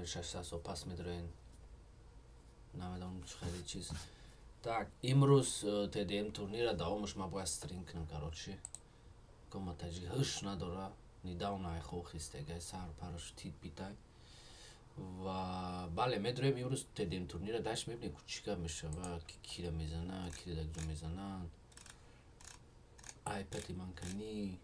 600 сол пас медроен, намедонам, чӣ хеле чиз. Так, имрӯз ТДМ турнира давомаш ма бояд стрим кунам. Короче, кома таҷик ҳуш надора, недавно ай хоб хистегай, сар параш тит битай. Ва бале, медроем имрӯз ТДМ турнира даш, мебинем, ку чӣ гап мешава, ки кира мезана, кира дагҷо мезананд. Айпади ман канӣ?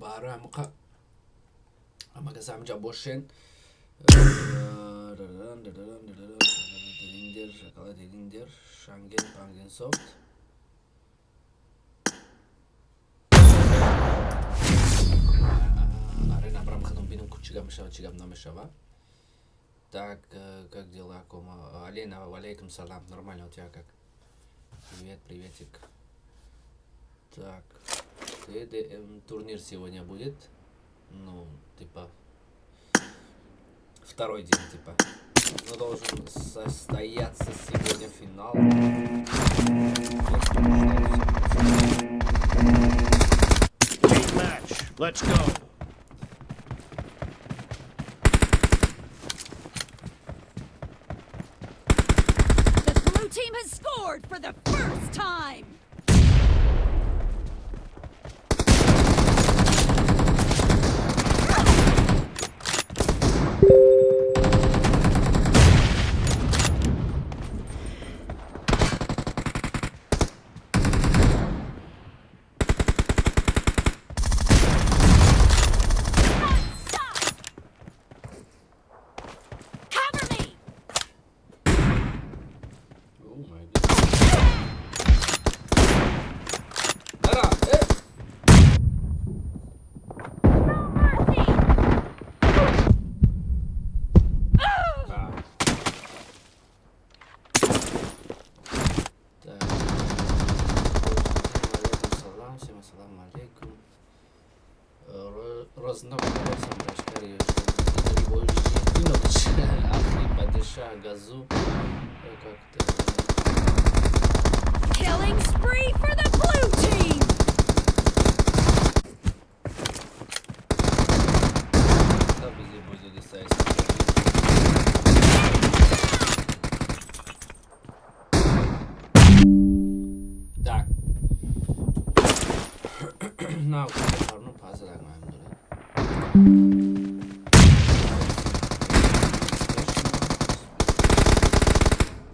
Барои ҳамоқа ҳамагаса ҳамҷа бошен. Дилиндер, шоколад, дилиндер, шанген панген софт. Арена брам хадам, бинам, ку чӣ гап мешава, чӣ гап намешава. Так, как дела, кома? Алина, валейкум салам, нормально, у тебя как? Привет, приветик. Так, ТДМ турнир сегодня будет. Ну, типа, второй день, типа. Но должен состояться сегодня финал. Я буду ждать всех. Team match. Let's go. The blue team has scored for the first time. Stop! Cover me! Oh my God. Ара, э! No mercy! А. Так. Алейкум салам, всем ассаламу алейкум. Разнокросом Рашкари Динович, Ахри, Падиша, Газу. Как ты? Killing spree for the blue team! Да, бизи бузуги сайс. Так. На, парну пазарак маем дорад.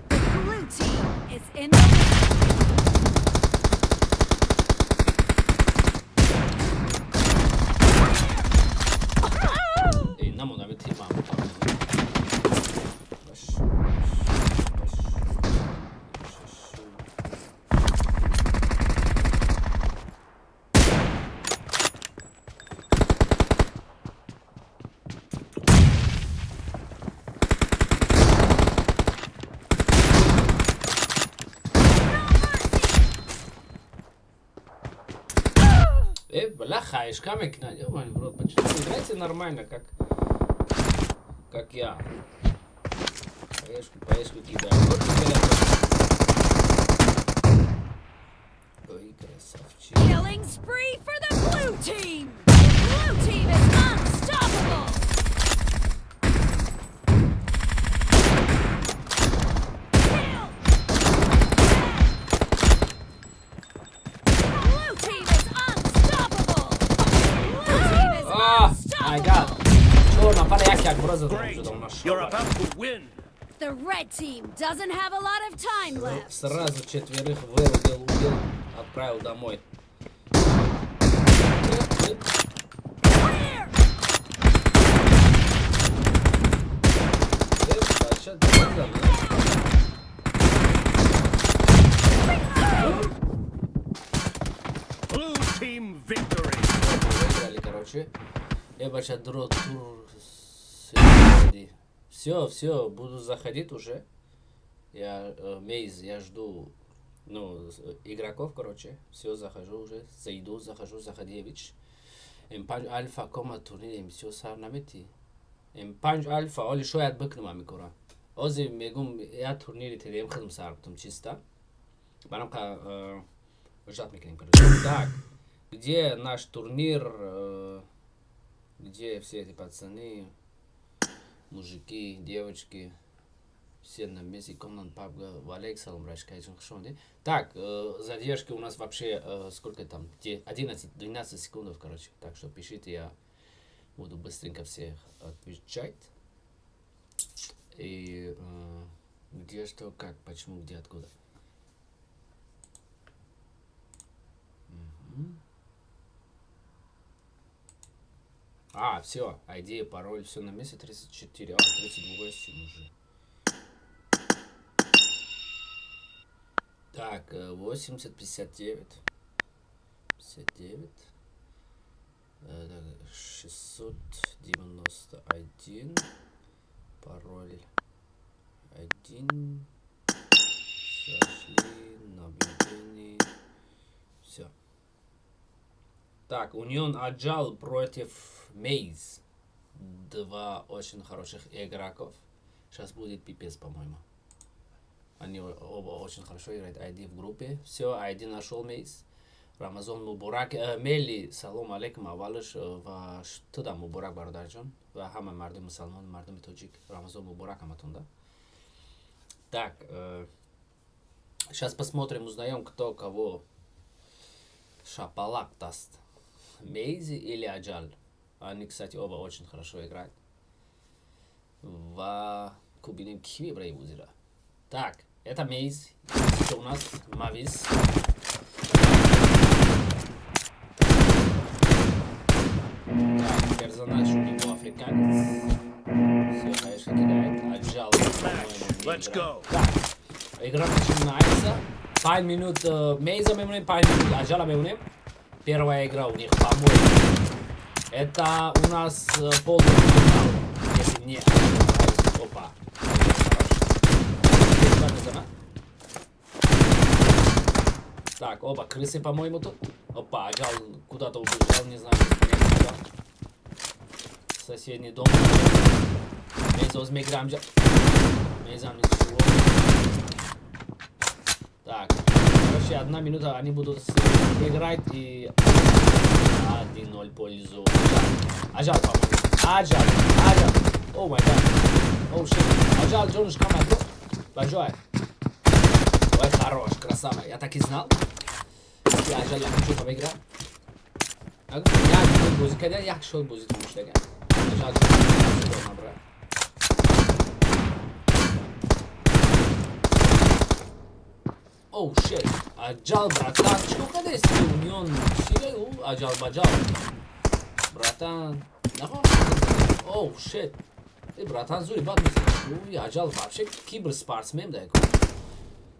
The blue team is in the lead. Эй, намонами тир мам. Баш, баш, баш, баш. Э, бля, хаешка мекунад. Ёбаный в рот, почему играйте нормально, как я. Хаешку, хаешку кидаю. Вот теперь. Ой, красавчик. Killing spree for the blue team! The blue team is unstoppable! Kill! Blue team is unstoppable! Blue team is Ah, my God. unstoppable! Чор нафар як як бора задам Great. шудам на. You're about to win. The red team doesn't have a lot of time left. Сразу четверых вырубил, убил, отправил домой. Clear! Э, бача, дазам, э. Blue team victory. Выиграли, короче. Я, бача, дро тур. Все, все, буду заходить уже. Я Мейз, я жду, ну, игроков, короче. Все, захожу уже. Зайду, захожу, заходевич. М5 Альфа кома турнир МСО сар намети. М5 Альфа, оли шояд бикнум амикора. Ози мегум, я турнири ТДМ хидм сар бутум чиста. Барам ка Ждать мекунем, короче. Так, где наш турнир? Где все эти пацаны, мужики, девочки? Все на месте. Комнат пабга. Валейк салом, рашкайджун, хуш омадед. Так, задержки у нас вообще сколько там? 11-12 секундов, короче. Так что пишите, я буду быстренько всех отвечать. И где, что, как, почему, где, откуда. Мгм. А, все, ID, пароль, все на месте, 34, а, 38 уже. Так, 80, 59, 59, так, 691, пароль 1, сошли, наблюдение, все. Так, Union Аджал против Мейз. Два очень хороших игроков. Сейчас будет пипец, по-моему. Они оба очень хорошо играют. ID в группе. Все, ID нашел Мейз. Рамазон Муборак. Мели, салом алейкум, аввалаш ва туда Муборак, бародарҷон. Ва ҳама мардуми мусалмон, мардуми тоҷик. Рамазон Муборак ҳаматон, да? Так, сейчас посмотрим, узнаем, кто кого шапалак даст. Мейзи или Аджал. Они, кстати, оба очень хорошо играют. Ва кубинем ки мебра бозира. Так, это Мейз. Это у нас Мавис. Так, персонаж у него африканец. Все, конечно, кидает. Аджал, по-моему, не Let's играет. Go. Так, игра начинается. 5 минут Мейза мемонем, 5 минут Аджала мемонем. Первая игра у них, по-моему. Это у нас полуфинал, если не ошибаюсь. Опа. Здесь ладно, да? Так, оба крысы, по-моему, тут. Опа, Аджал куда-то убежал, не знаю, куда. Соседний дом. Мейза меграмджа. Мейзам ничего. Так, короче, одна минута они будут играть, и 1-0 пользу. Аджал, по-моему. Аджал, Аджал. Oh my God. Oh shit. Аджал, ҷонуш камай, бро. Баҷой. Ой, хорош, красава. Я так и знал. Я Аджал якум шота мегира. Як минут бозӣ карда, як шот бозӣ тамом шудага. Аджал ҷон набра. Oh shit. Аджал, братан, чӣ кардасти? Унион чӣ? У Аджал баджал. Братан, нахо? Oh shit. Э, братан, зури бад мезанад. Уй, Аджал вообще киберспортсмен, да.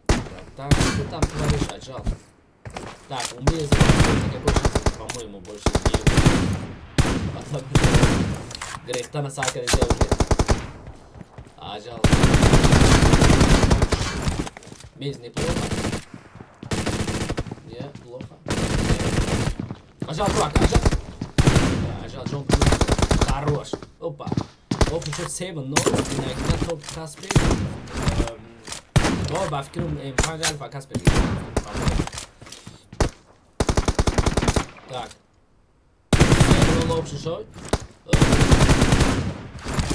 Братан, что там творишь, Аджал? Так, у Мейза никакой шанс, по-моему, больше не. Потому что грехтана сар карда уже. Аджал. Мейз неплохо. Неплохо. Аджал, дурак, Аджал. Аджал, Джон, хорош. Опа. Оп, шуд 7-0. Инагина топ Каспер. О, ба фикрам М5 Альфа Каспер. Так. 7-0 общий шот.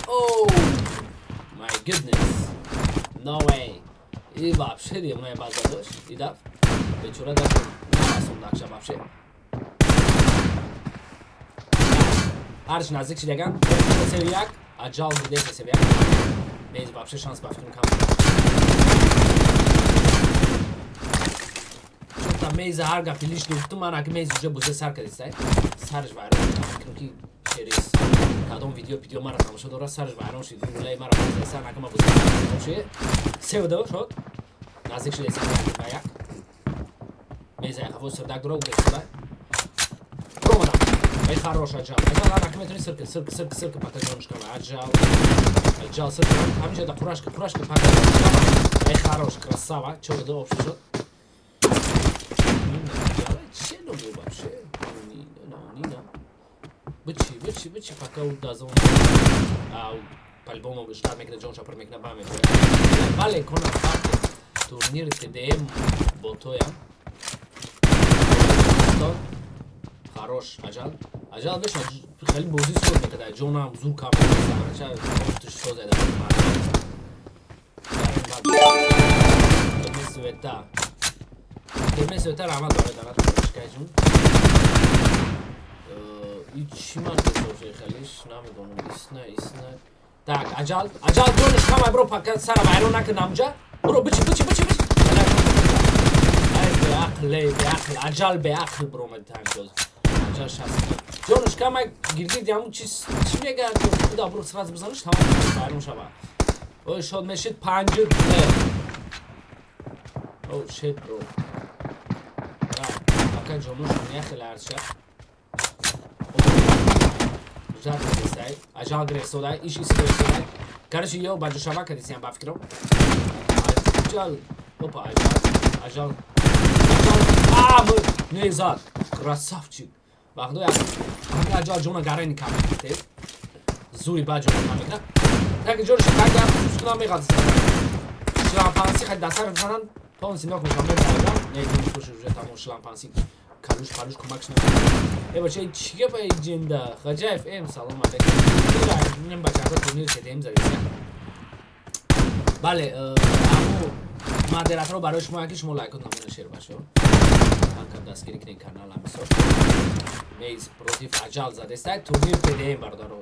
Oh my goodness. No way. И вообще девонаи бад дадош. И даф. Бечора даф нарасонд нақша вообще. Ҳарч наздик шидаган. 3-1. Аҷал бурдеса 3-1. Мейз вообще шанс ба фикрам кам. Чунта Мейза ҳар гапи лишний гуфтум, ман аки Мейз уже бозӣ сар кардистай. Сараш вайрон фикрам ки через кадом видео мара тамошо дора, сараш вайрон шид. Гулаи мара бозӣ сар накама, бозӣ шид. 3-2 шуд. Наздик шида 1-1. Мейза хафо сирдак дора, гурехта. Ромадам. Эй, хорош, Аджал. Аджал, ана метони сирки, сирки, сирки, сирки, пока ҷонуш кама. Аджал. Аджал, сирки. Ҳаминҷа да қурашка, қурашка, пока. Эй, хорош, красава. 4-2 общий шуд. Аджал, че набу вообще? Нина, нина. Бычи, бычи, бычи, пока у дазон. А, по-любому ждать мекна, ҷон шапар мекна, ба мекна. Бале, кона факт. Турнир ТДМ ботоям. Тоҷикистон. Хорош, Аҷал. Аҷал беша хеле бозӣ соз мекарда, ҷонам зур кам мекарда, туш созеда. Света. Теме Света, раҳмат барои донат, ҷун. И чӣ ман хелиш намедонам, исна, исна. Так, Аҷал, Аҷал ҷониш камай, бро, пока сара вайрон накун амҷа. Бро, бичи, бичи, бичи, бичи. Ай, беақл, эй, беақл, Аҷал беақл бромад танкоз. Аҷал шаст. Ҷониш камай, гиргирди ҳамун чиз, чӣ мегӯяд, худа бро, сразу бизаниш, тамом вайрон шава. Ой, шод мешид панҷу д. Oh shit, bro. Ака ҷонушон яхеле арча. Жар кадистай. Аҷал гирехсодай, иш ис гирехсодай. Короче, ё ба ҷушава кадисиям ба фикрам. Аҷал, опа, аҷал, аҷал. Аҷал, а, не зад. Красавчик. Вақто як ҳами аҷал ҷона гарени кам мекунад. Зури ба ҷона кам мекунад. Так ҷонаш как як сускунам меғалтиса. Шлампанси хали дастар бизананд, полностью нок мешавам, мебарам. Не, ҷонаш боша уже тамом шлампанси калуш палуш кӯмакш намекунад. Э, бача, чӣ гапа ҷинда? Хаҷаев эм, салом алейкум. Ин бачаҳо турнир ТДМ задиса. Бале, аммо модераторо барои шумо яки шумо лайкот намона шер бачаҳо. Кам дастгирӣ кунед канала мисол. Мейз против Аҷал задеста турнир ТДМ, бародаро.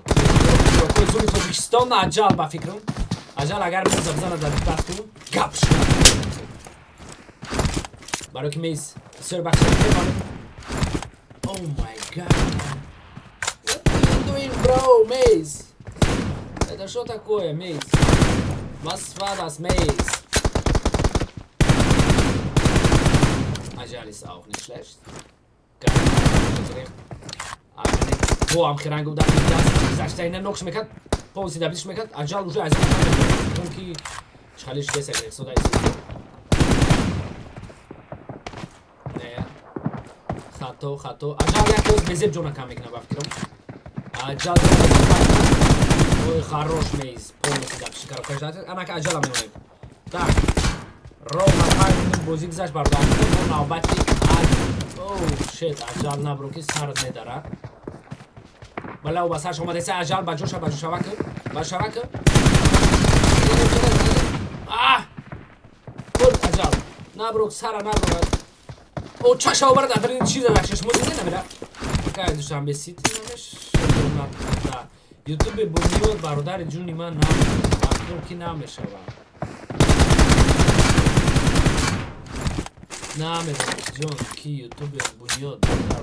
Зури Тоҷикистон Аҷал ба фикрам. Аҷал агар меза бизана дар даст кун, гап шуд. Барои ки Мейз бисёр бахши. Oh my God. What are you doing, bro, Maze? Это что такое, Maze? Was war das, Maze? Ajal ist auch nicht schlecht. Geil. Бо ам хиранг буда, даст гузашта ина нокш мекард, полностью добитиш мекард. Аҷал уже аз ки чалиш деса грехсода. Не, хато, хато. Аҷал як оз безеб ҷона кам мекунад ба фикрам. Аҷал, ой, хорош, Мейз полностью добитиш кард. Анака аҷала мемонем. Так, ровно 5 минут бозӣ гузашт, бародар. Навбати, oh shit, аҷал набро ки сарат медара. Бале, ба сарш омадеса аҷал, ба ҷоша, ба ҷошава ки, ба шава ки. А! Бур аҷал. Набро, сара набро. О, чаша обарад, адрин чиза дакшаш мо дида намера. Какая Душанбе Сити намеш. Да. Ютубе бунёд, бародари ҷуни ман, намешава. Ки намешава. Намедонам, ҷон, ки ютубе бунёд, бародар.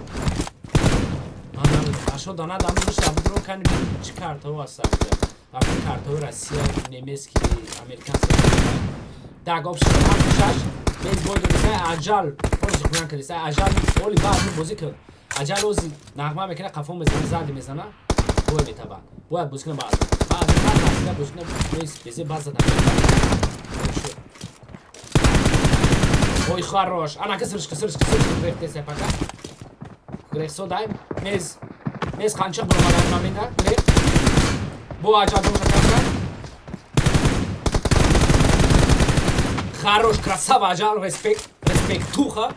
Ман намедонам. Ашо дана дам рушта будро кани чӣ картаҳо ҳастанд. Вақти картаҳои Россия, немецкий, американский. Так, общий 7-6. Мез бой додиса аҷал. Полностью хуян кардиса. Аҷал оли баъд бозӣ кун. Аҷал ози нағма мекунад, қафо мезана, зади мезана, бой метаба. Бояд бозӣ кунад баъд. Баъд ҳар бозӣ кунад, мез безе баъд задан. Ой, хорош. Анака сршка, сршка, сршка, грехтеса пока. Грехсодай. Мез. Мез қанча буромадан маминда. Грех. Бо аҷал ҷонша кам. Хорош, красава, аҷал, респект, респект туха.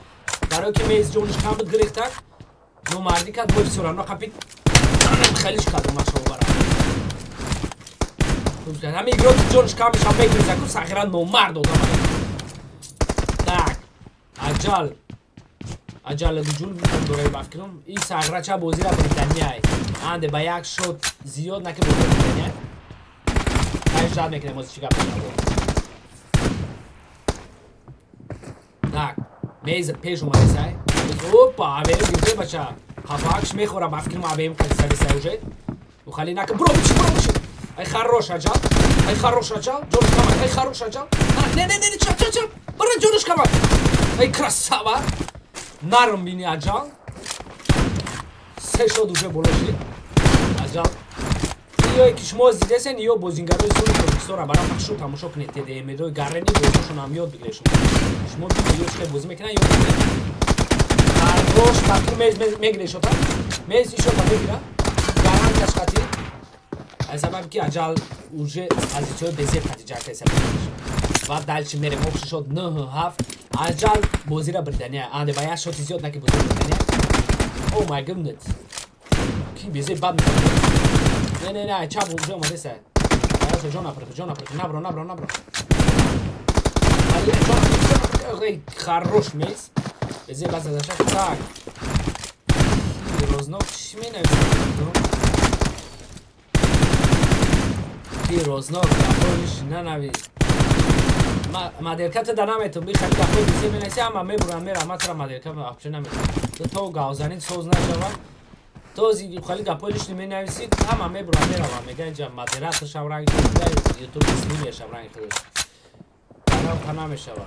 Барои ки Мез ҷониш кам буд грехтак. Номардӣ кард, бой всё равно қапид. Хелиш кард омад шава бара. Ҳами игрок ҷониш кам мешава, мегреза ку сахира номард одам. Так. Аҷал. Аҷал гуҷул дораи ба фикрам. Ин сағрача бозира Британияй. Анде ба як шот зиёд наки бозира Британия. Таҷдад мекунем ози чӣ гап мешавад. Так, Мейз пеш омадесай. Опа, АВМ гирифта, бача. Хафакш мехӯра ба фикрам, АВМ кадисай уже. Ухали нака, бро, бичи, бро, бичи. Ай, хорош, аҷал. Ай, хорош, аҷал. Ҷониш камай. Ай, хорош, аҷал. Не, не, не, чап, чап, чап. Бара, ҷониш камай. Ай, красава. Нарм бини аҷал. Се шот уже боло шид. Аҷал. Ё ки шумо дидесен, ё бозингарои зури Тоҷикистонро бара пахшу тамошо кунед, ТДМ-дои гаррени бозиҳошон ҳам ёд бигиред шумо. Шумо бинед, ё чӣ бозӣ мекунанд, ёд бигиред. Хорош, бартур Мейз мегире шота. Мейз ишота мегира. Гарантияш хати. Аз сабаби ки аҷал уже позитсияҳои безеб хати ҷарка ҳисаб. Ва дальше мерем, общий шот 9-7. Аҷал бозира Британия. Анде ба як шоти зиёд наки бозира Британия. Oh my goodness. Ки безе бад мекунад. Не, не, не, чап уже омадеса. Аяса ҷон наприхи, ҷон наприхи, набро, набро, набро. Али, ҷон, ҷон, эй, хорош мейс. Безе бад задаша. Так. Рознок чӣ менависад? Ки рознок гапоиш нанавис. Модерката да наметум, бихали гапои безе менависи, ҳама мебурам, мерам, ма тра модерка вообще наметум. Ту то гавзанит соз нашава. То хали гапои лишний менависи, ҳама мебурам, меравам. Мега инҷа модератор шав ранги худаш, ютуб стример шав ранги худаш. Тараф намешава.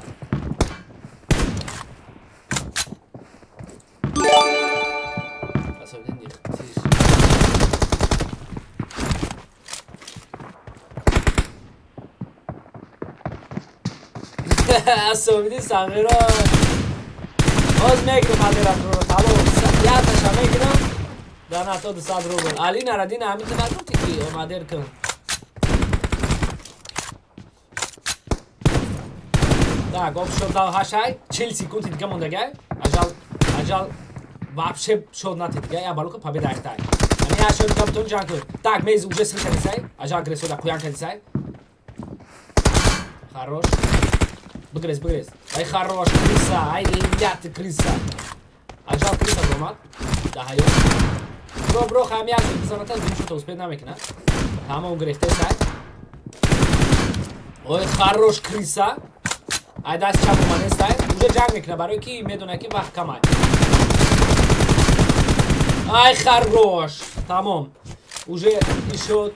Особенно нихтиш. Асобиди сағиро. Ҳоз мегирам модераторро, тамом. Яташа мегирам. Дар 200 рубл. Али нарадина ҳамин ту нагуфтӣ ки модер кун. Так, об шод дал ҳашай, 40 секунди дига мондагай. Ажал, ажал вообще шод нати дига, я балука победа айхтай. Ами я шод дига бутон ҷанг кун. Так, мез уже сил кадисай. Ажал гресода қуян кадисай. Хорош. Бигрез, бигрез. Ай хорош, крыса, ай лят крыса. Ажал крыса домад. Да ҳаё. Бро, бро, хам як бизаната дим шуд успеть намекунад. Тамом гирифтесай. Ой, хорош крыса. Ай даст чап омадестай. Уже ҷанг мекунад барои ки медонад ки вақт камай. Ай хорош. Тамом. Уже ишод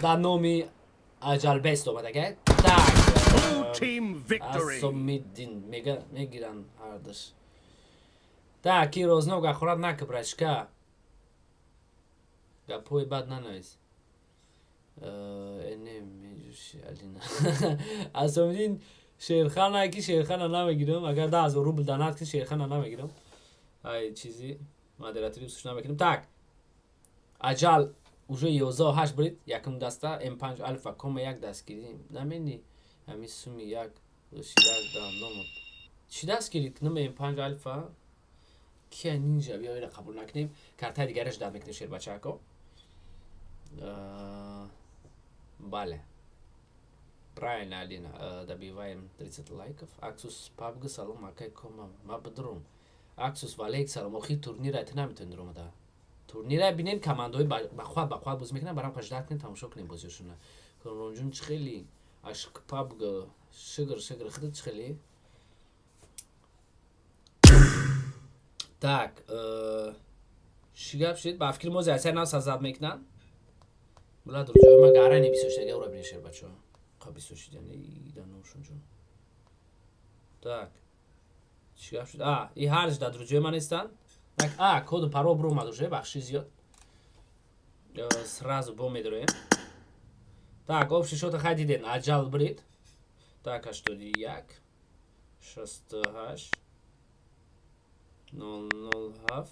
дар номи Аҷалбест омадагай. Так. Blue team victory. Асомиддин мега мегиранд ҳардаш. Так, ки рознок ахорат нака, брачка. Гапҳои бад нанавис. Не меҷӯши Алина. Асомиддин шерхана ки шерхана намегирам. Агар 10,000 рубл донат ки шерхана намегирам. Ай чизи модератори усуш намекунам. Так. Аҷал уже 11-8 брид, якум даста М5 Алфа кома як дастгирӣ. Намени ҳамин суми як як дандом. Чӣ дастгирӣ кунам М5 Алфа? Кия нинҷа биё ира қабул накунем. Картаи дигараш дад мекунем шербачако. Бале. Правильно, Алина, добиваем 30 лайков. Аксус PUBG салом, акай кома, ма бидрум. Аксус валейк салом, охи турнира ты наметони дуромада. Турнира бинен командаҳои бахват бахват бозӣ мекунанд, барам қаждат кунем, тамошо кунем бозиҳошона. Комронҷун чӣ хели? Ашк PUBG, шигр шигр худат чӣ хели? Так, чӣ гап шид? Ба фикри мо зайсай нав сазад мекунанд. Була дурҷои ма гарани бисёр ура бинед шербачо. Қа бисёр шидан ида ношон ҷон. Так. Чӣ гап шуд? А, и ҳарж дар дурҷои ман нестанд. Так, а, коду парол буромад уже, бахши зиёд. Сразу бо медроем. Так, общий счёт хай диден, аҷал брид. Так, 81 68 007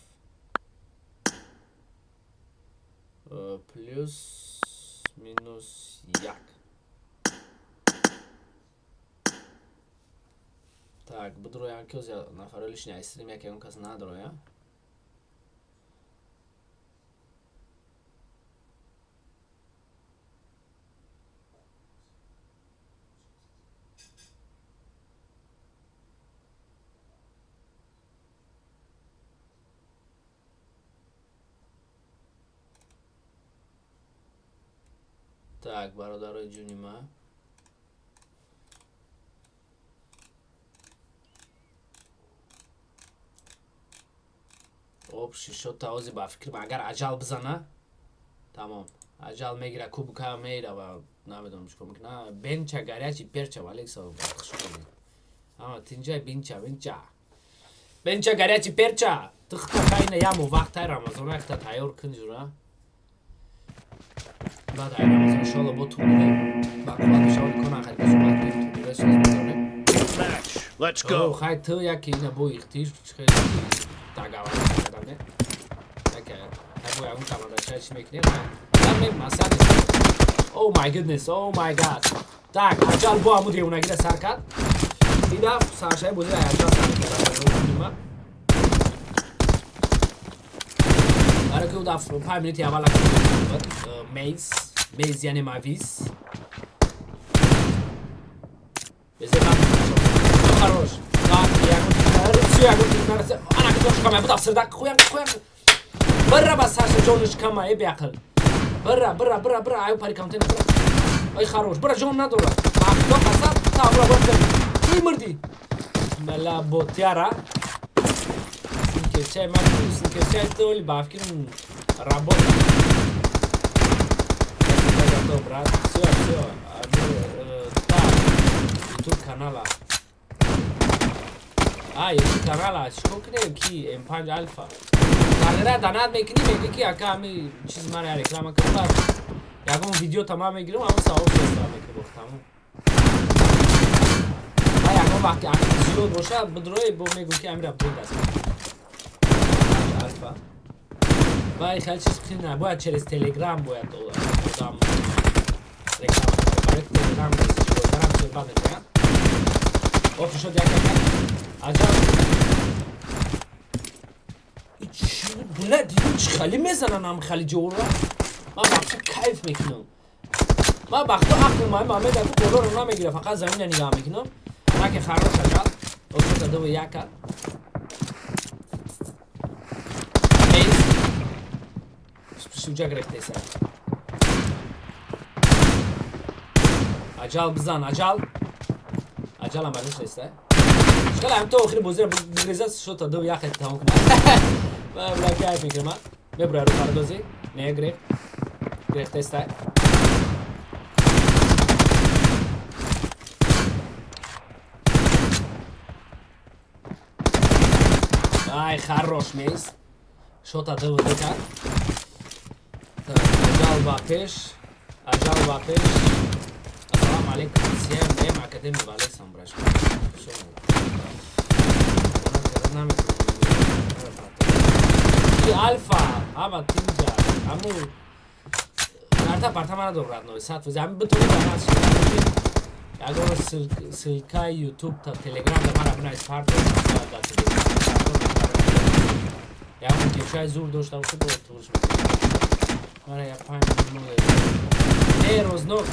плюс минус як. Так, бидроям ки ози нафарои лишний айстрим як ягон кас надроя. Так, бародарои ҷуни ма. Общий счёт ози ба фикр агар аҷал бизана, тамом. Аҷал мегира кубка мера ва намедонам чикор мекуна. Бенча горячий перча Алекса хуш омадед. Ама тинҷа бинча бинча. Бенча горячий перча. Тихта хайна яму вақт ай Рамазон якта тайёр кун ҷура. Баъд ай Рамазон иншоалло бо турнире ба қувват мешавад кунан хеле суҳбат кунем турнире соз мезанем. Match. Let's О, go. хай ту яки ина бо ихтиш хеле договор кардам не? Яке хай бо ягон команда чай чӣ мекунем? Хай масал. Oh my goodness, oh my god. Так, аҷал бо ҳамун девонагира сар кард. Ин даф саршаи бозиро аҷал сар кард. Дар 5 минути аввал мейз мейз, яъне мавиз. Хорош. Ана ҷонш кама буда, сирда хуям хуям бира, ба сарша ҷонш кама. Э, беақл, бира, бира, бира, бира, аю пари контейнер бира. Ай, хорош, бира, ҷон надорад. Бахто қасам, та бира, бира, туй мурди. Мала ботяра синкерчай ман, синкерчай толи бафкирм работа. Брат, всё, всё, так, ютуб канала, а ютуб канала чикор кунем, ки М5 Алфа тағйира данат мекунӣ, мегӯӣ, ки ака, ҳами чиз мара реклама кун, баъд ягон видео тамам мегирам, ҳамон савол шоста мекунам, тамом. Ва ягон вақти зиёд бошад, бидрои бо мегӯм, ки амира буд аст Алфа. Ва хеле чиз қина, бояд через Телеграм, бояд одам реклама, барои Телеграм зиёдтарам суҳбат мекунам. Оф, шуд як як аҷаб. Бля, дидем, чӣ хеле мезанан, ам хеле ҷора. Ман вообще кайф мекунам. Ман вақто ақл ман мамеда ку болоро намегира, фақат замина нигаҳ мекунам. Наки хорош, аҷаб. Оф, ду яка. Мейз. Шуҷа гирифтеса. Аҷал бизан, аҷал. Аҷалам барош неста. Чикала ҳам то охири бозиро бигреза, шота ду яхе тамом кунад. Бля, кайф мекунам. Мебура ру пардози. Не гирифт. Гирифтеста. Ай, хорош, мейз. Шота ду ду кард. Аҷал ба пеш. Аҷал ба пеш. Ассалому алейкум. Всем М Академи ва алейкум, брашка. Шо? Наметонам. Алфа, ҳама тинҷа. Аму карта парта мана дорад, родной. 100%. Ами битони дар нас. Ягон ссылкаи YouTube та Telegram да мара бинавис, парто да Telegram. Ягон гечаи зур дошта бошад, бо туғриш мекунам. Мара я 5 минут монда. Не, рознок.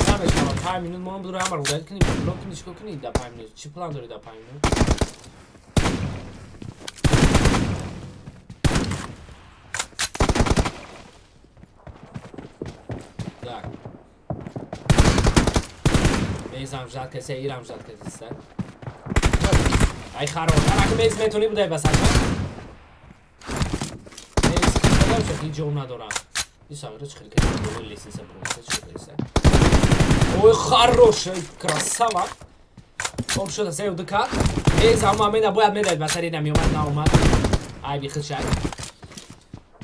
Намешавад. 5 минут монда буду, ҳамаро удалить кунӣ, блок кунӣ, чикор кунӣ дар 5 минут? Чӣ план дорӣ дар 5 минут? Так. Мейзам ждать кесе, ирам ждать кесе. Ай, хорош. Анаки мейз метони будай ба сарша. Мейз кадам шо ки ҷо надорам. Исагра чӣ хел кесе, болои лестница бромса чӣ кесе. Ой, хорош, красава. Об шуда сею дукат. Мейз ама мена бояд медад ба сари намеомад, наомад. Ай бихил шай.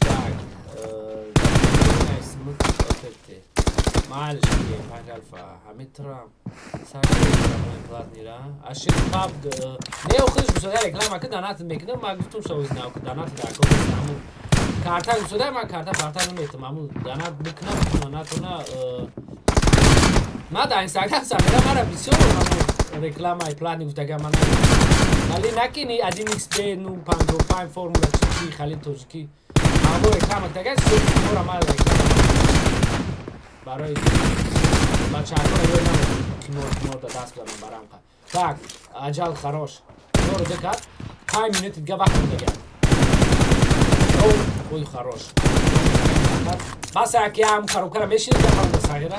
Так. Маалиш панҷ алфа ҳамитрам платныйра ашир паб не охирш гусода реклама ки донат мекунам. Ман гуфтум, шо знав ки донат дар кор аму карта гусода, ман карта парта наметам, аму донат бикунам, натона. Ма дар Инстаграм самира мара бисёр аму рекламаи платный гуфтага ман хали накини 1 xb ну 55 формула чи чи хали тоҷикӣ аму реклама гуфтага мора мара реклама барои бачаҳакоро ёд намекунам, қимор қимор да даст бизанам барамқа. Так, аҷал, хорош, дору дукат. 5 минути дига вақт мондага. Ой, хорош, бас яки ам коробкара мешинид сағира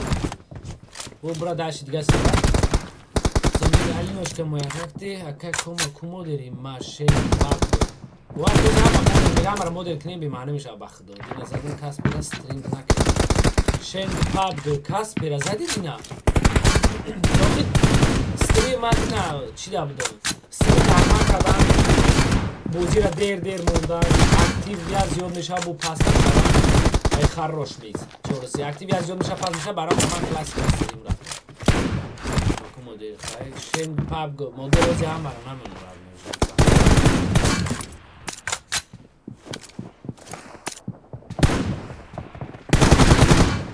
бо бура даши дига сира. Алиночка моя, как ты, ака кома кумодери ма шей баб ва модел кунем, бемаънӣ мешавад. Ба худо, дина задин каспера стрим накард. Шен паб каспера зади, дина стрим ман дина чӣ да будам, стрим нормал кардам, бозира дер дер мондан, актив я зиёд мешавад, бо паст мешавад. Ай, хорош, миз чороси актив я зиёд мешавад, паст мешавад. Барои ман классика стрим рафтам. Модел шен паб модел ози ҳамаро намемонад.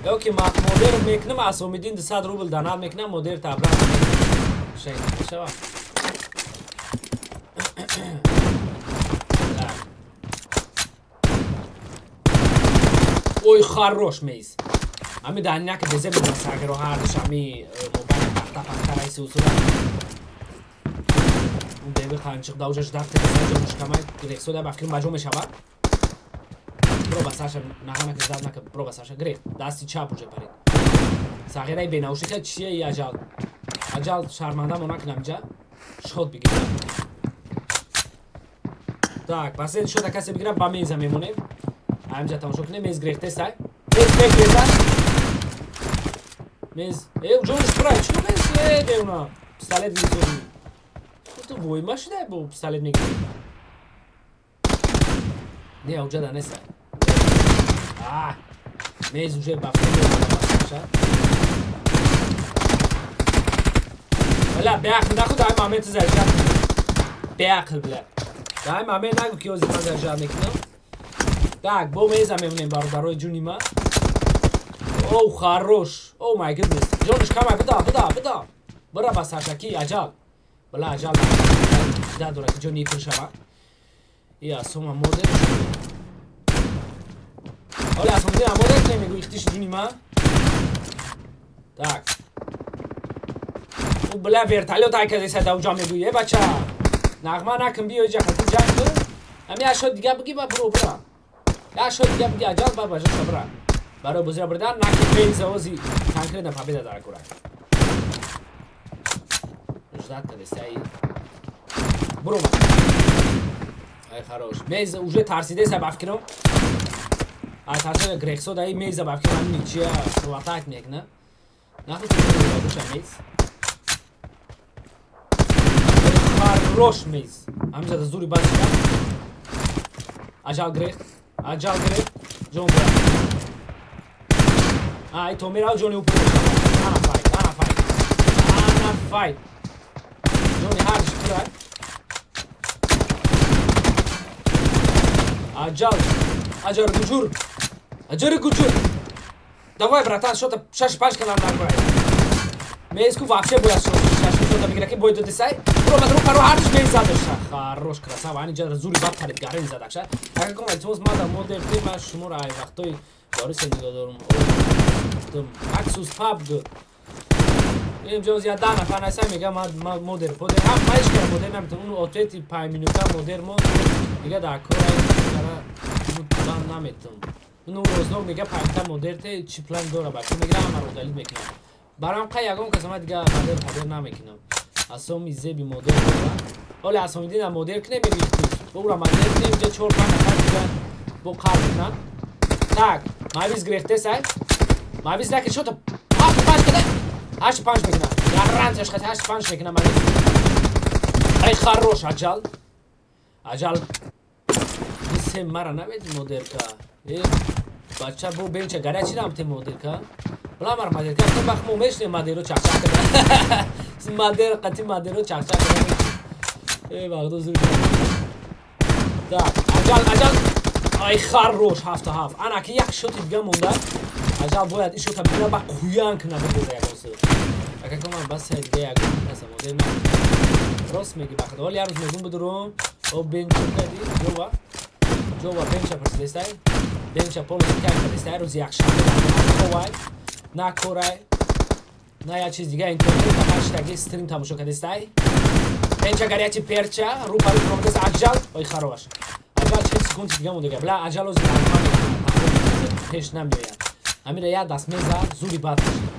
Ё ки модер мекунам, Асомиддин 200 рубл донат мекунам, модер табрак шен мешавад. Так. Ой, хорош, Мейз. Ами даняк безе буда сагро ҳардуш ами мобайни пахта пахта райси усула. Он беби қанчиқ даужаш дафт каса ҷониш камай грехсода ба фикрим баҷо мешавад. Бро ба саша наға нака зад нака бро ба саша грех. Дасти чап уже парид. Сағираи бенаушика чие и аҷал? Аҷал шарманда мо накунам инҷа. Шот бигирам. Так, пас шота касе бигирам ба меза мемонем. Ҳаминҷа тамошо кунем, мез грехтесай. Мез мегреза. Мез, э, ҷониш пурай, чӣ мез, э, деуна. Пистолет мезори. Ту войма шудай бо пистолет мегири. Не, уҷа да несай. А, мез уже ба фикр. Бля, беақл наху дай момент заряжать. Беақл, бля. Дай момент нагу ки ҳозир ман заряжать мекунам. Так, бо меза мемонем бародарои ҷуни ма. Оу, хорош. Oh my goodness. Ҷониш камай, буда, буда, буда. Бира ба саршаки, аҷал. Бла, аҷал. Да дора ки ҷони пур шава. И асома модер. Оля, асом дина модер намегу ихтиш ҷуни ма. Так. О, бля, вертолёт ай казеса да уҷа мегӯй, э бача. Нағма накун, биё иҷа хати ҷанг кун. Ами ашо дига биги ба бро бра. Я шо дига биги аҷал ба бажа шабра. Барои бозиро бурдан наки мейза ози конкретно победа дара курад. Ждать кадесаи. Бурома. Ай хорош. Мейз уже тарсидеса ба фикрам. Ай тарсида грехсо даи мейза ба фикрам ами ничия атак мекна. Наху ти мейз. Хорош мейз. Ҳаминҷа да зури бад шуда. Аҷал грехт. Аҷал грехт. Ҷон бира. Ай то мерав ҷони ӯ пур мешавад. Ана файт, ана файт. Ана файт. Ҷони ҳардуш пурай. Аҷал. Аҷар гуҷур. Аҷари гуҷур. Давай, братан, шота шаш панҷ канал накурай. Мейз ку вообще бояд шаш шота бигира ки бой додисай. Бро мадру паро ҳардуш мейз задаш. Хорош, красава. Ани ҷа зури бад парид гарен задакша. Агар ком илтимос мада модер ти ма шуморо ай вақтои борисе нигоҳ дорум. Аксус пабг. Ин ҷоз я да нафар наса мега ма модер подер. Ҳам ма ҳеч кара модер наметавонам. Он ответи панҷ минута модер мо дига дар кор ай кара ман наметавонам. Ну рознок мега панҷта модер те чӣ план дора бача мегира ҳамаро удалить мекунам. Барам қай ягон кас ма дига модер подер намекунам. Асоми зеби модер дора. Оле асомидина модер кунем мегӯи бо ура модер кунем инҷа 4-5 нафар дига бо қалб кунанд. Так, мавиз грехтесай. Мавиз наки шота 7-5 када 8-5 мекунам. Гарантияш хати 8-5 мекунам мавиз. Ай хорош аҷал. Аҷал. Се мара наведи модерка. Э бача бо бенча гарячи намте модерка. Бла мара модерка то бах мо мешне модеро чақчақ када. Модер қати модеро чақчақ када. Э вақто зур. Так, аҷал, аҷал. Ай хорош 7-7. Ана ки як шоти дига монда. Аҷал бояд ин шота бигира ба қуян куна бигуза ягон су. Ака коман бас сай дига ягон каса модер на. Рост меги бахт. Ҳол як рӯз мегум бидурум. О бенча кади ҷова. Ҷова бенча пурсидестай. Бенча полностью кай кардестай рӯзи якшанбе на ковай, на корай, на як чиз дига интернет фақат штаги стрим тамошо кардестай. Бенча горячий перча, рӯ ба рӯ промдес аҷал. Ой хорош. Аҷал 40 секунд дига мондага. Бла аҷал ози нағма мекунад. Пеш намеояд. Амира як даст мезад, зури бад мешавад.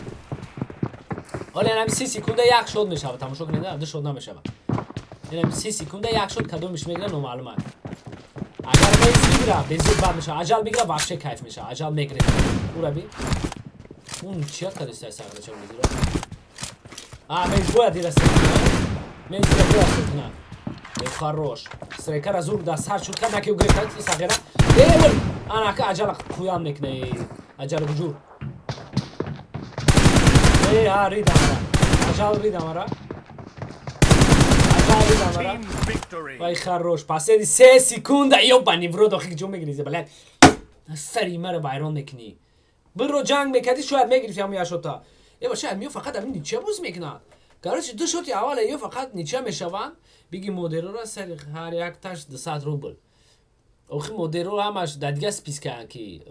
Ҳоло инами 30 секунда як шот мешавад. Тамошо кунед, ду шот намешавад. Инами 30 секунда як шот кадомиш мегира номаълум аст. Агар мейз бигира, безур бад мешавад. Аҷал бигира, вообще кайф мешавад. Аҷал мегирад. Ура би. Он чия кардистай сағра ча мезира? А, мейз бояд ира стрейк кунад. Мейз ира бояд стрейк кунад. Э, хорош. Стрейкара зур да сар шуд кард, наки гирифт сағира. Э, вол! Ана ка аҷала қуям мекуна. Аҷал гуҷур. Э, ҳа, ридам ара. Аҷал ридам ара. Аҷал ридам ара. Team victory. Вай хорош. Последний 3 секунда. Ёбани в рот, охи ҷо мегиризе, блядь. Сари маро вайрон мекунӣ. Бирро ҷанг мекардӣ, шояд мегирифти ҳамун як шота. Э, шояд миё фақат ҳамин ничья боз мекунад. Короче, ду шоти аввала ё фақат ничья мешаванд. Биги модерора сари ҳар якташ 200 рубл. Охи модеро ҳамаш дар дига спискаанд ки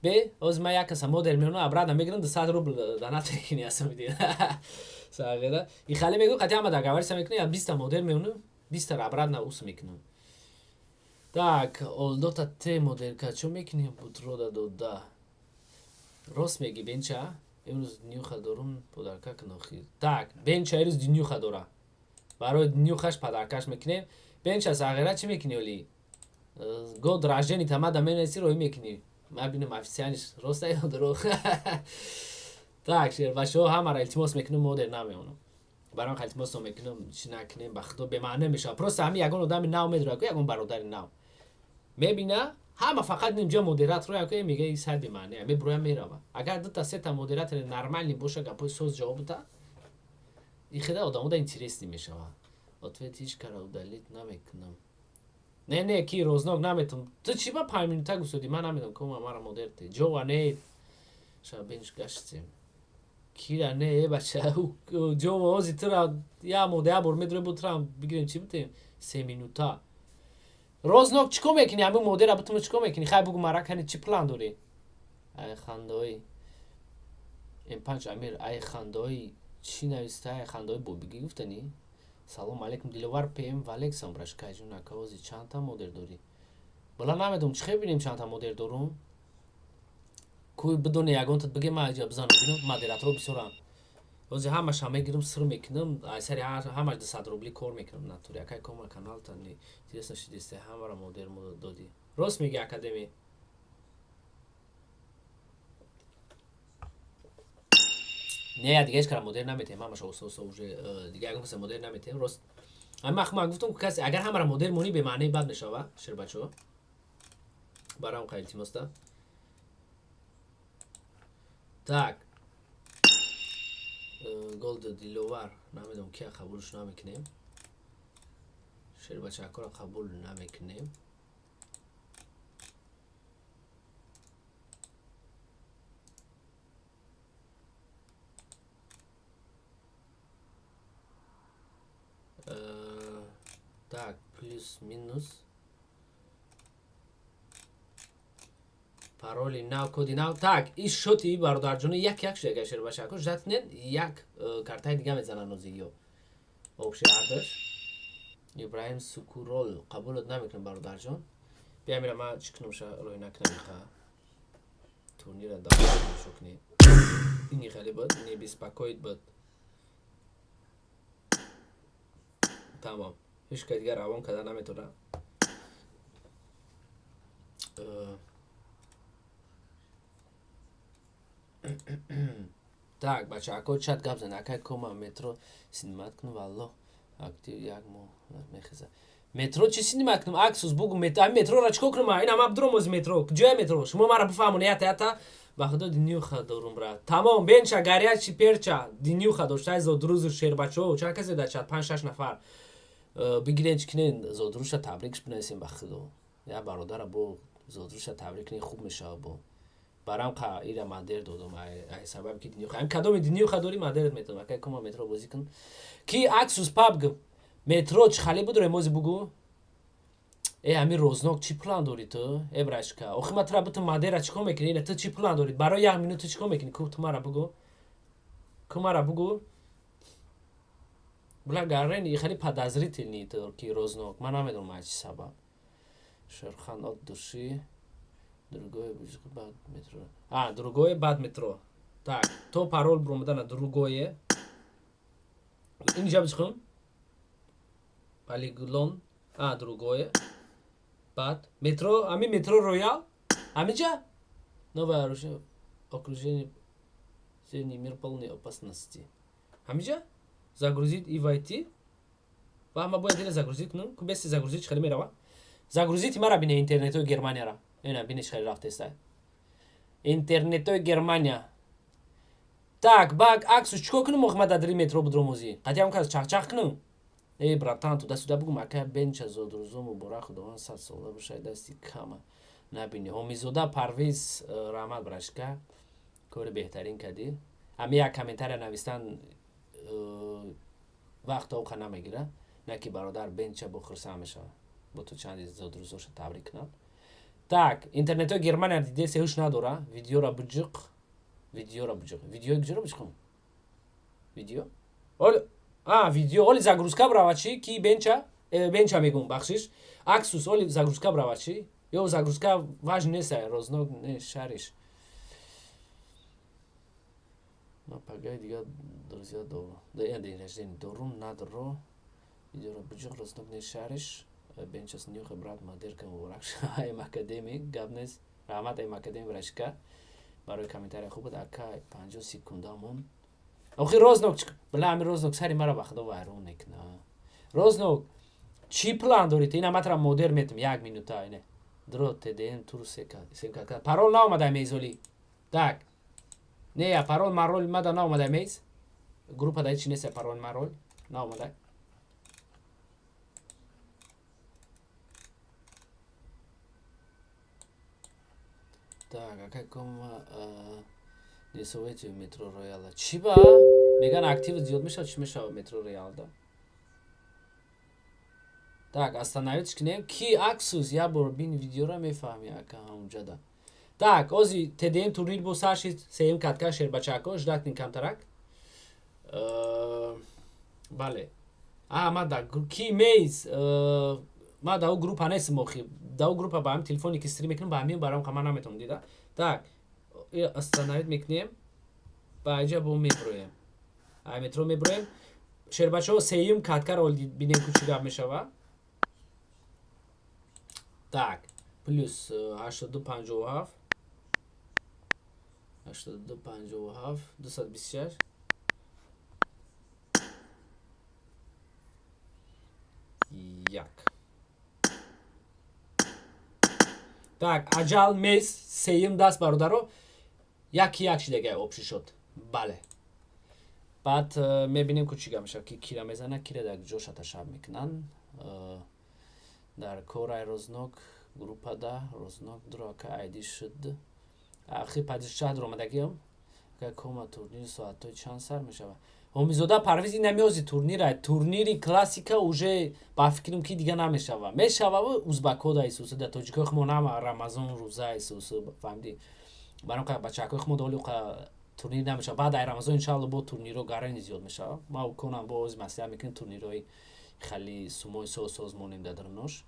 Бе, оз ма як каса модер меонам, обратно мегирам, 200 рубл донат мекунӣ асамиди. Сағира. И хали мегӯ, қати ҳама договориться мекунӣ, я 20 та модер меонам, 20 тара обратно ус мекунам. Так, олдота те модерка, чо мекунӣ бутрода дода? Рост мегӣ, бенча? Имрӯз днюха дорум, подарка кун охир. Так, бенча имрӯз днюха дора. Барои днюхаш подаркаш мекунем. Бенча сағира чӣ мекунӣ оли? Год рождения тамада менависӣ, роҳӣ мекунӣ. Ман бинам официальныйш рост ё дурӯғ. Так, шербачаҳо, ҳамаро илтимос мекунам, модер намеонам. Барои ҳам илтимос мекунам, чӣ накунем, ба худо бемаъне мешавад. Просто ҳами ягон одами нав медурад, ку ягон бародари нав. Мебина, ҳама фақат инҷа модераторо яко мега, ин сайт бемаъне, меброя мерава. Агар дута сета модератори нормальный боша, гапои соз ҷавоб бида, ин хеда одамода интересный мешавад. Ответ ҳеҷ кара удалить намекунам. Не, не, ки рознок наметум. Ту чӣ ба 5 минута гусодӣ? Ман намедонам, кума мара модер те. Ҷова не. Ша бенч гаштем. Кира не, э бача, ҷова ози тура я мода я бор медрои бу тура бигирем, чӣ бутем? 3 минута. Рознок чӣ кор мекунӣ? Ҳамин модера бутумо чӣ кор мекунӣ? Хай бугу мара, кани чӣ план дорӣ? Ай хандаои. М5 Амир, ай хандаои чӣ нависта? Ай хандаои бобигӣ гуфтанӣ? Салом алейкум, Диловар ПМ Валексан брашкайҷун ака, ози чандта модер дорӣ? Бала намедонам, чӣ хел бинем чандта модер дорум? Кӯй бидоне ягонтат биге, ман аҷа бизанам бинам, модераторо бисёрам. Ози ҳамаша мегирам, сир мекунам, ай сари ҳамаш 200 рубли кор мекунам натури. Акай кома каналта не интересно шидисте, ҳамаро модер додӣ. Рост меги, академи. Не, дига ҳеҷ кара модер наметем, ҳамаша оса оса уже дига ягон каса модер наметем, рост. Ама ман гуфтам, касе агар ҳамаро модер монӣ, бемаънеи бад мешава, шербачаҳо. Барам қа илтимоста. Так. Голд Диловар, намедонам кия қабулш намекунем. Шербачакҳоро қабул намекунем. Так, плюс минус. Пароли нав, коди нав. Так, ин шоти бародарҷони як як шуда, шербачако ждать кунед, як картаи дига мезананд озиё. Общий ҳардаш. Ибраҳим Сукурол қабулот намекунам, бародарҷон. Бия мира, ман чӣ кунам, ша рӯй накунам иха. Турнира давом кунед. Ини хеле буд, не беспокоить буд. Тамом. Ҳеҷ кас дигар равон карда наметавонад. Так, бачаҳако, чат гап зан, акай кома метро снимать кунам, валлоҳ актив як моҳ мехеза. Метро чӣ снимать кунам? Аксус бугу, ами метрора чӣ кор кунам? Ина ман дуром ози метро. Куҷоя метро? Шумо мара бифаҳмонед ята ята. Ба худо днюха дорум, брат. Тамом, бенча горячий перча днюха доштай зодрӯзу шербачаҳо. Чанд касе дар чат? 5-6 нафар. Бигирен, чӣ кунен, зодрӯзша табрикш бинависем, ба худо. Я бародара бо зодрӯзша табрик кунен, хуб мешавад бо. Барам қа ира мадер додум, ай сабаб ки днюха. Ам кадоми днюха дорӣ, мадерат метавонам. Акай кома метро бозӣ кун. Ки Аксус пабг метро чӣ хали буд, ремози бугу? Э, ами рознок чӣ план дорӣ ту? Э, брашка. Охи ма тура буту мадера чӣ кор мекунӣ? Ина ту чӣ план дорӣ? Барои як минут ту чӣ кор мекунӣ? Ку ту мара бугу. Ку мара бугу. Бла гарен и хали подозрительный ту ки рознок. Ман намедонам ай чӣ сабаб. Шерхан от души. Другое бад метро. А, другое бад метро. Так, то парол бромадана другое. Инҷа бихун. Полиглон. А, другое. Бад. Метро, ами метро Роял? Амиҷа? Новое оружие, окружение, средний мир полный опасности. Ҳамиҷа? Загрузить и войти? Ва ма бояд ина загрузить кунам? Ку беси загрузить хеле мерава? Загрузить мара бине интернетои Германияра. Ина бинеш хеле рафтеста. Интернетои Германия. Так, бак аксу чикор кунам охи ма дар дри метро будром озӣ? Қатиам кас чахчах кунам? Эй, братан, туда сюда бугум, ака бенча зодрӯзо муборак, худованд 100 сола бошад, дасти кама набини. Ҳомизода Парвиз, раҳмат, брашка. Кори беҳтарин кардӣ. Ами як комментария навистан вақт оқа намегира. На ки бародар бенча бо хурсанд мешавад. Бо ту чанди зодрӯзоша табрик кунам. Так, интернетҳои Германия дидесе, ҳуш надора. Видеора буҷиқ, видеора буҷиқ, видеои куҷоро буҷиқам? Видео оли, а видео оли загрузка брава, чи ки бенча, бенча мегум, бахшиш, аксус оли загрузка брава, чи ё загрузка важн нест, рознок не шариш. Ма пагаи дига друзья до день рождения дорум надро. Видеоро буҷиқ, рознок не шариш, бенчас нюхе, брат, модерка муборак шава. Эм академи гап нест, раҳмат, эм академи брашка, барои комментария хуб буд. Ака, 50 секундамон охи. Рознок, била, ами рознок сари мара ба худо вайрон мекуна. Рознок, чӣ план доред? Ина матра модер метум, як минута. Ине дро тдм тур семка, парол наомада мейзоли. Так, не, я парол марол мада наомада мейз, группа да чи нест, парол марол наомада. Так, ака кома, не советую метро рояла. Чӣ ба? Меган, актив зиёд мешавад, чӣ мешавад метро роялда? Так, остановить кунем. Ки аксус, як бор бин видеора, мефаҳми, ака, ҳамунҷада. Так, ози ТДМ турнир бо сар шид, сеюм катка, шербачако, ждать кунем камтарак. Бале. А, ма да ки мейз, ма да ӯ группа нестам охи. Да ӯ группа ба ҳамин телефоне ки стрим мекунам, ба ҳамин барам ма наметавонам дида. Так, остановить мекунем. Ба иҷа бо меброем. Ай метро меброем. Шербачаҳо, сеюм каткаро бинем, ку чӣ гап мешава. Так, плюс 82 57 82 57 226 1. Так, аҷал мес, сеюм даст, бародаро, яки як шидагай общий шуд. Бале. Баъд мебинем, ку чӣ гап мешавад, ки кира мезана, кира дар ҷоша ташаб мекунанд. Дар корай рознок группада рознок дрока айди шуд. Ахи падишоҳ омадагиам. Ака кома, турнир соатҳои чанд сар мешавад? Ҳомизода Парвиз, ин намеози турнира, турнири классика уже ба фикрам ки дига намешава. Мешава узбакҳо да исусу, да тоҷикои хумо нама, Рамазон рӯза исусу, фаҳмидӣ? Баром ка бачакҳои хумо доли турнир намешава. Баъд ай Рамазон, иншаалло, бо турнирҳо гарани зиёд мешава. Ма конам бо ози маслиҳат мекунем, турнирҳои хали сумои соз соз монем дар дарунош.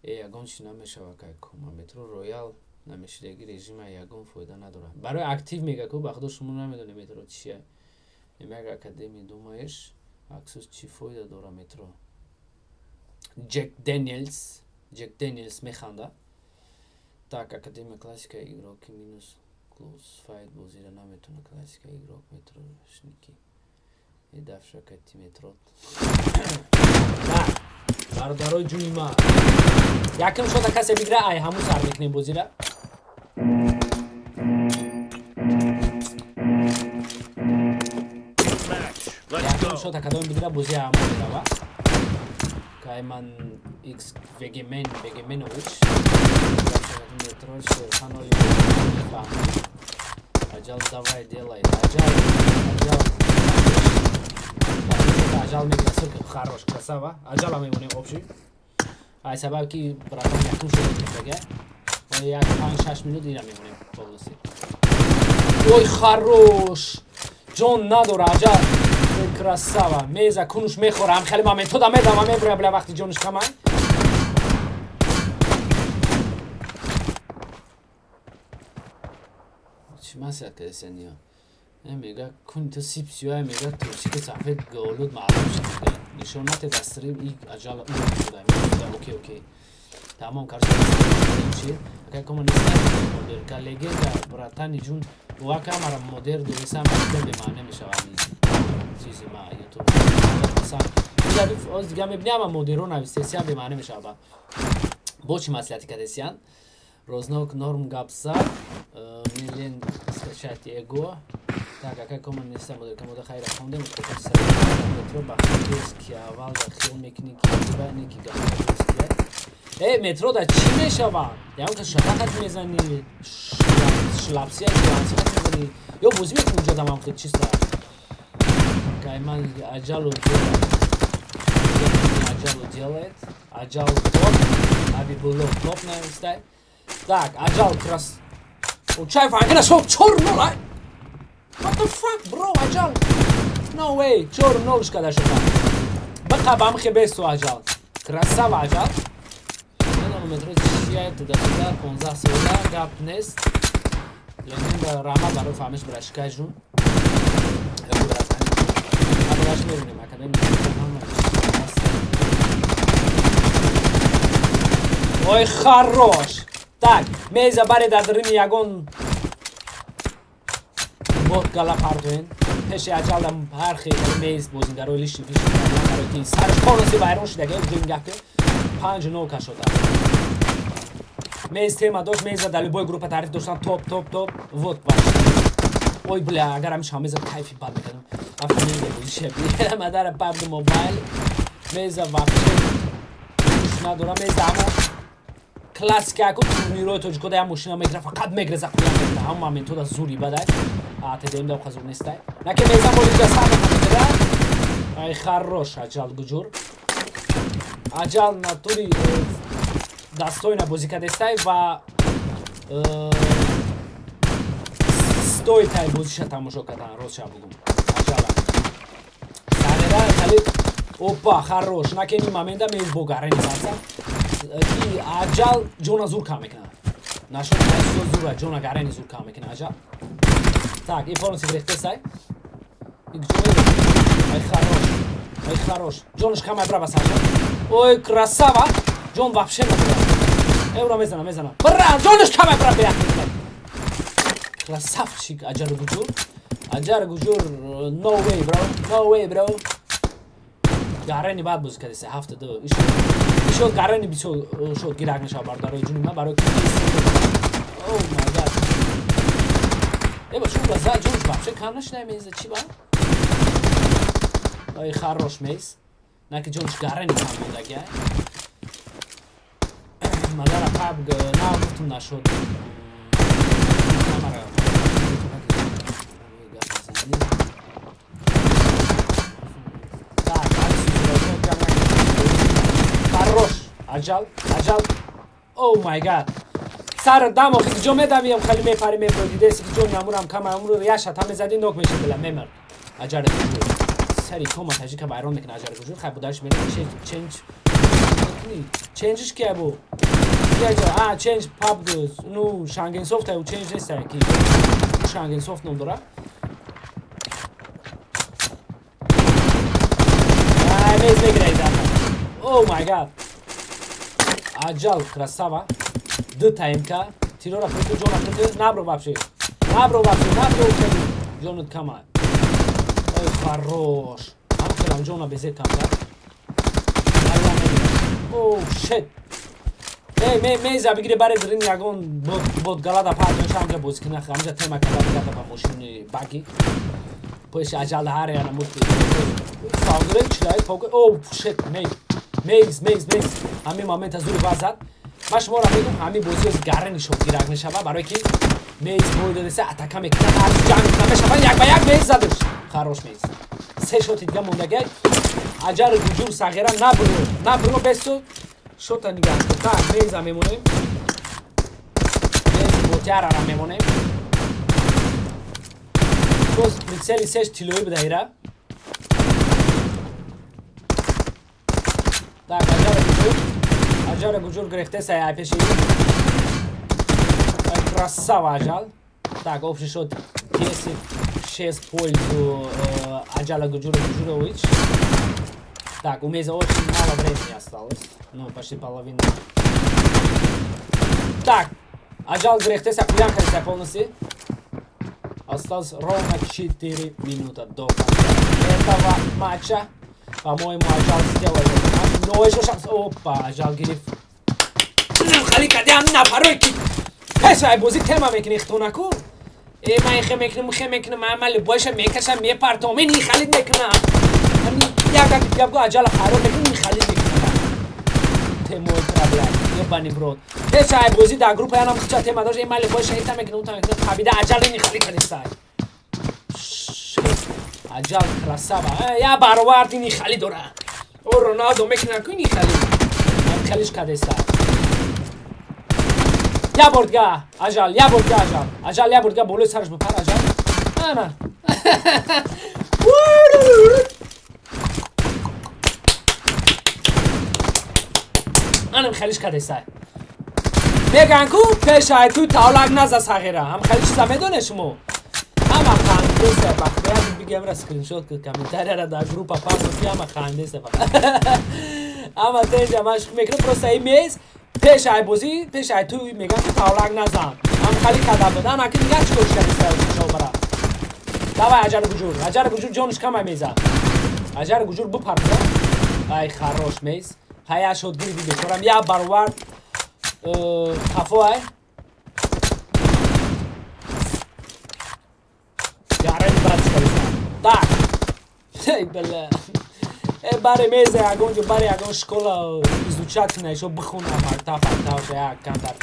Э, ягон чи намешава, кай кома, метро роял намешидаги режима ягон фоида надорад. Барои актив мега ку, ба худо, шумо намедонед метро чия. Демак, академия думаешь, аксус, чӣ фоида дора метро? Джек Дэниелс, Джек Дэниелс механда. Так, академия классика игроки минус close fight бозира наметавона, классика игрок метрошники. Дафша кати метрот. Так, бародарои ҷуни ма, якм шода касе бигира, ай ҳамун сар мекунем бозира. Match. Let's Якм go. шота кадом бигира, бози ҳамон мерава. Кайман X Вегемен Вегеменович метро Шерханович фаҳмид. Аҷал, давай, делай. Аҷал, аҷал. Аҷал мегира, сырка, хорош, красава. Аҷала мемонем общий. Ай сабаб ки братан якум шуда гирифтага. Як 5-6 минут ира мемонем полностью. Ой, хорош! Ҷон надора, аҷал. Ой, красава. Меза кунуш мехорам. Хеле моментода медама меброя, бля, вақти ҷониш камай. Чӣ маслиҳат кардеса ниё? Мега кун ту сипсиёя, мега турсики сафед голуд маълум шуд, мега. Нишон нате дастри и аҷала шуда. Мега окей, окей. Тамом, короче, чи? Ака кома неста модер ка легенда, братани ҷун, ва камара модер дорисам, бемаъне мешавад чизи ма ютуб. Масалан, оз дига мебинам, ама модерро навистесиям, бемаъне мешавад. Бо чӣ маслиҳати кардесиян? Рознок норм гапса, милен скачать эго. Так, ака кома неста модер камода, хайра хондем, метро ба ки аввал да хиёл мекунӣ, ки ба не ки гапа. Э, метро да чӣ мешава? Ягон кас шатақат мезанӣ, шлапсия шлапсия мезанӣ ё бозӣ мекунӣ, унҷо дамам хел чиста. Кайман аҷалу делает. Аҷалу делает. Аҷал топ. Абибулло топ навистай. Так, аҷал крас. Чай фанкина шо 4-0, ай. What the fuck, bro, аҷал. No way, 4-0 шкада шуда. Бақа бам хебесу аҷал. Красава аҷал. Метро чия туда туда 15 сола гап нест. Ленин ба раҳмат барои фаҳмиш брашкай ҷун. Абраш мебинем, академия. Ой, хорош. Так, меза баре дар дарини ягон ботгала партоен. Пеши аҷалам ҳар хел мез бозингарои лиши фиши барои ки сараш полностью вайрон шуда, ге ҷин гапе 5-0 кашода. Мез тема дошт, меза дар любой группа таъриф доштан, топ, топ, топ. Вот ваш. Ой, бля, агар ҳамиша меза кайфи бад мекардам. Рафта меза бозиша би. Мадара PUBG Mobile. Меза вообще гӯш надора, меза ҳамо классика ку турнирои тоҷикода як мошина мегира, фақат мегреза, қуя мегира. Ҳама моментода зури бадай. А ТДМ да зур нестай. Наке меза молида сар мекунад. Ай, хорош, аҷал гуҷур. Аҷал натури достойно бозӣ кардестай ва стоит ай бозиша тамошо кардан, ростша бугум. Аҷала. Сарера хали опа, хорош. Наке ин момента мез бо гарени баса. Ки аҷал ҷона зур кам мекунад. Нашон зура ҷона гарени зур кам мекунад аҷал. Так, и полностью гирехтесай. И ҷо Ай, хорош. Ай, хорош. Ҷонаш кам ай бра саша. Ой, красава. Ҷон вообще надора. Эвра мезана, мезана. Бра, ҷонаш кам ай бра беяк. Красавчик Аджар Гуджур. Аджар Гуджур, no way, bro. No way, bro. Гарени бад бозӣ кардеса 7-2. Ишод гарени бисёр шод гирак мешава бародарои ҷуни ман барои Oh my God. Эба шум ба за ҷонаш вообще кам нашидай меза чи ба? Ай, хорош мез. Наки ҷонаш гарени кам мондаги ай. Мадара PUBG на гуфтум нашуд. Камера. Так, хорош. Аҷал, аҷал. Oh my God. Сар дам охи ҷо медавиям хали мепари мебро дидеси ки ҷони амурам кама амуру яша та мезади нок меша била мемар. Аҷар гуҷур. Сари кома таҷика вайрон мекунад аҷар гуҷур. Хай будаш мере ченҷ. Ченҷш ки бу? Яҷа, а ченҷ PUBG, ну Шангенсофт ай ченҷ нест ки. Шангенсофт ном дора. Ай, мез мегирай дафа. Oh my God. Аҷал красава. Ду ТМК. Тирора приту, ҷона приту, набро вообще. Набро вообще, набро чеди. Ҷонут кама. Ой, хорош. Ҳам хелам ҷона безер камтар. Айва мегирам. Oh shit. Эй, ме меза бигире баре дрин ягон бот бот галада пардон ҳамҷа бозӣ кина, ҳамҷа тема када када ба мошини баги. Пеш аҷал ҳар яна мут. Фаундре чилай фока. Oh shit, мей. Мейз, мейз, мейз. Ҳамин момента зури вазад. Ман шуморо мегӯм, ҳамин бозиро гарени шод гирак мешава, барое ки мейз бой додеса атака мекунад, ҳар ҷанг намешава, як ба як мейз задаш. Хорош мейз. Се шоти дига мондагай. Аҷар гуҷур сағира набро, набро бесу шота нигаҳ кун. Так, мейза мемонем. Мейз ботярара мемонем. Боз прицели сеш тилоӣ буда ира. Так, аҷара гуҷур. Аҷара гуҷур гирехтеса ай пеши. Красава аҷал. Так, общий шот 10-6 пользу Аджала Гуджура Гуджурович. Так, у Меза очень мало времени осталось. Ну, почти половина. Так, Аджал гирехтеса куян кардеса полностью. Осталось ровно 4 минуты до конца этого матча. По-моему, Аджал сделал этот матч. Но еще шанс. Опа, Аджал гириф. Хали кадям нафарой ки пеш ай бозӣ тема мекунӣ хтонаку. Э, ман хе мекунам, хе мекунам, ман любойша мекашам, мепартом, ин халид мекунам. Ҳамин як як гап го аҷала хайрот мекунам, ин халид мекунам. Темои проблем, ебани в рот. Пеш ай бозӣ дар группа янам хича тема дошт, э, ман любойша ита мекунам, ута мекунам, қабида аҷал ин халид кардисай. Аҷал красава. Я баровард ин халид дора. О, Роналдо мекунад ку ин халид. Халиш кардеса. Я бор дига ажал, я бор дига ажал, ажал, я бор дига болои сараш бипар, ажал. Ана. Анам хелиш кадесай. Меган ку пешай ту тавлак наза сағира. Ҳам хеле чиза медоне шумо. Ҳама хандеса бахтият бигем ра скриншот ку комментарияра дар группа пасон ки ҳама хандеса. Ҳама тенҷа ман шух мекунам, просто ин мез пеш ай бозӣ, пеш ай ту меган ки тавлак назан. Ҳам хали када буд. Ана ки нигах чикор кадеса шобара. Давай аҷар гуҷур. Аҷар гуҷур ҷониш камай меза. Аҷар гуҷур бипар. Ай хорош мез. Ҳая шод гири бечорам я баровард. Хафо ай. Гарани бад шкалиса. Так. Эй, бля. Э, баре мезе ягон ҷо, баре ягон школа изучать куна, ишо бихуна, мактаб, мактаб, як камтар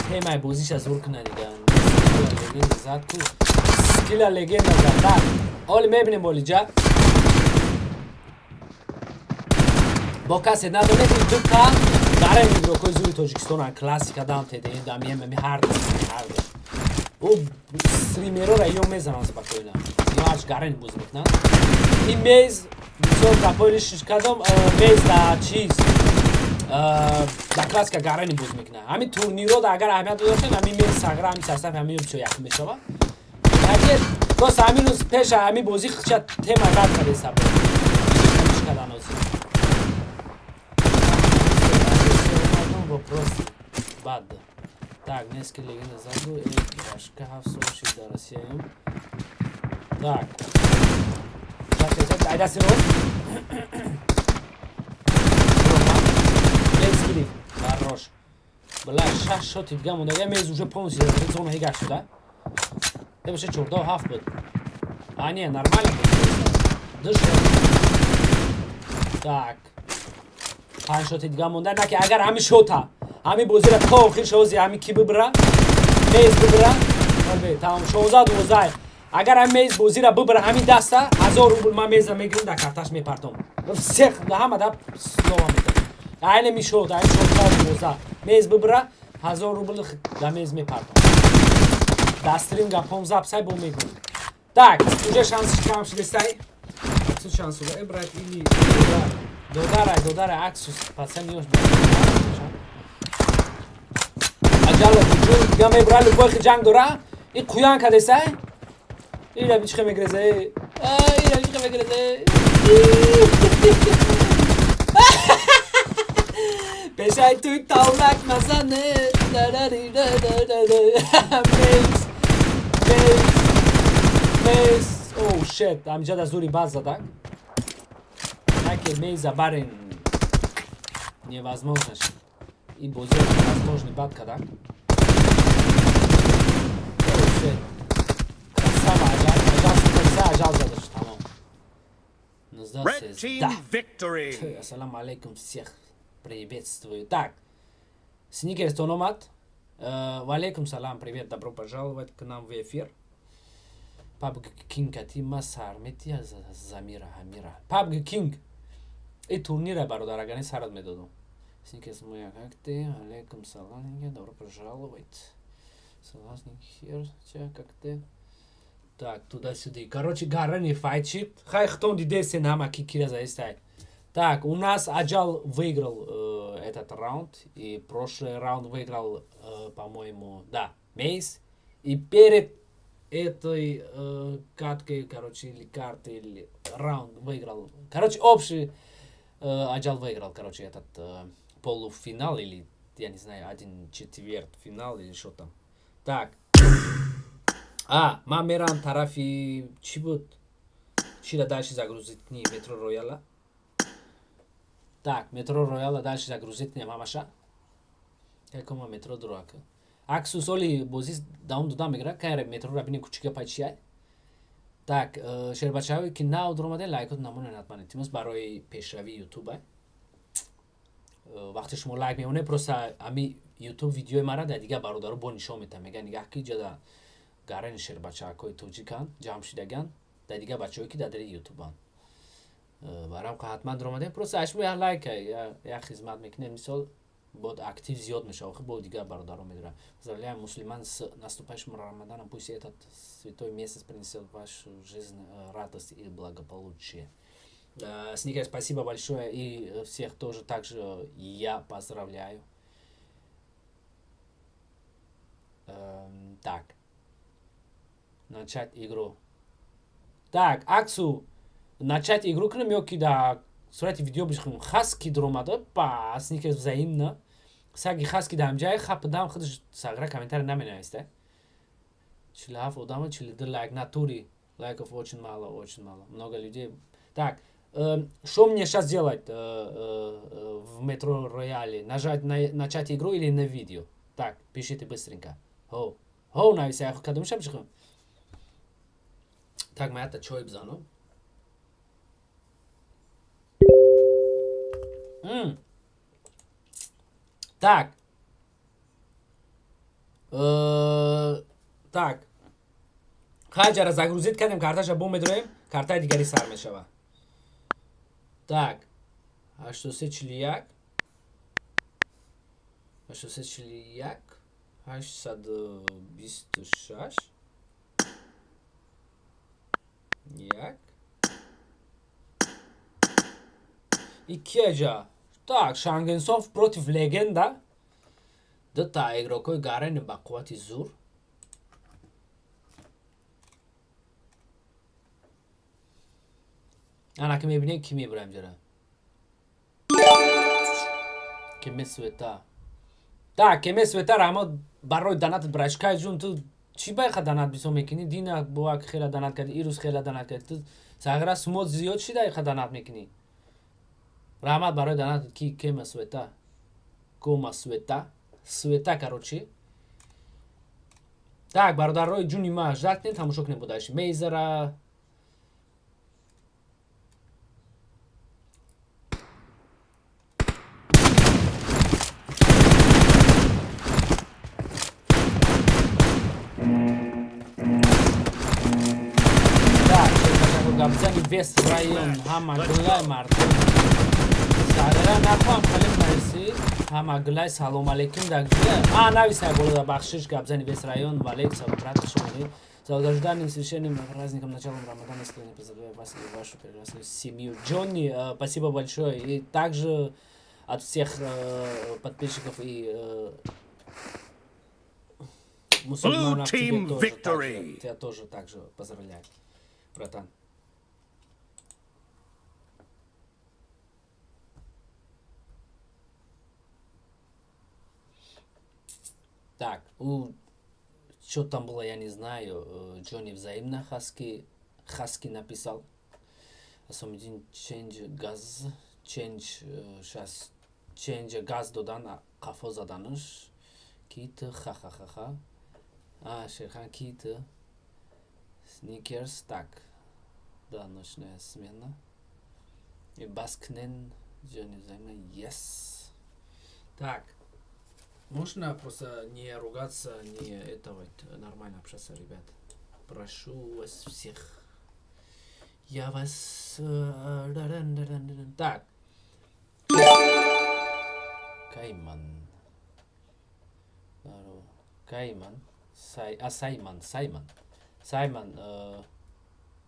темаи бозиша зур куна дига. Скилла легенда зад ку. Скилла легенда зад. Так. Оли мебинем болиҷа. Бо касе надонед, ин дута гарани игрокҳои зури Тоҷикистонанд, классика дам ТДМ, дам ММ, ҳар ду, ҳар ду. Ӯ стримерора ё мезананд спокойно. Ё ҳарч гарани боз мекунанд. Ин мез бисёр гапҳои лишиш кардам, мез да чиз да классика гарани боз мекунад. Ҳамин турнирро да агар аҳамият додашем, ҳамин мез сағра, ҳамин сарсаф, ҳамин бисёр яқин мешавад. Агар просто ҳамин рӯз пеша ҳамин бозӣ хича тема рад карда сабаб. Кардан озӣ. Вопрос бад. Так, несколько легенд заду, рашка ҳафт сол шид дар Россияем. Так. Айда сиро. Мез гирифт. Хорош. Бля, шаш шоти дига монда. Мез уже полностью зона ҳигаш шуда. Э, боша 14-7 буд. А, не, нормально буд. Ду шот. Так. 5 шоти дига монда. На ки агар ҳамин шота, ҳамин бозиро то охир шози ҳамин ки бибира, мез бибира, тамом 16-12. Агар ҳамин мез бозиро бибира ҳамин даста, 1000 рубл ман меза мегирам, дар карташ мепартом. Всех ҳама да слова метам. Айне ми шот, айни 16-12. Мез бибира, 1000 рубл да мез мепартом. Дар стрим гапом запсай бо мегӯм. Так, уже шансиш кам шудестай. Аксус шансу, э, брат, или додарай, додарай, аксус, пацан ёш. Аҷало буҷур дига мебура, любой ҷанг дора. И қуян кадесай. Ира бичихе мегрезе. Ира бичихе мегрезе. Пешай туй тавлак назане. Мейс. Мейс. Мейс. Оу, шит. Амҷа да зури баз задак. Наки мейза барин невозможно шид. Ин бозиро невозможно бад кадак. Оу, шит. Красава, ажал, ажал, суперса, ажал задаш, тамом. Red team victory. Ассаламу алейкум, всех приветствую. Так, Сникерс Тономат. Валейкум салам, привет, добро пожаловать к нам в эфир. Пабг Кинг Атима Сарметия Замира Хамира. Пабг Кинг. И турнира бародар, агар не сарат медодам. Сникерс моя, как ты? Алейкум салам, добро пожаловать. Салам, Сникерс, как ты? Так, туда-сюда. Короче, гарани файтшип. Хай хтон дидесен ҳама ки кира заистай. Так, у нас Аджал выиграл этот раунд. И прошлый раунд выиграл, по-моему, да, Мейс. И перед этой каткой, короче, или картой, или раунд выиграл. Короче, общий Аджал выиграл, короче, этот полуфинал или, я не знаю, один четверть финал или что там. Так. А, ман мерам тарафи чӣ буд? Чира дальше загрузить ни Метро Рояла. Так, Метро Рояла дальше загрузить не мамаша. Какома Метро дурака. Аксус оли бозӣ давом дода мегира, кайра Метро ра бинем кучика пай чия. Так, шербачаҳое ки нав дуромаде, лайкот намонед ҳатман, илтимос, барои пешравии Ютуб. Вақте шумо лайк мемонед, просто ҳами Ютуб видеои мара дар дигар бародаро бо нишон метаҳад. Мегӯяд, нигаҳ ки ҷада гарани шербачаҳакҳои тоҷиканд, ҷамъ шидаганд, дар дигар бачаҳое ки дар дари Ютубанд. Барам ҳатман дуромадем, просто ашмо як лайк, як хизмат мекунем, мисол. Бод актив зиёд мешава, охи бо дигар бародаро медора. Поздравляем мусульман с наступающим Рамаданом. Пусть этот святой месяц принесет в вашу жизнь радость и благополучие. Сникерс, спасибо большое, и всех тоже также я поздравляю. Так. Начать игру. Так, Аксу, начать игру кунем ё ки да сурати видео бишхем? Хаски дуромада, па, Сникерс взаимно. Саги хаски да ҳамҷай хапдам худаш сагра комментарий наменависта. 47 одама, 42 лайк натури. Лайков очень мало, очень мало. Много людей. Так, что мне сейчас делать в Метро Рояле? Нажать на начать игру или на видео? Так, пишите быстренько. Хо. Хо, нависа, кадом шабшихм? Так, маята чой бзану. Так. Так. Хаҷара загрузить кардем, карташа бо медроем, картаи дигари сар мешава. Так. 8341 8341 826 1 иккиаҷа. Так, Шангенсов против Легенда. Дута игрокои гарени ба қуввати зур. Ана ки мебинем, ки мебурам ҷара. Кеме света. Так, кеме света, раҳмат барои донат, брачкай ҷун, ту чӣ байха донат бисо мекунӣ? Дина боак хела донат кардӣ, ирӯз хела донат кардӣ. Ту сағра сумот зиёд шида иха донат мекунӣ. Раҳмат барои донат ки кема света. Кома света. Света, короче. Так, бародарои ҷуни ма, ждать кунед, тамошо кунед будаш. Мейзара. Так, гапзани вес район ҳама гулай мардум. Сарара нахоҳам халим нарисӣ. Ҳама гулай салом алейкум да гулай. А, нависай боло бахшиш гапзани вес район валейк салом брат шумони. С долгожданным священным праздником началом Рамадана искренне поздравляю вас и вашу прекрасную семью. Джонни, спасибо большое. И также от всех подписчиков и мусульманов тебе тоже, также, тебя тоже также поздравляю, братан. Так, что там было, я не знаю. Джонни взаимно Хаски, Хаски написал. Асомидин change газ, change, сейчас change газ додан, қафо заданаш. Кит, ха-ха-ха-ха. А, Шерхан Кит. Сникерс, так. Да, ночная смена. И Баскнен, Джонни взаимно, yes. Так. Можно просто не ругаться, не этого, нормально общаться, ребят. Прошу вас всех. Я вас... Так. Кайман. Кайман. Саймон, Саймон. Саймон.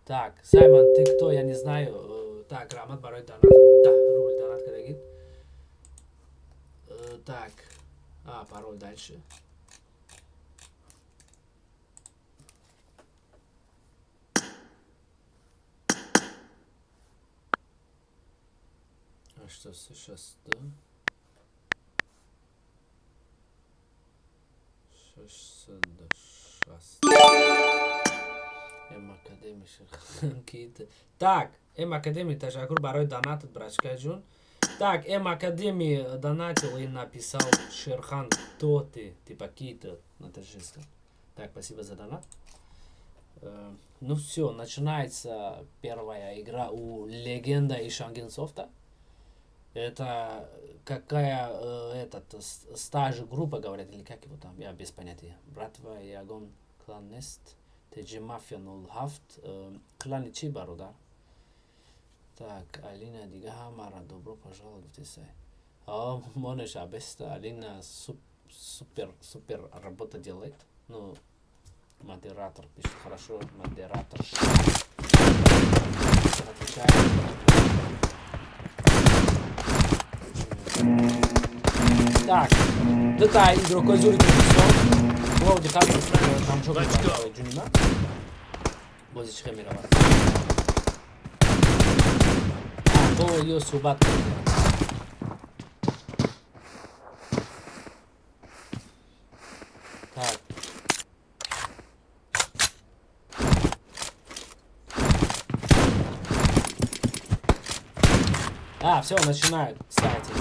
Так, Саймон, ты кто? Я не знаю. Так, раҳмат барои донат. Да, рубль донат кардагит. Так. А, пароль дальше. А что сейчас, да? 606. М Академи Шерхан. Так, М Академи, ташаккур барои донатат, брачка ҷун. Так, М Академи донатил и написал Шерхан, кто ты? Типа Кита на таджикском. Так, спасибо за донат. Ну все, начинается первая игра у Легенда и Шангенсофта. Это какая этот стаж группа, говорят, или как его там, я без понятия. Братва, Ягон, Клан Нест, ТЖ Мафия 07, клани чи бародар? Так, Алина Дига Хамара, добро пожаловать в ТС. Монеш Абеста, Алина супер, супер работа делает. Ну, модератор пишет хорошо, модератор. Отвечает. Так, дута игрокои зури Тоҷикистон. Бо диққат тамошо кунед, ҷунима. Бози чӣ хел меравад. Бо ё суҳбат кардем. Так. А, все, начинают, кстати.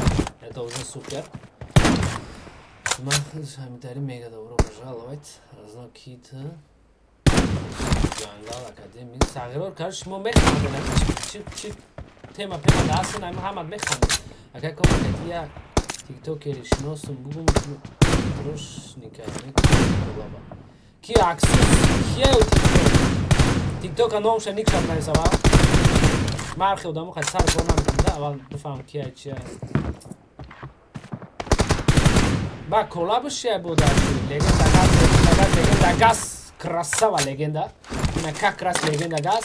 Это уже супер. Хамитари мега, добро пожаловать. Разнокит. Ҷангал Академи. Сағирор, короче, шумо механдед. Чи чи тема пема дастен, ами ҳамат механдед. Ака коммент як тиктокери шиносум бугум трошника лаба. Ки аксус? Кия тикток? Тиктока номша никшам нависава. Мархи одамо хай сар кор намекунда, аввал бифаҳм кия чия. Ба коллаб шия буда легенда газ, легенда газ, легенда газ, красава легенда. Ина как раз легенда газ.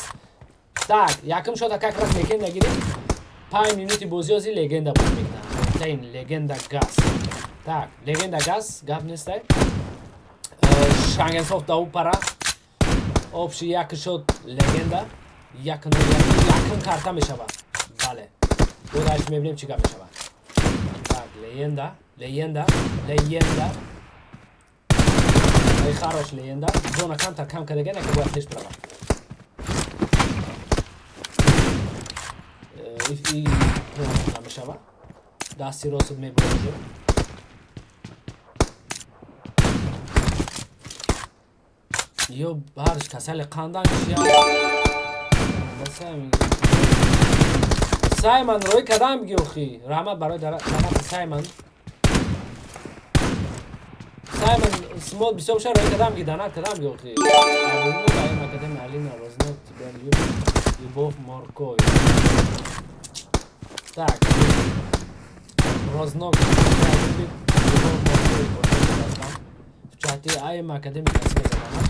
Так, якум шота как раз легенда гирифт. 5 минути бозиози легенда буд мекунам. Тайн легенда газ. Так, легенда газ, гап нестай. Шангенсофт дау пара. Общий як шот легенда. Як якум карта мешавад. Бале. Бодаш мебинем чӣ гап мешавад. Так, легенда, легенда, легенда. Ай, хорош легенда. Зона камтар кам кардага, ки бояд пеш бирава. И намешава. Дасти рост мебурад уже. Ё ҳарш касали қандан чия? Саймон рӯй кадам биги охи. Раҳмат барои раҳмат Саймон. Саймон смол бисёр ша рӯй кадам биги, донат кадам биги охи. Академия Алина Рознок тебя любит. Любовь морковь. Так. Рознок тебя любит. Любовь морковь. Вот это там. В чате АМ Академия спасибо за донат.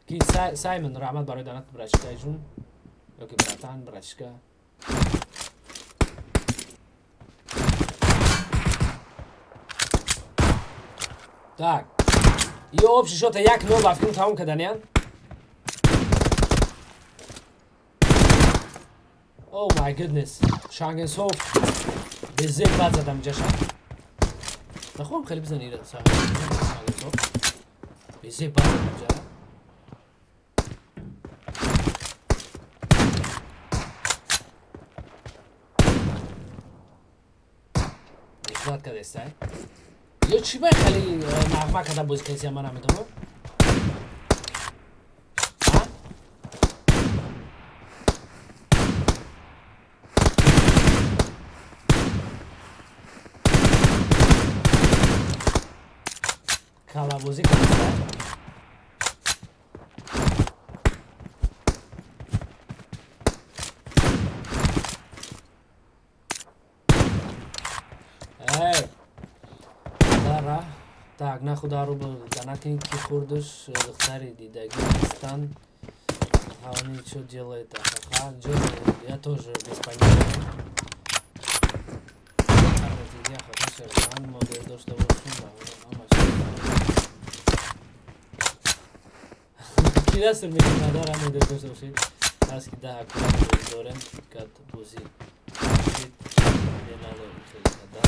Ки Саймон, раҳмат барои донат, братишка ҷун. Ёки братан, братишка. Так. Ё общий шота 1-0 ба фикрм тамом карданиян. Oh my goodness. Шангенсов безеб бад задам ҷаша. Нахоҳам хеле бизани ира Шангенсов. Безеб бад задам ҷара. Ифрат кардестай. Ё чӣ бай хеле нағма карда бозӣ кардеси, ман намедонам. А? Калабозӣ кардестай. Эй! Дара. Так, на худа рубл донатин ки хурдуш духтари дидагӣ нестанд. А он что делает? Ахаха. Джон, я тоже без понятия. Модел дошта бошум, ҳамаш. Ки дастр мекунад, дара модел дошта бошед. Аст ки 10 акула модел дорем, кат бозӣ. Шид. Надорем хеле када.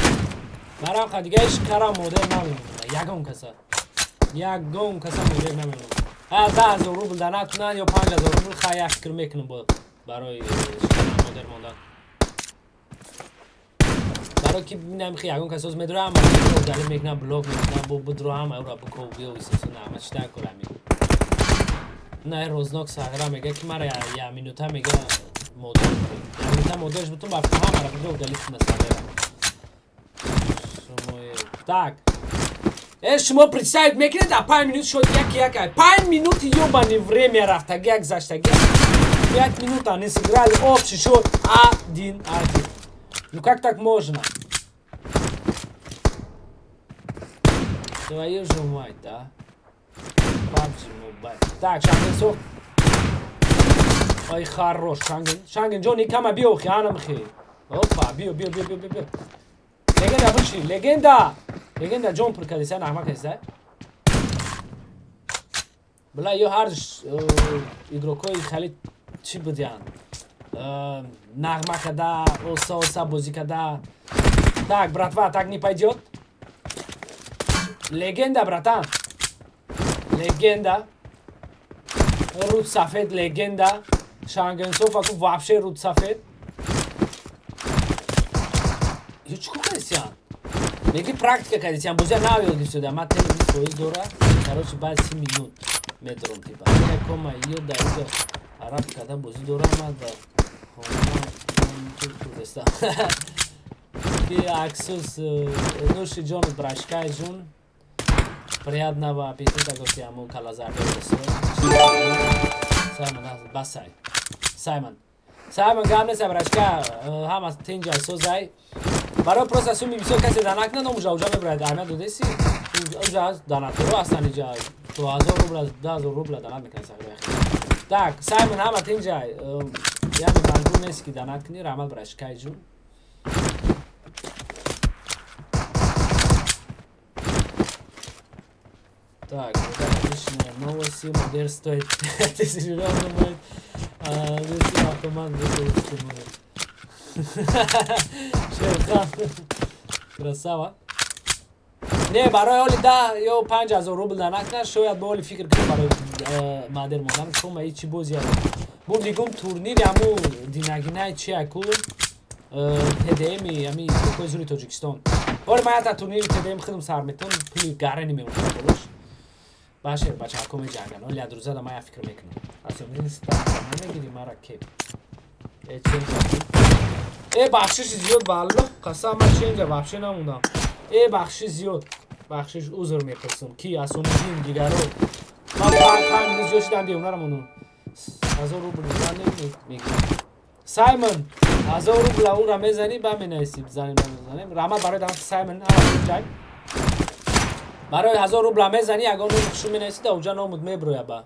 Барам дига ҳеч кара модел намемонад. Ягон каса. Ягон каса модел намемонад. А 10 000 рубл донат кунанд ё 5000 рубл, хай, як фикр мекунам бо барои шикана модел мондан. Барои ки бинам хи ягон кас оз медура, ама дали мекунам, блок мекунам, бо будро ҳама ӯра биков биё исису на чита корами. На рознок сағра мега ки мара я минута мега модел. Я минута моделш бутун ба ҳамара будро удалить куна сағра. Так. Э, шумо представить мекунед, а 5 минут шуд 1-1. 5 минути ёбаный время рафтаги, як заштаги. 5 минут они сыграли, общий счет 1-1. Ну как так можно? Твою же мать, да? PUBG Mobile. Так, Шангенсов. Ой, хорош, Шанген. Шанген, Джонни, кама био, хианам хи. Опа, био, био, био, био, био. Легенда вышли, легенда! Легенда Джон прикадиса, нахма кадиса. Бла, ё ҳар игрокои хеле чӣ будянд? Нағма када, оса оса бозӣ када. Так, братва, так не пойдет. Легенда, братан. Легенда. Руд сафед легенда. Шангенсов аку вообще руд сафед. Ё чӣ кардисян? Меги практика кардисян, бозия нав ёд гирифтуда. Ман телевиз фоиз дора. Короче, баъд 30 минут медорам типа. Я кома ё да иҷо араб када бозӣ дорам ман да хона курдеста. Ки аксус нуши ҷон брашкай ҷун. Приятного аппетита гуфти аму калазарде. Саймон басай. Саймон. Саймон гап нест брашка, ҳама тинҷай созай. Барои просто суми бисёр касе данак надом, уҷа мебарад аҳамият додеси. Уҷа донаторо ҳастанд, иҷа то 1000 рубла, 2000 рубла донат мекунанд сагрои. Так, Саймон ҳама тинҷай. Яъне маҷбур нест ки донат кунӣ, раҳмат брашкай ҷун. Так, вот это личные новости. Модель стоит 5000 думает. А, автомат 2000. Шерхан. Красава. Не, барои оли 10 ё 5000 рубл донат шояд ба оли фикр кунем барои мадер мондан. Кома и чӣ бози бу дигум турнири аму динагинай чи аку ТДМ ами кокои зури Тоҷикистон. Бори ман ята турнири ТДМ худам сар метон пули гарани мемонад болош. Башер бачаҳако меҷанган. Оли ядрӯзада ман я фикр мекунам. Асомин ставка намегири мара кеп. Э ченҷа. Э бахшиши зиёд, ба Аллоҳ қасам, ман ченҷа вообще намондам. Э бахшиш зиёд. Бахшиш узр мепурсам. Ки Асомиддин дигаро. Ман 5 минут зиёд шидам девонара мондам. 1000 рубл мезанем мегирам. Саймон 1000 рубла ура мезанӣ ба менависӣ занем намезанем. Раҳмат барои донат Саймон ҳама ҷай. Барои 1000 рубла мезанӣ ягон номи хушу менависӣ да уҷа номуд меброя ба.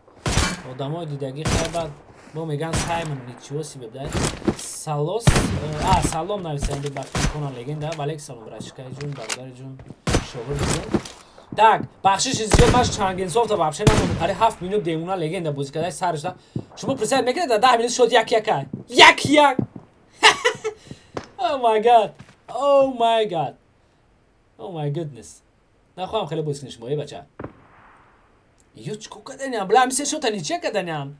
Одамои дидагӣ хайбат мо меган Саймон ничего себе да. Салос а салом нависанди ба фикона легенда. Валейк салом братишкаи ҷун, бародари ҷун, шогирди ҷун. Так, бахшиши зиёд маш Чангенсовта вообще намонд. Қари 7 минут демуна легенда бозӣ карда сарашда. Шумо представить мекунед, да 10 минут шуд 1-1. 1-1. Oh my God. Oh my God. Oh my goodness. Нахоҳам хеле бозӣ кунед шумо, эй бача. Ё чӣ кор карданям? Бла, ами се шота ничья карданям.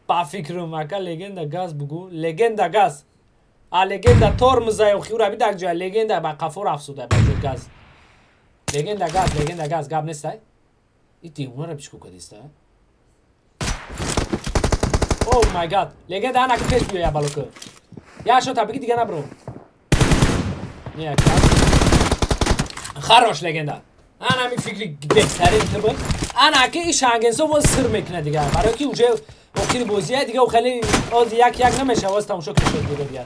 Ба фикрам, ака легенда газ бугу. Легенда газ. А легенда тормоза ё хиура бидак ҷоя легенда ба қафо рафсуда ба ҷои газ. Легенда газ, легенда газ, гап нестай? И девонара чӣ кор кардиста? Oh my God. Легенда ана ки пеш биё я балока. Я шота биги дига набро. Не, ака. Хорош легенда. Ана ми фикри беҳтарин ту буд. Ана ки и Шангенсов боз сир мекунад дига. Барои ки уже охири бозия дига хеле оз 1-1 намешава, боз тамошо кунед дига дига.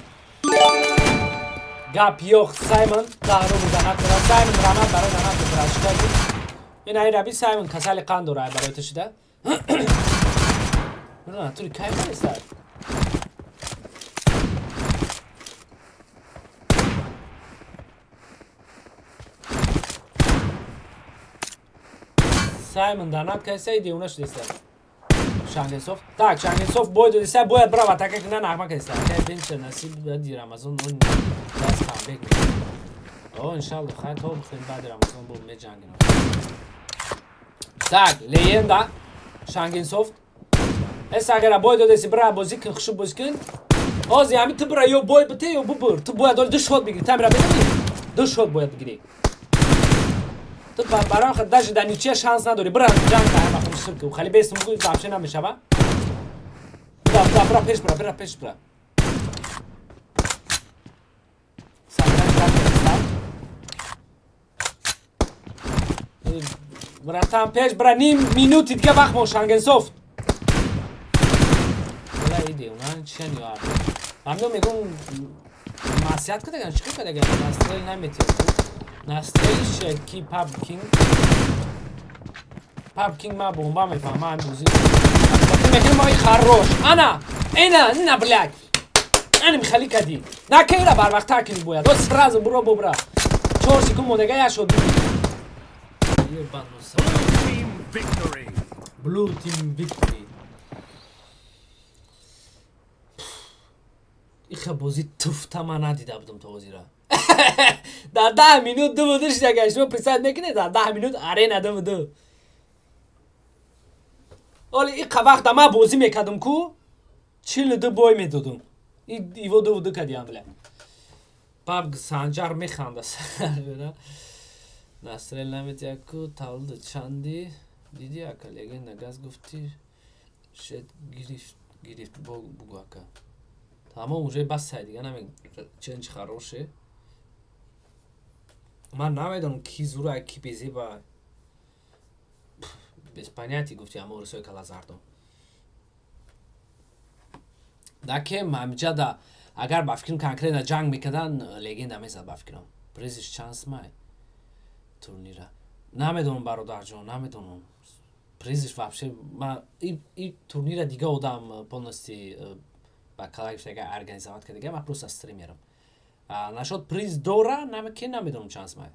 Гап ёх Саймон 10 рубл донат кардад. Саймон раҳмат барои донат брашка. Ин ай раби Саймон касали қанд дорад барои ту шида. Тури кай барисад? Саймон донат кайса и девона шудеста. Шангенсов. Так, Шангенсов бой додеста, бояд брав атака кунад, нағма кардеста. Кай бенча насиб баъди Рамазон он даст камбек мекунад. О, иншалло, хай то бихӯрем баъди Рамазон бо меҷангем. Так, легенда Шангенсофт. Эс агара бой додеси бра бозӣ кун, хушуб бозӣ кун. Ҳозир ҳами ту бра ё бой бите ё бубур. Ту бояд оли ду шот бигирӣ. Тамира медонӣ? Ду шот бояд бигирӣ. Ту барои хад даже дар ничья шанс надорӣ. Бра ҷанг ка ҳама хун ширк. Хали бес мугу вообще намешава. Бра, бра, бра пеш бра, бра пеш бра. Сабран ҷанг кардиста. Братан пеш бра ним минути дига вақт мон Шангенсофт. Бла и Девона чиян ё ҳарду ҳамино мегӯм, маслиҳат кардаган, чӣ кардаган, настрел наметиёд. Настрелиш ки Паб Кинг, Паб Кинг, ма бомба мефаҳмам, ма бозӣ мекунам. Ай, хорош, ана эна на, блядь, ана михали кадӣ накера, барвақттар кунӣ бояд. О, сразу буро, бубра, 4 секунд мондага, як шот. Blue team victory. Blue team victory. Иха бозӣ туфта ман надида будам то ҳозира. Дар 10 минут 2-2 шидага. Шумо представить мекунед, дар 10 минут арена 2-2. Оли иқа вақта ман бозӣ мекардам ку, 42 бой медодум. Иво 2-2 кадиям, бля. Паб Санҷар механда. Настрел наметия ку. Таваллуд чанди диди, ака? Легенда газ гуфти, шед гирифт, гирифт, бугу, ака. Тамом, уже бас сай, дига намег. Ченч хороше. Ман намедонам, ки зура, ки безеба, без понятия. Гуфти ҳама урусои калазардон дакем ҳамиҷада. Агар ба фикрам конкретно ҷанг мекардан, легенда мезад. Ба фикрам, призиш чанд май турнира намедонам, бародарҷон, намедонам. Призиш вообще ма и турнира дига одам полностью ба кала гирифтага, организовать кардага, ма просто стримерам. Насчёт приз дора ки намедонам, чанд май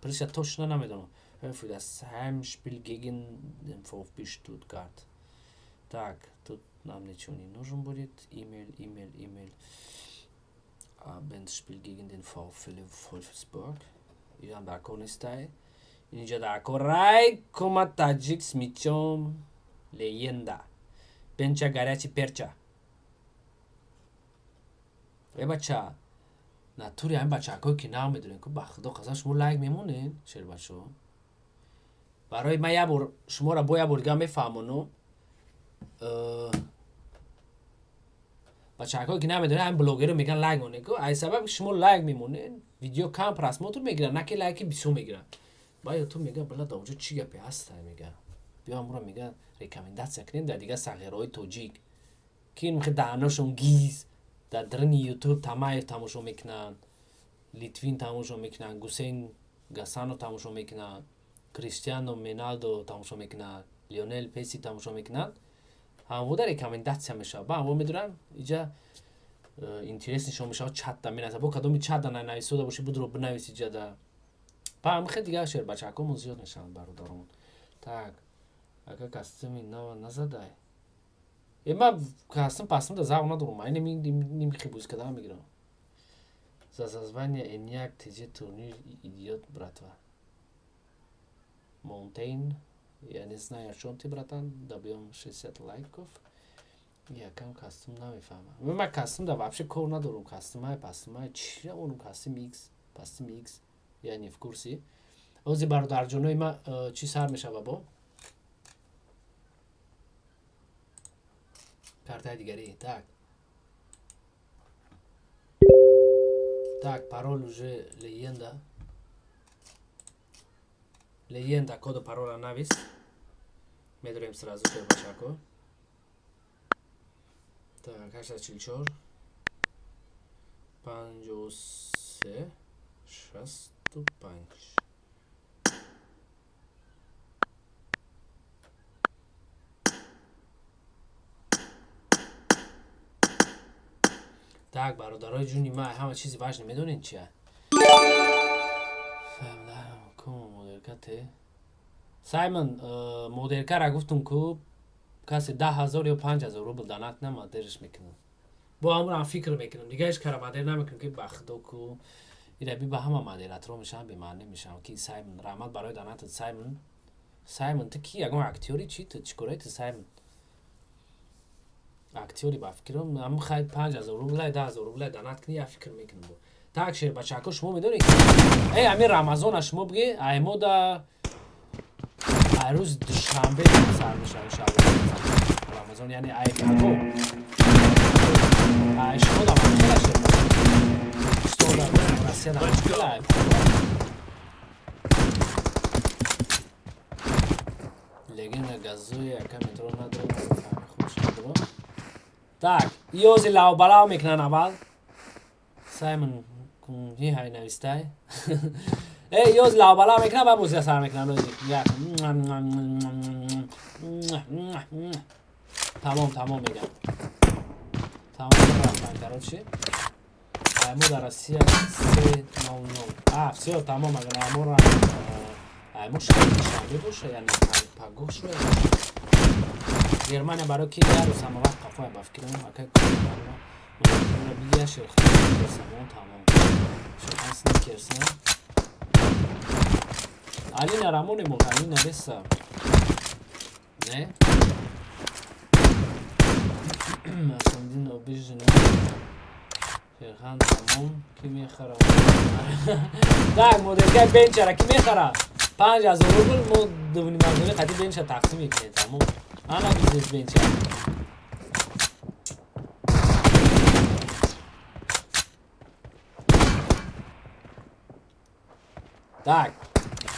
призша точно намедонам. Für das Heimspiel gegen den VfB Stuttgart. Так, тут нам ничего не нужен будет. Email, Email, Email. Abendspiel gegen den VfL Wolfsburg. Иран дар кор нестай. Инҷа дар кор рай кома таджик с мячом, легенда. Пенча горячий перча. Э, бача, натури ҳамин бачаҳакое ки нав медонем ку, ба худо қасам, шумо лайк мемонед, шербачо. Барои ман як бор шуморо бо як бор дига мефаҳмонам. Бачаҳакое ки намедонед, ҳамин блогеро мегӯян лайк монед ку, ай сабаб шумо лайк мемонед, видео кам просмотр мегирад, на ки лайки бисёр мегирад. Ба ютуб мега, била, дар онҷо чӣ гапе ҳаста, мега, биё амро, мега, рекомендация кунем дар дигар сағираҳои тоҷик, ки мехе даҳаношон гиз дар дарини ютуб Тамаев тамошо мекунанд, Литвин тамошо мекунанд, Гусейн Гасанов тамошо мекунанд, Криштиано Меналдо тамошо мекунанд, Лионел Песи тамошо мекунанд. Ҳамвода рекомендация мешавад, ба ҳамво медонам, иҷа интерес нишон мешавад, чатта менависа, бо кадоми чатта нанависода боши, будро бинавис иҷада. Ба ҳамихе дигар шербачакҳомон зиёд мешаванд, бародаромон. Так, ака, костюми нава назадай? Э, ма костюм пастум да завқ надорам, ма нимихи бозӣ кардан мегирам. За название Эняк ТЖ турнир идиот, братва. Монтейн, я не знаю, о чём ты, братан. Добьем 60 лайков. Якам костюм намефаҳмам. Ма костюм да вообще кор надорам, костюмай, пастумай, чи намонам, костюм X, пастум X, я не в курсе. Ози, бародарҷонои ма, чӣ сар мешава бо? Картаи дигарӣ. Так. Так, пароль уже легенда. Легенда, коду пароля навис. Медорем сразу шербачако. Так, 844 53 65. Так, бародарои ҷуни ма, ҳама чизи важно медонед чия? Модеркате Саймон, модеркара гуфтум ку, касе 10 000 ё 5000 рубл донат на, модерш мекунам. Бо ҳамонам фикр мекунам, дига ҳеҷ кара модер намекунам, ки ба худо ку ираби ба ҳама модераторо мешавам, бемаъне мешавам. Ки Саймон, раҳмат барои донатат, Саймон. Саймон, ту ки, ягон актёри чи, ту чӣ кораи ту, Саймон? Актёри ба фикрам. Ам хай, 5000 рубла, 10 000 рубла донат кунӣ, я фикр мекунам. Бо так, шербачако, шумо медонед, э, ами Рамазона шумо биге, аймода ай рӯзи душанбе сар мешава, иншаалло, Рамазон, яъне ай паго ай шумо да хела шербача Россия да хела. Легенда газуи, ака, метро надорам, хуш надорам. Так, ёзи лавбалав мекунан аввал. Саймон ҳай навистай. Э, ёз лавбалав мекунан, ба бозия сар мекунан. Як. Тамом, тамом мегам. Тамом рафтан, короче. Мо дар Россия 3:00. А, всё, тамом, агар амора мо шанбе боша, яъне пагоҳ шояд. Германия барои ки як рӯз ҳама вақт қафоя, ба фикрам, акай бигия шерхамон тамом. Шерхан сникерс. Алина Рамоне Алина Беса. Не? Асандин обижена. Шерхан тамом, ки мехара? Так, моделкаи бенчара ки мехара? 5000 рубл, мо дувнимазори қати бенча тақсим мекунем, тамом. Ана бизнес бенча. Так,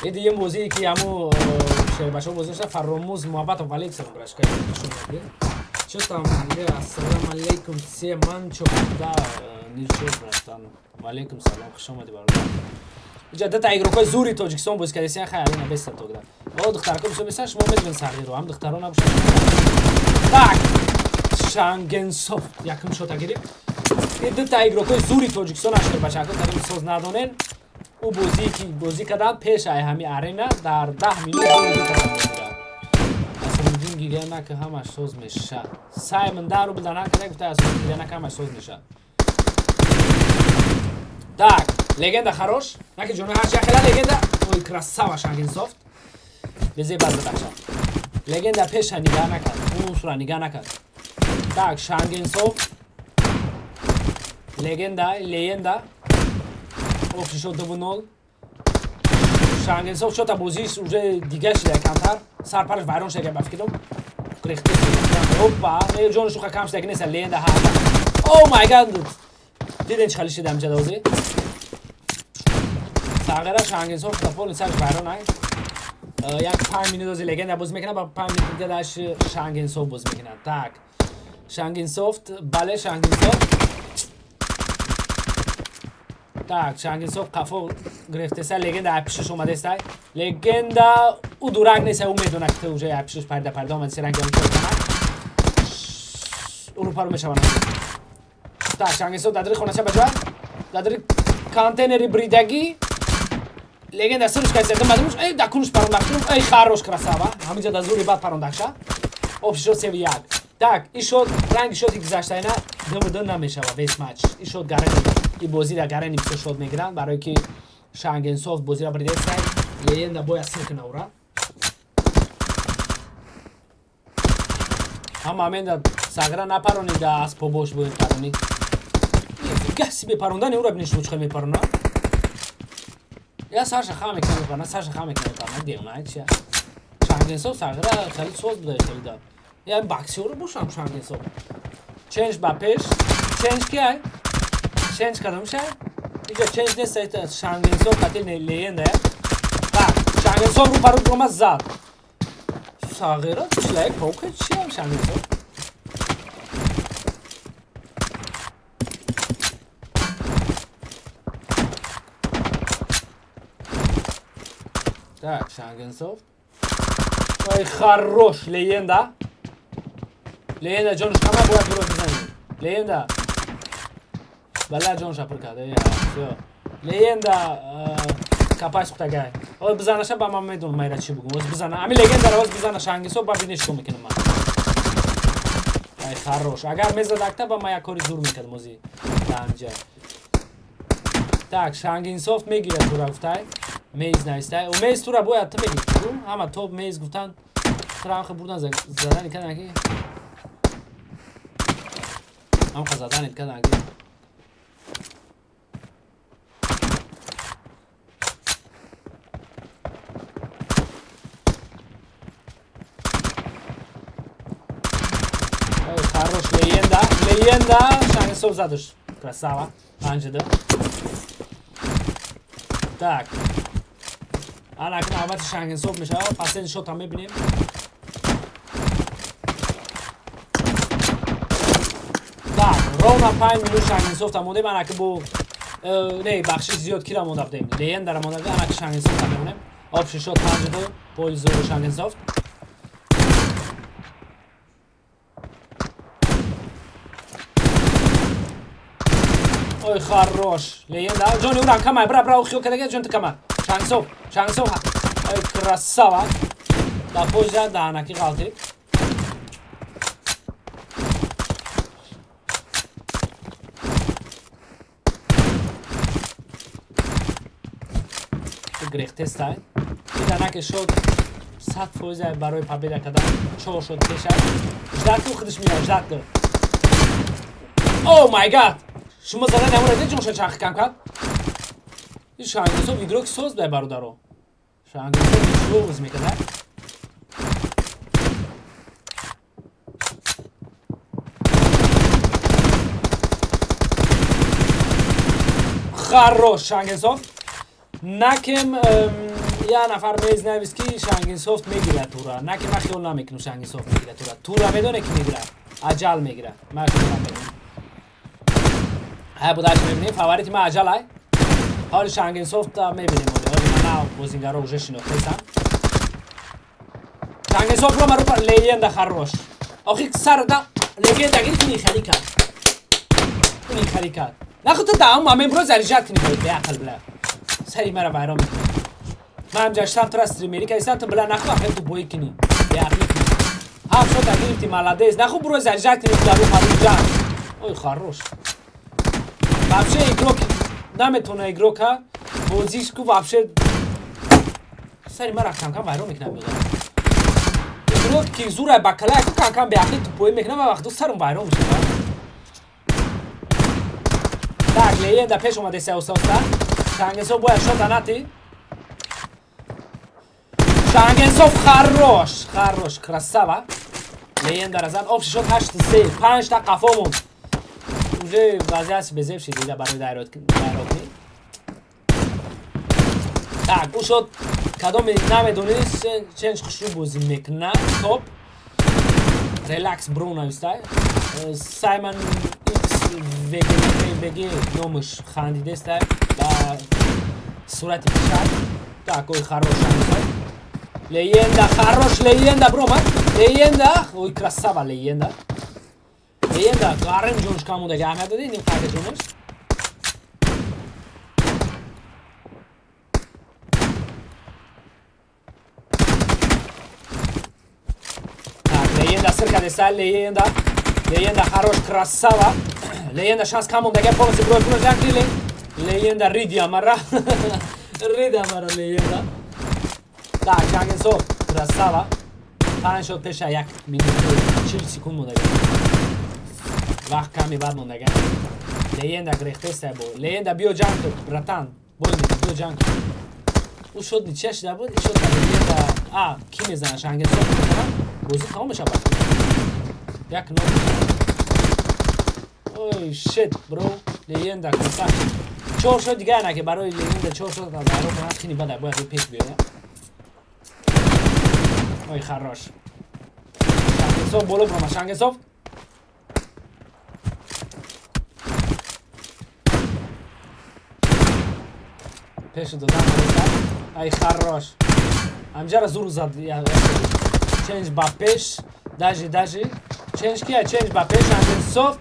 и дигим бозие ки ҳамо шербачаҳо бозӣ дошта, Фарромуз Муҳаббатов, алейкум, брашка. Чё там? Ассалому алейкум все, манчо, да, ничего, братан. Валейкум салом, хуш омадӣ, бародар. Иҷа дата игрокҳои зури Тоҷикистон бозӣ кардесиан, хай, алина беста тогда. О, духтарко бисёр месан, шумо медонед сағиро, ҳам духтаро набошад. Так, Шангенсов якум шота гирифт. И дута игрокҳои зури Тоҷикистон ашкер бачаҳо кадом соз надонен. Ӯ бозие ки бозӣ карданд пеш ай ҳами арена дар 10 минут бозӣ. Асомиддин, гиря нака, ҳамаш соз меша. Саймон 10 рубл дар накарда, гуфта Асомиддин, гиря нака, ҳамаш соз меша. Так, легенда хорош. Наки ҷони ҳарчи яхела легенда. Ой, красава, Шангенсофт. Безе база бача. Легенда пеша нигаҳ накард. Он сура нигаҳ накард. Так, Шангенсофт. Легенда, легенда. Общий шот 2-0. Шангенсофт шота бозиш уже дига шуда камтар. Сарпараш вайрон шуда, ба фикрам. Грехте. Опа, не, ҷони шуха кам шуда неста, легенда ҳа. Oh my God. Диден чӣ хали шуда амҷа дозӣ? Сағира Шангенсофт да поли сарш вайрон ай. Як 5 минут ози легенда бозӣ мекунад, ба 5 минут дига даш Шангенсофт бозӣ мекунад. Так. Шангенсофт, бале, Шангенсофт. Так, Шангенсофт қафо гирифтеса, легенда айпишиш омадеста. Легенда ӯ дурак неста, ӯ медонад ки уже айпишиш парда парда омадеса, ранги он кор рӯпару мешаванд. Так, Шангенсофт дадри хонача баҷоа. Дадри контейнери бридагӣ. Легенда сирш кайса мадмуш, эй, дакунш парондактум, эй, хорош, красава. Ҳаминҷа да зури бад парондакша. Общий шот 3-1. Так, и шот ранги шоти гузаштаина 2-2 намешава весь матч. И шот гарани, и бозӣ да гарани бисёр шот мегиранд, барое ки Шангенсофт бозиро бридесай, легенда бояд сир куна ура. Ҳама менда сағира напаронид, аз побош бояд паронид. Гаси мепарондани ура бинед, шумо чӣ хел мепарона. Я сарша хам мекунам, мепарона, сарша хам мекунам, мепарона, девона чия. Шангенсофт сағира хеле соз буда, хеле да. Я боксёр бошам Шангенсофт. Ченж ба пеш, ченж ки ай? Ченж кардам шай? Иҷа ченж нест, это Шангенсофт қати легенда. Так, Шангенсофт рӯ пару рома зад. Сағира человек паук чиям Шангенсофт? Так, Шангенсофт. Ой, хорош, легенда. Легенда ҷонш кама, бояд буро бизанӣ. Легенда. Бала ҷонша пур кард. Всё. Легенда капай сухтагай. Ой, бизанаша, ба ман медонам майра чӣ бугум. Оз бизана. Ами легендаро оз бизана Шангенсофт, ба бинеш чӣ мекунам ман. Ай, хорош. Агар мезад акта, ба ман як кори зур мекардам ози. Даҳанҷа. Так, Шангенсофт мегирад тура, гуфтай. Мейз навистай. О, мейз тура бояд ту мегирӣ. Ҳама топ мейз гуфтан. Тура ҳамха бурдан задани кадан ки. Ҳамха задани кадан ки. Ой, хорош, легенда, легенда, Шангенсофт задыш. Красава. 5-2. Так. Ана навбати Шангенсофт мешавад. Последний шот ҳам мебинем. Ровно 5 минут Шангинсофта мондем, анаки бо не, бахшиш, зиёд кира монда будем. Легендара монда будем, анаки Шангинсофта мемонем. Общий счёт 5-2 пользу Шангинсофт. Ой, хорош. Легенда. Ҷони урам камай, бра, бра, хиё кадага, ҷон ту кама. Шангинсофт, Шангинсофт. Ой, красава. Да польза даҳанаки ғалтид. Грехтестай. Иданаке шод 100% барои победа кардан чор шод пеша. Ждать ку, худаш меяд, ждать ку. Oh my God! Шумо зада намура дид, ҷонша чархи кам кард. Ин Шангинсоф игрок соз бай, бародаро. Шангинсоф ничего бозӣ мекарда. Хорош, Шангинсофт. Накем я нафар мез навис, ки Шангинсофт мегирад тура. Наки ман хиёл намекунам, Шангинсофт мегирад тура. Тура медоне, ки мегирад? Аҷал мегирад. Ман хиёл намекунам. Ҳай, будаш мебинем, фаворити ман аҷал ай. Ҳоли Шангинсофт мебинем ҳоли. Ҳоли ман на бозингаро уже шинохтесам. Шангинсофт рома рупа, легенда хорош. Охи сар да легенда гирифт, ини хали кард. Ини хали кард. Наху ту даам момент бро заряжать кунӣ бояд, беақл, бля. Сари мара вайрон мекунӣ. Ман ҷаштам тура стримери кардистам, ту, бля, наху ахир ту бой кунӣ. Беақлӣ кунӣ. Ҳам шота гирифти, молодец. Наху бро заряжать кунӣ дару ҳару ҷанг. Ой, хорош. Вообще игрок наметона игрока бозиш ку, вообще сари мара кам-кам вайрон мекунад меодам. Игрок ки зура ба калая ку, кам-кам беақлӣ тупоӣ мекунад ва вақту сарум вайрон мешавад. Так, легенда пеш омаде сеоста. Шангинсоф бояд шота нати. Шангинсоф хорош, хорош, красава. Легенда зад. Общий счёт 8-3, 5 та қафо монд. Уже вазъият безеб шид дида барои дайрокӣ. Так, ӯ шод кадоме намедонист, ченч хушрӯ бозӣ мекунад. Топ. Релакс бро навистай. Саймон X VG номаш хандидестай ба сурати пишак. Так, ой, хорош, Шангинсофт. Легенда, хорош, легенда, бромад. Легенда, ой, красава, легенда. Легенда, гарем ҷонш кам мондаги, аҳамият додед ним қайда ҷонаш? Так, легенда сир кардеста, легенда. Легенда хорош, красава. Легенда шанс кам мондаги, полностью брой полностью янки. Легенда риди амара. Риди амара легенда. Так, Шангинсоф, красава. Панҷ шот пеша, 1 минуту 40 секунд мондаги. Вақт ками бад мондага. Легенда грехтеста бо. Легенда, биё ҷанг кун, братан. Бой мекун, биё ҷанг кун. Ӯ шот ничья шуда буд, ин шот легенда. А, ки мезана? Шангинсоф мезана? Бозӣ тамом мешавад. 1-0. Ой, shit, bro. Легенда красавчик. Чор шот дига на ки барои легенда чор шот вайрон кунад, хеле бад, бояд пеш биёяд. Ой, хорош. Шангинсоф боло брома, Шангинсоф. Пешу додан. Ай, хорош. Амҷара зур зад. Ченж ба пеш. Даже, даже. Ченж кия? Ченж ба пеш. Шангинсоф.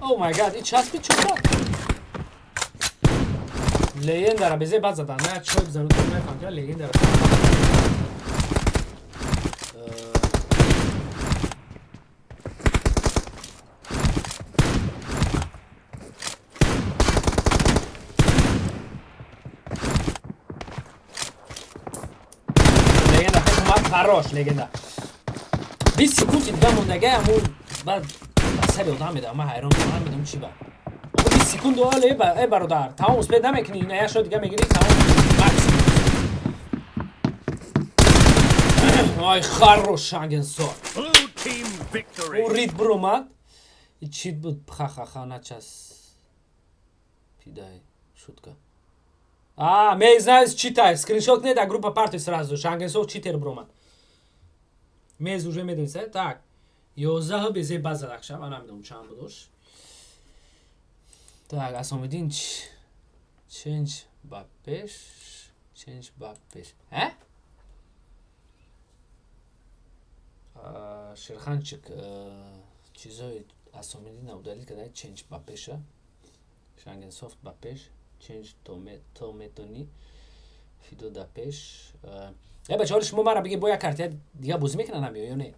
Oh my God, и часпи чӯпа. Легендара безе бад задан. Ман чой бизанам, то мефаҳмам, ки легендара. Легенда пеш омад, хорош, легенда. 20 секунди дига мондага, ҳамун баъд ба сари одам медам, ман ҳайрон мешавам, намедонам чӣ ба. 20 секунд оле, э бародар, тамом успеть намекунӣ, ина як шот дига мегирӣ, тамом, максимум. Ой, хорош, Шангинсоф. Blue team victory. Ӯ рид биромад. И чит буд, ха-ха-ха, начас. Пидай, шутка. А, мез читай, скриншот не да группа партии сразу. Шангинсоф читер биромад. Мез уже медонисте. Так. 11 безе баз задак шав, ман намедонам чанд будош. Так, Асомиддин ченч ба пеш, ченч ба пеш. Э? Шерханчик, чизои Асомиддина удалить карда, ченч ба пеша. Шангенсофт ба пеш, ченч то метони фидо да пеш. Э, бачаҳо, шумо мара бигед, бо як картия дига бозӣ мекунанд ҳамиё ё не?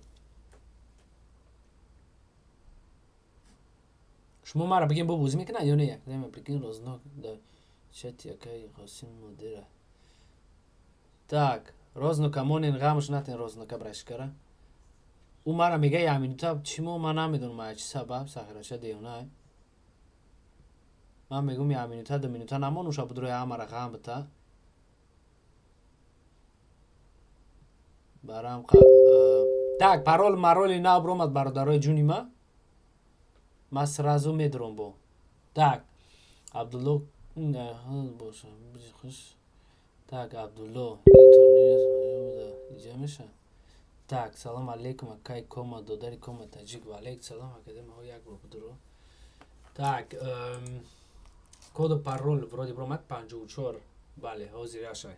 Шумо мара бигем, бо бозӣ мекунанд ё не? Прикинь, рознок да чати акай Қосим мудира. Так, рознока монен, ғамш натен, рознока брашкара. Ӯ мара мега як минута чӣ мо, ман намедонам ая чӣ сабаб сахирача девона. Ман мегӯм, як минута, 2 минута намонуша будрои ҳамара ғам бита. Барам так парол мароли нав бромад, бародарои ҷуни ма. Ман сразу медурам бо. Так, Абдулло боша. Хуш. Так, Абдулло, ин турнир иҷа меша. Так, салом алейкум, акай Кома, додари Кома Таҷик. Ва алейкум салом, академиҳо як бор будуро. Так, коду парол вроде бромад 54. Бале, ҳозир яшай.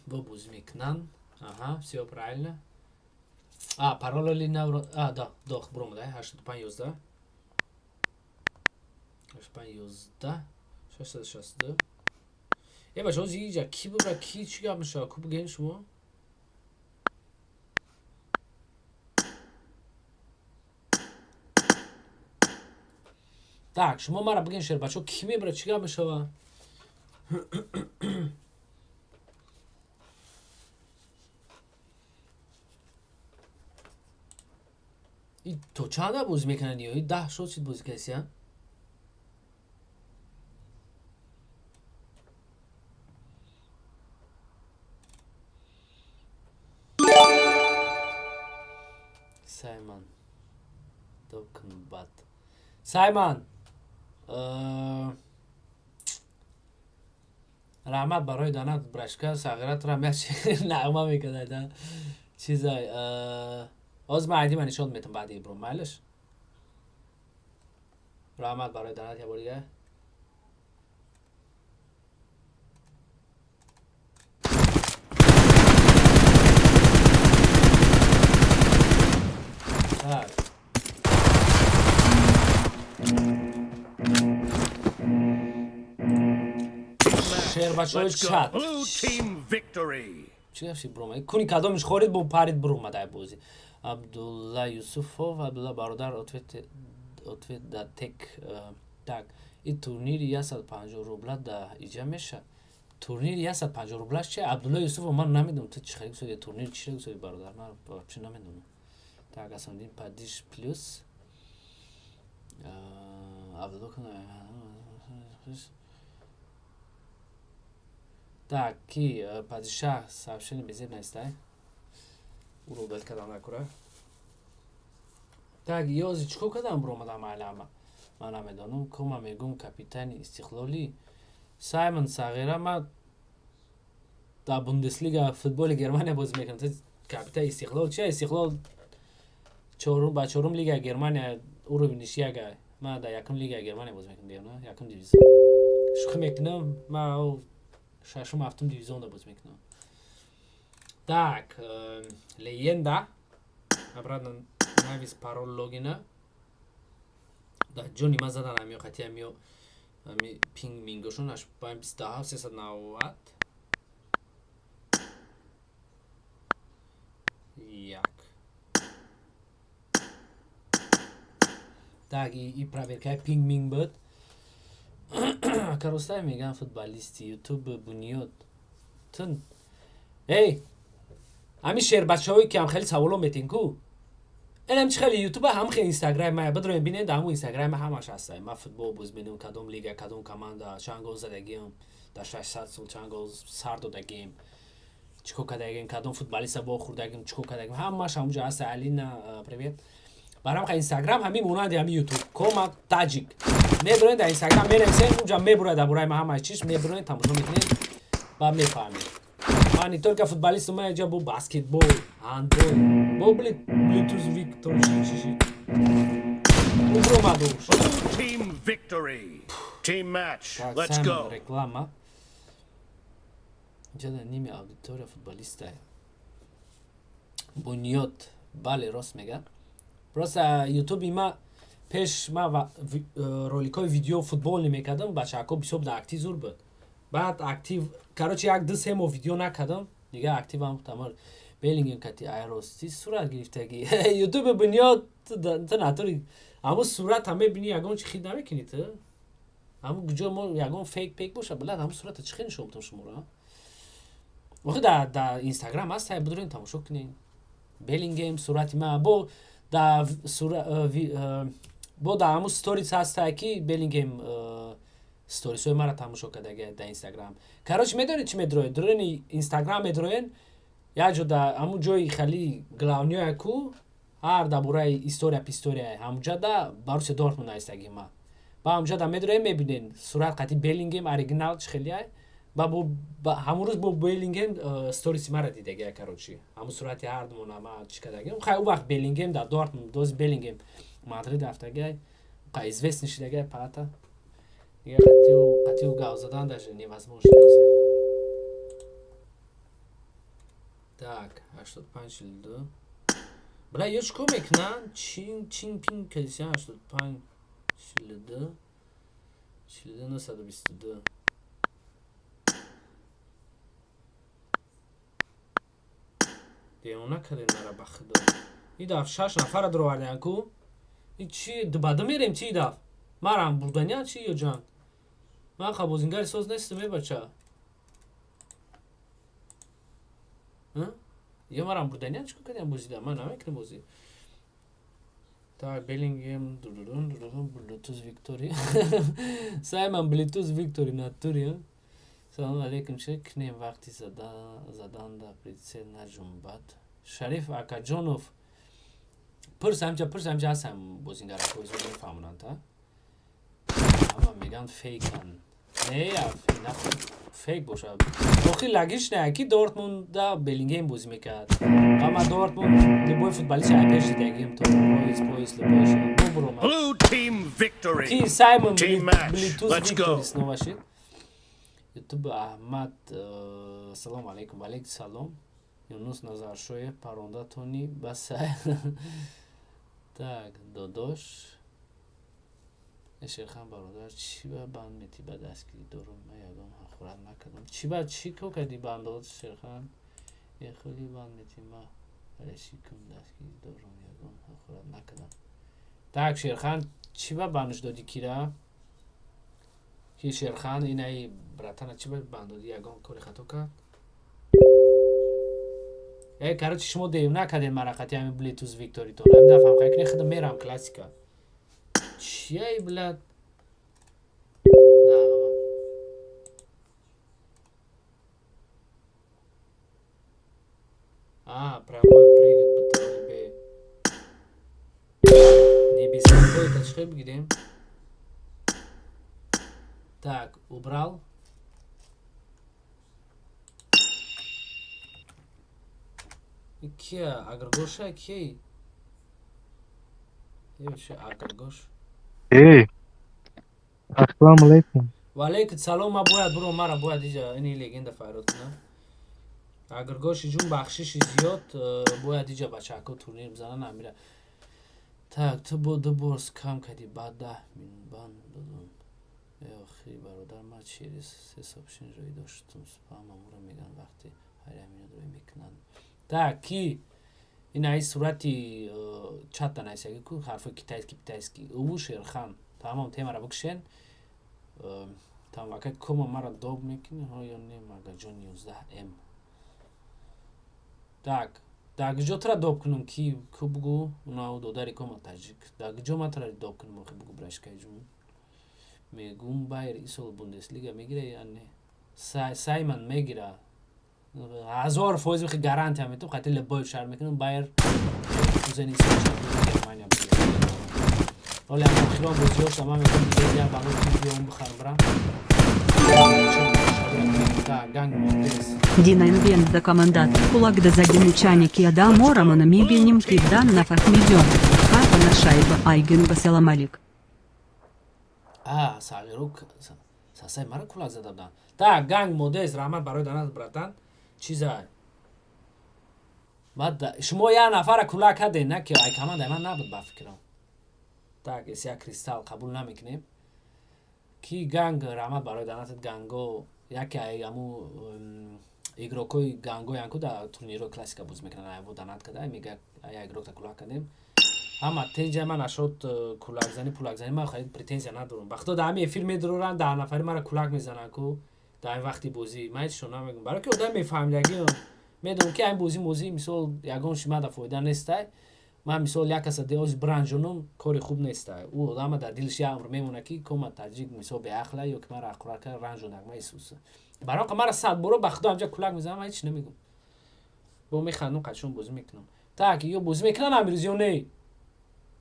Бо бозӣ мекунанд. Аҳа, всё правильно. А, парол ли нав. А, да, дох бромада, 85 11. 85 11 662. Э, бачаҳо, иҷа ки бубра, ки чӣ гап мешавад? Ку бигӯем шумо? Так, шумо мара бигӯен, шербачаҳо, ки мебара, чӣ гап мешавад? И то чанда бозӣ мекунанд ё? 10 шод шид бозӣ каси, а? Саймон. Токнбат. Саймон. Раҳмат барои донат, брашка, сағиратро нағма мекунад. Чизай. Ҳозир ман айди ма нишон метам баъди ибром, майлаш? Раҳмат барои донат я бор дига. Так. Шербачои Let's go. чат. Blue team victory. Чӣ гап шид, бромад? Куни кадомиш хорид, бо парид бромад ай бозӣ. Абдулла Юсуфов, Абдулла бародар, ответ ответ да тек. Так, и турнири 150 рубла да иҷа меша. Турнири 150 рублаш чи? Абдулла Юсуфов, ман намедонам, ту чӣ хеле гусоди, турнир чӣ гусоди, бародар, ман вообще намедонам. Так, Асамдин падиш плюс. Абдулла. Так, ки падишаҳ сообщение безеб наистай? Уро удалить кардам накура. Так, ёзи чӣ кор кардам, биромадам айлама? Ман намедонам, кома мегум капитани Истиқлолӣ. Саймон Сағира, ман дар Бундеслига футболи Германия бозӣ мекунам. Ту капитани Истиқлол чи? Истиқлол чорум ба чорум лигаи Германия уровень ш яга. Ман дар якум лигаи Германия бозӣ мекунам, диёна, якум дивизион. Шӯхӣ мекунам, ман шашум, ҳафтум дивизионда бозӣ мекунам. Так, легенда. Обратно навис парол логина. Да ҷони ман задан ҳамиё қати ҳамиё ҳами пинг мингошон 85 27 390 1. Так, и проверка и пинг минг буд. Каростай меган футболисти Ютуб бунёд. Тун. Эй, ҳамин шербачаҳое ки ҳам хеле саволо метин ку, инам чи хеле Ютуба, ҳам хеле Инстаграм ма бидроем, бинед, ҳамун Инстаграм ҳамаш ҳаста. Ма футбол боз менам, кадом лига, кадом команда, чанд гол задагиам дар 600 сол, чанд гол сар додагием, чӣ кор кардагием, кадом футболиста вохӯрдагим, чӣ кор кардагим, ҳамаш ҳамунҷо ҳаста. Алина, привет. Барам ха Инстаграм ҳамин монанди ҳамин Ютуб Кома Таҷик. Медонед, дар Инстаграм менависем, унҷа мебурад дар бораи ма ҳамаи чиз, мебуронед, тамошо мекунед ва мефаҳмед. Ман не только футболисту, ман иҷа бо баскетбол, ҳандбол, бо Bluetooth Victor чиши. Убромаду. Blue team victory. Team match. Так, Let's Саймон, go. Реклама. Иҷа ними аудитория футболиста. Бунёд, бале, рост мега. Просто ютуби ма пеш ма роликҳои видео футбол мекардам, бачаҳако бисёр дар актив зур буд. Баъд актив, короче, як ду се моҳ видео накардам, дига активам тамор. Белингем кати айрости сурат гирифтаги. Ютуби Бунёд, ту натури ҳамун сурат ҳам мебини, ягон чи хид намекунӣ ту. Ҳамун куҷо мо ягон фейк пейк боша, блад, ҳамун сурата чӣ хел нишон бутам шуморо? Охи дар Инстаграм ҳаст, ҳай бидурен тамошо кунед. Белингем сурати ма бо да бо дар ҳамун сторис ҳастае ки Белингем сторисҳои маро тамошо кардаги дар Инстаграм. Короче, медонед чӣ медроед? Дурени Инстаграм медроен, як ҷо дар ҳамун ҷои хали главный ку ҳар дар бораи история пистория ҳамунҷа да Боруссия Дортмунд наистаги ма. Ба ҳамунҷа да медроем, мебинен сурат қати Белингем оригинал чӣ хелия. Ба бо ҳамун рӯз бо Белингем сториси мара дидагия, короче. Ҳамун сурати ҳардумона ма чӣ кардагим. Хай, ӯ вақт Белингем дар Дортмунд, дози Белингем Мадрид рафтагиай. Қа известный шидагиай паата. Дига қатиу гав задан даже невозможно ҳозир. Так, 85 42. Бля, ё чӣ кор мекунанд? Чин чин пин кадиса 85 42 42 922. Девона кардем мара, ба худо. И даф шаш нафара дуровардиян ку? И чи дубада мерем чи даф? Марам бурданя чи ё ҷанг? Ман ха бозингари соз нестам, э бача. Ё марам бурданя чӣ кор кардиам бозида? Ман намекунам бозӣ. Так, Беллингем, дурурун, дурурун, Bluetooth Victory. Саймон Bluetooth Victory натури. Салом алейкум, чӣ кунем вақти задан да прицел наҷунбад? Шариф Акаҷонов, пурс ҳамҷа, пурс ҳамҷа ҳастам бозингаракҳои зуд мефаҳмонанд, а? Ҳама мегӯянд фейкан. Не, на фейк бошад. Охи логично ки Дортмунд да Беллингем бозӣ мекард. Ама Дортмунд любой футболист ай пеш дидагим то Ройс, Пойс, любой бубуромад. Blue team victory. Ки Саймон Team match. Bluetooth Let's go. Victory снова шид. Ютуб Аҳмад, салом алейкум, алейкум салом. Юнус Назаршоев паронда тони басай. Так, додош. Шерхан бародар, чӣ ба банд метӣ ба дастгирӣ дорум? Ман ягон ҳақорат накардам. Чӣ ба чӣ кор кардӣ банд дод Шерхан? Е хеле банд метӣ ма вале чӣ кун дастгирӣ дорум, ягон ҳақорат накардам. Так, Шерхан, чӣ ба банш додӣ кира? Ки Шерхан инаи братана чӣ ба банд додӣ? Ягон кори хато кард? Э, короче, шумо дев накардем мара қати ҳамин Bluetooth Victory-тон. Ҳамин дафъа ҳам кунӣ худам мерам классика. Чияй, блядь? Да. А, прямой прыгать БТЛБ. Не беспокоит, а чӣ бигирем? Так, убрал. Кия, Агргоша, кей? Вообще Агргош. Эй, ассалому алайкум. Ва алейкум салом, ма бояд буро, мара бояд иҷа ини легенда файрод кунам. Агргоши ҷун, бахшиши зиёд, бояд иҷа бачаҳако турнир бизанан амира. Так, ту бо ду бор скам кардӣ, баъд 10 минут банд додум. Э охи бародар, ман через се сообщение рӯй доштум, спам амуро мегӯянд вақти ҳар як минут рӯй мекунанд. Так, ки ин аи сурати чатта наисаги ку ҳарфои китайский питайский. Ӯ Шерхан. Тамом, темара бикшен. Тамом, ака кома мара доб мекунӣ ҳо ё не, магаҷон 11 м. Так, дар куҷо тура доб кунам, ки ку бугу, уна додари кома таҷик. Дар куҷо ман тура доб кунам, охи бугу брашкаи ҷун. Мегум Байер исол Бундеслига мегира я не? Саймон мегира. 1000% хи гарантия метум, хати любой шар мекунам Байер Леверкузен исол чемпиони Германия мегира. Ҳоле ам охирон бозиҳоша ман мегӯям дигар як бало биём бихарам брам. Ганг молодец. Дина Инвент да командат кулак да загинучаники адам орамана мебельним кивдан на фахмидем. Папа на шайба айген басаламалик. А, сағирук сасай мара кулак зада буданд. Так, ганг модес, раҳмат барои донат, братан. Чиза? Баъд шумо як нафара кулак кардем, на ки ай командаи ман набуд ба фикрам. Так, эсия кристалл қабул намекунем. Ки ганг, раҳмат барои донатат, ганго, яке ай аму игрокои гангоян ку дар турнирҳои классика боз мекунанд, айво донат када, мега як игрокта кулак кардем. Ҳама тенҷа ман нашод кулакзанӣ, пулакзанӣ, ман хеле претензия надорам. Ба худо, дар ҳамин эфир медуроранд, 10 нафари мара кулак мезананд ку дар ин вақти бозӣ. Ман ҳечшон намегӯм, барои ки одам мефаҳмидагӣ медонам, ки ҳамин бозӣ мозӣ мисол ягон шимада фоида нестай. Ман мисол як каса деоз бранҷонум, кори хуб нестай. Ӯ одама дар дилиш як умр мемонад, ки кома таҷик мисол беақла ё ки мара ақурат кард, ранҷонак ма исус. Барои ка мара сад боро ба худо ҳамҷа кулак мезанам, ман ҳеч намегӯм. Бо механдум, қачон бозӣ мекунам. Так, ё бозӣ мекунанд амирӯз ё не?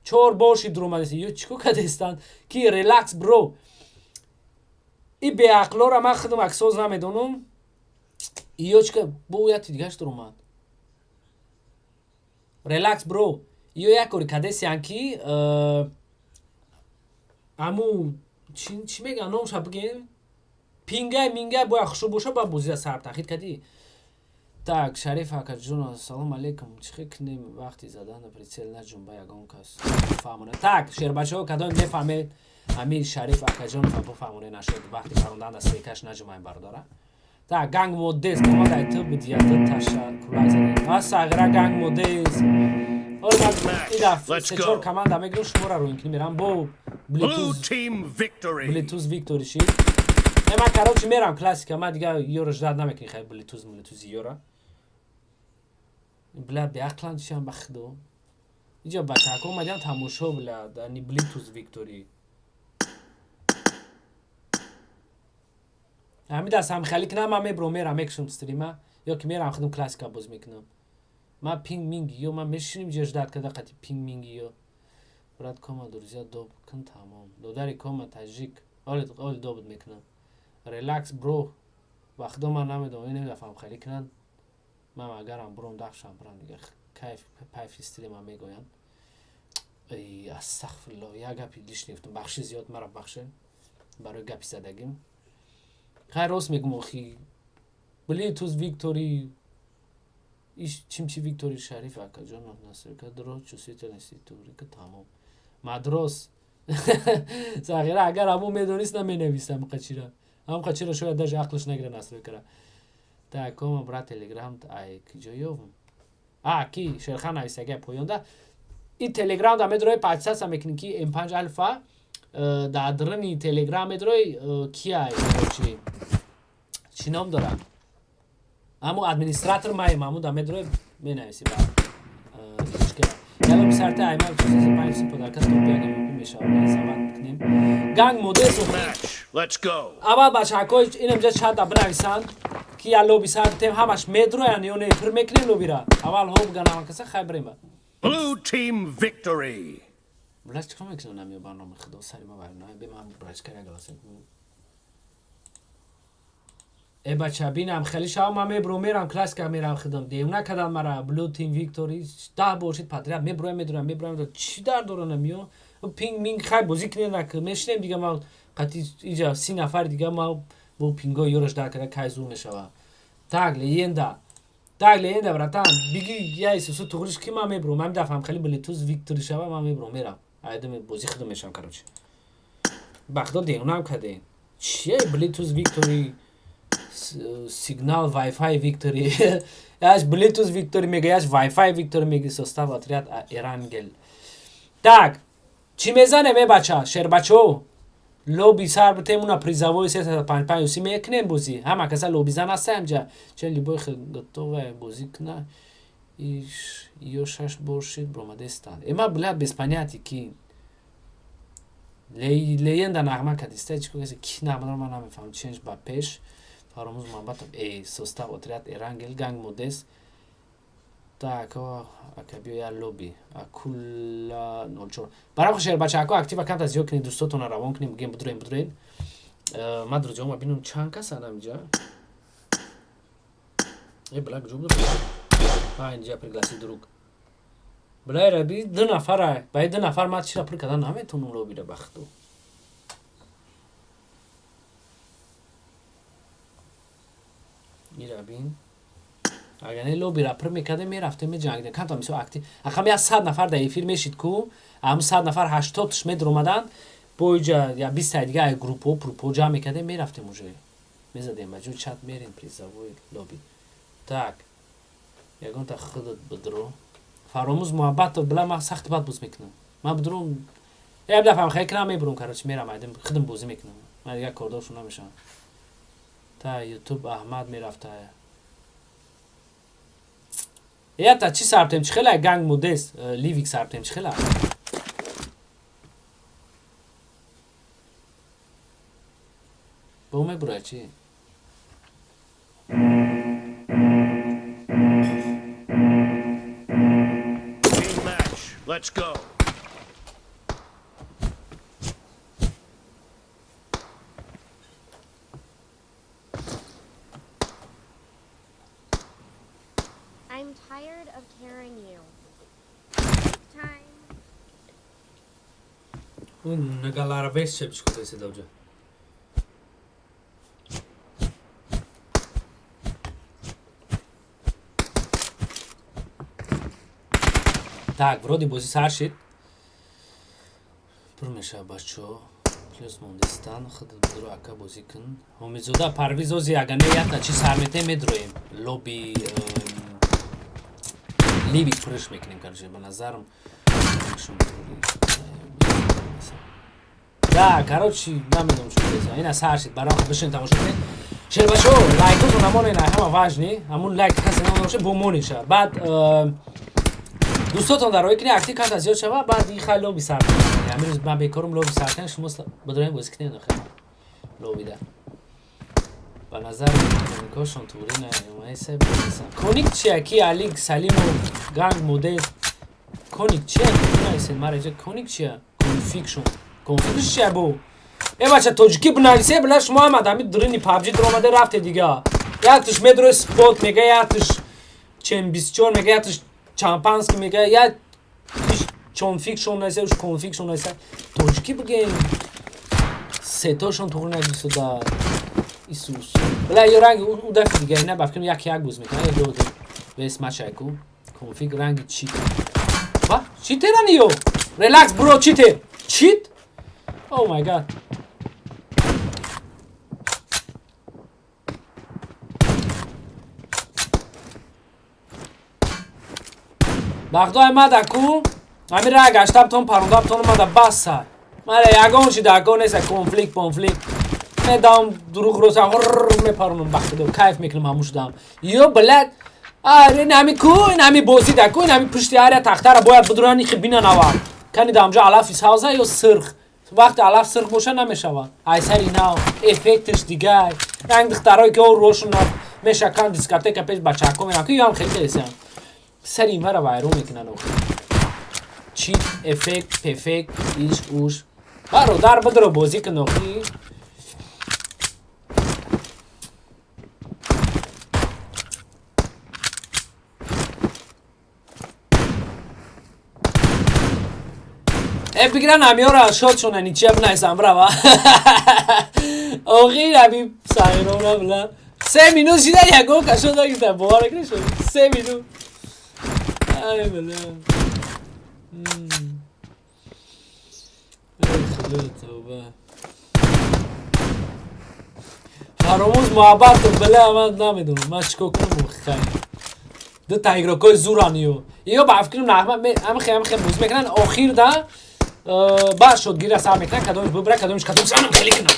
Чор бор шид дуромадест, ё чӣ кор кардестанд? Ки релакс бро. И беақлора ман худам аксоз намедонам. Ё чӣ бо яти дигаш дуромад. Релакс бро. Ё як кори кардесиян ки аму чӣ мегӯянд, номша бигем, пингай мингай бояд хушрӯ боша, бояд бозиро сар тахид кардӣ. Так, Шариф акаҷон, ассалому алайкум. Чӣ хел кунем вақти задан прицел наҷунба, ягон кас фаҳмона? Так, шербачаҳо, кадоме мефаҳмед, ҳамин Шариф акаҷон бифаҳмоне, нашуд вақти парондан да сейкаш наҷумаем бародара. Так, ганг модес, командаи ту бидията таша кулак задем. А сағира ганг модес. Идаф се чор команда мегирам, шуморо рӯин кунем, мерам бо Blue team victory. Блитуз victory шид. Э, ман, короче, мерам классика, ман дига ёро ждать намекунӣ, хай блитуз блитузи ёра. Бля, беақлан чиам ба худо. Иҷа бачаҳако омадиан тамошо, бля, ани блитуз victory. Ҳамин даст ҳам хеле кунам, ман мебром, мерам мекушам стрима ё ки мерам худам классика боз мекунам. Ман пинг минги ё ман мешинем ҷа ждать карда қати пинг минги ё. Брат, кома друзья доб кун, тамом. Додари кома таҷик. Оли оли добуд мекунам. Релакс бро. Ба худо ман намедонам, ин намедафам хеле кунанд. Ман агарам буром дахшам бурам дига кайф пайфи стрима мегӯянд. Эй, астағфируллоҳ, як гапи лишний гуфтам, бахши зиёд мара бахше барои гапи задагим. Хай, рост мегӯм, охи. Блитуз victory иш чимчи victory. Шариф акаҷон, настройка дро чувствительности турика, тамом. Мадрос сағира, агар ҳамон медонист, наменависам қачира. Ҳам қачира шояд даже ақлш нагира настройкара. Так, кома брат, телеграм ай киҷо ёвм? А, ки Шерхан нависага поёнда. И телеграм да медрои, подписаться мекунӣ, ки М5 Альфа дар даруни телеграм медрои, кияй, короче. Чӣ ном дорад? Аммо администратор маем, аммо да медрои менависи ба. Яло бисарта аймар чизи панҷ подарка топ як MVP мешавад, зават кунем. Ганг модес. Match. Let's go. Аввал бачаҳако инамҷа чанда бинависанд, ки я лоби сар тем, ҳамаш медроян ё не, пир мекунем лобира. Аввал ҳо биган, каса хай бирем. Blue team victory. Блядь, чикор мекунам намеёбам, номи худо сари ма вайрон. Бе ман брачка як галаса. Э бача, бинам хеле шава, ман мебром, мерам классика, мерам худам. Девна кадан мара Blue Team Victory 10 бор шид подряд, меброям, медурам, меброям, чӣ дар доранам ё? Пинг минг хай бозӣ кунем, нак мешинем дига, ма қати иҷа 30 нафари дига ма бо пингои ёраш дар када кай зур мешава. Так, легенда. Так, легенда, братан, биги я Исусу туғриш ки ман мебром, ман дафам хеле Bluetooth Victory шава, ман мебром, мерам. Айдам бозӣ худам мешавам, короче. Ба худо девонам кадем. Чие Bluetooth Victory, сигнал Wi-Fi Victory. Яш Bluetooth Victory мега, яш Wi-Fi Victory мега, состав отряд Эрангел. Так, чӣ мезанем, э бача, шербачо? Лоби сар битем, уна призовой 355 уси мекунем бозӣ. Ҳама каса лобизан ҳаста ҳамҷа. Че любой готовая бозӣ куна. Иш ё шаш бор шид бромадестанд. Эма, бля, без понятия ки легенда нағма кадиста чӣ кор ки нағмаро ман намефаҳмам. Ченж ба пеш Фаромуз Муҳаммадов, э состав отряд Эрангел, ганг модес. Так, ака биё я лоби. Акула 04. Барои шербачаҳако актива камта зиёд кунед, дӯстотонро равон кунем, бигем будроем, будроем. Ман друзья бинам, чанд касан амиҷа. Э, бля, куҷо буд? А, инҷа пригласи друг. Бля, раби ду нафара. Ба ду нафар ман чира пур кардан наметавонам лобира, бахту. Ира бин. Агар не, лобира пур мекардем, мерафтем, меҷангидем. Камтар мисол актив. Ахам я 100 нафар дар эфир мешид ку, ҳамн 100 нафар 80-таш медромаданд, бо иҷа я 20 дига ай группо прупо ҷамъ мекардем, мерафтем, уже мезадем ба ҷои чат, мерем призовой лоби. Так, ягонта худат бидро. Фаромӯз Муҳаббатов, била, ман сахти бад боз мекунам. Ман бидром, як дафъам хеле кунам, мебурам, короче, мерам, айдем худам бозӣ мекунам. Ман дигар кордоршон намешавам. Та Ютуб Аҳмад мерафта. Ята чӣ сарптем, чӣ хела ганг мудес ливик сарптем, чӣ хела? Бо мебура чӣ? Team match. Let's go. I'm tired of carrying you. Break time. Он нагаларавес чебиш кудесе давҷа. Так, вроде бозӣ сар шид. Пур мешавад, бачаҳо. Плюс мондистан, худат бидро, ака, бозӣ кун. Ҳомидзода Парвиз, ози агар не, якта чӣ сар метем, медроем. Лоби ливик пурш мекунем, короче, ба назарам. Да, короче, намедонам чӣ кунем. Ина сар шид, барои бишин тамошо кунед. Шербачо, лайкотон намонед, ҳама важный. Ҳамун лайк касе намонад, бо монеша. Баъд дӯстотон дар роҳӣ кунед, актив камтар зиёд шава, баъд ин хай лоби сар кунед. Ҳамин рӯз ман бекорум, лоби сар кунед, шумо бидроем, бозӣ кунед охир. Лобида. Ба назар коникошон туғри наёмайса. Коник чия ки Алик Салимов ганг модел коник чия бинависед мара иҷа, коник чия, конфигшон, конфигш чия бо? Э, бача, тоҷикӣ бинависе, била. Шумо ҳам адами дрини PUBG дуромада рафте дига. Яктиш медрои спот мега, яктиш чем 24 мега, яктиш чампанский мега, яктиш чонфикшон наиса, уш конфигшон наиса. Тоҷикӣ бигем. Сетошон туғри нагисуда. Исус. Била, ё ранги у дафи дига ина ба фикрам як як буз мекунад. Э, ду вес мачайку. Конфиг ранги чит. Ва, читерани ё? Relax, bro, cheater. Cheat? Oh my God. Бахдои мада ку ами ра гаштаб тон парондаб тон мада баса. Мара ягон чи дако неса, конфликт понфликт. Медам дуруғ роса мепаронам, бахдо кайф мекунам ҳамушдам. Ё блядь, аре нами ку нами бозӣ да ку нами пушти ҳар тахтара бояд бидурани хи бинан аввал. Кани дамҷо алафи савза ё сирх. Вақте алаф сирх боша, намешавад. Ай сари нав, эффектиш дигар. Ранг духтарое ки рошун мешакан, дискотека пеш бачаҳако мерам ки ёам хеле хелесиам. Сари инвара вайрон мекунан охир. Чит, эффект, пефект, иш уш. Бародар, бидро, бозӣ кун охи. Э, бигиран амиёра шодшона ничия бинависам, брава. Охир ами сағирона била. 3 минут шида, ягон кашо нагирифта, бовар мекунӣ шуд? 3 минут. Ай била. Эй, худо, тавба. Фаромӯз Муҳаббатов, била, ман намедонам, ман чикор кунам хай. Ду та игрокои зуран ё. Ё ба фикрам нағма ам хе бозӣ мекунанд, охир да баъд шотгирра сар мекунанд, кадомиш бибра, кадомиш кадомиш анам хеле кунам.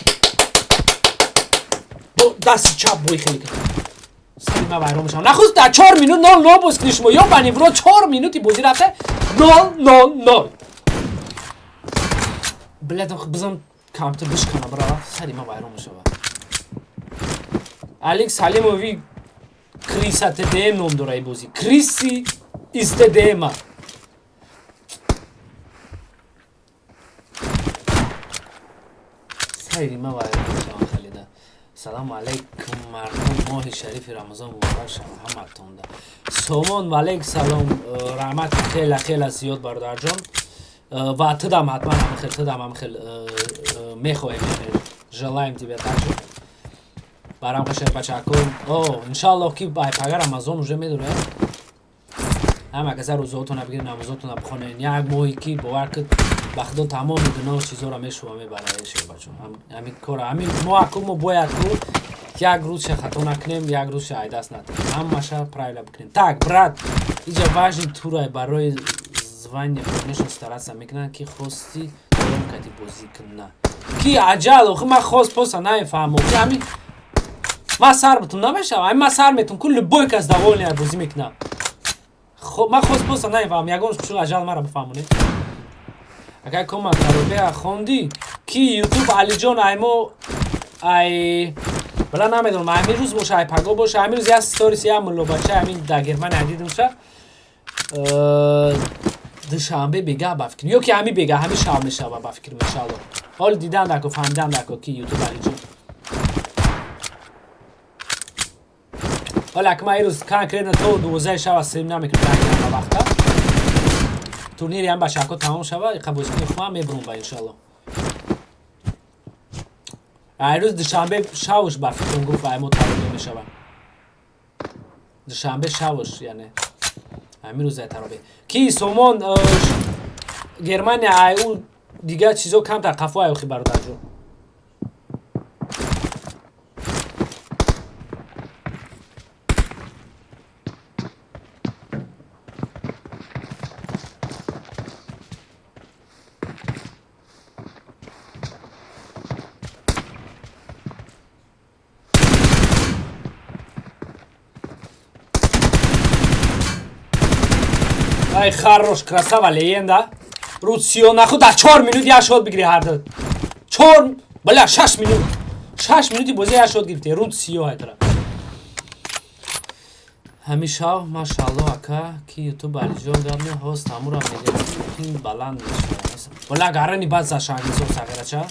Бо дасти чап бой хеле кунам. Сари ма вайрон мешавам. Нахуст дар 4 минут 0-0 боз кунӣ шумо. Ё бани вро, 4 минути бозӣ рафта 0-0-0. Блядь, бизан компютер бишкана, бра, сари ма вайрон мешавад. Алик Салимови Криса ТДМ ном дора ин бозӣ. Криси из ТДМ. Сари ма вайрон мешавам халида. Салому алайкум, мардум, моҳи шарифи Рамазон муборак шава ҳаматонда. Сомон, валейк салом, раҳмати хела хела зиёд, бародарҷон. Ва тудам ҳатман ҳамхел, тудам ҳамхел мехоҳем, желаем тебе также. Барам хошер бачако. О, иншаллоҳ ки ай пага Рамазон уже медурем. Ҳама каса рӯзаотона бигиред, намозотона бихонед. Як моҳи ки бовар кид, ба худо, тамоми гуноҳ чизоро мешува мебара, шербачо. Ҳамин кора, ҳамин мо аку мо бояд ку як рӯзша хато накунем, як рӯзша айдаст натем. Ҳамаша правила бикунем. Так, брат, иҷа важный турай барои звание, конечно, стараться мекунанд, ки хости дором кати бозӣ куна. Ки аҷал, охи ман хост поса намефаҳмам. Охи ҳамин ман сар бутум намешавам, ҳамин ман сар метум ку любой кас довольный бозӣ мекунам. Ман хост поса намефаҳмам, ягон хушу аҷал мара бифаҳмонед. Агар кома таробеа хонди, ки Ютуб Алиҷон аймо ай бала намедонам, ҳамин рӯз боша, ай паго боша, ҳамин рӯз як сторис як муллобача ҳамин дар Германия дидимша. Душанбе бега ба фикр ё ки ҳамин бега, ҳамин шаб мешава ба фикр, иншалло. Ҳоли дидан дако, фаҳмидан дако, ки Ютуб Алиҷон. Ҳоли ака ман ирӯз конкретно то 12 шава стрим намекунам, ҳама вақта. Турнири ҳам бачаҳако тамом шава, иқа бозикуни хумам мебурум ба иншалло. Ай рӯз душанбе шавш ба фикрам гуфт, ай мо таробе мешава. Душанбе шавш, яъне ҳамин рӯз ай таробе. Ки Сомон, Германия ай ӯ дигар чизо камтар қафо ай, охи бародарҷон. Ай, хорош, красава, легенда. Руцио, нахуй дар 4 минут як шот бигири ҳарду. 4, бля, 6 минут. 6 минути бозӣ як шот гирифте. Руцио ҳайтара. Ҳамин шав, машалло, ака, ки Ютуб Алиҷон гап не ҳост, ҳамура мегӯям, пин баланд мешавад. Бля, гарани бад за шангисо сағирача.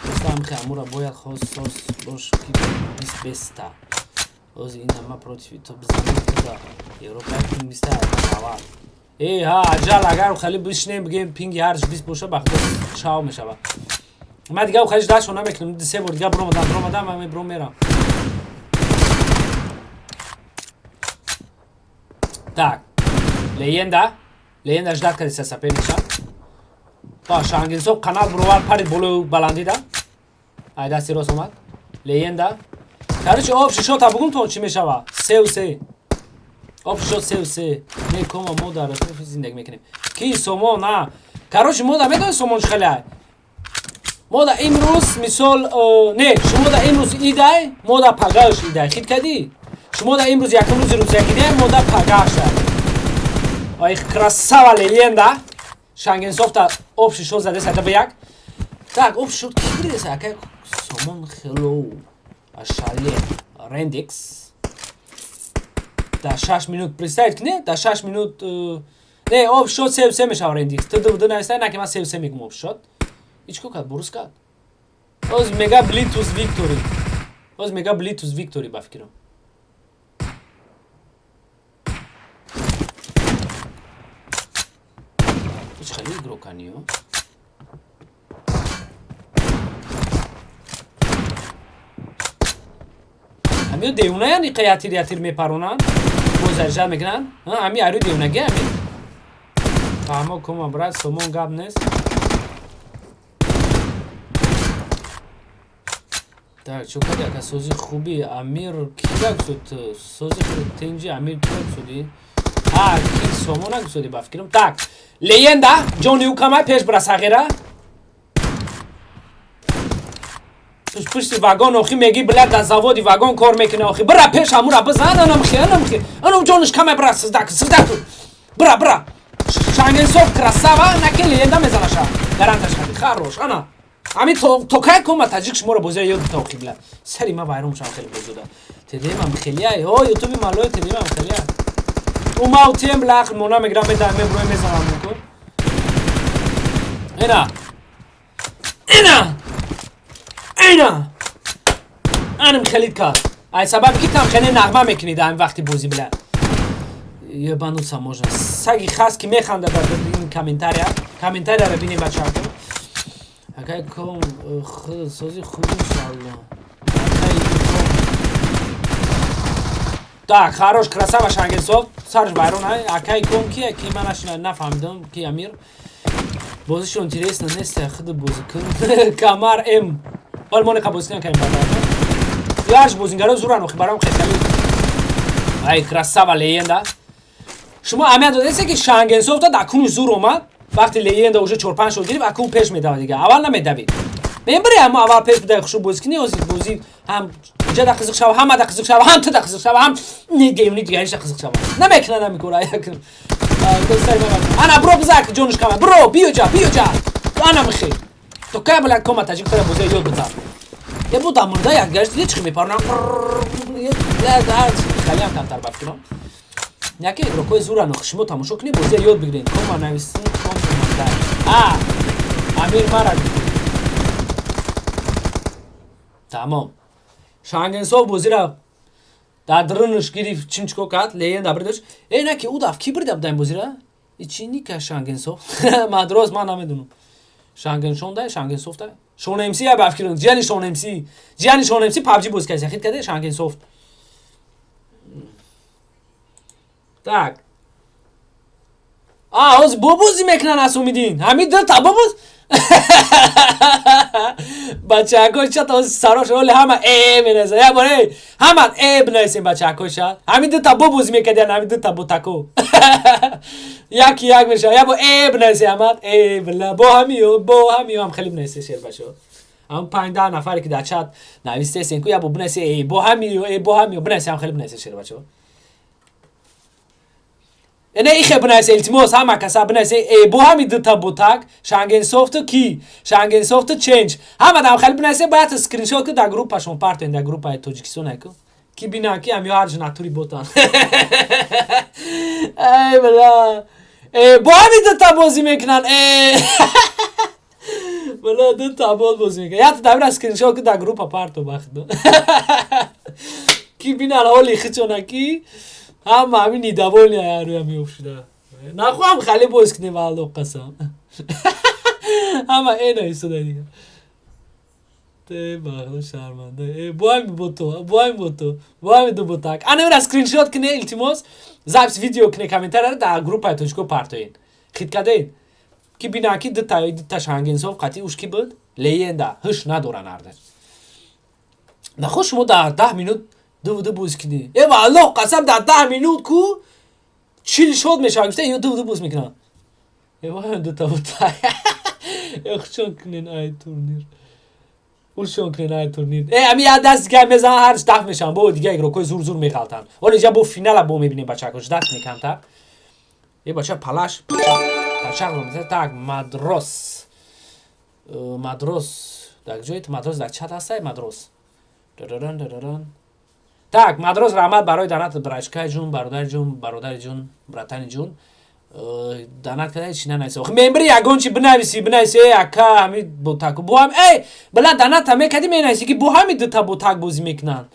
Просто ҳамхе ҳамура бояд хост соз бош ки бист беста. Ози ин ҳама против то бизанем туда. Европа пин биста аввал. Э, ҳа, аҷал, агар хеле бишнем, бигем пинги ҳарш 20 боша, ба худо шав мешава. Ман дига хеле дашо намекунам, се бор дига бромадам, бромадам, ман мебром мерам. Так, легенда, легенда ждать кардиса соперниша. Ба Шангилсов канал бровар парид болои баландида. Ай дасти рост омад. Легенда. Короче, общий счёт бугум то чӣ мешава? 3-3. Общий счёт 3-3. Не кома, мо дар рафи зиндагӣ мекунем. Ки Сомон, на. Короче, мо да медонем Сомон чӣ хеле. Мо да имрӯз мисол не, шумо да имрӯз идай, мо да пагаш идай. Хит кардӣ? Шумо да имрӯз якум рӯзи рӯзагидай, мо да пагаша. Ай, красава, легенда. Шангенсофта общий счёт задеса 2-1. Так, общий счёт ки бидеса, ака Сомон хело. Ашале Рендекс. Дар 6 минут, представить кунед, дар 6 минут не, общий счёт 3-3 мешава Рендекс. Ту ду нависта, на ки ман 3-3 мегум общий счёт. Ич ко кард, бурус кард. Оз мега Блитус Виктори. Оз мега Блитус Виктори ба фикрам. Ич хеле игроканиё. Ҳамиё девонаян, иқа ятир ятир мепаронанд, бозаржа мекунанд. Ҳами арӯ девонаги ҳами. Фаҳмо кума, брат, Сомон гап нест. Так, чо кади, ака, сози хуби Амир кига гусуд? Сози тинҷи Амир кига гусуди? А, ки Сомона гусуди ба фикрам. Так, легенда, ҷони укамай пеш бира сағира. Пушти вагон охи меги, бля, дар заводи вагон кор мекуна охи. Бира пеш ҳамура бизан, анам хи, анам хи. Анам ҷониш камай бира сиздак, сиздак. Бира, бира. Шангенсов красава, наки легенда мезанаша. Гаранташ хади. Хорош, ана. Ами то кай кома таҷик шуморо бозия ёд бита охи, бля. Сари ма вайрон шавам хеле бозуда. ТДМам хеле ай. О, Ютуби малои ТДМам хеле ай. Ума утием, бля, ақл мона мегирам, медам, меброем, мезанам мумкун. Ина. Ина. Ина анам хелит кард. Ай сабаби ки там хеле нағма мекунӣ дар ҳамин вақти бозӣ, бля. Ебануться можно. Саги хас ки механда ба ин комментария. Комментарияро бинем, бачаҳо. Акай ком сози хуб, иншалло. Акай ком. Так, хорош, красава, Шангенсов. Сарш вайрон, ай. Акай ком ки, ки ман нафаҳмидам, ки Амир. Бозишон интересно нест, худ бозӣ кун. Камар М. Вал мо неқа бозӣ накардем баъд. Ярш бозингаро зуран охи барам хеле. Ай, красава, легенда. Шумо аҳамият додед, ки Шангенсов та дар куни зур омад. Вақти легенда уже 4-5 шот гирифт, акун пеш медавад дига. Аввал намедавид. Мебари ҳама аввал пеш бидаи, хушу бозӣ кунӣ, ҳозир бозӣ ҳам ҷа да қизиқ шава, ҳама да қизиқ шава, ҳам ту да қизиқ шава, ҳам геймни дигариш да қизиқ шава. Намекуна, намекора. Ана бро, бизак ҷонуш кама. Бро, биё ҷа, биё ҷа. Ана михе. То кай, бля, кома таҷик тара бозия ёд бида. Е бу дамурда як гашт диди чӣ мепарнам. Хеле ҳам камтар ба фикрам. Яке игрокҳои зуран, шумо тамошо кунед, бозия ёд бигиред. Кома нависин, ком омада. А, Амир мара. Тамом. Шангенсов бозира дар дарунаш гирифт, чим чико кард, легенда бирдаш. Э, на ки ӯ даф ки бирда буд ин бозира? Ичи ника Шангенсов. Мадрос ман намедонам. Шангеншонда, Шангенсофта. Шон МС я ба фикрам, ҷияни Шон МС. Ҷияни Шон МС PUBG боз кард, хит карда Шангенсофт. Так. А, ҳозир бо бозӣ мекунан Асумиддин. Ҳамин ду та бобоз. Бачаҳако чат ҳозир сарош оли ҳама э менависад. Як бор э ҳама э бинависем, бачаҳако чат. Ҳамин ду та бо бозӣ мекардиян, ҳамин ду та ботако. Яки як мешавад. Як бор э бинависем ҳамат. Э била бо ҳамиё, бо ҳамиё ҳам хеле бинависе шер бачаҳо. Ҳам 5-10 нафаре ки дар чат навистесен ку, як бор бинависе э бо ҳамиё, э бо ҳамиё бинависе, ҳам хеле бинависе шер бачаҳо. Не, ихе бинависе, илтимос, ҳама каса бинависе э бо ҳами дута ботак Шангенсофту ки Шангенсофту ченҷ, ҳама дам хеле бинависе. Бояд скриншот ки дар группашон партоен, дар группаи Тоҷикистон ку, ки бинан ки ҳамиё ҳарҷ натури ботан. Ай бала, э бо ҳами дута бозӣ мекунанд, э бала, дута бот бозӣ мекунанд. Як давра скриншот ки дар группа парто бахто, ки бинан ҳоли хичона, ки ҳама ҳамин недовольный рӯя меофшуда. Нахоҳам хеле боз кунем, валло қасам. Ҳама э нависода дига. Те бахто шарманда. Э бо ҳами бото, бо ҳами бото, бо ҳами ду ботак. Ана мера скриншот куне, илтимос, запись видео куне, комментарияро дар группаи тоҷико партоен. Хит кардед? Ки бинан ки дута дута Шангенсов қатъи уш ки буд? Легенда, ҳуш надоран ардаш. Нахо шумо дар 10 минут ду ду боз кунӣ. Э валлоҳ қасам, дар 10 минут ку 40 шот мешавад, гуфта ё ду ду боз мекунанд. Э вай дута бута. Э хушон кунен ай турнир. Ушон кунен ай турнир. Э ами як даст дига мезанан, ҳарч даф мешаванд, бо дига игрокҳои зур зур меғалтанд. Ҳоло инҷа бо финала бо мебинем, бачаҳако, ждать кунед камтар. Э бача палаш пачақ мезанад. Так, Мадрос. Мадрос. Дар ҷои Мадрос дар чат ҳастай Мадрос. Дараран дараран. Так, Мадрос, раҳмат барои донат, брачкаи ҷун, бародари ҷун, бародари ҷун, братани ҷун. Донат карда ҳеч нанависа. Охи мембри ягон чи бинависи, бинависи, э ака, ҳами ботаку. Бо ҳам, эй, била доната мекардӣ, менависи ки бо ҳами дута ботак бозӣ мекунанд.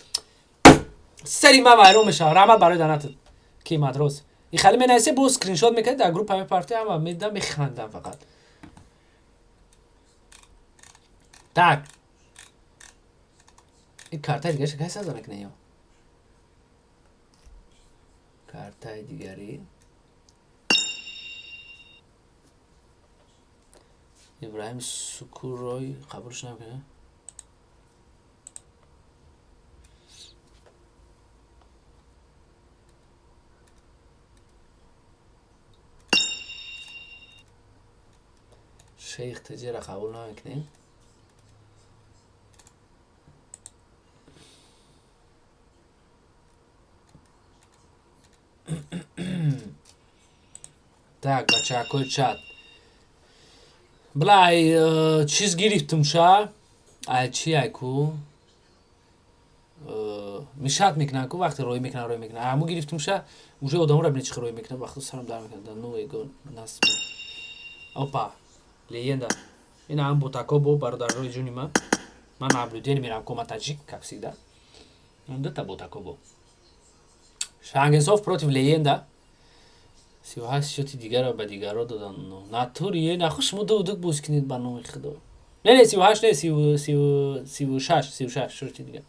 Сари ман вайрон мешавад. Раҳмат барои донатат. Ки Мадрос. И хеле менависе, бо скриншот мекардӣ, дар группа мепартӣ, ҳама медидам, механдам фақат. Так. Ин картаи дигарша кай саза мекунед ё? Картаи дигари Ибраҳим Сукурой қабулш намекунад. Шейх Тежера қабул намекунем. Так, бачаҳакои чат. Била ай чиз гирифтум ша. Ай чи ай ку? Мешать мекунанд ку вақте рой мекунанд, рой мекунанд. Ҳаму гирифтум ша, уже одаморо бинед чӣ рой мекунанд, вақто сарам дар мекунад. Ну эго нас. Опа, легенда. Ин ҳам ботако бо бародарои ҷуни ман. Ман наблюдение мерам, кома таҷик, как всегда. Дута ботако бо. Шангенсов против Легенда. 38 счёти дигарро ба дигарро додан. Натури, наху шумо ду дук боз кунед, ба номи худо. Не, не, 38 не, 36, 36 счёти дигар.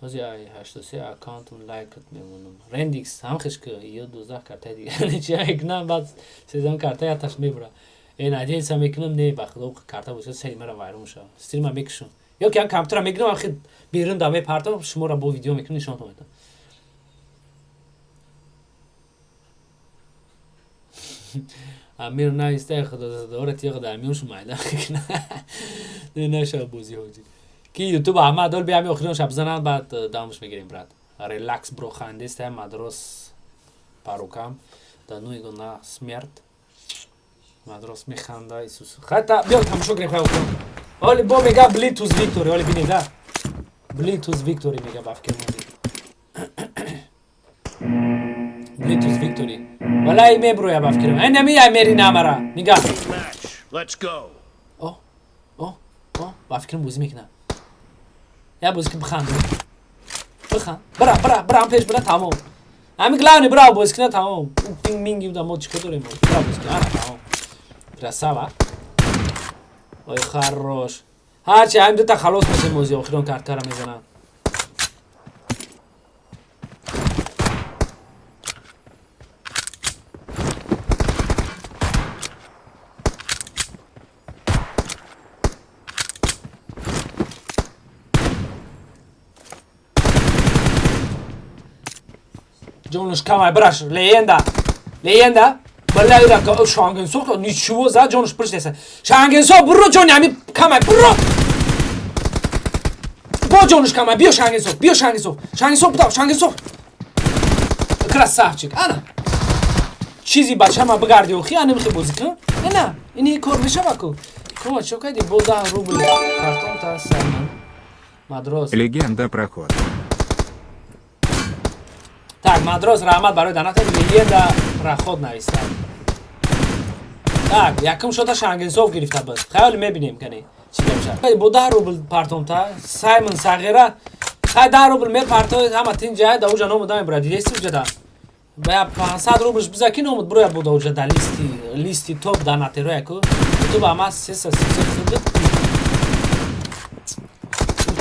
Ҳози ай 83 аккаунтум лайкат мемонам. Рендикс ҳамхеш ки ё 12 картаи дигар чи мекунам, баъд сезон карта яташ мебура. Э, надеяться мекунам, не, ба худо, карта боша, сари мара вайрон шава. Стрима мекушам. Ё ки ам компютера мегирам, ам берун да мепартам, шуморо бо видео мекунам, нишонтон медам. Амир навистай, худо дора тиғ дар миён шумо майда мекуна. Не наша бозӣ ҳоҷи. Ки ютуб ҳама дол биами охирон шаб зананд, баъд дамш мегирем, брат. Релакс, бро, хандеста мадрос парукам. Да ну его на смерть. Мадрос механда Исус. Хата биё тамошо кунем, хай охирон. Оли бо мега Блитус Виктори, оли бинед, да. Блитус Виктори мега ба фикр монди. Блитус Виктори. Валай меброя ба фикрам. Ай нами ай мери намара. Нига. Let's go. О, о, о, ба фикрам бозӣ мекунам. Я бозӣ ки биханд. Бихан. Бра, бра, бра, пеш бра, тамом. Ҳами главный бра бозӣ кина, тамом. Пинг минг да мо чикор дорем? Бра бозӣ кина, ана тамом. Красава. Ой, хорош. Ҳарчи ҳамин дута халос мешем, бозӣ охирон картара мезанам. Ҷонаш камай, браш, легенда. Легенда. Балайра Шангенсо ничего за ҷонаш пурш нест. Шангенсо буро, ҷони ами камай, буро. Бо ҷонаш камай, биё Шангенсо, биё Шангенсо. Шангенсо будав, Шангенсо. Красавчик. Ана. Чизи бачама бигарди охи, ана михи бозӣ кун. Ана, ини кор мешава ку. Кума чо кайди бо 10 рубл картон та Саймон. Мадрос. Легенда проход. Так, Мадрос, раҳмат барои доната, легенда проход навистад. Так, якум шота Шангенсов гирифта буд. Хаёли мебинем, кани чӣ мешавад. Бо 10 рубл партомта Саймон Сағира. Хай, 10 рубл мепартоед, ҳама тинҷа да уҷа номуда мебурад. Дидеси уҷа да. Ба 500 рублш биза ки номуд буроя буда уҷа да листи топ донатероя ку. Ютуб ама 333 худ.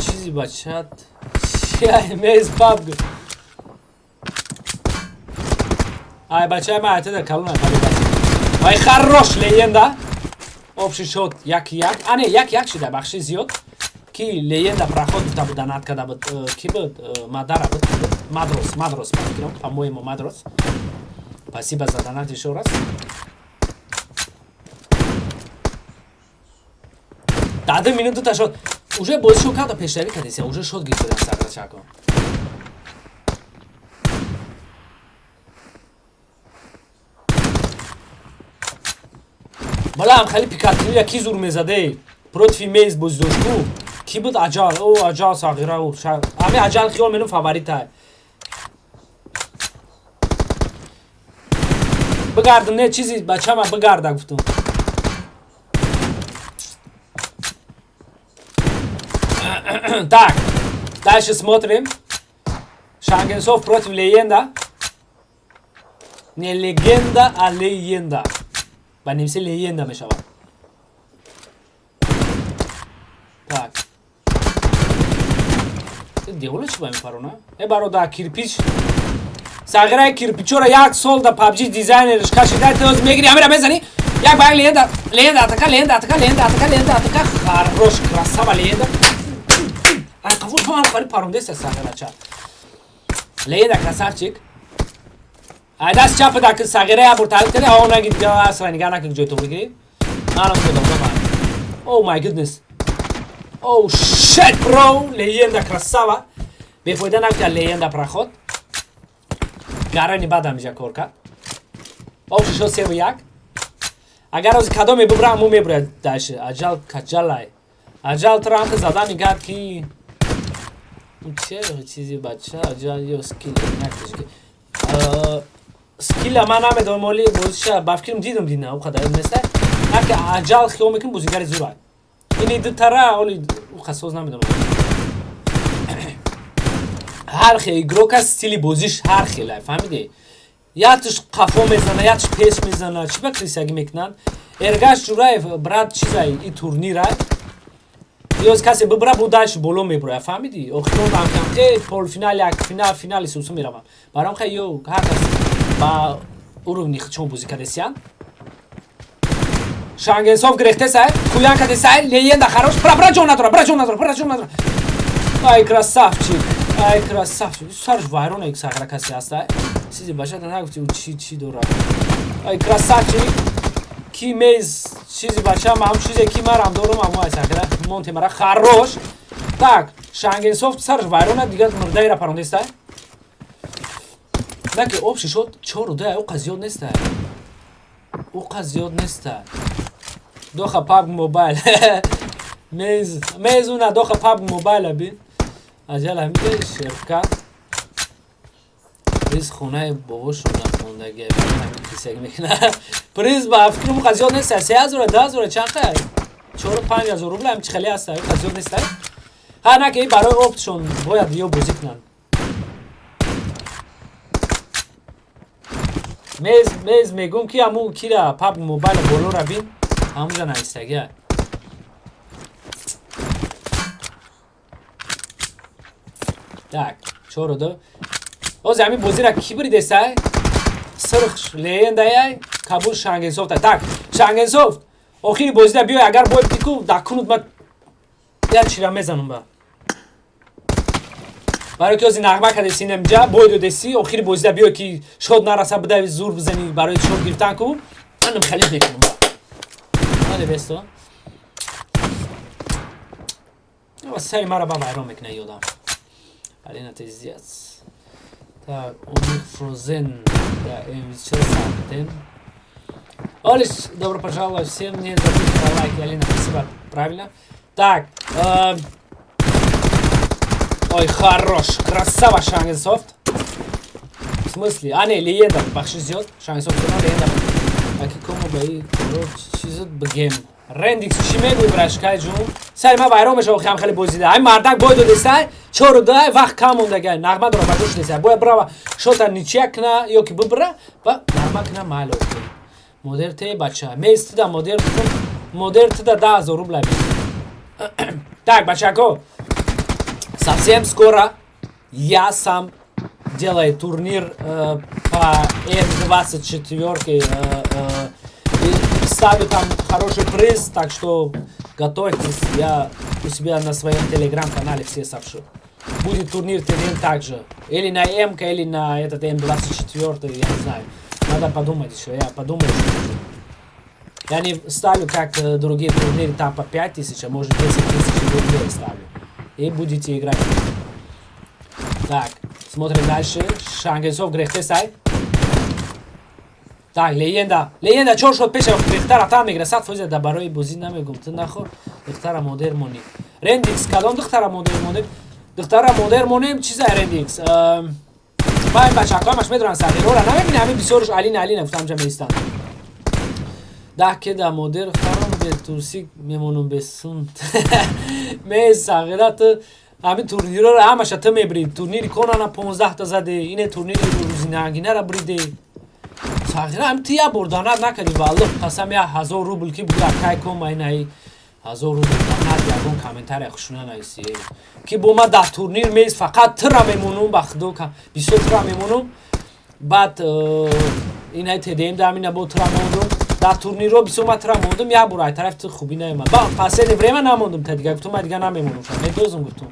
Чизи бачат. Чия мез пабг. Ай бачаи ма айтада калона табибат. Вай, хорош, легенда. Общий счёт 1-1. А не, 1-1 шида, бахши зиёд. Ки легенда проход гуфта буд, донат карда буд. Ки буд? Мадара буд. Мадрос, Мадрос, ба фикрам, по-моему, Мадрос. Спасибо за донат еще раз. Даду минуту та шод. Уже бозишо карда пешравӣ кардеся, уже шод гирифтадан саграчако. Балам хали пикатинира ки зур мезаде? Против мейз бози дошт ку? Ки буд, аҷал? О, аҷал сағира, о, ами аҷал хиёл менум фаворита. Бигардам, не чизи бачама бигарда гуфтум. Так, дальше смотрим. Шангенсов против Легенда. Не легенда, а легенда. Ба немси легенда мешавад. Так. Девола чӣ ба мепарона? Э, бародар, кирпич. Сағираи кирпичора як сол да PUBG дизайнерш кашида, ту ҳозир мегири, ҳамира мезани. Як ба як легенда, легенда атака, легенда атака, легенда атака, легенда атака. Хорош, красава, легенда. Ай, қафуш ҳам хари парондеса сағирача. Легенда красавчик. Ай даст чапа да ки сағира я бур таҳлил карди, а он наги дига асра нигаҳ накун, ҷои туғри гирифт. Манам додам, ман. Oh my goodness. Oh shit, bro. Легенда красава. Бефоида нагуфта легенда проход. Гарани бадам иҷа кор кард. Общий шод 3-1. Агар ҳозир кадоме бубра, ҳамун мебурад дальше. Аҷал каҷалай. Аҷал туро ҳам задан мекард ки че чизи бача, аҷал ё скилл накиш. Скилла ман намедонам, оли бозиша ба фикрам дидам, дина, о қадар неста. Наки аҷал хиёл мекунам бозигари зурай. Ини дутара оли қасоз намедонам. Ҳар хел игрока стили бозиш ҳар хела, фаҳмидӣ? Ятш қафо мезана, ятш пеш мезана, чӣ ба крисагӣ мекунанд? Эргаш Ҷураев, брат, чизай, и турнирай. Ёз касе бибра, бу дальше боло мебура, фаҳмидӣ? Охирон амкамке полуфинал, як финал, финали сусу мераванд. Баром хай ё ҳар кас ба уровни хичон бозӣ кардесиян. Шангенсов гирехтесай, хуян кардесай, леенда хорош, бра, бра, ҷон надора, бра, ҷон надора, бра, ҷон надора. Ай, красавчик, ай, красавчик. Сарш вайрон як сағра касе ҳастай. Чизе башада нагуфти, ӯ чӣ чӣ дорад. Ай, красавчик. Ки мез чизи бача, ман чизе ки марам дорум, амо ай сағра монте мара хорош. Так, Шангенсов сарш вайрона, дигар мурдаира парондестай. Наки общий шот 4-2, ӯ зиёд нестай. Ӯ зиёд нестай. Доха PUBG Mobile. Мез, мез уна доха PUBG Mobile бин. Аҷал ҳамида шерка. Приз хонаи бобошон нахондаги, ҳамин кисак мекунад. Приз ба фикрам ӯ зиёд нест, 3000, 2000, чанд қай? 4-5 ҳазор рубл ҳам чи хеле ҳаст, ӯ зиёд нест. Ҳа, на ки барои оптшон бояд ё бозӣ кунанд. Мез, мез мегум ки ҳамун кира PUBG Mobile болора бин, ҳамунҷа навистагия. Так, 4-2. Ҳозир ҳамин бозиро кӣ буридесай? Сирх леендаяй, Кабул Шангенсофт. Так, Шангенсофт, охири бозида биёй, агар бой бику, дакунут ма як чира мезанам ба. Барои ки ҳозир нағма кардеси инамҷа, бой додеси, охири бозида биёй ки шод нараса, бидави зур бизани барои шод гирифтан ку, манам халиф мекунам ба. Ҳале бесто. Сари мара ба вайрон мекуна ёдам. Алина Тезиац. Так, у них Фрозен, да, МВЧ Сартен. Олиш, добро пожаловать всем, не забудьте про лайки, Алина, спасибо, правильно. Так, ой, хорош, красава Шангенсофт. В смысле? А, не, легенда, бахши зиёд, Шангенсофт, легенда. Аки кому баи, чизот бигем. Рендикс чӣ мегӯй, брашкай ҷун? Сари ман вайрон мешава, хам хеле бозида. Ай мардак бой додесай, 4-2, вақт кам мондагай. Нағма дора ба ҷош несай. Бояд брава шота ничья кна ё ки бибра ва нағма кна майли окей. Модер те бача. Мез тида модер бутун, модер тида 10 000 рубля. Так, бачако. Совсем скоро я сам делаю турнир по М24, ставлю там хороший приз, так что готовьтесь, я у себя на своем телеграм-канале все сообщу. Будет турнир ТДМ также. Или на МК, или на этот М24, я не знаю. Надо подумать еще, я подумаю. Я не ставлю, как другие турниры, там по 5000, а может 10 тысяч рублей ставлю. И будете играть. Так, смотрим дальше. Шангенсов грехтесай. Так, легенда. Легенда чор шот пеша духтара там мегира. 100% да барои бозӣ намегум. Ту нахо духтара модер монӣ. Рендикс, кадом духтара модер монем? Духтара модер монем, чиза Рендикс? Ман ин бачакҳоамаш медонам сағирора намебинам, ҳамин бисёрш Алина, Алина гуфтам ҷа меистанд. Даҳ кеда модер харом бе турсик мемонум бе сунт. Ме сағира ту ҳамин турнирора ҳамаша ту мебирӣ. Турнири конана 15 та заде, ине турнири рӯзинангинара бриде. Сағира ҳам ту як бор донат накардӣ, валлоҳ қасам, 1000 рубл ки буда кай кома инаи 1000 рубл донат, ягон комментария хушуна нависӣ. Ки бо ма дар турнир меист, фақат тура мемонум, ба худо бисёр тура мемонум. Баъд инаи ТДМ да ҳамина бо тура мондум. Дар турнирҳо бисёр ма тура мондум, як бор ай тарафи ту хубӣ наёмад. Ба последнее время намондум, та дига гуфтум, ма дига намемонум, медозум гуфтум.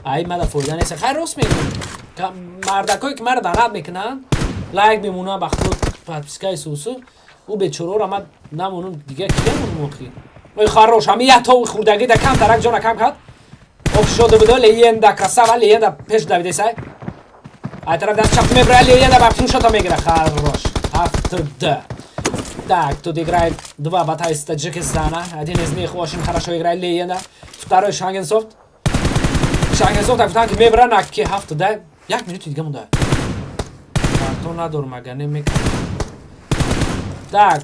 Ай мада фоида нест. Хайр, рост мегӯм. Мардакое ки мара донат мекунанд, лайк мемонанд, ба худо подпискаи сусу, ӯ бечораро ман намонум, дига ки мемонум охи. Ой, хорош, ҳами як тови хурдагӣ да кам тарак ҷона кам кард. Об шода будо, легенда красава, легенда пеш давидесай. Ай тараф даст чап мебра, легенда ба шота мегира. Хорош. 7-2. Так, тут играет два бота из Таджикистана. Один из них очень хорошо играет, легенда. Второй Шангенсофт. Шангенсофт так гуфтан ки мебра на ки 7-2. Як минути дига монда. То надорум, агар не мекунам. Так.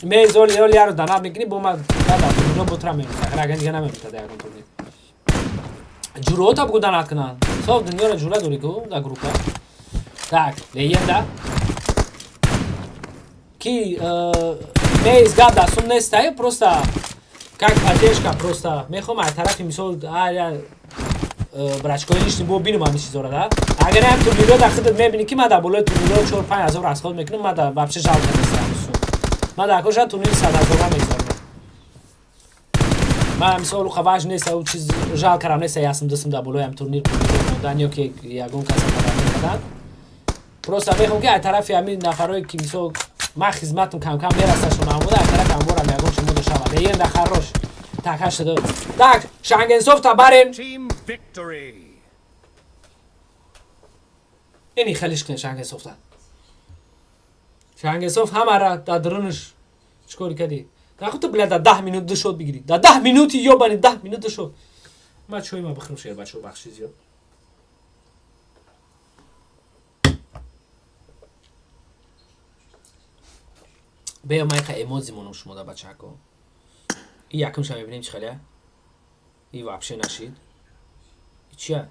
Мезоли оли яро донат мекунӣ, бо ма дар турнирҳо ботра мемонад. Агар дига намемонад дар ягон турнир. Ҷурота бугу донат кунанд. Соф дунёро ҷура дорӣ ку дар группа. Так, легенда. Ки мез гап дастум нестай, просто как поддержка, просто мехоҳам аз тарафи мисол брачкои лишний бо бинум ҳамин чизора да. Агар ҳам турнирҳо дар худат мебинӣ, ки ман дар болои турнирҳо 4-5 ҳазор расход мекунам, ман дар вообще жалко нестам. Ман дар кошад турнири 100 ҳазора мегзаронам. Ман мисол уқа важн нест, у чиз жалкарам нест, ясм дусм дар болои ҳам турнир мондан ё ки ягон каса кардан. Просто мехоҳам, ки аз тарафи ҳамин нафарое, ки мисол ман хизматам кам-кам мерасашон амода, аз тарафи амворам ягон чиз мода шавад. Легенда хорош. Так, ҳаштаду. Так, Шангенсофта барем. Team victory. Ини хелиш кунед Шангенсофта. Шангенсофт ҳамара дар дарунаш чикор кардӣ? Дар худ бля дар 10 минут ду шот бигирӣ. Дар 10 минути ёбани 10 минут ду шот. Ман чойма бихӯрам, шер бачаҳо, бахши зиёд. Бея майқа эмодзи монам шумо да бачако. И якумша мебинем, чӣ хеле? И вообще нашид. И чия?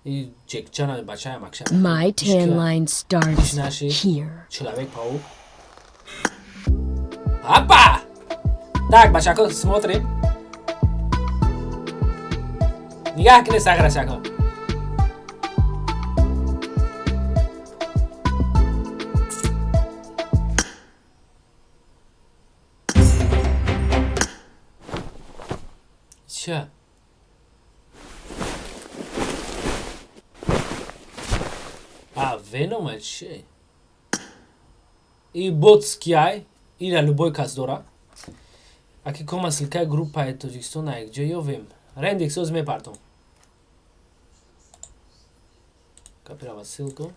И Ҷекчана бачая макша. My tan line starts Наши. here. Человек-паук. Апа! Так, бачако, смотрим. Нигаҳ кунед сағрашако. Ча? А, Веном че? И ботскиай, ира любой кас дора. Аки кома ссылкаи группаи Тоҷикистон якҷо ёвем. Рендикс оз мепартом. Копировать ссылку.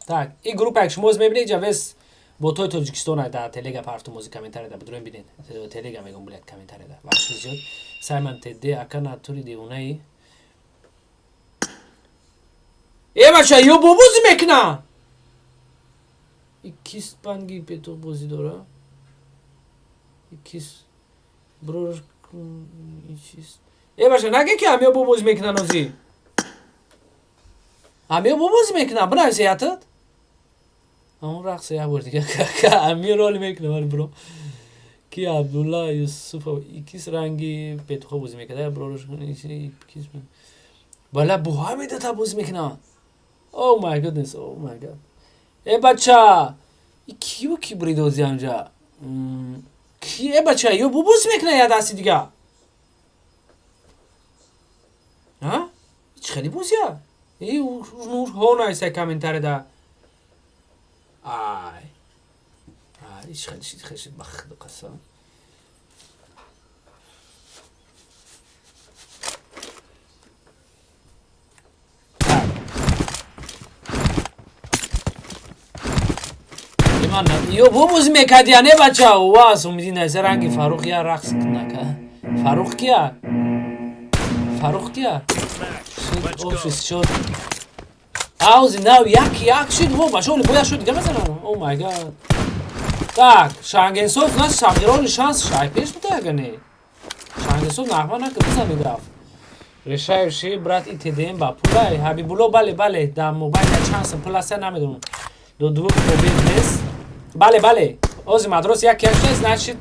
Так, и группа як шумо оз мебинед, ҷа вес ботои Тоҷикистон ай да телега партум, ози комментария да бидроем бинед. Телега мегум, блядь, комментария да. Бахши зиёд. Саймон ТД ака натури девонаи. Э бача, ё бобозӣ мекуна? И кист банги петух бозӣ дора? И кист брош чист? Э бача, наге ки ҳамё бобозӣ мекунан озӣ. Ҳамё бобозӣ мекунан, бинависе ятат? Ҳамон рақс як бор дига ҳамин рол мекунам, вали бро. Ки Абдулла Юсуфов икис ранги петухо бозӣ мекарда, брош кис бала бо ҳамин дата бозӣ мекунан. Oh my goodness, oh my god. Э бача, и киё ки бридози анҷа? Ки э бача, ё бобозӣ мекуна я дасти дига? А? Чӣ хеле бозия? И нур ҳо найса комментария да. Ай. Ай, ич хеле шид хеле шид бахду қасам. Так. Иман, ё бобозӣ мекарди, я не бача, ва сумиди найса ранги Фарух я рақс нака. Фарух кия? Фарух кия? Match. Let's go. Офис шуд. Аузи нав як як шуд, во бача, оли бояд шуд дига мезанам. Oh my god. Так, Шангенсов нас сағирони шанс шай пеш буда ага не. Шангенсов нағма нака бизан мегафт. Решающий брат и ТДМ ба пулай Ҳабибулло, бале, бале, дар мобайл чанд сум пул аст, намедонам. До двух побед нест. Бале, бале. Ози мадрос як як шуд, значит,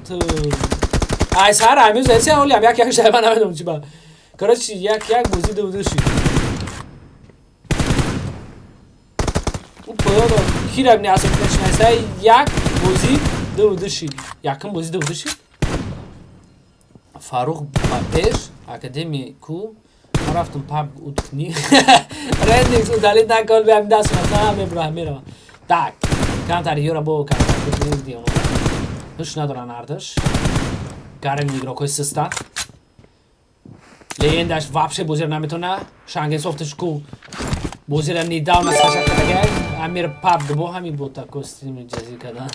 ай сар амюз эси оли ам як як шуд, ман намедонам чи ба. Короче, як як бозӣ ду ду шуд. У поёно кира не асо начинайса як бозӣ ду ду шуд. Якум бозӣ ду ду шуд. Фарух ба пеш, академия ку ма рафтам паб уткни. Рендикс удалить након, бям даст масалан мебурам меравам. Так, камтар ёра бо камтар диёно. Ҳуш надоран ардаш. Гарем игрокҳои систа. Легендаш вообще бозиро наметона. Шангенсофташ ку бозиро недавно скачать карда. Амир паб бо ҳамин бота костюми ҷазир кардан.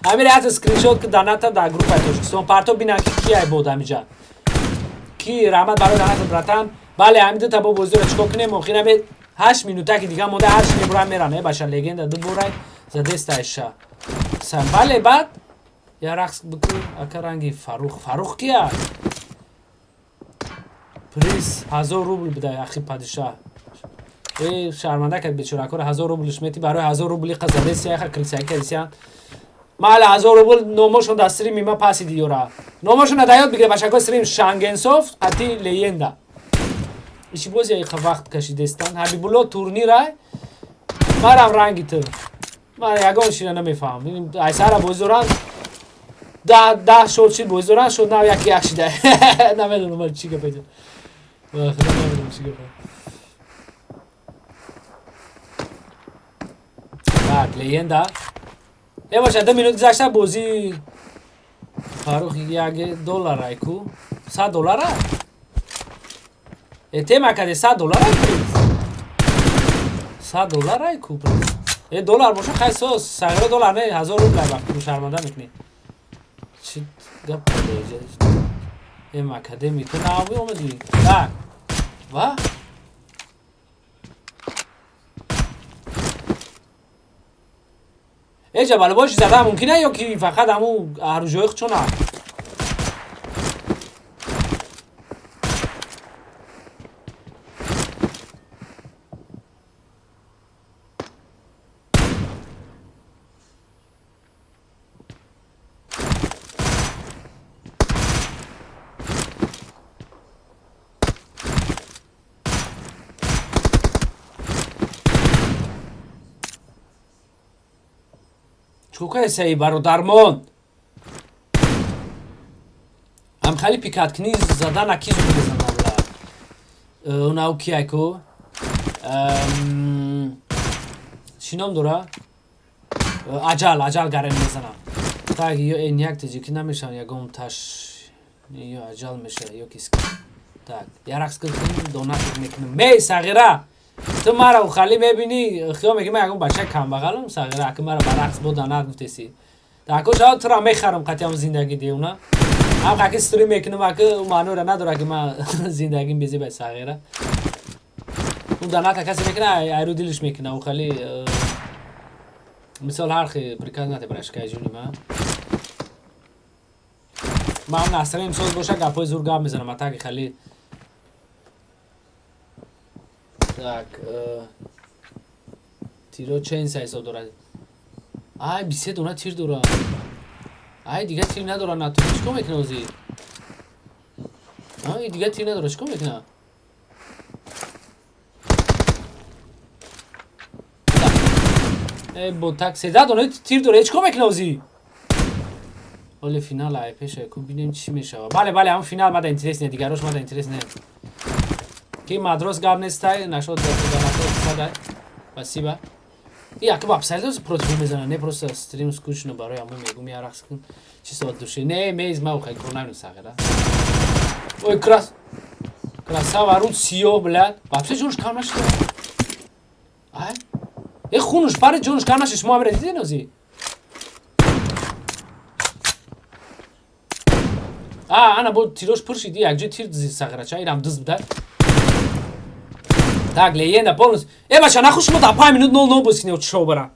Амир ҳатто скриншот ки доната дар группаи Тоҷикистон парто бинан, ки ки ай бод ҳамиҷа. Ки раҳмат барои доната, братан. Бале, ҳамин дута бо бозиро чикор кунем? Охир ҳами 8 минута ки дига монда, ҳарчи мебурам меран. Э баша, легенда ду бурай задестайша. Бале, баъд я рақс бикун, ака, ранги Фаррух. Фаррух кия? Приз 1000 рубл бидай, ахи падишаҳ. Э, шарманда кард бечоракора, 1000 рублш мети. Барои 1000 рубли қазадеси яха крисяки кардисиян. Мала 1000 рубл номошон дар стрими ма паси диёра. Номошона да ёд бигире, бачако, стрим Шангенсов қати Леенда. Иши боз яиқа вақт кашидестан. Ҳабибулло, турнира марам ранги ту. Ман ягон шира намефаҳмам. Айсара бозӣ доранд. 10 10 шод шид, бозӣ доранд, шод нав яки як шида. Намедонам ман чӣ гапе. Худо, намедонам чӣ гапе. Так, Легенда. Е, баша, 2 минут гузашта бозӣ. Фаррух як доллар айку. 100 доллара? Э, тема каде 100 доллар айку? 100 доллар айку? Э, доллар боша, хай соз, сағира доллар не, 1000 рубл ай вақти шарманда мекунӣ. Чӣ гап каде? Эм академи, ту нави омадӣ. Так. Ва? Эҷа балбоши зада мумкин ё ки фақат ҳаму аружои чона? Чӣ кайсаи, бародармон? Ҳам хали пикаткунӣ задана ки зуд мезанам ла. Унав кияйку? Чӣ ном дора? Аҷал, аҷал гарен мезанам. Так, ё эн як таҷики намешавам, ягон таш ё аҷал меша, ё кис. Так, я рақс кунем, донат мекунем. Мей, сағира! Ту мара ухали мебинӣ, хиёл мекунӣ ман ягон бачаи камбағалам, сағира, аки мара ба рақс бо донат гуфтеси. Тако шава тура мехарам қатъиам зиндагӣ девона. Ҳам хаки стрим мекунам, аки маъноро надора ки ман зиндагим безебай, сағира. Ун доната касе мекуна, айру дилиш мекуна, ухали мисол ҳар хи приказ натебрашкай ҷуни ман. Ман насрем соз боша, гапҳои зур гап мезанам, атаки хали. Так, тиро чен ҳисоб дорад? Ай, 23 дона тир дора. Ай, дига тир надора, на ту чикор мекуна ози? Ай, дига тир надора, чикор мекуна? Э, бо так 13 дона тир дора, чикор мекуна ози? Оли финал ай пеша ку бинем чӣ мешава. Бале, бале, ҳам финал мада интерес не, дигарош мада интерес не. Ки мадрос гап нестай, нашод доната. Спасибо. И ака абсолютно против мезана, не, просто стрим скучно барои ҳамон мегум я рақс кун. Чисто от души. Не, мез ма ухай кор намедонам, сағира. Ой, красава, руд сиёҳ, блядь. Вообще ҷонш кам нашид. Ай? Э, хунуш пари, ҷонш кам нашид. Шумо амира дидед ози? А, ана бо тирош пур шид, якҷо тир сағирача, ирам дыз буда. Так, легенда полностью. Э, бача, нахуй шумо дар 5 минут 0-0 бозӣ кунед, шоу бара.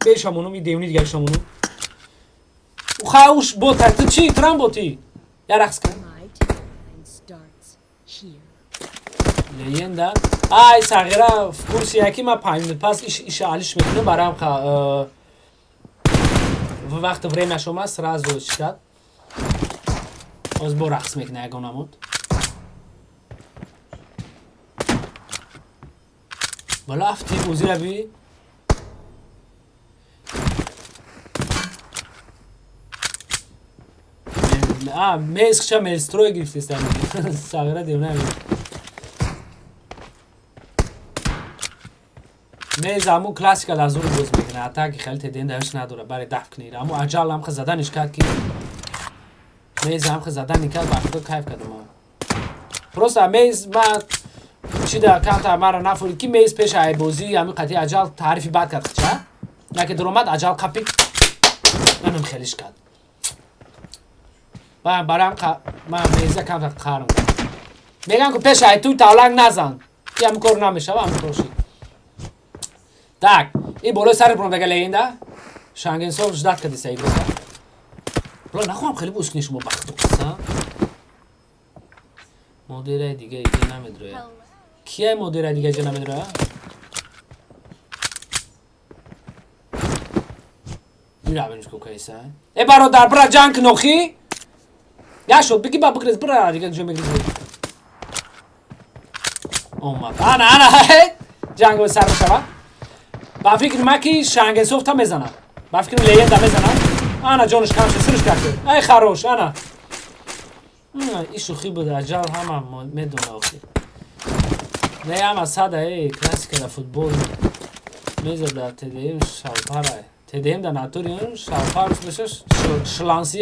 Бешамонум, и девни дигар шамонум. Ухай уш бота, ту чӣ, трам боти? Я рақс кун. My timeline starts here. Легенда. Ай, сағира в курсе яки ма 5 минут пас иш иша алиш мекунам барам ха. Вақти время шума сразу читат. Оз бо рақс мекуна ягон намуд. Бала афти бозира би. А, мез мелстрой гирифтестам. Сағира девна. Мез аму классика лазур боз мекуна. Атаки хеле теден дааш надора. Баре даф кунӣ. Аму аҷал ҳам заданиш кард ки мез ҳам задани кард, ба худо кайф кардам. Просто мез ма чи да камтар мара нафурид ки мез пеш ай бозӣ ҳамин қатъи аҷал таърифи бад кард хча. Наки дуромад аҷал қапи манам хелиш кард. Ба барам ма меза камтар қарм. Меган ку пеш ай туй тавланг назан. Ки ҳамин кор намешава, ҳамин кор шид. Так, ин болои сари буромдага легенда. Шангенсов ждать кадиса игрока. Бла, нахоҳам хеле боз кунӣ шумо бахту қиса. Модераи дига иҷа намедроя. Кияй модераи дига иҷа намедроя? Ира кайса. Э бародар, бира ҷанг кун охи. Яшод, биги ба бигрез, бира дига ҷо мегрези. Омад. Ана, ана, ҷанг сар мешава. Ба фикри ман ки Шангенсов та мезана. Ба фикри легенда мезана. Ана ҷонаш кам шуд, сирш кард. Ай хорош, ана. И шӯхӣ буд, аҷал ҳама медона охи. Не ҳама сада, эй, классика да футбол. Мезада ТДМ шалпара. ТДМ да натури шалпар меша шланси.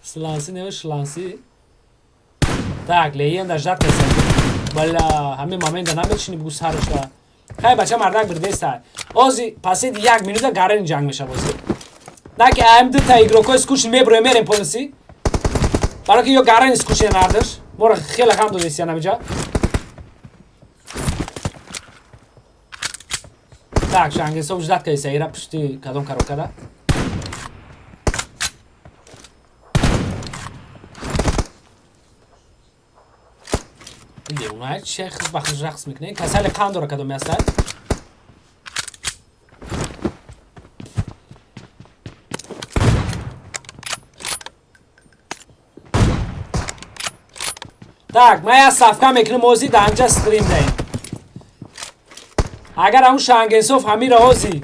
Сланси не шланси. Так, легенда ждать каса. Бала, ҳамин момента намечини бугу сарашда. Хай бача мардак бирдеста. Ози паседи як минута гарен ҷанг меша бози. На ки ам дута игрокои скучни меброем мерем полиси. Баро ки ё гарен скучни нардаш. Мора хеле хам додеси намиҷа. Так, Шангенсов ждать кайса ира пушти кадом коробкада. Девона чех бахш рақс мекунед. Касали қанд дора кадоми ҳастад? Так, ман як сафка мекунам ози дар анҷа стрим даем. Агар ҳамун Шангенсов ҳамира ози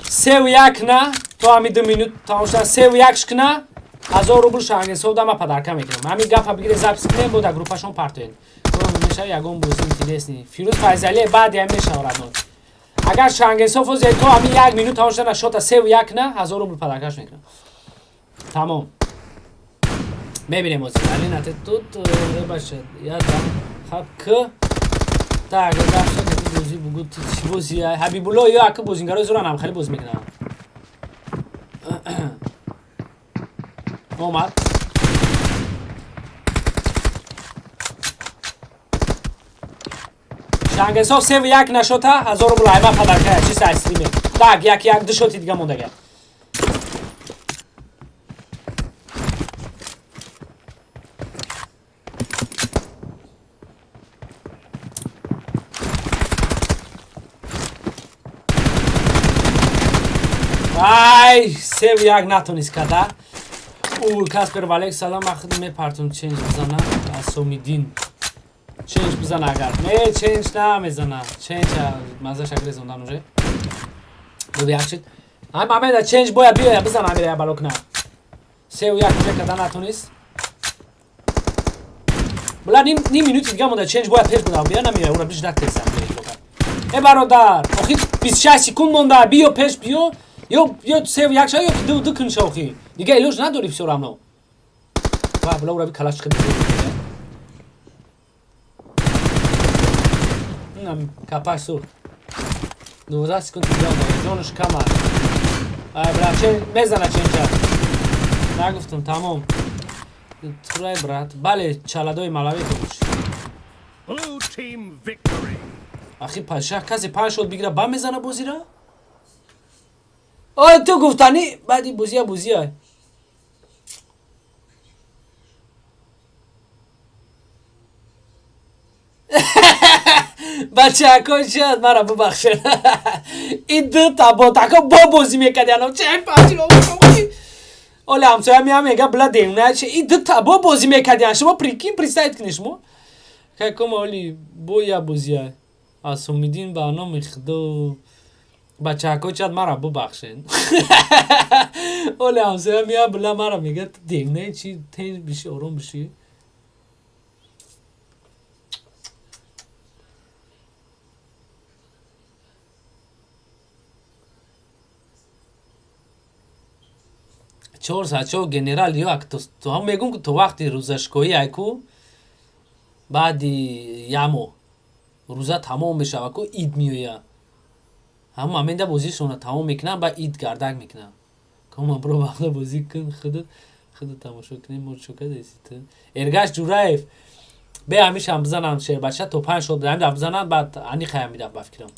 3-1 на, то ҳами 2 минут тамом шуда 3-1 кна, 1000 рубл Шангенсов да ман падарка мекунам. Ҳамин гапа бигире запись кунем, бо дар группашон партоен. Мешава ягон бози интересный. Фирӯз Файзалие баъди ҳам мешава радон. Агар Шангенсов ози то ҳамин 1 минут тамом шуда шота 3-1 на, 1000 рубл падаркаш мекунам. Тамом. Мебинем ози. Алина, ты тут бача, я там хаб к. Так, бача, ты бози бугу ты чӣ бози? Ҳабибулло ё ака бозингарои зуран ҳам хеле боз мекунанд. Омад. Шангенсов 3-1 нашота, 1000 рубл айма падаркая, чист ай стриме. Так, 1-1 ду шоти дига мондага. Ай, 3-1 натонист када. У Каспер Валек салам, ахд мепартум ченҷ бизана, Асомидин. Ченҷ бизана агар. Не, ченҷ намезана. Ченҷ маза шакли зондан уже. Бубахшид. Ай мамеда ченҷ бояд биёя бизана амира я балокна. 3-1 уже када натонист. Бла ним минути дига монда ченҷ бояд пеш буда. Бия намея, ура биждат кесам. Э бародар, охи 26 секунд монда, биё пеш биё. Ё 3-1 ша ё 2-2 кун ша охи. Дига илоҷ надори всё равно. Ва бла ура би калаш хид. Нам капаш сур. 12 секунд дига монда. Ҷонаш кам аст. Ай бра чен мезана ченҷа. Нагуфтум тамом. Турай брат. Бале чаладои малави туш. Blue team victory. Ахи падшаҳ касе 5 шот бигира ба мезана бозира? Ой, ту гуфтани баъди бозия бозия. Бачако шояд мара бубахшед. И дута ботако бо бозӣ мекардианам. Че пачиро Оле ҳамсоя меам мега бла девна че и дута бо бозӣ мекардиан. Шумо прикинь представить кунед шумо. Каком оли боя бозия. Асомидин ба номи Худо. Бачако чад мара бубахшед. Оле ҳамсоя меам бла мара мега ту девна чи тенж биши ором биши. Чор саат генерал ё ак то ҳам мегум ки то вақти рӯзашкоӣ айку баъди ямо рӯза тамом мешава ку ид меоя. Ҳама момента бозишона тамом мекунам ба ид гардак мекунам. Кома бро вақта бозӣ кун худат худат тамошо кунем мо чо кадаси ту. Эргаш Ҷураев бе ҳамишам бизанам шербача то 5 шот ҳамин даф бизанам баъд ани хаям мидаф ба фикрам.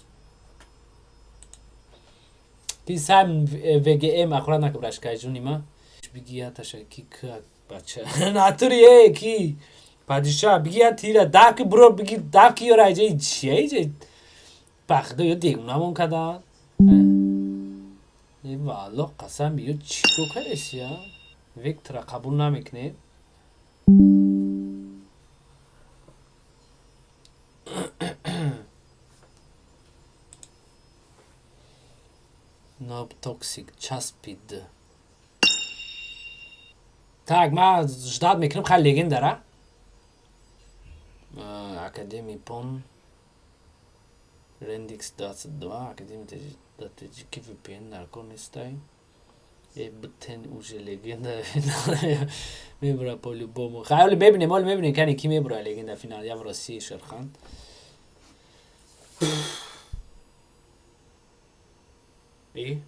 Ки сам ВГМ аккурат накабраш кайҷуни ма. Биги яташа ки к бача. Натури э ки падиша биги я тира даки бро биги даки ёра иҷа чия иҷа бахда ё дегунамон кадан. Э валло қасам ё чико кардесия? Вектора қабул намекунед. Ноб токсик часпид. Так, ма ждать мекунам хай легендара. Академия Пон. Рендикс 22, Академия ТЖК VPN нарконистай. Э бтен уже легенда мебра по-любому. Хай оли мебинем, оли мебинем, кани ки мебра легенда финал. Я в России, Шерхан. И?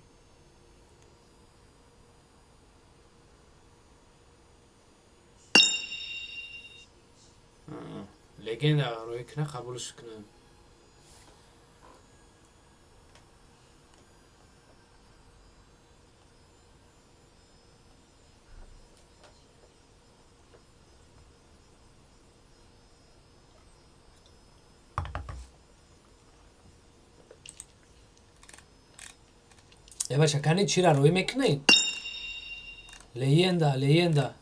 Легенда рӯй кина қабулш кунам. Э бача, кани чира рӯй мекунӣ? Легенда, легенда.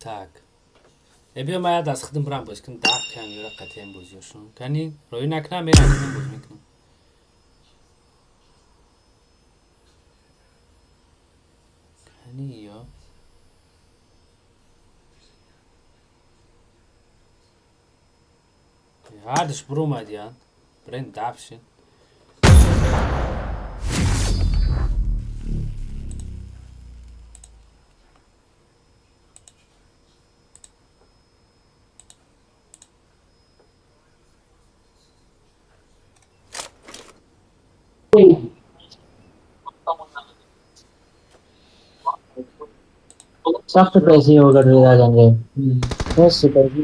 Так. Э биё ман аз худам бурам боз кунам, даф кунам ёра қатъиян бозиёшон. Кани рӯй накунам, мерам худам боз мекунам. Кани ё ҳардуш буромадиян. Брен дафшин. सख्त पैसे हो गए जाएंगे बस पैसे।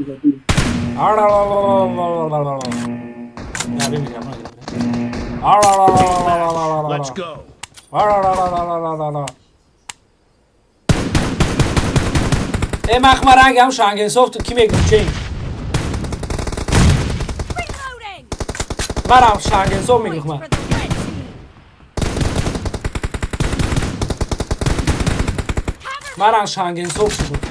Let's go. Э махмаранг ам шангенсофт ки мегӯм ченҷ. Reloading! Марам шангенсофт мегӯм Points ма. for the red team! Cover me! Марам шангенсофт шуд.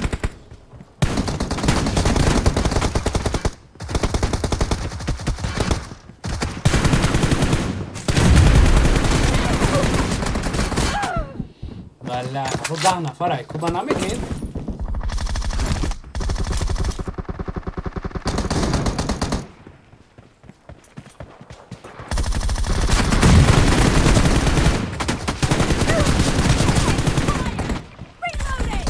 Валла, хо 10 нафар ай куба намекунед? Reloading!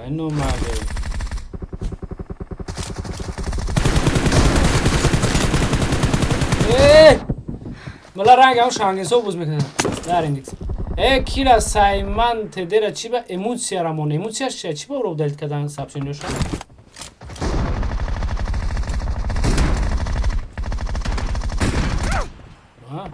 Ай номаде. Э! Мала ранг ам шангенсофт боз мекунад. Дар индекс. Э кира сайман тедера чи ба эмоция рамон эмоцияш чия чи ба ро удалить кардан сообщениёша? А?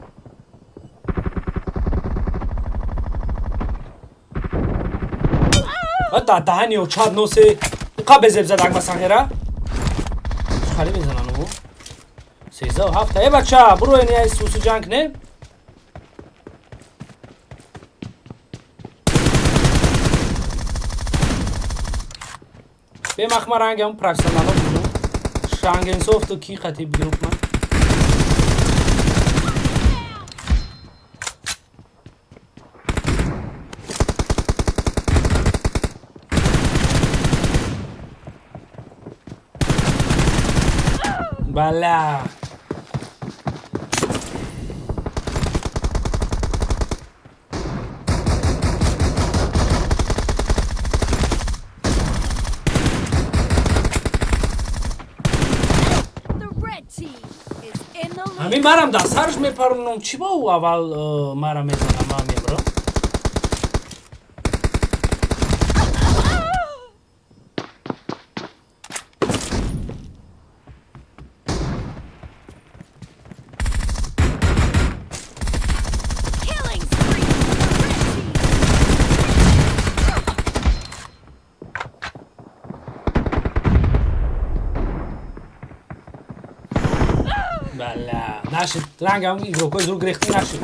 А да даҳани очад носе қа безеб зад акба сангера? Хали мезанан ӯ. 13 7. Э бача, буро ини ай сусу ҷанг не? Бемахма рангам профессионало буду. Шангенсофту ки қати бигирам ман? Бля. The red team is in the lead. Ҳамин марам дар сарш мепаронам, чӣ ба ӯ аввал мара мезанам, ман мемрам. Killing spree for the red team. Бля, нашид, рангам игрокои зур гирехтӣ нашид.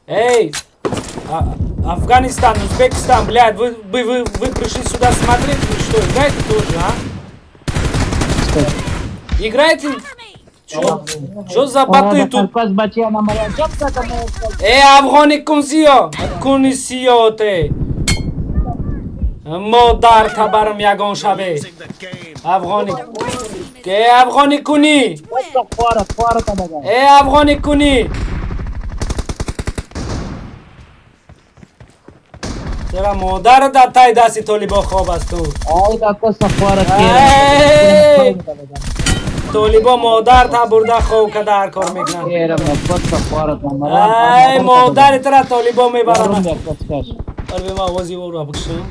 Эй, Афганистан, Узбекистан, блядь, вы пришли сюда смотреть или что? Играете тоже, а? Играете? Cover me. Чё за боты тут? Пас бачия на маря. Э, афғони кунсиё, кунисиё те. Модар табарам ягон шабе. Losing the game. Афғони. The red team is Э, афғони кунӣ. win. Фора, фора табага. Э, афғони кунӣ. Чера модар дар тай дасти толибо хоб аст ту. Ай да коса фора. Эй! Толибо модар та бурда хоб када ҳар кор мекунанд. Кера ме коса фора тамара. Ай, модари тара толибо мебаранд. Мебаранд. Оре, ман овози ӯро бикшам.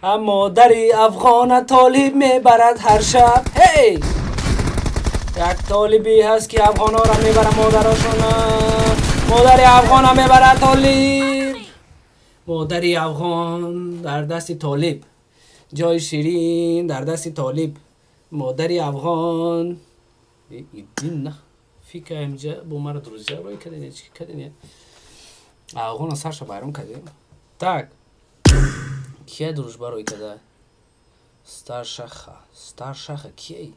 Ам модари афғона толиб мебарад ҳар шаб. Ҳей! Як толибӣ ҳаст, ки афғонҳоро мебарад модарошона. Модари афғона мебарад толиб. Модари афғон дар дасти толиб. Ҷои ширин дар дасти толиб. Модари афғон. Иди на. Фика инҷа бо мара друзья рой кардин, чӣ кардин? Афғона сарша байрон кардем. Так. Кия дружба рой када? Старшаха. Старшаха кией?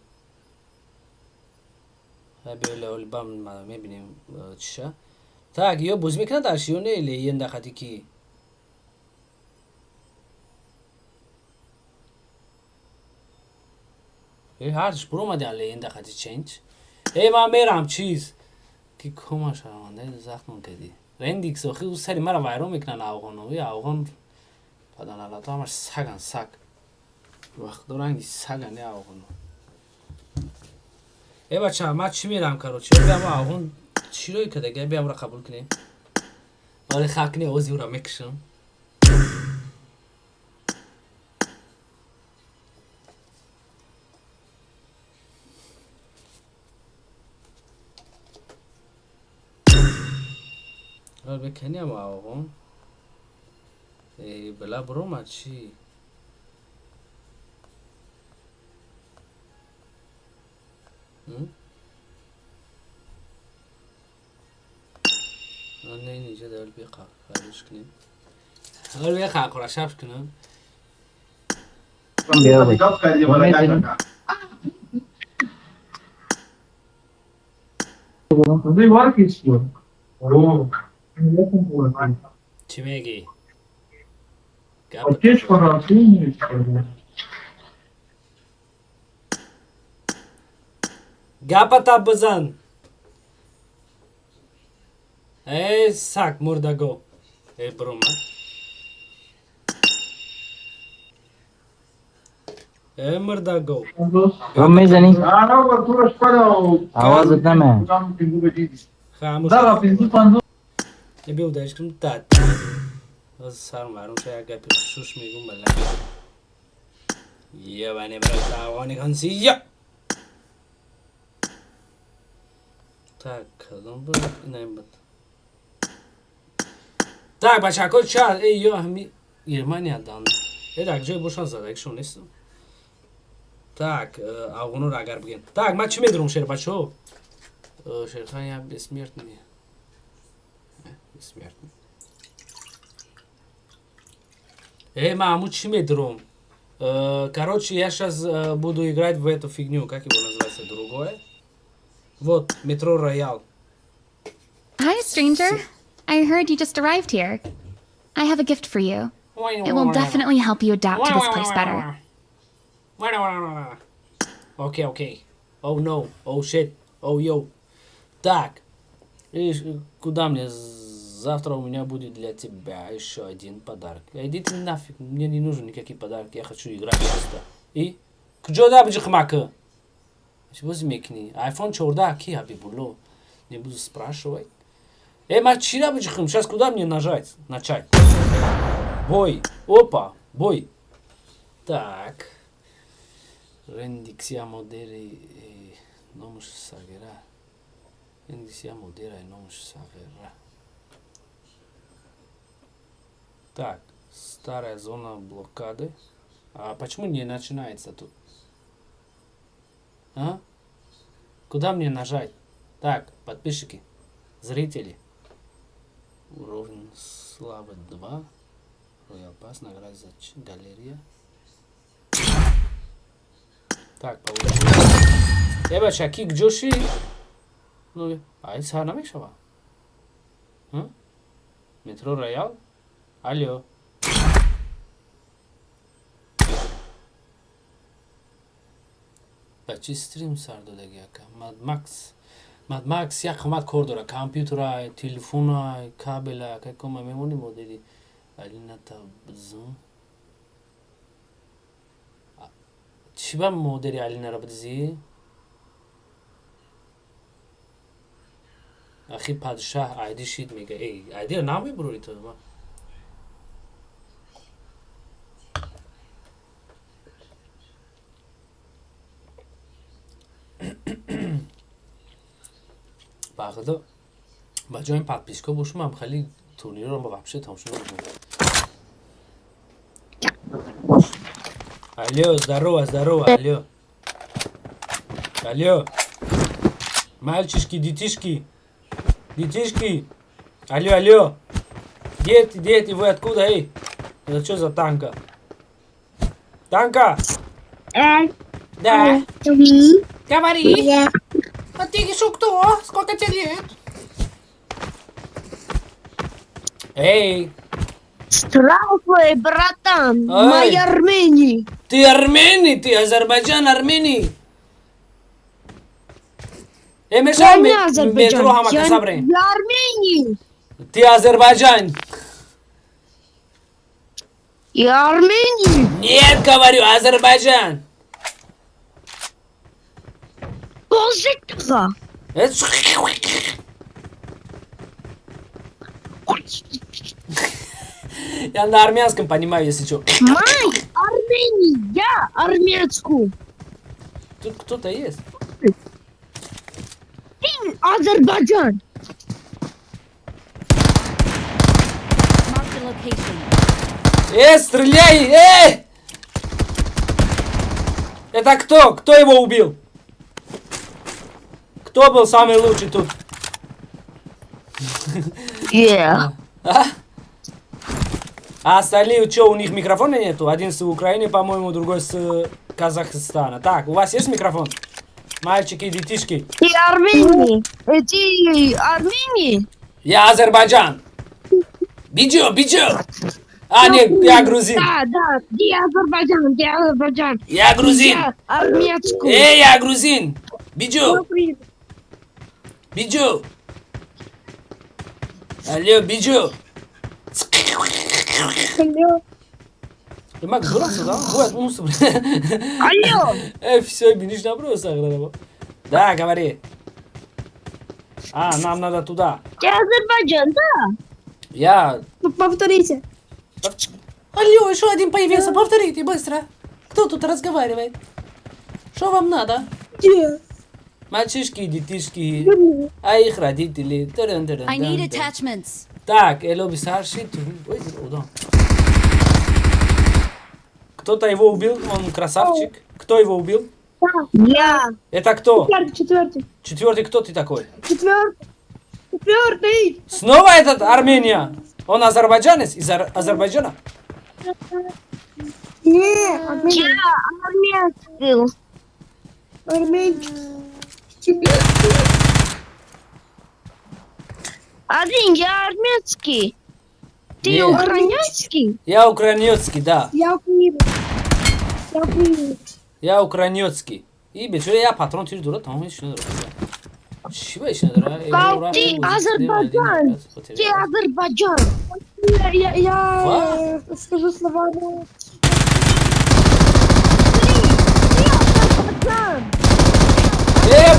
Биёле оли бам мебинем чиша. Так, ё боз мекунад дарши ё не или енда хати ки? Э, ҳардуш буромади але енда хати ченч. Э, ман мерам чиз. Ки кома шараванда захмон кардӣ. Рендикс охи ӯ сари мара вайрон мекунанд афғоно. Э, афғон паданалато ҳамаш саган саг. Вақт ранги саган э афғоно. Э, бача, ман чӣ мерам, короче? Биям афғон чӣ рой када? Га биям ра қабул кунем. Оре хакни ози ӯра мекушам. Оре беканям афғон. Э, била буромад чӣ? М? Не, инҷа дал биқа, фариш кунем. Ҳол биқа, қурашаф кунам. Чӣ мегӣ? Гап гапата бизан. Э, сак мурдаго. Э, буромад. Э, мурдаго. Мезанӣ? Овозат наме. Хамуш. Э, биё удариш кунам. Та. Боз сарм варум ша як гапи шуш мегум бала. Ебане брат, афғони консия. Так, кадом буд? Инам буд. Так, бачако, ча, эй, ё ҳами Германия дан. Э, дар ҷой бошан задагишон нестам. Так, афғонро агар бигем. Так, ман чӣ медурам, шербачо? Шерхан я бессмертный. Бессмертный. Эй, маму, чӣ медурам? Короче, я сейчас буду играть в эту фигню, как его называется, другое. Вот, Метро Роял. Hi, stranger. I heard you just arrived here. I have a gift for you. It will definitely help you adapt to this place better. Окей, окей. Oh no, oh shit, oh yo. Так, и куда мне? Завтра у меня будет для тебя еще один подарок. Иди ты нафиг, мне не нужен никакие подарки, я хочу играть чисто. И? Куҷо да биҷиқмака? Чӣ бози мекунӣ? iPhone 14 ки, Ҳабибулло? Не буду спрашивать. Ма чира биҷиқм? Сейчас куда мне нажать? Начать. Бой. Опа, бой. Так. Рендиксия модери номуш сагера. Рендиксия модера номуш сагера. Так, старая зона блокады. А почему не начинается тут? А? Куда мне нажать? Так, подписчики, зрители. Уровень славы 2. Royal Pass, награда за галерея. Так, получилось. Э, бача, ки ҷоши? Ну, ай сар намешава. Метро Роял? Алло. Ба чӣ стрим сар додаги, ака? Мадмакс. Мадмакс як қимат кор дора. Компютерай, телефонай, кабела, ака кома мемони модели. Алина Табзум. Чӣ ба модели Алинаро бидизӣ? Ахи падишаҳ айди шид мега. Эй, айдиро намебурори ту. Ба худо, ба ҷои подписка бошум, хеле турнирро вообще тамошо намекунам. Алло, здорово, здорово, алло. Алло. Мальчишки, детишки. Детишки. Алло, алло. Дети, дети, вы откуда, эй? Это что за танка? Танка! Да. Говори. А ты еще кто? Сколько тебе лет? Эй! Здравствуй, братан! Эй! Моя Армении! Ты Армений, ты Азербайджан, Армений! Э, мешай, Я не Азербайджан, метро я, Хамакасабре. я Армении! Ты Азербайджан! Я Армении! Нет, говорю, Азербайджан! Божитка! Я на армянском понимаю, если что. Май Армении! Я армянскую! Тут кто-то есть. Ты Азербайджан! Marked a location. Стреляй! Эй! Это кто? Кто его убил? Кто был самый лучший тут? Yeah. А? А остальные, что, у них микрофона нету? Один с Украины, по-моему, другой с Казахстана. Так, у вас есть микрофон? Мальчики и детишки. Ты Армении! Ты Армении? Я Азербайджан. Биджу, биджу. А, нет, я грузин. Да, да, ты Азербайджан, ты Азербайджан. Я грузин. Я армянскую. Эй, я грузин. Биджу, биджу. Алло, биджу. Алло. Макс, дурак, да? Вот, ну, Алло. Все, биниш наброс, Да, говори. А, нам надо туда. Ты Азербайджан, да? Я... Повторите. Алло, еще один появился. Повторите быстро. Кто тут разговаривает? Что вам надо? Где? Мальчишки, детишки, а их родители. Тырын-тырын-тын-тын. I need attachments. Так, Эло Бисарши. Ой, удон. Кто-то его убил, он красавчик. Кто его убил? Я. Это кто? Четвертый, четвертый. Четвертый, кто ты такой? Четвертый. Четвертый. Снова этот Армения? Он азербайджанец из Азербайджана? Не, Я армянский. Армянский. Один, я армянский. Ты Не. украинский? Я украинский, да. Я украинец. Я украинец. Я украинский. И бечора я патрон тир дора, тамом ҳеч надора. Чӣ ба ҳеч надора? Ты Азербайджан. Ты Азербайджан. Я скажу слова. Ты Азербайджан.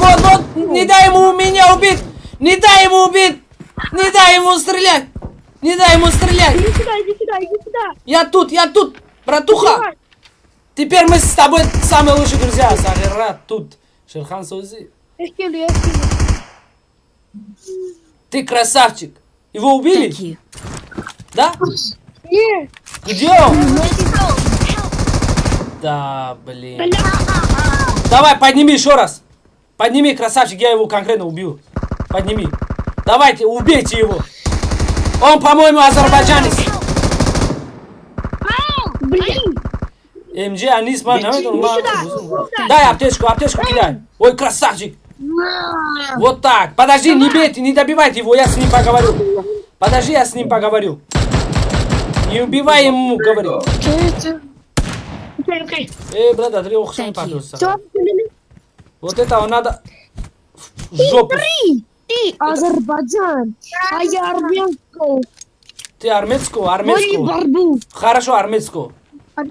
Вот, вот, не дай ему меня убить! Не дай ему убить! Не дай ему стрелять! Не дай ему стрелять! Иди сюда, иди сюда, иди сюда. Я тут, братуха! Давай. Теперь мы с тобой самые лучшие друзья, Сагира тут. Шерхан Сози. Я хилю, я хилю. Ты красавчик. Его убили? Thank you. Да? Нет. Где он? Да, блин. Давай, подними еще раз. Подними, красавчик, я его конкретно убью. Подними. Давайте, убейте его. Он, по-моему, азербайджанец. Блин. МЖ, Анис, ман, Сюда. Дай аптечку, аптечку кидай. Ой, красавчик. Вот так. Подожди, не бейте, не добивайте его, я с ним поговорю. Подожди, я с ним поговорю. Не убивай ему, говорю. Окей, окей. Эй, брат, а ты Thank you. Все. Вот это надо в жопу. Три. Ты Азербайджан. А я армянского. Ты армянского, Бори армянского. борьбу. Хорошо, армянского. А.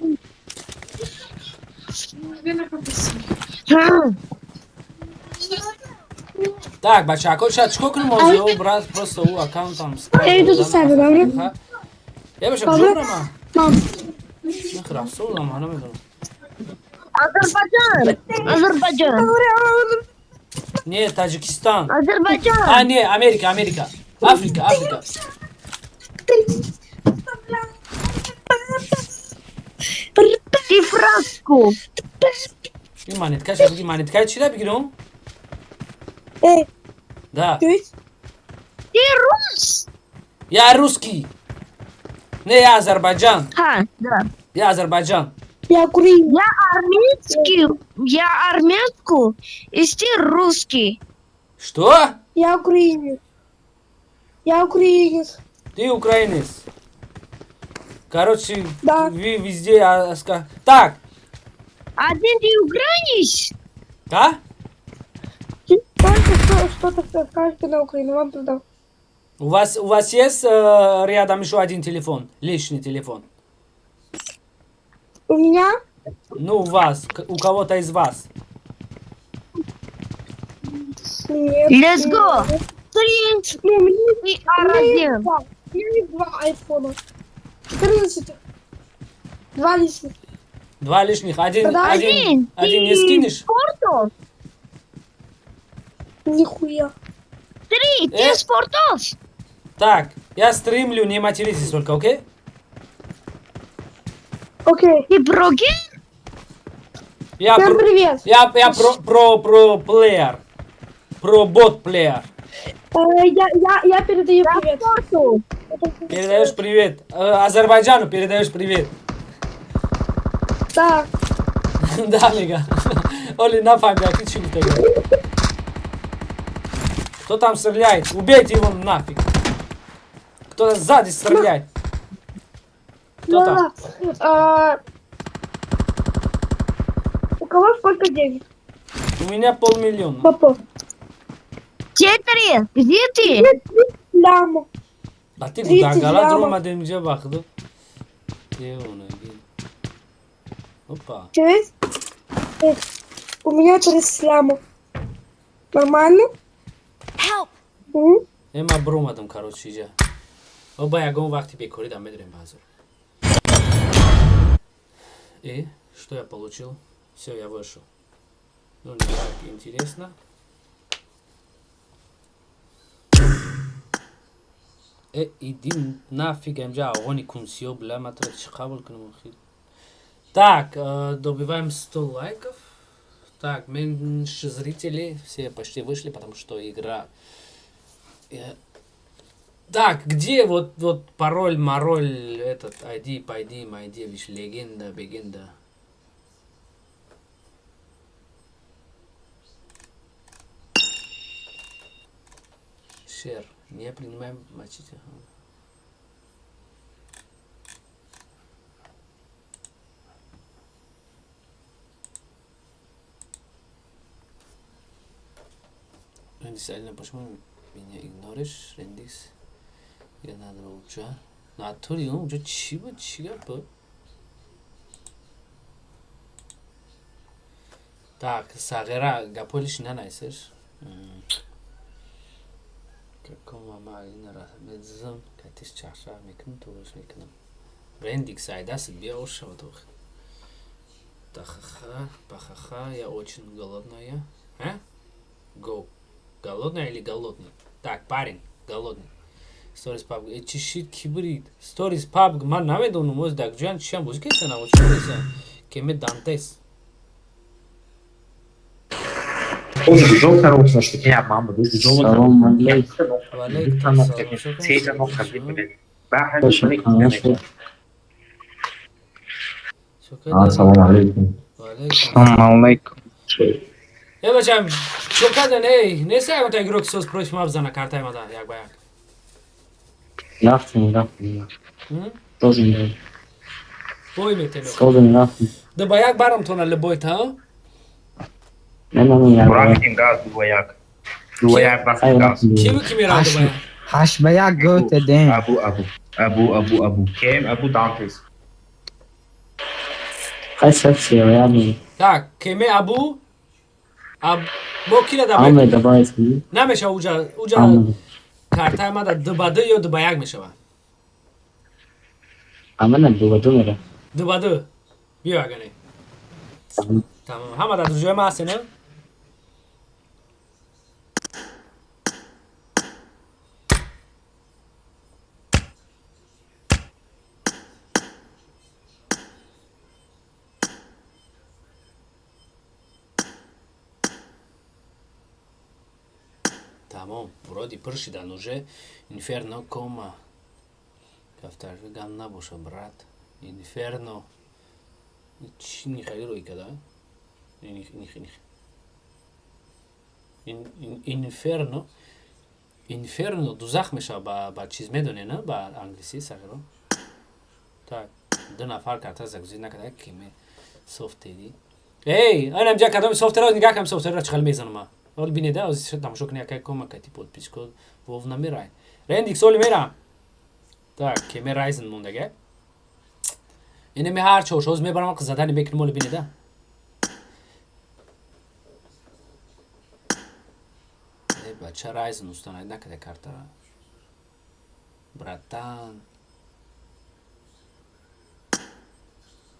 Так, бачако, сейчас чико кунем озио, брат, просто у аккаунтам. Я иду за себе, добре? Я баша Добре? куҷо брама? Мам. Нахр, афсурдам, ма намедонам. Азербайджан. Азербайджан. Не, Таджикистан. Азербайджан. А, не, Америка, Америка. Африка, Африка. Ты франску. Ин монетка ша биги, монетка чира бигирам? Да. Ты рус? Я русский. Не, я Азербайджан. Ха, да. Я Азербайджан. Я украинец. Я армянский. Я армянскую, и ты русский. Что? Я украинец. Я украинец. Ты украинец. Короче, Да. вы везде. Так, Один ты украинец? да? Только что-то скажете на Украину, вам туда. У вас есть рядом еще один телефон, личный телефон? У меня? Ну, у вас, у кого-то из вас. Нет. Let's go. Три. Ну, у меня, у меня есть два. У меня есть два айфона. 14. Два лишних. Два лишних. Один, Да, один, один не скинешь? Спортов? Нихуя. Три, Э. ты спортов? Так, я стримлю, не материтесь только, окей? Окей. Ты прогер? Я Всем про, привет. я про плеер. Про бот плеер. Я передаю привет. Спорту. Передаешь привет. Азербайджану передаешь привет. Да. Да, мега. Оли, нафаҳмида ки чӣ гуфта. Кто там стреляет? Убейте его нафиг. Кто-то сзади стреляет. Кто там? Да. А, у кого сколько денег? У меня 500 000. Папа. Где ты? Где ты? Ляма. А ты 30 куда? Гала лямов. дромадем ҷа бахду. Девона. Опа. Через? У меня 30 лямов. Нормально? Help! М? Э, ма бромадам, короче, иҷа. Оба ягон вақти бекорӣ дам медорем базор. И что я получил? Все, я вышел. Ну, не так интересно. Э, иди нафиг, амҷа огони кунсиё, бля, ма тра чӣ қабул кунам охир? Так, добиваем 100 лайков. Так, меньше зрителей, все почти вышли, потому что игра. Так, где вот пароль, мароль, этот, ID, пайди, майди, виш, легенда, бегенда. Шер, не принимаем, мочите. Рендикс, Алина, почему меня игноришь? Рендикс, я надо уҷа. Натури, уҷа чӣ буд? Чӣ гап буд? Так, Сағира, гапҳои лишний нанависеш. Каком мама Алина мезам, катиш чахчах мекунам, туғиш мекунам. Рендикс, айдасит биё ошавад ох. Тахаха, пахаха, я очень голодная. А? Go. Голодная или голодный? Так, парень, голодный. Stories PUBG. Э, чӣ шид, ки бурид? Stories PUBG, ман намедонам, оз дар ҷоян чиам бозӣ кардсан, аво чӣ кардсан? Кеме Дантес. Салом алейкум. Ва алейкум ассалом. Чо кардӣ? Салом алейкум. Ва алейкум. Салом алейкум. Э, бачам, чо кардан, эй? Нест ягонта игрок соз против ма бизана картаи мада як ба як? Рафтем, рафтем. М? Созем, Бой метем. созем, рафтем. Ду ба як барам тона любой та? Не, не, не, як. Рафтем газ 2-1. 2-1 рафтем газ. Ки бу ки меравад ду ба як? 8-1 гол дадем. Абу Абу Абу Абу Абу Кем Абу Дантес. Хай сеф я. Так, кеме Абу Аб бо кира да Аме давай. Намеша уҷа уҷа картаи мада ду ба ду ё ду ба як мешава. Аме на 2-2 мера. 2-2. Биё агане. Тамом. Ҳама дар ҷои ма ҳастен, а? Тамом, вроде пур шидан уже. Инферно кома. Кафтарви гам набоша, брат. Инферно. Чӣ нихали рӯй када? Них, них, них. Инферно. Инферно дузах мешава ба чиз медоне, на? Ба англисӣ сағиро. Так, ду нафар карта загрузить накарда, киме софтери. Эй, анам ҷа кадоми софтеро нигаҳ кам софтерро чӣ хел мезанам ма. Ҳол бинеда, оз тамошо кунӣ якай кома кати подписко вов намерай. Рендикс оли мера. Так, кеме Райзен мондага. Инеми ҳар чош оз мебарам задани мекунем оли бинеда. Э, бача Райзен устанавливать накарда картара. Братан.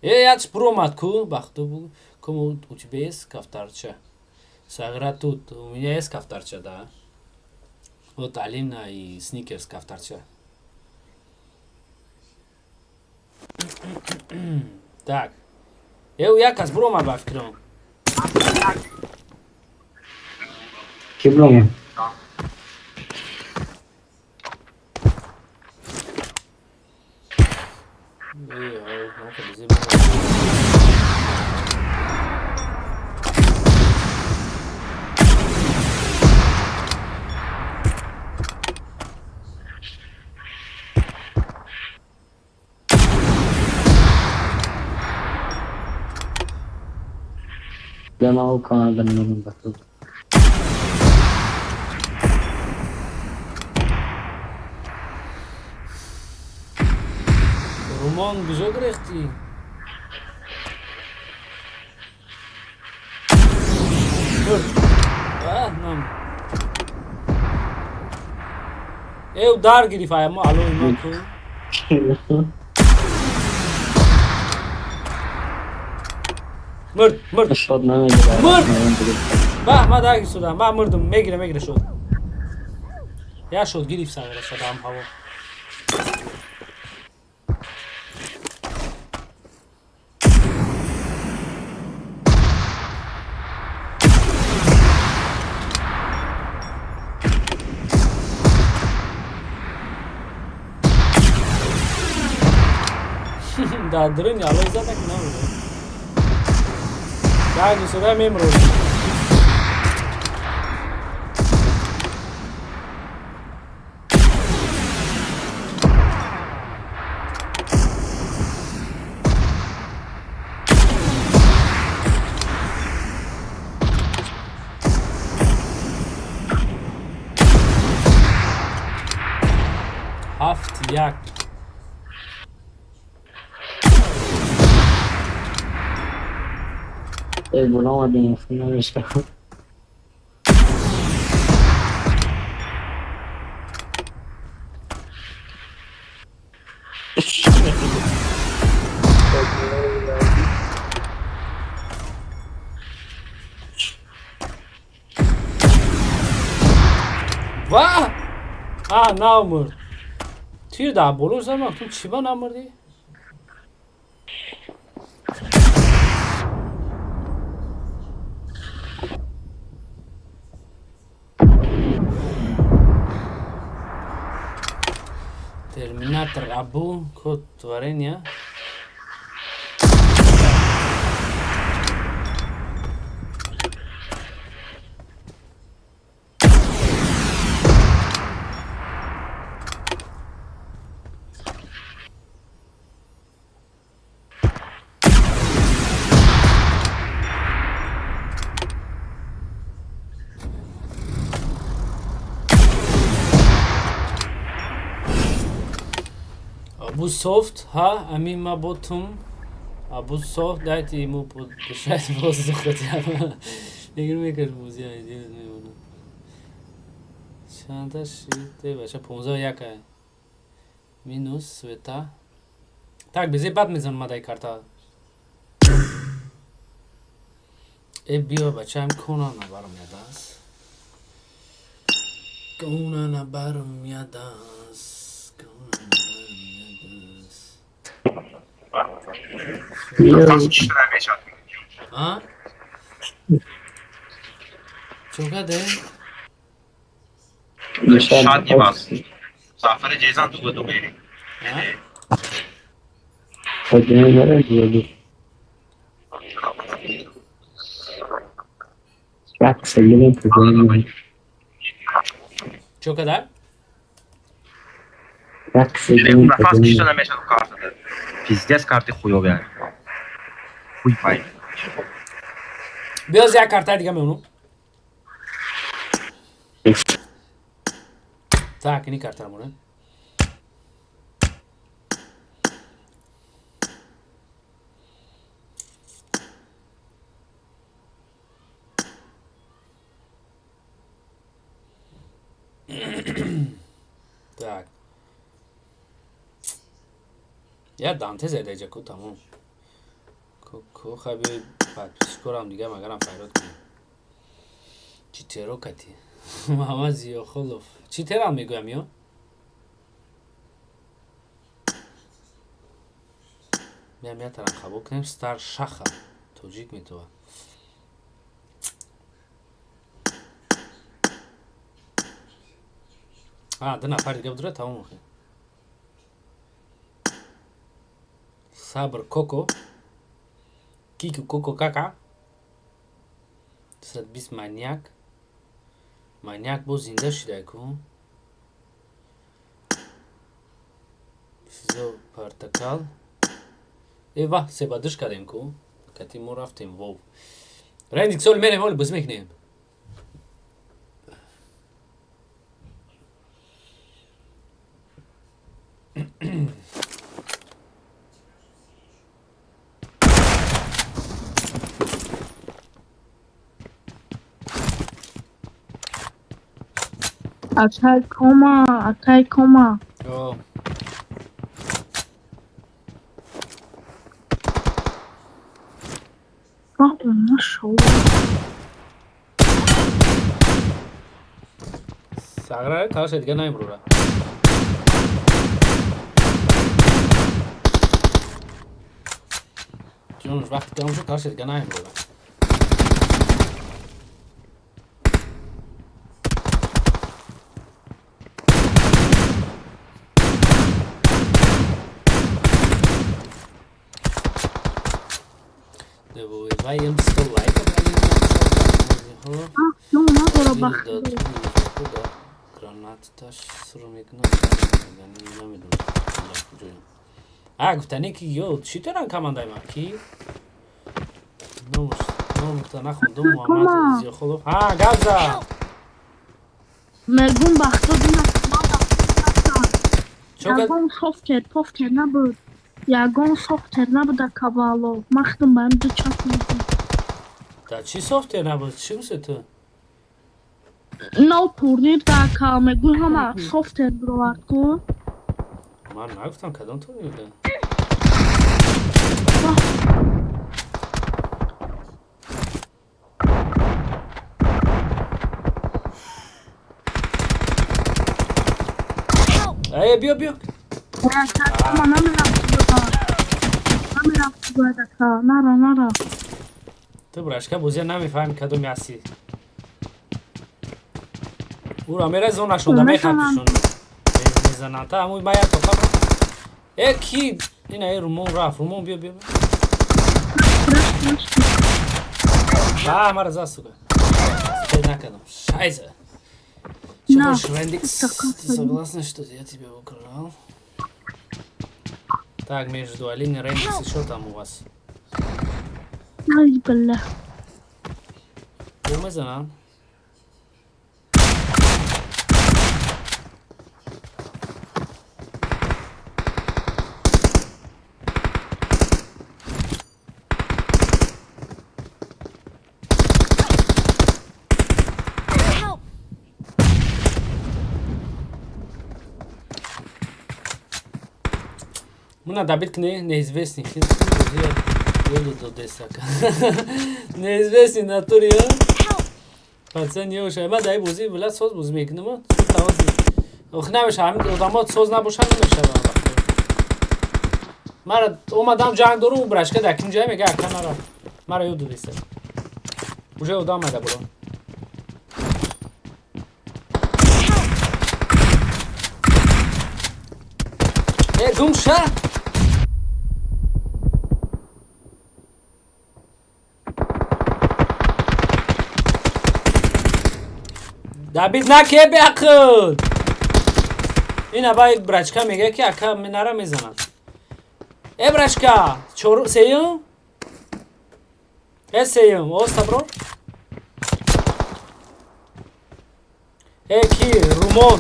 Э, яч промад ку, бахту бу. Кому у тебя есть кафтарча? Сагра тут. У меня есть кафтарча, да. Вот Алина и Сникерс кафтарча. Так. Э, як кас буромад ба фикрам. Ки брома? Э, ҳо, хеле зебо. Бля, мау Канада не батут. Румон куҷо гирехтӣ? Мурд. А, нам. Э, удар гирифт, ай мо алои ма ку. Мурд, мурд. Шод намегирад. Мурд! Ба, ма дар гирифтам, ма мурдум, мегира, мегира шуд. Я шуд гирифт сагара шадам ҳаво. Дар дрини алои зада ки намуда. Дар гирифта мемрод. 1. Эй, буромадем, намешавад. Ва! А, намурд. Тир дар боло зад, ту чӣ ба намурдӣ? Терминатор Абу, код творения. Абу Софт, ха, ами ма ботум. Абу Софт, дайте ему подышать воздух хотя бы. Игр мекаш бозӣ айдиз мемонад. Чанда шид, бача 15 ай. Минус света. Так, безе бад мезанам ма дай карта. Э биё бачаам кона набарам ядас. Кона набарам ядас. Кона набарам ядас. А? Чокаде? Шад небас. Сафари Ҷезан ду ба ду мерем. А? Чокадар? Нафас кишта намешад картада. Пиздец карти хуёвия. Хуй пай. Биёз як картаи дига меонум. Так, ини картара монем. Так. Я Данте задаҷа ку тамом. Ку хаби подписчикорам дига магарам файрод кунем. Читеро кати. Муҳаммад Зиёхолов. Читерам мегӯям ё? Меам я тарам қабул кунем. Стар Шаха. Тоҷик метова. А, ду нафар дига будра тамом охи. Сабр Коко. Кику Коко Кака. 220 маньяк. Маньяк боз зинда шидай ку. Сизо Портакал. Э ва, себадыш кардем ку. Кати мо рафтем вов. Рендик сол мерем оли боз мекунем. Акай кома, акай кома. О. Нашел. Сагра калаш дига наимрура. Ҷонуш вақти тамом шуд калаш дига наимрура. А, гуфтане ки ё чӣ доран командаи ма ки? Номухта нахондум Муҳаммад Зиёхолов. Ҳа, гап зад. Мегум бахто дина. Ягон софтер, пофтер набуд. Ягон софтер набуд кавало. Ман худам ба ду час мекунам. Да чӣ софтер набуд? Чӣ гуфти ту? Нав турнир да кал мегӯй, ҳама софтер бировард ку. Ман нагуфтам, кадом турнир да? Э, биё, биё. Ма намерафтӣ, бояд ака. Нара, нара. Ту брашка бозия намефаҳми, кадоми ҳастӣ. Ура мерай зонашонда мехапишон. Мезананд. Та ҳамуи ма як тоқа. Э, ки? Ина э Румон рафт. Румон, биё, биё. А, мара за, сука. Успеть накардам. Шайза. Чё На. можешь, Рендикс? Ты согласна, что я тебя украл? Так, между Алиной и Рендикс, что там у вас? Ай, бля. Ӯ мезананд? Help! Муна добить кне неизвестный. Еду до десака. Неизвестный натуре. Пацан, ёша, ма дай бозӣ, била, соз бозӣ мекунам. Ох, намеша, ҳамин одамо соз набошанд, намешава. Мара омадам, ҷанг дорум, брашка дар ким ҷай мега, ака, мара ёд додиста. Уже одам майда боло. Э, гум ша! Добить наке, беақл! Ина бай брачка мега, ки ака нара мезанад. Э, брачка, чор сеюм? Э, сеюм, оста бро? Э, ки, Румон.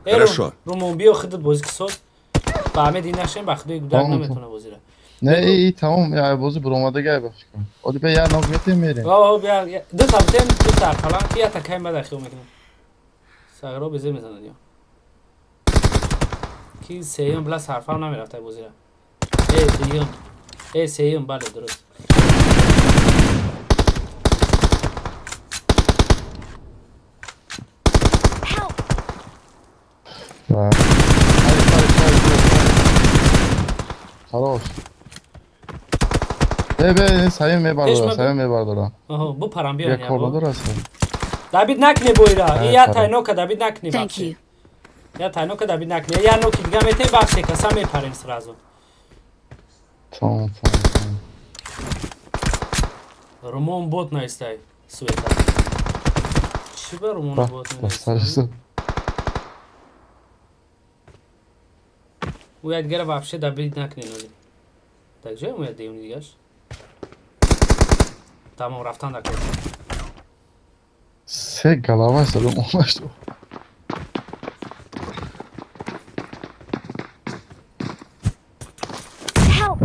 Э, Хорошо. Румон, биё худат бозӣ ки соз. Ба Ҳамед ин нашем, ба худои гудар Тамом. наметона бозира. Не, и тамом, я бозӣ буромадагай, ба фикрам. Оди бе я нок метем, мерем. О, бия, ду та битем, ду та қалам, ки я такай мада хиёл мекунам. Сағро безе мезанад ё. Ки сеюм, била, сарфам намерафт ай бозира. Э, дуюм. Э, сеюм, бале, дуруст. Help! Ва. Пари, пари, пари, пари. Хорош. Бе, бе, саим мебардора, Пеш саим мебардора. Оҳо, бупарам, биё. Як кор надора аст. Добить накне бойра. Ай, Я парам. тайнока добить накне Thank бахше. you. Я тайнока добить накне. Я ноки дига метем, бахше, каса мепарем сразу. Тамом, тамом, тамом. Румон бот наистай, Света. Чӣ ба Румон Ба, бот ба, наистай? сарсу. Ӯ як дигара вообще добить накне ноли. Так ҷоя ӯ як деюни дигаш? Тамом, рафтан дар кор. Се голова задам омашт. Help!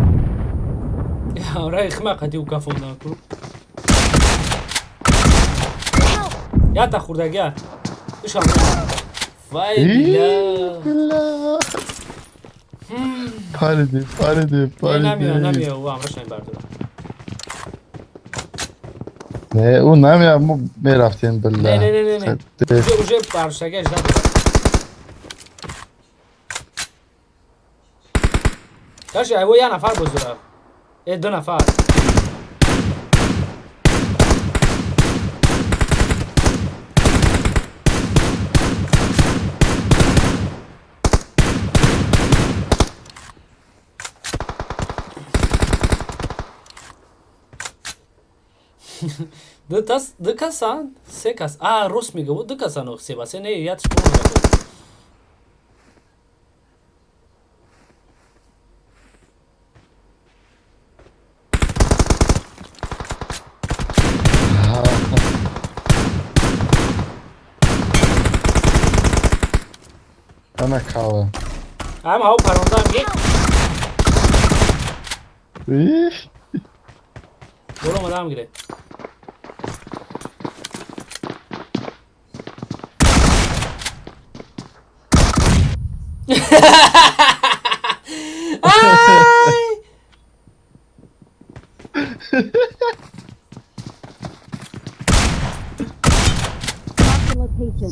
Ра хма қати ӯ кафондан ку. Help! Ята хурдагия. Ишам. Вай била. Била. Париди, париди, Не, намея, париди. намея, ӯ амраш намебардора. Не, ӯ намея, мо мерафтем, била. Не, не, не, не, не. Уже барштагия жда дорад. Каши, айво я нафар боз дора. Э, ду нафар. Ду тас, ду касан, се кас. А, рост мега, ду касан ох, се ба се не, я тш помню. Ана кава. Ҳам ҳаво парондаам ки. Боло омадаам гире. Ай!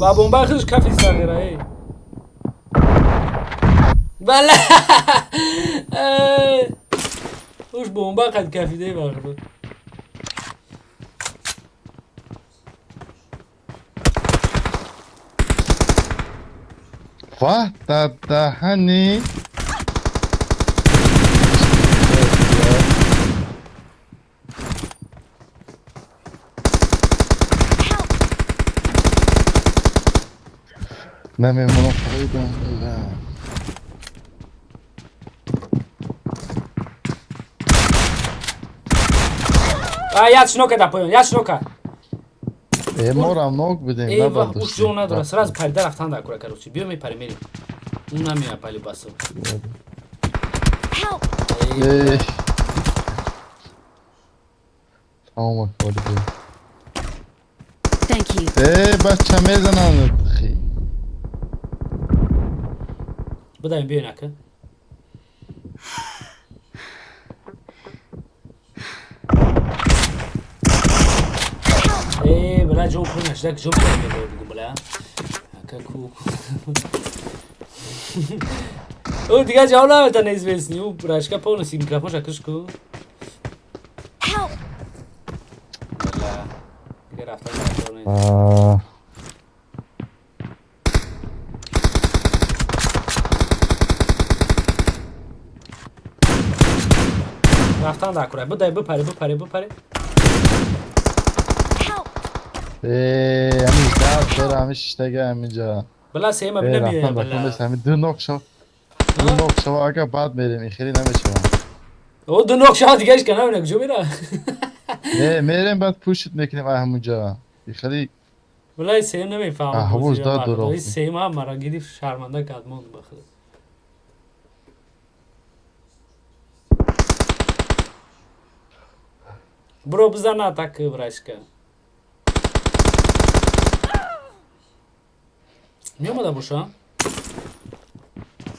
Ва бомба худш кафи сағира, эй. Бала! Уш бомба қад кафидаи бахудо. Ваҳ, дар даҳани. Намемонам, фоидам. А, як шнока да поён, як шнока. Э, морам нок будем. Э, ва, уш ҷон надора, сразу парида рафтан дар кура, короче. Биё, мепари, мерим. Ӯ намея пали басо. Э, тамом, акбар. Thank you. Э, бача, мезананд. Бидаем, биёин, ака. Э, била, ҷон пур нашуда, ҷо мебояд бугу, била. Ака ку. Ӯ дигар ҷавоб намета, неизвестный. Ӯ рашка полностью микрофонша куш ку. Била. Дигар рафтан дар кор нест. Рафтан дар кора. Бидай, бипари, бипари, бипари. Э, ҳамин дард дора, ҳамин шиштага ҳаминҷа. Била, сема Э, бинамия, рафтан дар кор била. нест, ҳамин ду нок шав. Ду нок шава, ага, баъд мерем, ин хеле намешавам. О, ду нок шава, дигариш ка намена, куҷо мера? Не, мерем, баъд пушит мекунем ай ҳамунҷа. Ин хеле Била, сем намефаҳмам. Аҳвоз дад дора. Сем ҳам мара гирифт, шарманда кард, монд ба худо. Бро, бизан атака, врачка. Меомада боша?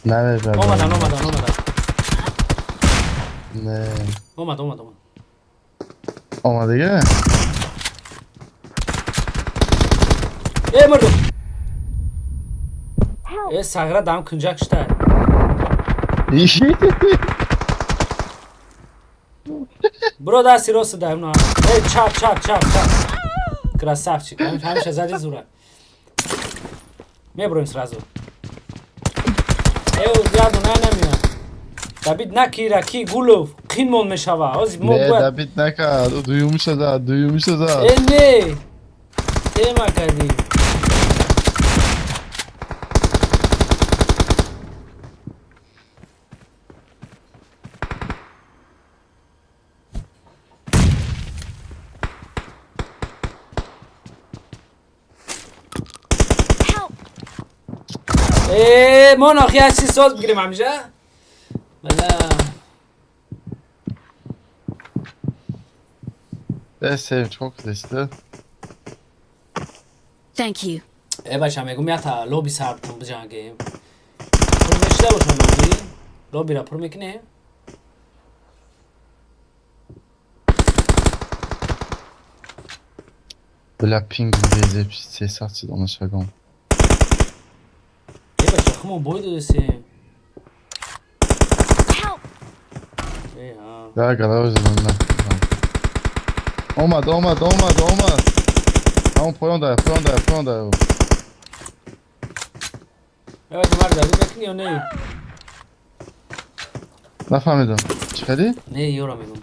Намебарам. Омадан, омадан, омадан. Не. Омад, омад, омад. Омадига? Э, мурдум. Э, сағира дам кунҷак шута. Бро, дасти рост даем на. Э, чап, чап, чап, чап. Красавчик. Ҳамеша зади зура. Меброем сразу. Э, яду на намия. Дабид накира ки Гулов қинмон мешава. Ҳозир мо Не, бояд дабит накард. Ӯ дуюмиша зад, дуюмиша зад. Э, не. Тема кардӣ. Э, мо нохи як чиз соз бигирем ҳамиша. Бала. Э, сев чок десте. Thank you. Э, бача, мегум, ята лоби сар битон биҷангем. Пур мешида боша лоби? Лобира пур мекунем? Бля, пинг безеб 300 шид она шагом. Э, бача, хумон бой додесем. Э, ҳа. Да, голова задам, на. Омад, омад, омад, омад. Ҳамон поён дар, поён дар, поён дар. Э, бача, мар дадӣ мекунӣ ё не? Нафаҳмидам. Чӣ кардӣ? Не, ёра мегум.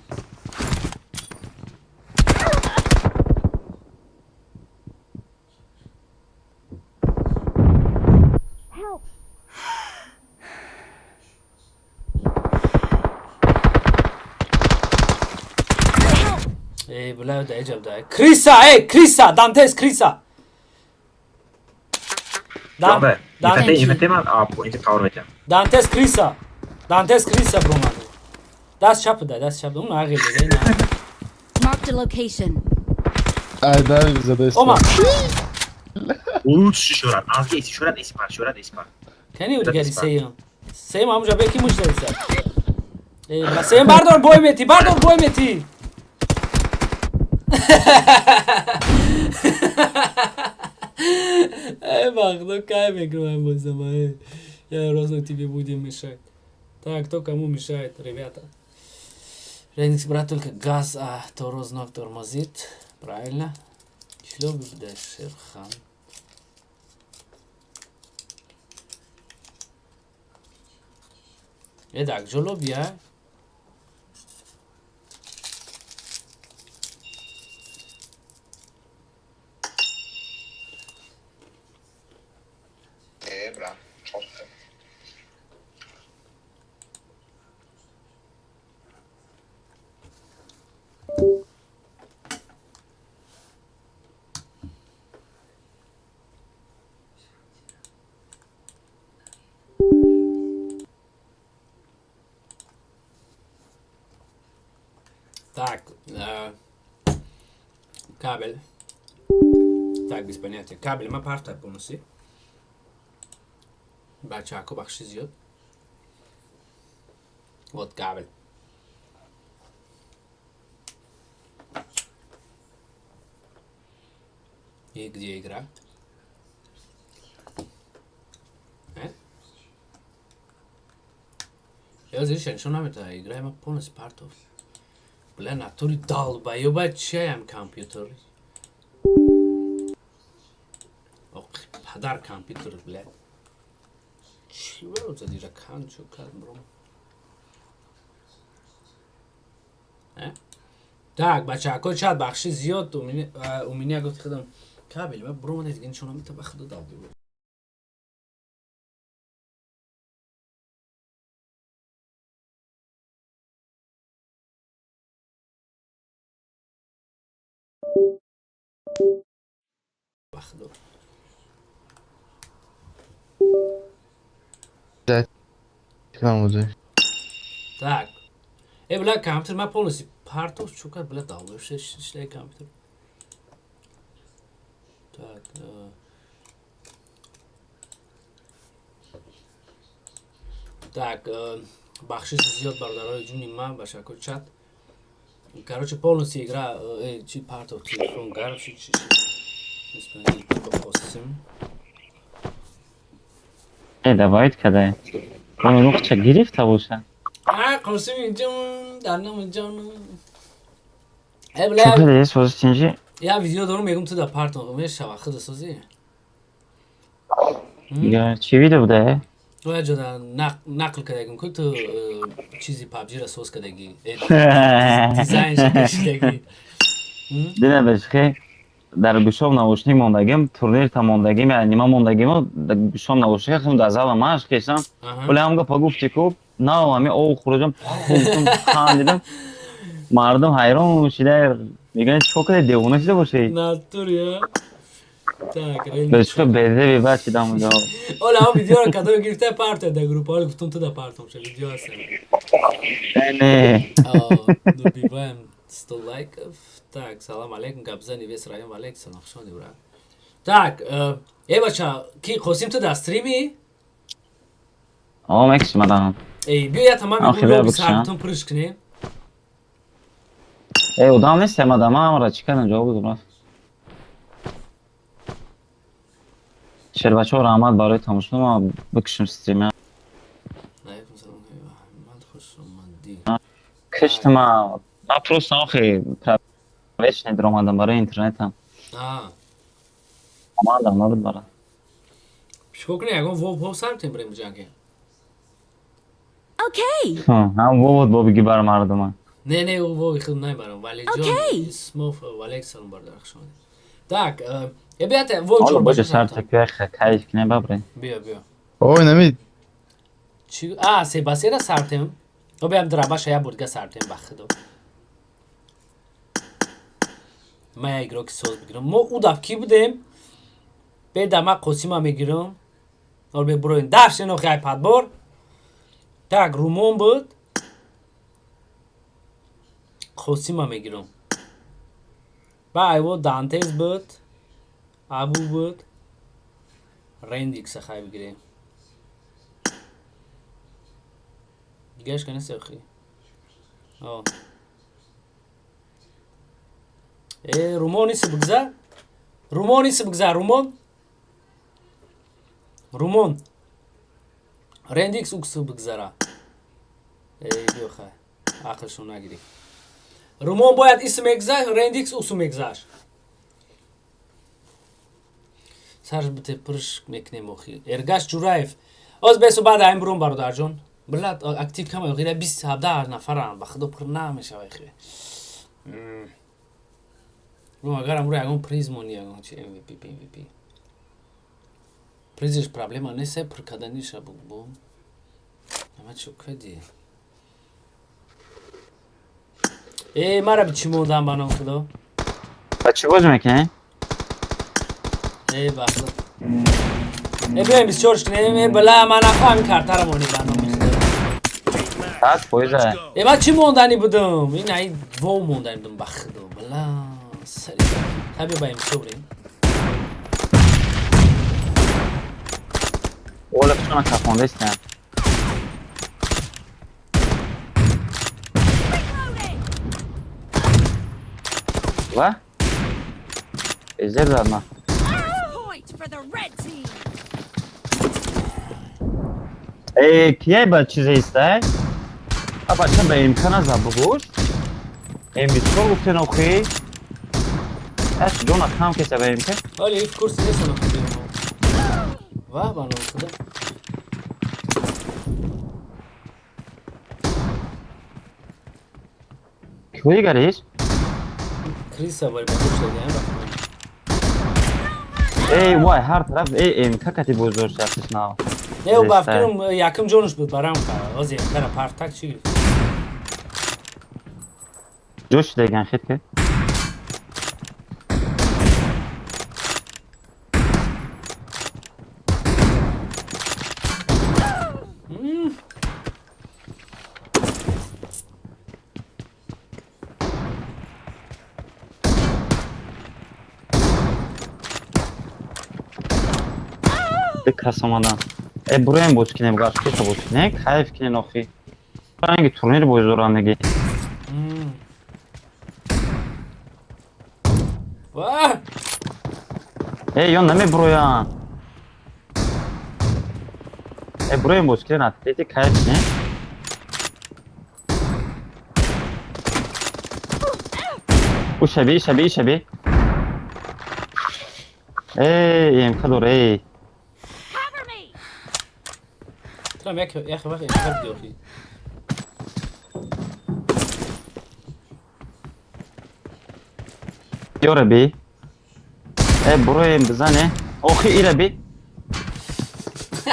Э, бля, да эҷаб да. Криса, э, Криса, Дантес, Криса. Ҷобе. Дантес Криса. Дантес Криса бромад. Даст чап дай, даст чап. Он ағи дай на. Marked a location. Ай, дай задай. Ома. Лучше шурат. Азги шурат испар, шурат испар. Кани удгари сеюм. Сеюм ҳамуҷа бе ки муш дадиса. Э, ба сеюм бардор бой мети, бардор бой мети. Эй, бах, ну кай мекунам бозама, эй. Я розно тебе будем мешать. Так, кто кому мешает, ребята? Реникс, брат, только газ, а то Рознов тормозит. Правильно. Шлёб да Шерхан. Итак, жолобья. Так, кабель. Так, без понятия. Кабель ма парта полностью. Бачако бахши зиёд. Вот кабель. И где игра? Э? Я здесь ничего намета. Игра ма полностью партов. Бля, натури долбоёба чаям компьютер. Ох, падар компьютер, бля. Чего за дира канчу кад бро? Э? Так, бачако чат бахши зиёд у меня гуфт худам кабель ма бро ман диган чона мета бахду долбоёб. Бахдор. Так. Бля, компьютер ма полностью партов чукар, бля, долбоёб ишлай компьютер. Так. Так, бахшиш зиёд бародарои ҷуни ман ба шакл чат. Короче, полностью игра, чи партов телефон гарм шид, чи Э, давай кадай. Он нухча гирифта боша. А, Қосим инҷо, дарнам инҷо. Э, бля. Чӣ кадай сози тинҷи? Я видео дорум, мегум ту да партов, мешава, худа сози. Я чӣ видео буда? Ну, я ҷода нақл кардагим, ку ту чизи PUBG-ра соз кардаги. Дизайн кашидаги. Дина бешхе дар гӯшом наушник мондагим, турнир та мондагим, я нима мондагим, дар гӯшом наушник хум дар зала маш кешам. Вале ҳамга па гуфти ку, на ами о хуруҷам, хандидам. Мардум ҳайрон шида, мегӯянд чӣ кор девона шида бошӣ. Натурия. Так, бешхе безеби баъд шидам унҷо. Ола, он видеоро кадом гирифта парта дар группа, ола гуфтум ту да партом ша видео аст. Не. Добиваем 100 лайков. Так, салам алейкум, гапзани вес район алейк, салам хушони брат. Так, э бача, ки Қосим ту дар стрими? О, мекши мадам. Эй, биё я тамам мегӯм, сартон пурш кунем. Э, одам нест, мадам, амра чӣ кардам, ҷавоб додам. Шербачо раҳмат барои тамошо, ма бикшим стрима. Алейкум салом, раҳмат, хуш омадӣ. Киштма, ма просто охи вечный даромадам барои интернетам. Омадам, набуд бара. Чикор кунем, ягон вов сар бирем ҷанге? Окей. Ҳам вовот бобиги бар мардума. Не, не, вови худ намебарам. Валиҷон, Исмов, валейк салом бародар, хуш омадед. Так, бията вов чор бача сар такя кайф кунем бабре. Биё, биё. Ой, намид. Чи? А, себасера сартем. Обиам драбаша я бурдга сартем ба худо. Ма я игроки соз бигирам. Мо удаф ки будем? Беда ма Қосима мегирам. Олбек буроин дафшен охи ай подбор. Так, Румон буд. Қосима мегирам. Ба айво Дантез буд. Абу буд. Рендикса хай бигирем. Дигараш ка нест охи. О. Э, Румон иси бигзар. Румон иси бигзар, Румон. Румон. Рендикс уксу бигзара. Э, биё хай. Ақлшон нагирӣ. Румон бояд исм мегзашт, Рендикс усу мегзашт. Сарш бите пурш мекунем охи. Эргаш Ҷураев. Оз бесу баъд айн бурон бародарҷон. Билат актив кама ғира 20 17 нафарам ба худо пур намешава хи. Рум агар амро ягон приз мони ягон чи MVP MVP. Призиш проблема нест, пур карданиша бу. Ама чӣ кади? Э, мара би чӣ мондам ба ном худо? Ба чӣ боз мекунӣ? Э, ба худо. Э, биёем 24 кунем. Э, била, ман нахоҳам ин картаро монӣ ба номи худо. Сад фоиза. Э, ман чӣ мондани будам? Ин ай вов мондани будам ба худо. Била, сари. Хай биё ба МС бурем. Ола чона кафондестем. Ва? Эзер задма. Point for the red team. Э, кияй ба чизе истай? А бача ба МК наза бугӯш. М24 гуфтен охи. Аш ҷона кам кеса ба МК. Оли, в курсе нестам охи. Ва, ба номи худо. Кӯи гариш? Криса вари ба гӯш дадиам ба худо. Эй, вай, ҳар тараф эй МК кати боздошт яктиш нав. Не, ӯ ба фикрам якум ҷонаш буд барам ка. Ози МК-ра партак чӣ гирифт? Ҷош деган хит ки. Ди кас омадан. Э, буроем боз кинем, гашкеша боз кинем, кайф кинем охи. Ранги турнир боз дорам меги. Ва! Э, ё намебуроян. Э, буроем боз кинем, атлети кайф кинем. У шаби, шаби, шаби. Эй, МК дор, эй. Cover me. Трам як як вақт МК биди охи. Ёра би. Э, буроем бизане. Охи, ира би.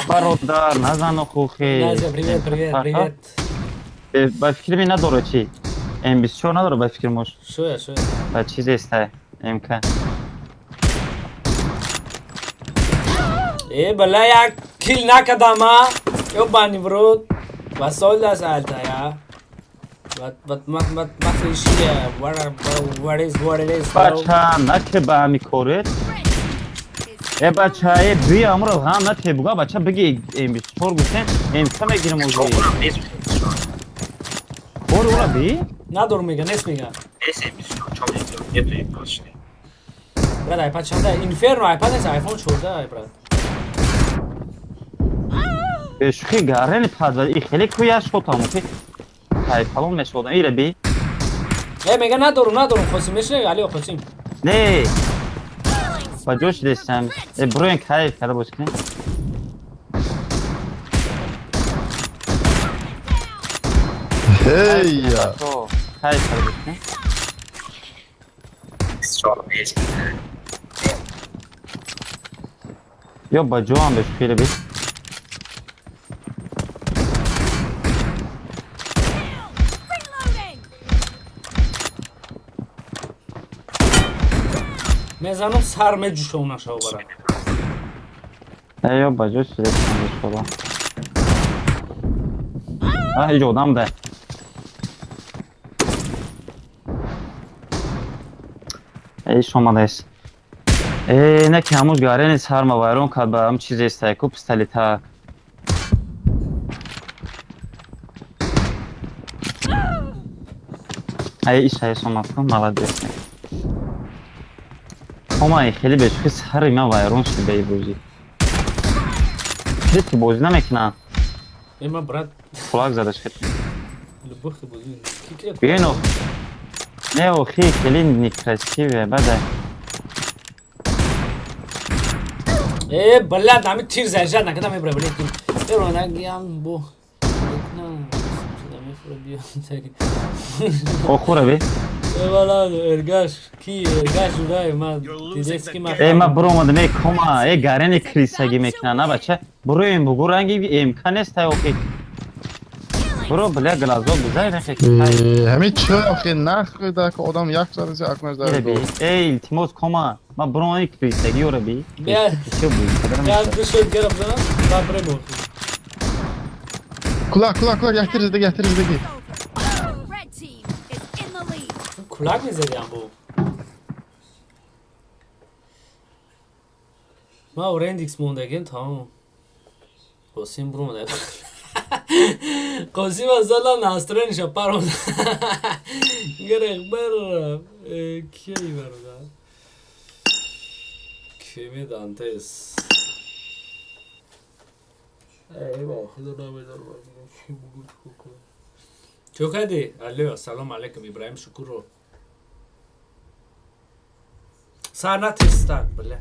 Бародар, назан охи. Назя, привет, привет, привет. Э, ба фикри ми надора чи? М24 надора ба фикри мош. Шоя, шоя. Ба чизе истай? МК. Э, бала як кил накардам, а? Ё бани врод. Васоил даст алтая. What what what what is here? What is what it is? bro? Бача, наке ба ҳами корет. Э, бача, э, би амро ғам нате буга, бача биги М24 гуфтем, МК мегирем ози. Бори ора би? Надор мега, нест мега. Нест М24, чом нету, нету М24. Брат, iPad чанда? Inferno iPad нест, iPhone 14 ай брат. Бешухи гарени падва, и хеле куя шотам, охи. Тай фалон мешодам, ира би. Э, мега надорум, надорум, Қосим мешнавӣ, Али Қосим. Не. Ба ҷош дестам. Э, буроем кайф када боз кинем. Эй, я. Кайф када боз кинем. 24 нест. Ё ба ҷоам бешухи ира би. Reloading. Мезанам сар меҷӯшонашава бара. Ё ба ҷои шуда. А ҳеҷ одам да. Эй шомадес. Э не ки ҳамуш гарени сарма вайрон кард ба ҳам чизе истайку пистолета. Ай иш ай шомад кун молодец. Омай хеле бешухи сари ман вайрон шуд ба ин бозӣ. Дид ки бозӣ намекунанд. Э ма брат. Кулак задаш хет. Любых бозӣ. Ки ки? Биёин ох. Не охи хеле некрасиве бада. Э блядь, ами тир заряжать накада мебра блядь. Э ронагиам бо. Охура би. Э вала эргаш ки эргаш журай ма дидес ки ма. Э ма буромадам э кома э гарени крисаги мекунанд на бача. Буроем бугу ранги МК нест ай охи. Буро бля глазо бизай рахе ки. Ҳамин чӣ охи нахуй да ки одам як сар зи акнаш дар. Эй илтимос кома. Ма бурони крисаги ёра би. Бя. Чӣ буд? Я душот гирам занам, ба брем охи. Кулак кулак кулак як тир зидаги як тир зидаги. Red team is in the lead. Кулак мезадиам бо. Ма Орендикс мондагим тамом. Қосим бурумада. Қосим аз зала настроениша парон. Гирех бар кия барода. Кими Дантес. Эй ба худо намедонам чӣ бугу чӣ. Чӣ кардӣ? Алло, салом алейкум Ибраҳим Шукуров. Сар натистак, бля.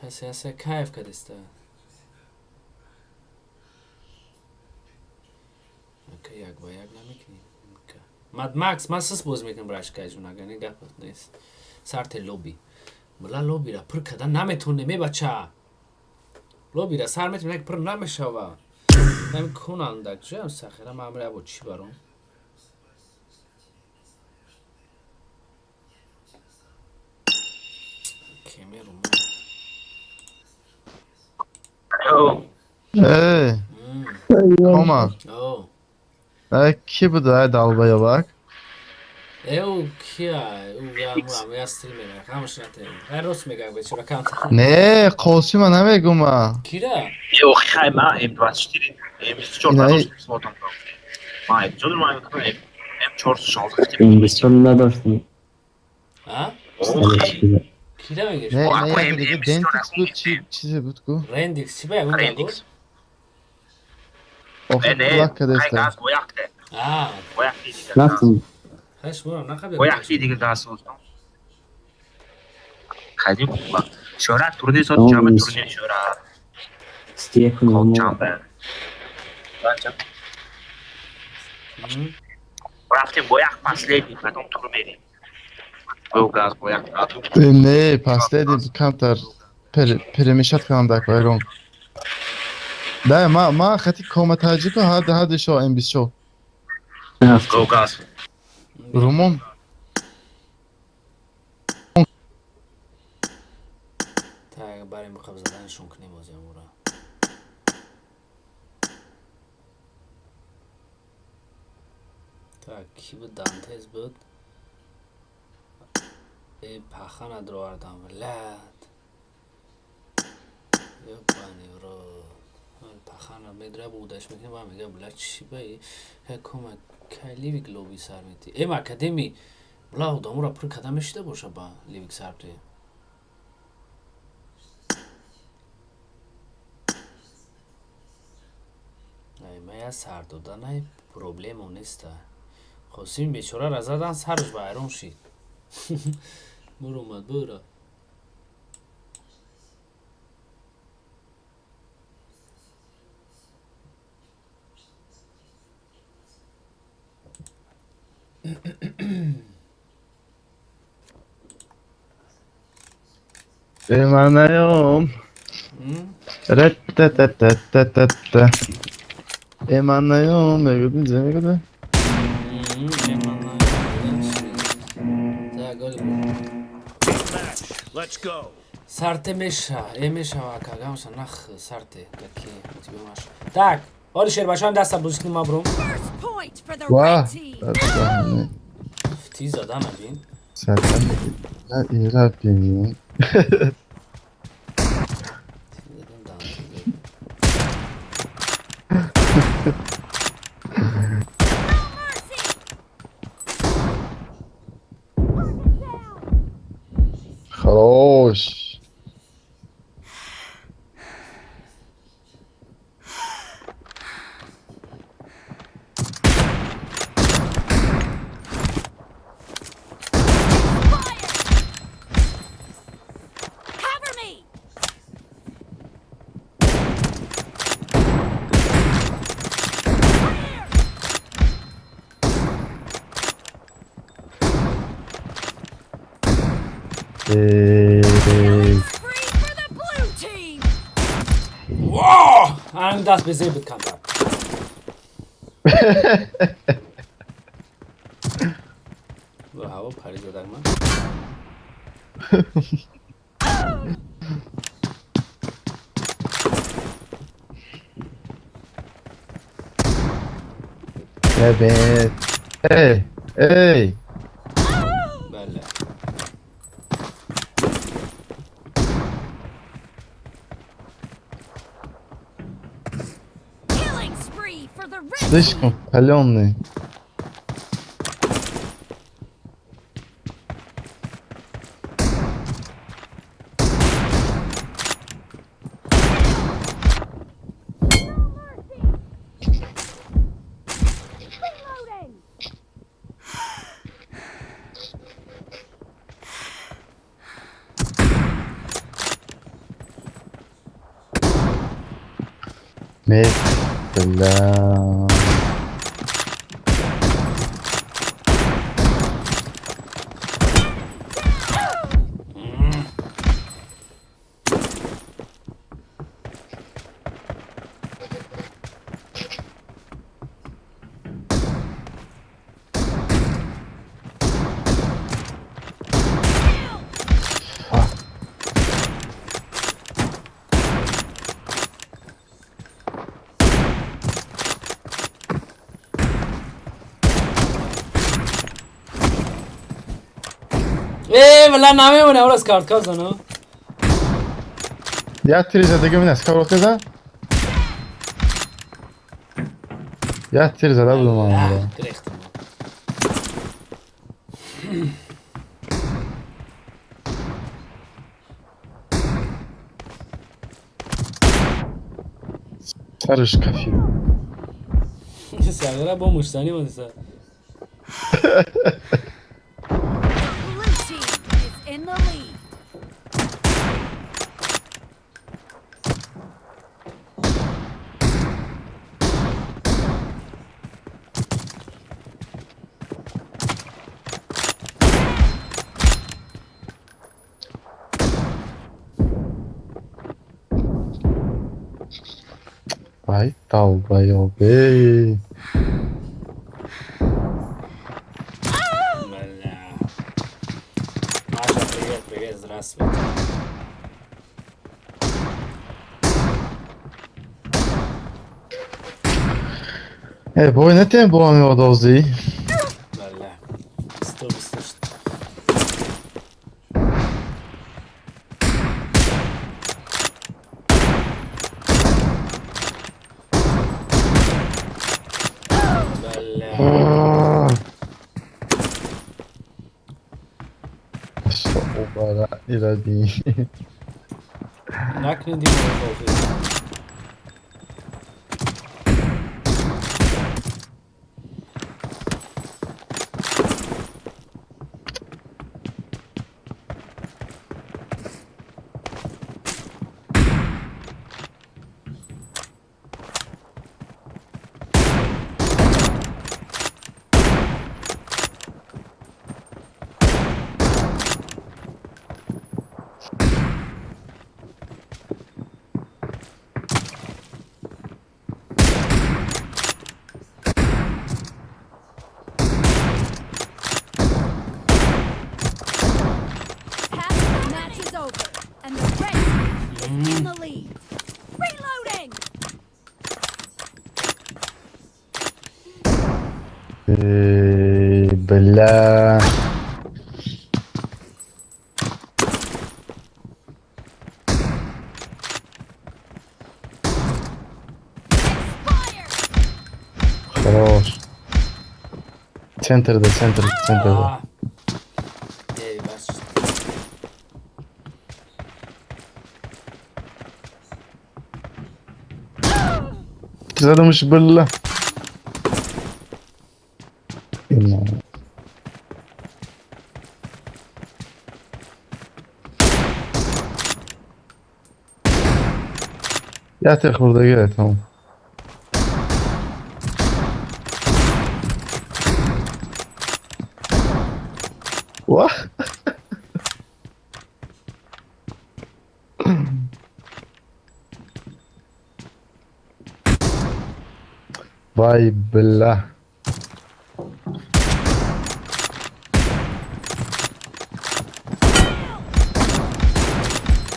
Касе ҳаста кайф кардиста. Ака як ба як намекунӣ. Мад Макс, ман сис боз мекунам брашка ҷун агар не гап нест. Сарте лоби. Бла лобира пур кардан наметонем е бача. Лобира сар метонем як пур намешава. Нами кунанда ҷам сахира ман амре або чӣ баром? Кемеру Эй. Кома. Э ки буда ай долбоёбак? Э ӯ кия? Ӯ я стример, ҳамаш натем. Ҳай рост мегӯям бечора кам. Не, Қосима намегӯма. Кира? Э охи хай ма М24 М24 надоштем смотам. Ма М4 ма М416 М24 надоштем. А? Кира мегӯш? Не, не, як дига Дентикс буд чи чизе буд ку? Рендикс чи ба ягон Рендикс. Охи кулак кадаста. Газ бояқте. А. Бояқти дига. Нафтем. Хай шуморо нақаб. Бояқти дига газ созтон. Хайди кулак. Шӯҳрат турнир соз чанд турнир шӯҳрат. Стекну. Чанд. Рафтем бояқ последний, потом тур мерем. Бо газ бояқ. Не, последний камтар перемешать кардам дар ягон. Да, ма хати кома таҷико ҳад ҳад шо М24. Го газ. Румон. Так, барем қабл заданашон кунем бозиам ура. Так, ки буд Дантес буд? Э пахана дровардам, блядь. Ёбаный в рот. Пахана медра будаш мекунем, ба мега, бля, чӣ ба ҳе кома кай ливик лоби сар мети. Эм академи, бля, одамура пур карда мешида боша ба ливик сарте. Ай, ма я сар доданай проблемо неста. Қосим бечора задан сарш вайрон шид. Буромад, бура. Эманаём. Ре-те-те-те-те-те. Эманаём, мегӯдем, зе мегӯдем? Так, Оли. Let's go. Сарте меша, мешава, акагамса нах сарте, какие у тебя маш. Так, оли шербачам даста бузикни ма брум. First point for the Ваҳ! red team. Ти зада набин. Сардан ира бин. Ти задан, да, ти задан. Хорош. Cover me. Эй, Spree for the blue team. Во! Ан даст безебит камта. Браво, пари задак ма. Evet. Эй, эй. Бале. Killing spree for the red team. Слишком палёный. Reloading! Бля. Э, вала намемоне, орас картка зано. Я тири зада гим нас каврот за? Я тири зада будум ама. Грехтам. Сарш кафи. Сагара бо муштани монса. Blue team is in the lead. Вай долбоёб. Бля. Маша, привет, привет, здравствуйте. Э, бой натем бо ами одози. Бля. 128. Бля. Что обара иради. Накни димо. Эй, бля. Хорош. Центрда, центр, центрда. А. Эй, бас. Задумаш, бля. Ята хурдага тамом. Вах! Вай, бля.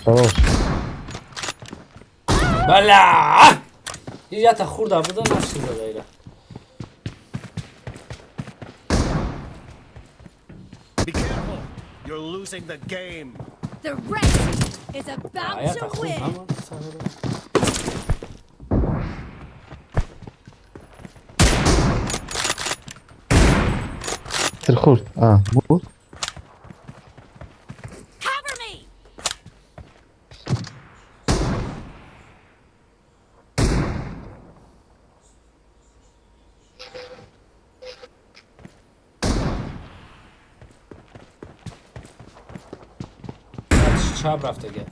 Хорош. Бля! Ята хурда буда наши задаира. Be careful. You're losing the game. The red team is about Ята to худ win. нама. Хурд. А, буд? Cover me! Чап рафтага.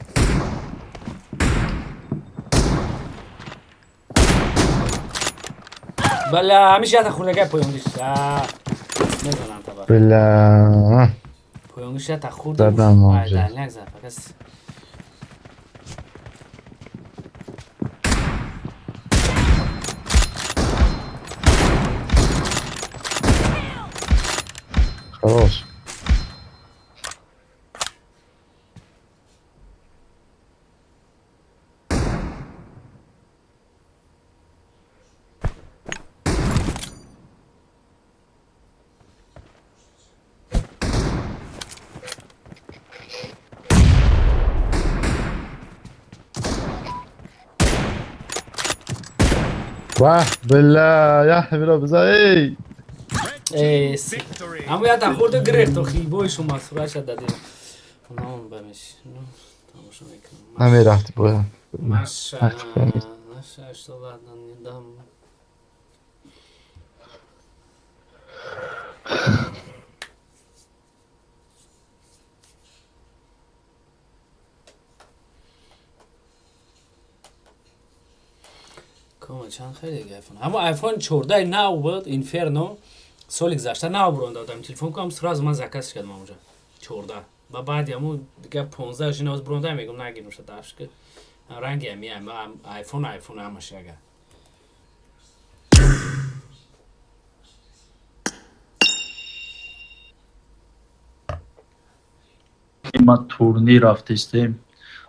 Бля, ҳамиш ята хурдага поёнгиш. А, мезанам таба. Бля. Поёнгиш ята хурда. Задам Ай, уже. дальняк зад, фақат. Хорош. Вах, бля, я бля, бза, эй! Эй, ҳаму ята хурда гирехт, охи бой шума сураша дадем. Наон бамиш. Ну, тамошо мекунам. Намерафти бояд. Маша, Маша, что ладно, не дам. Кома чанд хеле айфон. Ҳамо айфон 14 нав буд, Инферно. Соли гузашта нав буронда додам. Телефон кам сразу ман заказ кардам онҷа. 14. Ба баъди ҳамо дига 15 жина буронда мегум нагирам ша дашк. Ранги ами айфон айфон ҳамаш яга. Ма турнир рафтистем.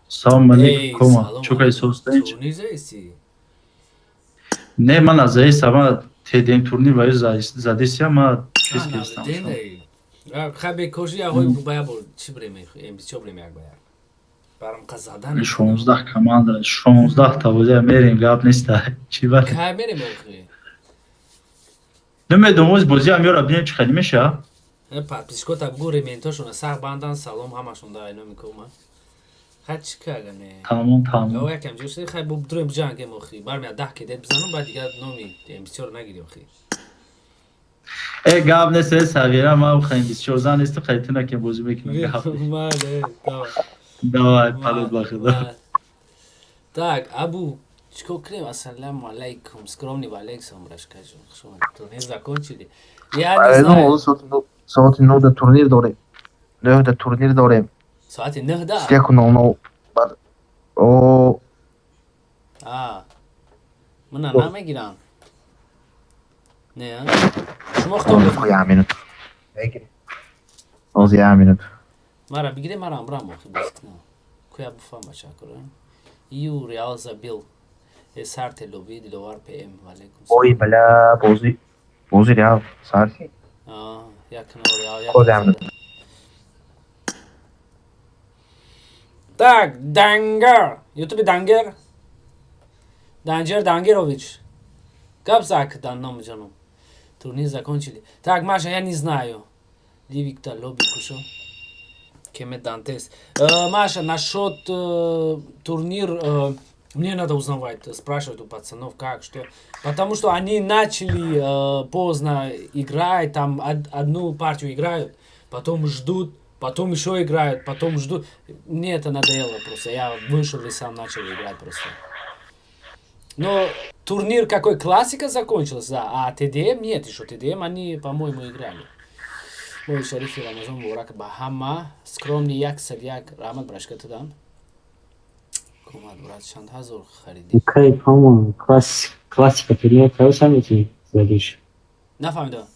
Салом алейкум, кома. Чо кай состен? Турнир заисти? Не, ман аз заиста, ма ТДМ турнир ваю задисия, ма чиз кистам. Хабе коши я хой бая бор чи бреме, МБ бреме як бая. Барам қазадан. 16 команда, 16 та бозия мерем, гап неста. Чи бар? Кай мерем охи? Намедонам, оз бозия меёра бинем чи хеле меша. Подписчикота бугу рементошона сах бандан, салом ҳамашон да айно микома. Хай чи кага не? Тамом, тамом. О, якам ҷӯш хай бу дурем ҷангем охи. Бармия 10 кедет бизанам, баъд дигар номи МБ нагирем охи. Э, гап нест, э, сағира, ма хай 24 зан нест, хай тина ке бозӣ мекунам. Гап. Мале, давай. Давай, палот ба худо. Так, Абу, чико кунем? Ассалому алайкум. Скромный ва алейкум, рашкаҷон. Хуш омадед. Турнир закончили. Я не знаю. Соати 9 да турнир дорем. 9 да турнир дорем. Соати 9 да? 1:00. О. А. Мана намегирам. Не, а? Шумо хто Ох, я минут. Оз я минут. Мара бигире, мара амрам охи боз кунам. Куя буфам бачакура. Ю Реал забил. Сарте лоби Диловар ПМ. Валейкум. Ой, бля, бозӣ. Бози Реал сар. Як нол Реал, як Кодам. Так, Дангер. Ютуби Дангер. Данджер Дангерович. Гапзак данном джану. Турнир закончили. Так, Маша, я не знаю. Ливикта лобби кушо. Кеме Дантес. Маша, насчет турнир, мне надо узнавать, спрашивать у пацанов, как, что. Потому что они начали поздно играть, там одну партию играют, потом ждут, потом еще играют, потом ждут. Мне это надоело просто. Я вышел и сам начал играть просто. Но турнир какой, классика закончился, да, а ТДМ нет еще. ТДМ они, по-моему, играли. Моҳи шарифи Рамазон муборак ба ҳама. Скромный 101 раҳмат, брашка тудам. Кумад, брат, чанд ҳазор харидӣ? Окей, по-моему, классика турнир кого самите следующий? Нафаҳмидам.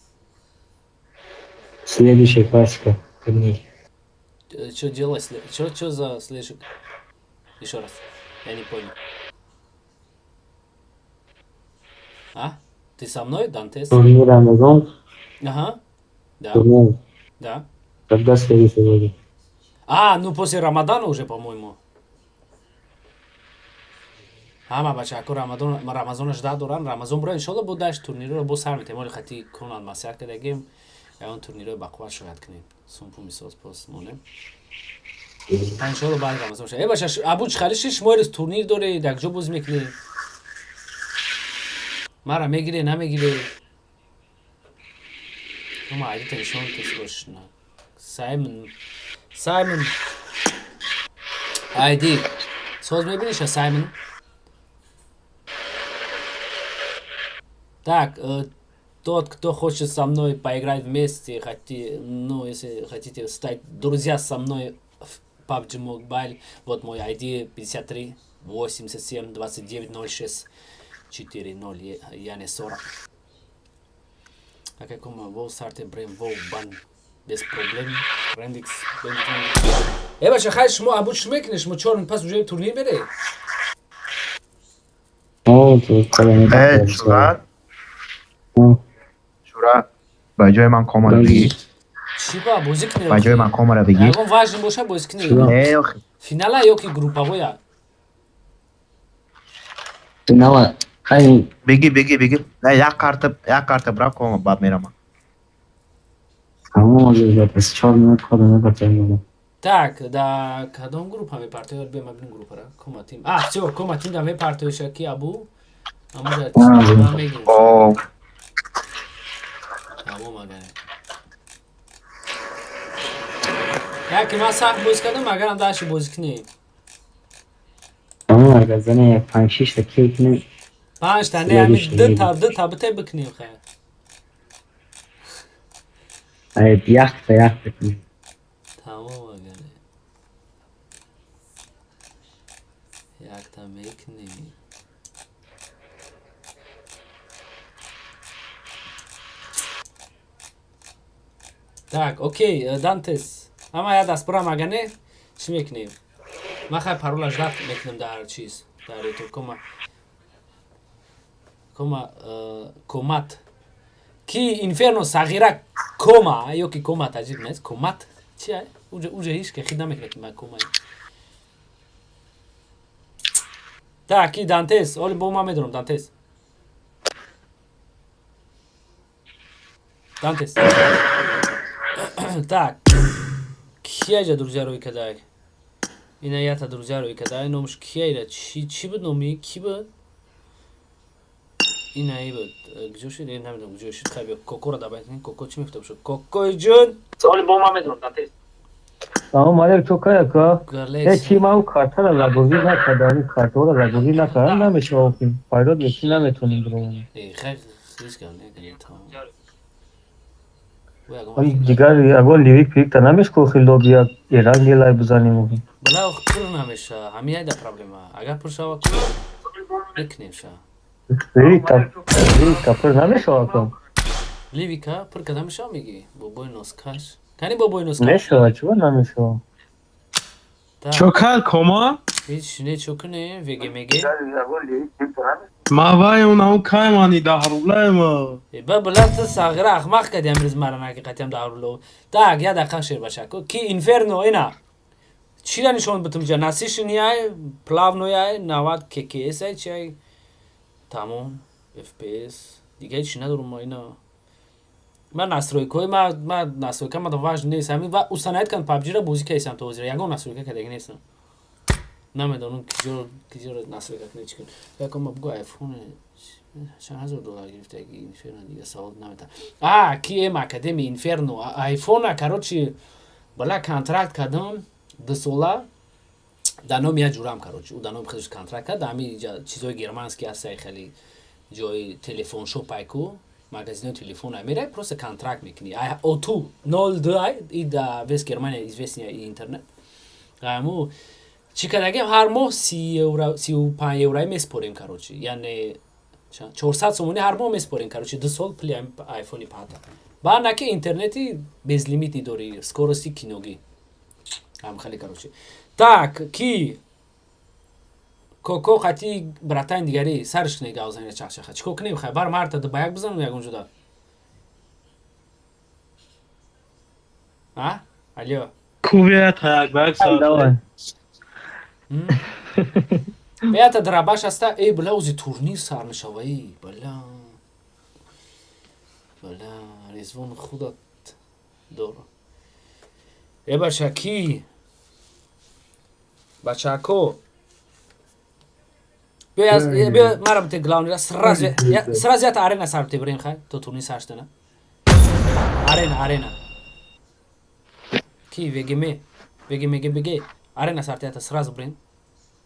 Следующая классика турнир. Что делать? Что за следующий? Еще раз. Я не понял. А? Ты со мной, Дантес? Турнир Амазон. Ага. Да. Турнир. Да. Когда следующий будет? А, ну после Рамадана уже, по-моему. Ҳама бачаҳако Рамадон, Рамазона жда доран. Рамазон бура, иншолло, бо дашт турнирро бо сар метем. Оли хати конан маслиҳат кардагем. Ягон турнирҳои бақувват шояд кунем. Сумпу мисоз пос монем. Иншолло, баъди Рамазон шояд. Э, бача, абу чӣ шиш моҳи рӯз турнир доред, як ҷо боз мекунед? Мара мегире, намегире? Ама айдита нишон тесбошна. Саймон, Саймон. Айди. Соз мебиниша, Саймон? Так, тот, кто хочет со мной поиграть вместе, ну, если хотите стать друзья со мной в PUBG Mobile, вот мой ID 53 87 29 06 4 0, яъне 40. А каком вов сарте брем вов бан без проблем. Рендикс. Э, бача, хай, шумо абу чӣ мекунед? Шумо чор пас уже турнир беред? О, тут Э, Шурат. Шурат. Ба ҷои ман комара бигир. Чӣ ба бозӣ кунед? Ба ҷои ман комара бигир. Ягон важн боша, бозӣ кунед. Не, охи. Финала ё ки групповоя? Финала. Хай. Бигир, бигир, бигир. Не, як карта, як карта бра кома, баъд мерама. Тамом, ҳозир пас 4 минут хода напартоем. Так, да кадом группа мепартояд? Бема бинем группара. Кома тим. А, всё, кома тим да мепартоиша ки абу? Амуда мегирем. О, Тамом агар. Яке ман сахт бозӣ кардам, агарам даши бозӣ кунем. Тамом, агар зане як 5 6 та кил кунем. Панҷ та не, ҳами ду та, ду та бите бикунем хайр. Ай, якта, якта кунем. Тамом агар. Якта мекунем. Так, окей, Дантес. Ама я даст бурам, агар не, чӣ мекунем? Ман хай парола ждать мекунем дар чиз, дар YouTube кома. Кома комат. Ки Инферно сағира кома ё ки кома таҷик нест, комат чи ай? Уҷа ҳеч ки хид намекунад ки ман кома. Так, ки Дантес, оли бо ман медонам Дантес. Дантес. Так. Кияҷа друзья рӯй кадай? Ина ята друзья рӯй кадай, номаш кияйра? Чӣ чӣ буд номи? Ки буд? Ина и буд. Куҷо шуд? Э, намедонам куҷо шуд. Хай биё, Кокоро добавить кунем. Коко чӣ мегуфта бошад? Кокои ҷун! Оли бо ман медонам Дантес. Салом алейкум, чока. Галес. Э, чи ман картара загрузӣ накардам, ин картаро загрузӣ накардам, намешава ки. Пайрод мекунӣ, наметонем бировем. Э, хай ҳеч гап не, тамом. Ой, дигар ягон ливик пикта намешко хило бия эрангелай бизанем. Бала пур намеша, ҳами айда проблема. Агар пур шава, ку мекунем ша. Ливика, ливика пур намешава ку. Ливика пур када мешава меги? Бобои носкаш. Кани бобои носкаш? Мешава, чува намешава? Так. Чокар кома? Ҳеч не, чо кунем? Веге меге? Ма вай он кай мани 10 рублай ма. Ба била ту сағира ахмақ кардӣ амрӯз мара наки қатиам 10 рубла. Так, я дақиқа, шербачако. Ки Инферно ина. Чира нишон бутум ҷа? Насыщенный ай, плавный ай, 90 ККС ай, чи ай? Тамом, FPS. Дига ҳеч надорум ма ина. Ман настройка ҳои ма настройка ма важно нест. Ҳамин ва установить кан PUBG-ра бозӣ кардисам то ҳозир. Ягон настройка кардаги нестам. Намедонам киҷо киҷоро настройка кунед, чӣ кунед. Яком ма бугу, айфон чанд ҳазор доллар гирифтаги Инферно, дига савол наметам. А, ки эм Академи Инферно, айфона, короче, бала контракт кардам 2 сола дар номи як ҷурам, короче, ӯ дар номи худаш контракт кард, ҳами чизои германский ҳастай, хеле ҷои телефоншоп айку, магазинои телефон ай мерай, просто контракт мекунӣ. О2 02 ай и да весь Германия известный и интернет. Аму чӣ кардагем, ҳар моҳ 30 евро, 35 еврои меспорем, короче, яъне 400 сомонӣ ҳар моҳ меспорем, короче, 2 сол пули айфони пата. Баъд наки интернети безлимитный дорӣ, скорости киногӣ ҳам хеле, короче. Так, ки коко қати братани дигари сарш кунед, гавзанира чахчаха чӣ кор кунем? Хай, бар марта ба як бизанем ягон ҷуда. А, алё. Кувия як ба як сар. Беята драбаш аста. Эй, била, ози турнир сар мешава. Эй, била, била, Резвон худат дор. Э, бача, ки бачако, биё мара бите главный ра, сразу сразу ята арена сар бите, бирем. Хай, то турнир сар шудана арена, арена ки вегеме вегеме беге арена сар ята сразу бирем.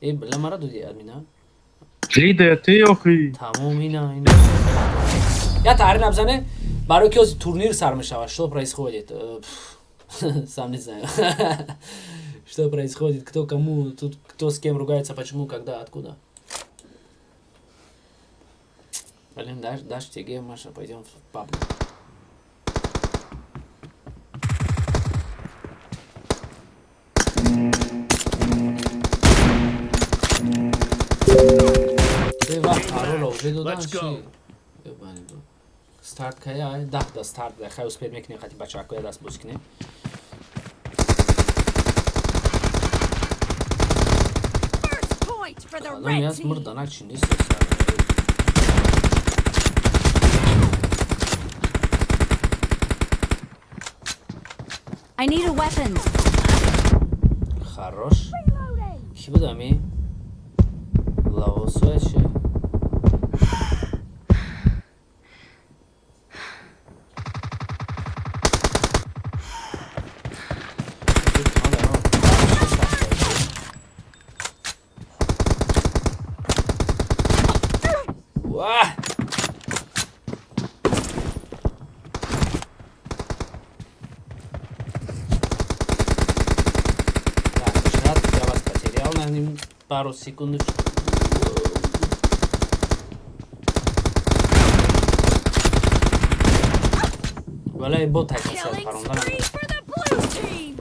Э, била, мара дуди админа. Лидер ты охи. Тамом, ина ина ята арена бизане, барои ки ҳозир турнир сар мешавад. Что происходит, сам не знаю, что происходит, кто кому тут, кто с кем ругается, почему, когда, откуда. Блин, дашь, дашь тебе, Маша, пойдем в паб. Парола уже додан чи? Старт кая? 10 да старт да, хай успеть мекунем, хати бачаҳакоя даст бозӣ кунем. Point for the Кадом red яст team. мурданак чи нест? I need a weapon. Хорош. Ки буд ами? Лавосоя чи? Вах! Так, чат, я вас потерял на пару секундочку. Валай бот ҳайкасият Killing паронда. spree for the blue team.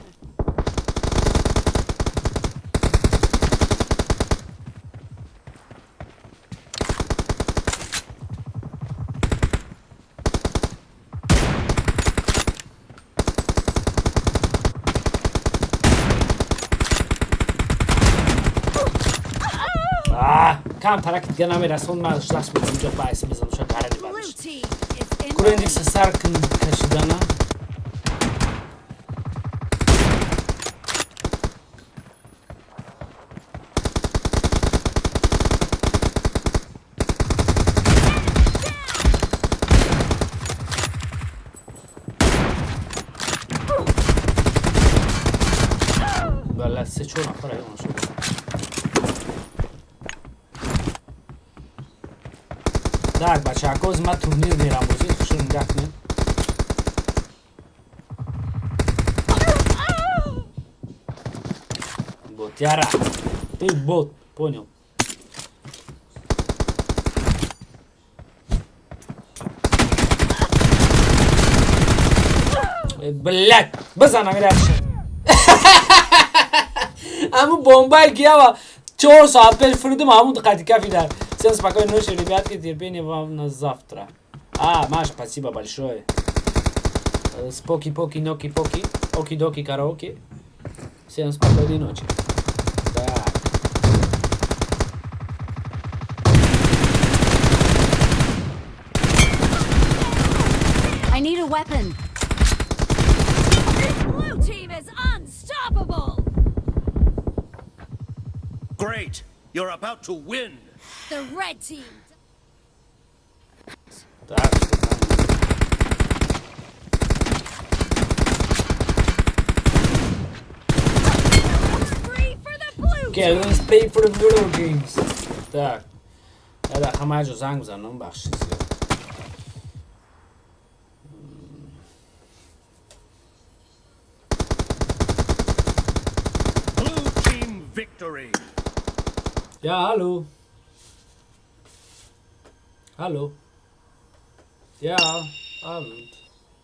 Кам тараки дига намерасон, ман шлаш мекунам ҷо байс мезанам ша гарани Blue бадаш. team is in the Курендикса lead. сар кашидана. Бала, се чор нафар ай шуд. Так, бачаҳако, ози ман турнир мерам бозӣ, хушо нигаҳ кунед. Ботяра, ты бот, понял? Э, блядь, бизан амираша. Ҳамун бомбае ки ява 4 соат пеш фурудим, ҳамун қати кафи дар. Всем спокойной ночи, ребятки, терпения вам на завтра. А, Маша, спасибо большое. Споки-поки, ноки-поки, оки-доки, караоке. Всем спокойной ночи. Так. I need a weapon. The blue team is unstoppable. Great. You're about to win. The red team. Так, что там? Free for the blue Okay, team. let's pay for the video games. Так. Я ҳамаҷо занг бизанам, бахши зиёд. Blue team victory. Ja, hallo. Hallo. Ja, Abend.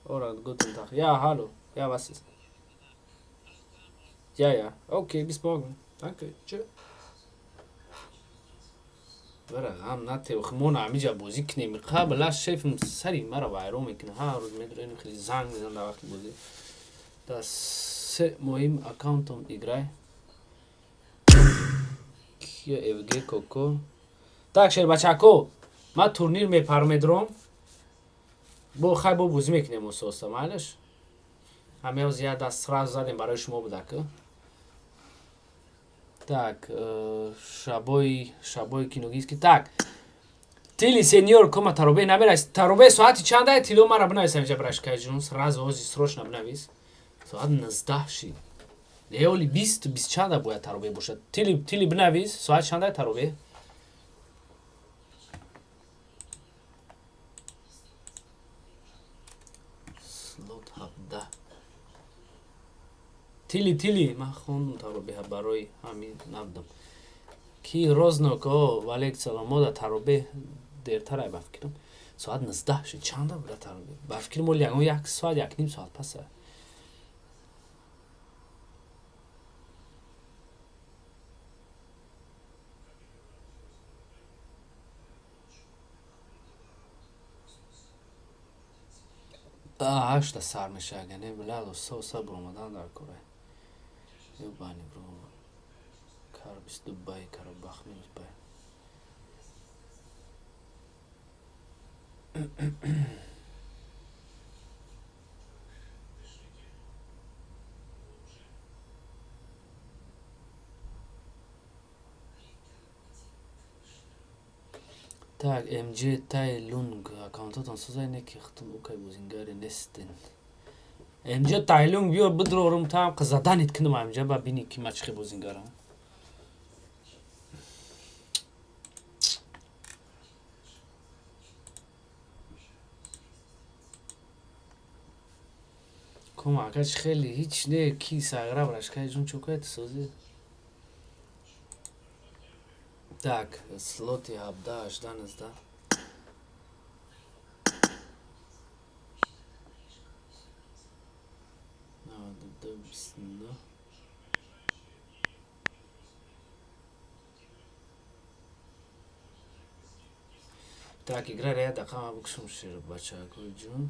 Oder guten Tag. Ja, hallo. Ja, was ist? Ja, ja. Okay, bis morgen. Danke. Tschö. бара ғам натев, мо ҳамиҷа бозӣ кунем. Қабла шефм сари маро вайрон мекунад, ҳар рӯз медурем, хеле занг мезанад дар вақти бозӣ. Дар се моим аккаунтом играй. Кия фг коко. Так, шербачако, ман турнир мепармедром, бо хай бо бозӣ мекунем ососта, майлаш. Ҳамеоз як даст сразу задем барои шумо будаку. Так, шабои шабои киногиски. Так, тили сеньор кома таробе намерас. Таробе соати чанда? Тило мара бинавис ҳамиҷа, брашкай ҷун, сразу ози срочно бинавис. Соат 19 шид. Леоли 20 20 чанда бояд таробе бошад. Тили, тили, бинавис, соат чанда таробе? Слот 17. Тили, тили, ман хондум таробеҳа, барои ҳамин набудам. Ки рознок о валейк салом, мода таробе дертар ай, ба фикрам. Соат 19 шид, чанда буда таробе? Ба фикри мо ягон як соат, як ним соат паса. 8-та сар мешава, не билал, со буромадан дар кора. Ёбани бро. Кар 22 бай, карабах минус бай. Так, МЖ Тай Лунг, аккаунтатон созай, не ки хтун укай бозингари нестен. МЖ Тай Лунг, биё бидрорум там заданит кунам ҳамҷа, ба бини ки ма чӣ хел бозингарам. Кума акач хеле ҳеч не ки сагра брашкай ҷун чокай созӣ. Так, слоти 17, 18, 19. 92, 29. Так, игра як дақиқа ман бикушам, шер бачакои ҷун.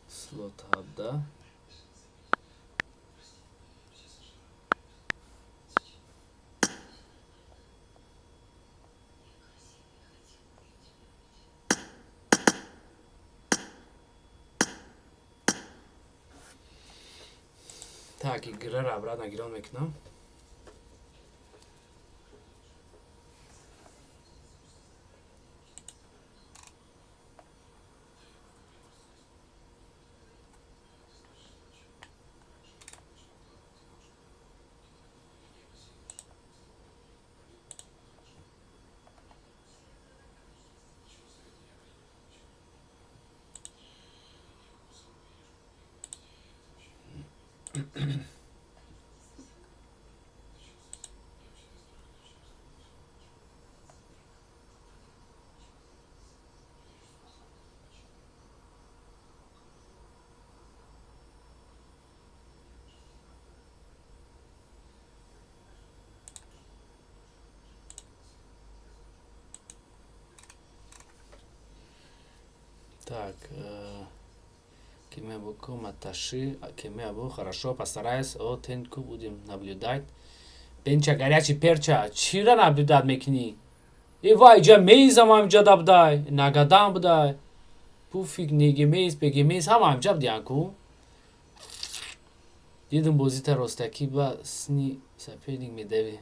Слот 17. Так, играро обратно гирон мекунам. Так, Кемеабу Маташи, Кемеабу, хорошо, постараюсь, о, тенку будем наблюдать. Бенча, горячий перча, чира наблюдать мекни? И вай, ҷа мейзам амҷа дабдай, нагадам будай. Пуфик, негемейз, бегемейз, ҳама амҷа будиян ку. Дидум бозита ростакӣ ба сни соперник медави.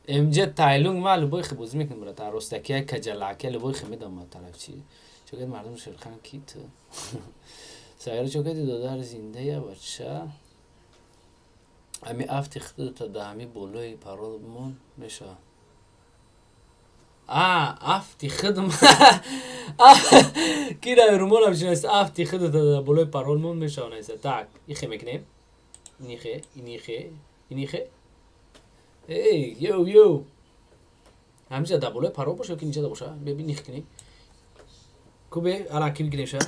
МЖ Тайлунг ма любой хи бозӣ мекунем, брат. Ростакия, каҷалакия, любой хи медам ма тараф чи. Чокет мардум Шерхан ки ту. Сагара чокети додар зиндая бача. Ами афти худата да ҳами болои паролмон мешавад. А, афти худм. Кира румолам шинаст афти худата да болои паролмон мешавад найса. Так, ихе мекунем. Инихе, инихе, инихе. Эй, йоу, йоу. Ҳамиҷа да болои парол боша ё ки инҷа да боша? Бибин их кунем. Кубе, ала ки бигирем ша.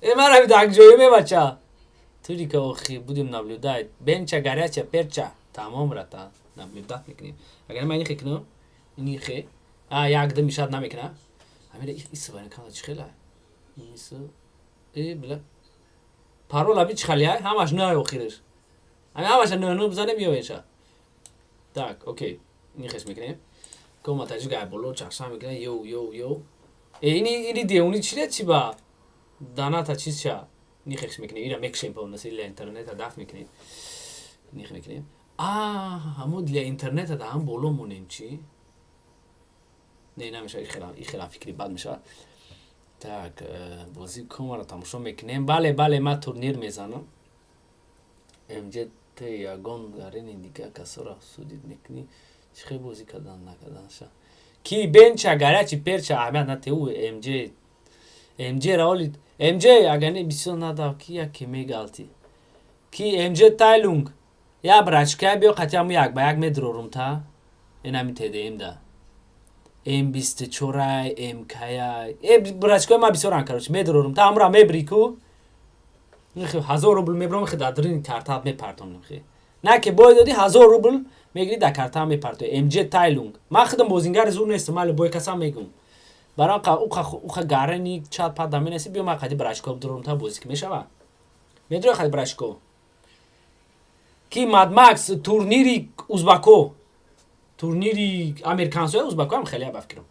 Э, мара даг ҷоё мебача. Турика охи будем наблюдать. Бенча горячая перча. Тамом рата. Наблюдать мекунем. Агар ман ихе кунам, инихе. А, як дам мешад намекуна. Ҳамира их исвайна кана чӣ хела? Инису. Э, била. Парол аби чӣ халия? Ҳамаш нӯ охириш. Ҳами ҳамаша нӯ нӯ бизанем меоеша. Так, окей. Инихеш мекунем. Кома таҷик ай боло чарша мекунем. Йоу, йоу, йоу. Э, ини ини деуни чире чи ба? Даната чиз ча? Нихеш мекунем. Ира мекшем полностью для интернета даф мекунем. Них мекунем. А, ҳамо для интернета да ҳам боло монем чӣ? Не, намешавад, ихелам фикри бад мешавад. Так, бозӣ комаро тамошо мекунем. Бале, бале, ман турнир мезанам. МЖ т ягон гарени дига касоро судид мекунӣ. Чӣ хел бозӣ кардан накарданша? Ки бенча горячий перча аҳамият нате ӯ МЖ МЖ раоли МЖ агар не бисёр надав ки яке мегалти. Ки МЖ Тайлунг я брачка биё қатъиан як ба як медрорум та. Инами ТДМ да. М24 МК. Э, брачкаи ма бисёран, короче, медрорум та амра мебри ку. Нихи 1000 рубл мебром хи дар дрини картаат мепартонем хи. На ки бой доди 1000 рубл мегири дар картаа мепартои. МЖ Тайлунг. Ман худам бозингари зур нестам, мали бой касам мегум. Барам қа уқа уқа гарени чат пад даменаси биё ман қади брачко бдурум та бозӣ ки мешава. Медрои қади брачко. Ки Мад Макс турнири узбако. Турнири американсо узбако ҳам хеле ба фикрам.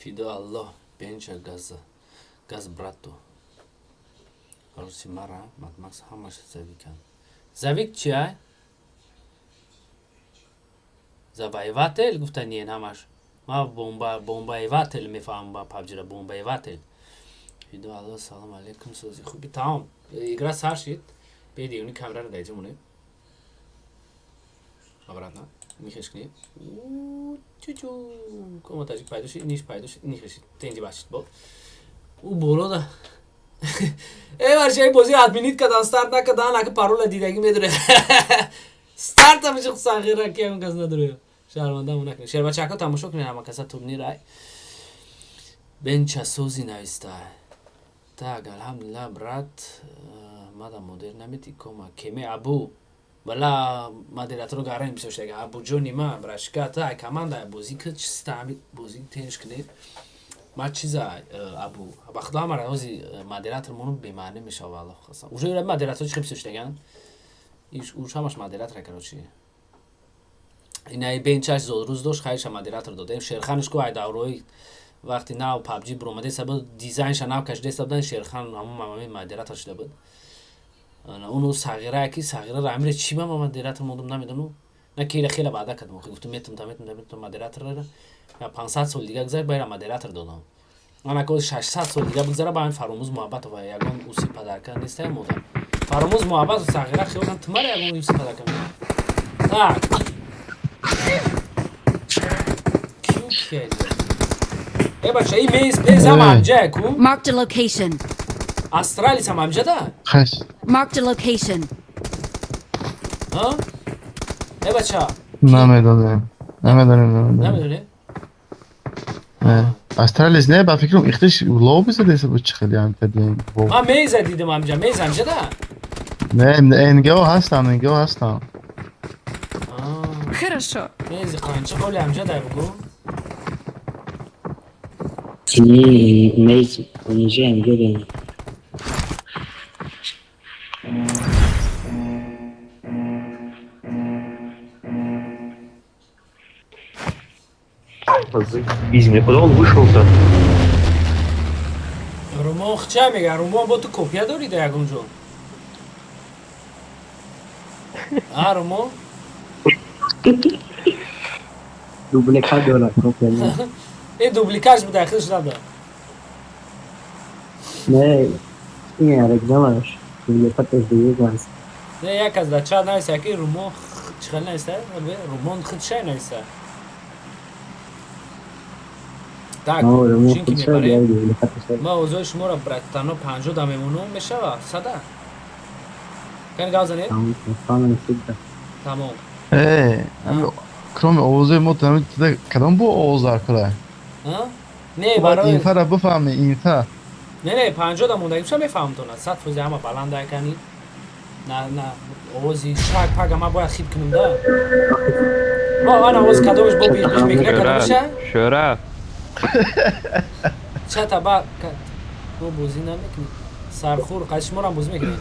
Фидо Аллоҳ бенча газа газ брату. Рӯси мара Мадмакс ҳамаш завикан. Завик чия? Завоеватель гуфта ниен ҳамаш. Ма бомба бомбаеватель мефаҳмам ба PUBG-ра бомбаеватель. Фидо Аллоҳ салом алейкум сози хуби тамом. Игра сар шид. Беди уни камераро дар иҷо монем. Обратно. Нихеш кунем. Чучу. Кома таҷик пайдо шид, ниш пайдо шид, нихеш шид. Тенҷи башид бо. Ӯ боло да. Э, барча бозӣ админит кардан, старт накардан, ака парола дидагӣ медоре. Старта мешуд сағира ки ягон кас надоре. Шармандамо накунед. Шербачако тамошо кунед ҳама каса турнир ай. Бенча сози нависта. Так, алҳамдулиллах, брат, мада модер намети кома кеме абу. Бала модераторо гарани бисёр шудага. Абуҷони ма брашка та команда бозӣ ки чиста ҳами бозӣ тенш кунед. Ма чиза абу ба худо ҳамара ҳози модератор мону бемаънӣ мешава валлоҳ қасам. Уже ира модератор чӣ бисёр шудаган? Иш уш ҳамаш модератора короче. Инаи бенчаш зодрӯз дошт, хайша модератор додем. Шерханш ку ай даврои вақти нав PUBG буромадеса буд, дизайнша нав кашидеса будан, Шерхан ҳамон модератор шуда буд. Уну сағира ки сағира рамире чӣ ба модератор мондум намедонам. На ки ира хела ваъда кардам, охи гуфтум метум та метум та метум модераторро. Я 500 сол дига гузашт, ба ира модератор додам. Ман ака 600 сол дига бигзара ба ҳамин Фаромӯз Муҳаббатова ягон уси падарка нестая модар. Фаромӯз Муҳаббатов сағира хиёл кардам тумара ягон уси падарка. Так. Кю кия? Э бача, и мейз пез ҳам ҳамҷая ку? Marked a location. Астралис ҳам ҳамҷада? Хеш. Marked a location. Ҳа? Э бача. Намедонем. Намедонем, намедонем. Намедонем? Не. Астралис не, ба фикрам ихтиш лоби задаеса буд чӣ хеле ҳам тадим. Ман мейза дидам ҳамҷа, мейз ҳамҷада? Не, НГО ҳастам, НГО ҳастам. Хорошо. Мейзи қанча қавли ҳамҷада бугу? Не, мейз, инҷа НГО дем. Извини, куда он вышел-то? Румон хча мега, Румон бо ту копия дори да ягон ҷо? А, Румон? Дубликат дорад копия не. Э, дубликаш буда, худш нада. Не, ин оригиналаш. Дубликаташ дуюм аст. Не, як аз да чат нависа, ки Румон чӣ хел нависа? Румон худшай нависа. Так, чин ки мебарем? Ма овозҳои шуморо братано 50 да мемонум, мешава? Сада? Кани гап занед? Тамом. Э, кроме овозҳои мо кадом бо овоз дар кора? Не, барои инфара бифаҳми, инфа. Не, не, 50 да мондагӣ ча мефаҳмтона? 100% ҳама баланда кани. На, на, овози шак пага ма бояд хит кунам да. Ма ана овоз кадомаш бо биш мекуна кадомаша? Шӯра. Чата ба мо бозӣ намекунем. Сархур, қайси шуморам бозӣ мекунем?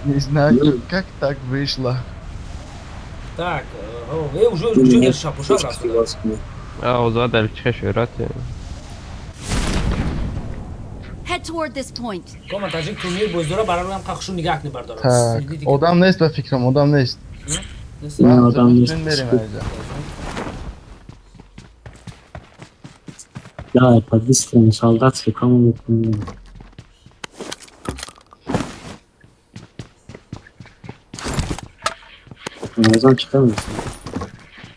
Не знаю, как так вышло. Так, э, уже уже шапуша рафт. А, озод дар чӣ шӯрат? Head toward this point. Кома таҷик турнир боз дора барои ҳам қахшу нигаҳ кунӣ бардорам. Так, одам нест ба фикрам, одам нест. Не, одам нест. Мерем аҷа. Да, по-быстрому солдатский комнату. Рамазон чӣ кор мекунӣ?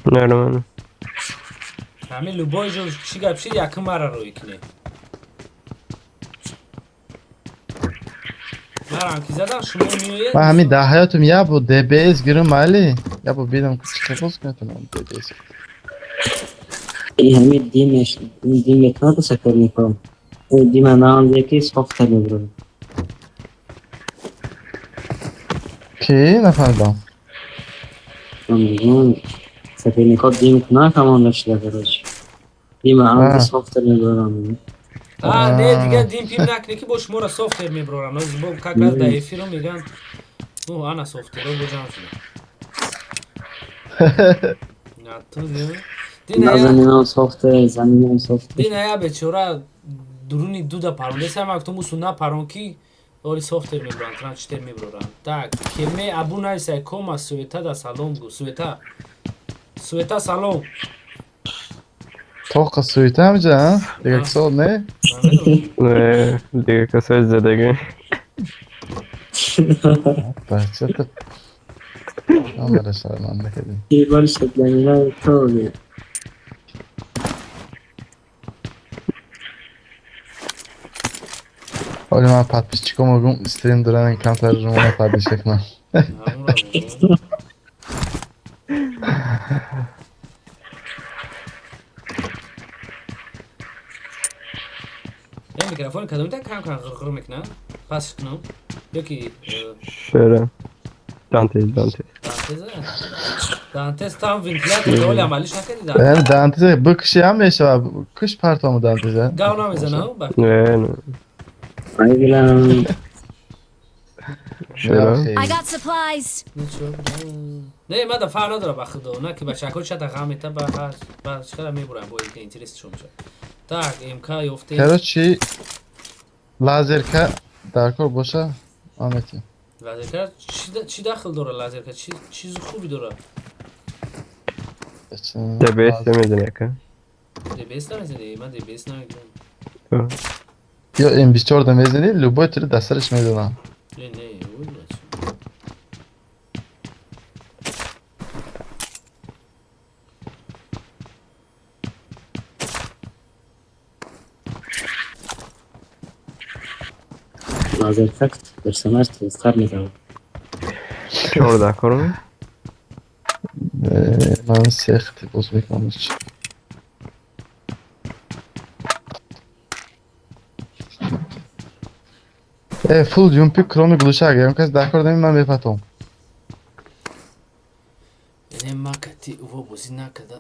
Нормально. Ҳамин любой ҷо чӣ гап шид, якум мара рӯй кунӣ. Марам ки задан шумо меоед. Ман ҳамин дар ҳаётам як бор ДБС гирам майли, як бор бидам чӣ қабул метавонам ДБС. Ин ҳамин димеш, ин дим мекунад соперником. Ин дима наонде ки сохта мебурад. Ки нафаҳмидам. Соперникҳо дим кунанд команда шуда короче. Дима анде софтер мебурам. А, не, дигар дим пим накунӣ ки бо шуморо софтер мебурам. Бо как раз дар эфиро мегӯянд, ну ана софтеро бо ҷамъ шуда. На ту Заминам софтер, заминам софтер. Дина я бечора дуруни дуда парондеса, ма гуфтам усу напарон ки оли софтер мебуранд, транчтер мебуранд. Так, кеме абу нависа кома суета да салом гу, суета. Суета салом. Тоқа суета ҳамҷа, а? Дигар касо не? Не, дигар касои задагӣ. Бача то Амара шарманда кардем. Больше для меня тоже. Ҳоли ман подписчиком могум стрим доран камтар румона подписка кунам. Э, микрофон кадом та кам кам ғирғир мекунад? Пас кунам? Ёки Шӯра. Дантез, Дантез. Дантез? Дантез там вентилятор оли амалиш накарди Дантез. Дантез бикуши ҳам мешавад. Куш партому Дантеза. Гав намезана? Не, не. Айгилам. I got supplies. Не, ма да фарқ надора ба худо, на ки бачаҳо чата ғам мета ба ба чиқадар мебурам бо ин интерес шум мешавад. Так, МК ёфтем. Короче, лазерка дар кор боша, ман метиҳам. Лазерка чӣ дахл дора лазерка? Чӣ чизи хуби дора? ДБС намезанӣ ака? ДБС намезанӣ? Ман ДБС намегирам. Ё М24 да мезанӣ, любой тири дастараш мезанам. Не, не, ой, бача. Лазертаг персонаж тезтар медавад. Чор дар корм? Ман сехти боз мекунам. Э, фул ЮМП кроми глушак, ягон кас дар кор дами, ман мепатом. Яъне ма кати ува бозӣ накарда,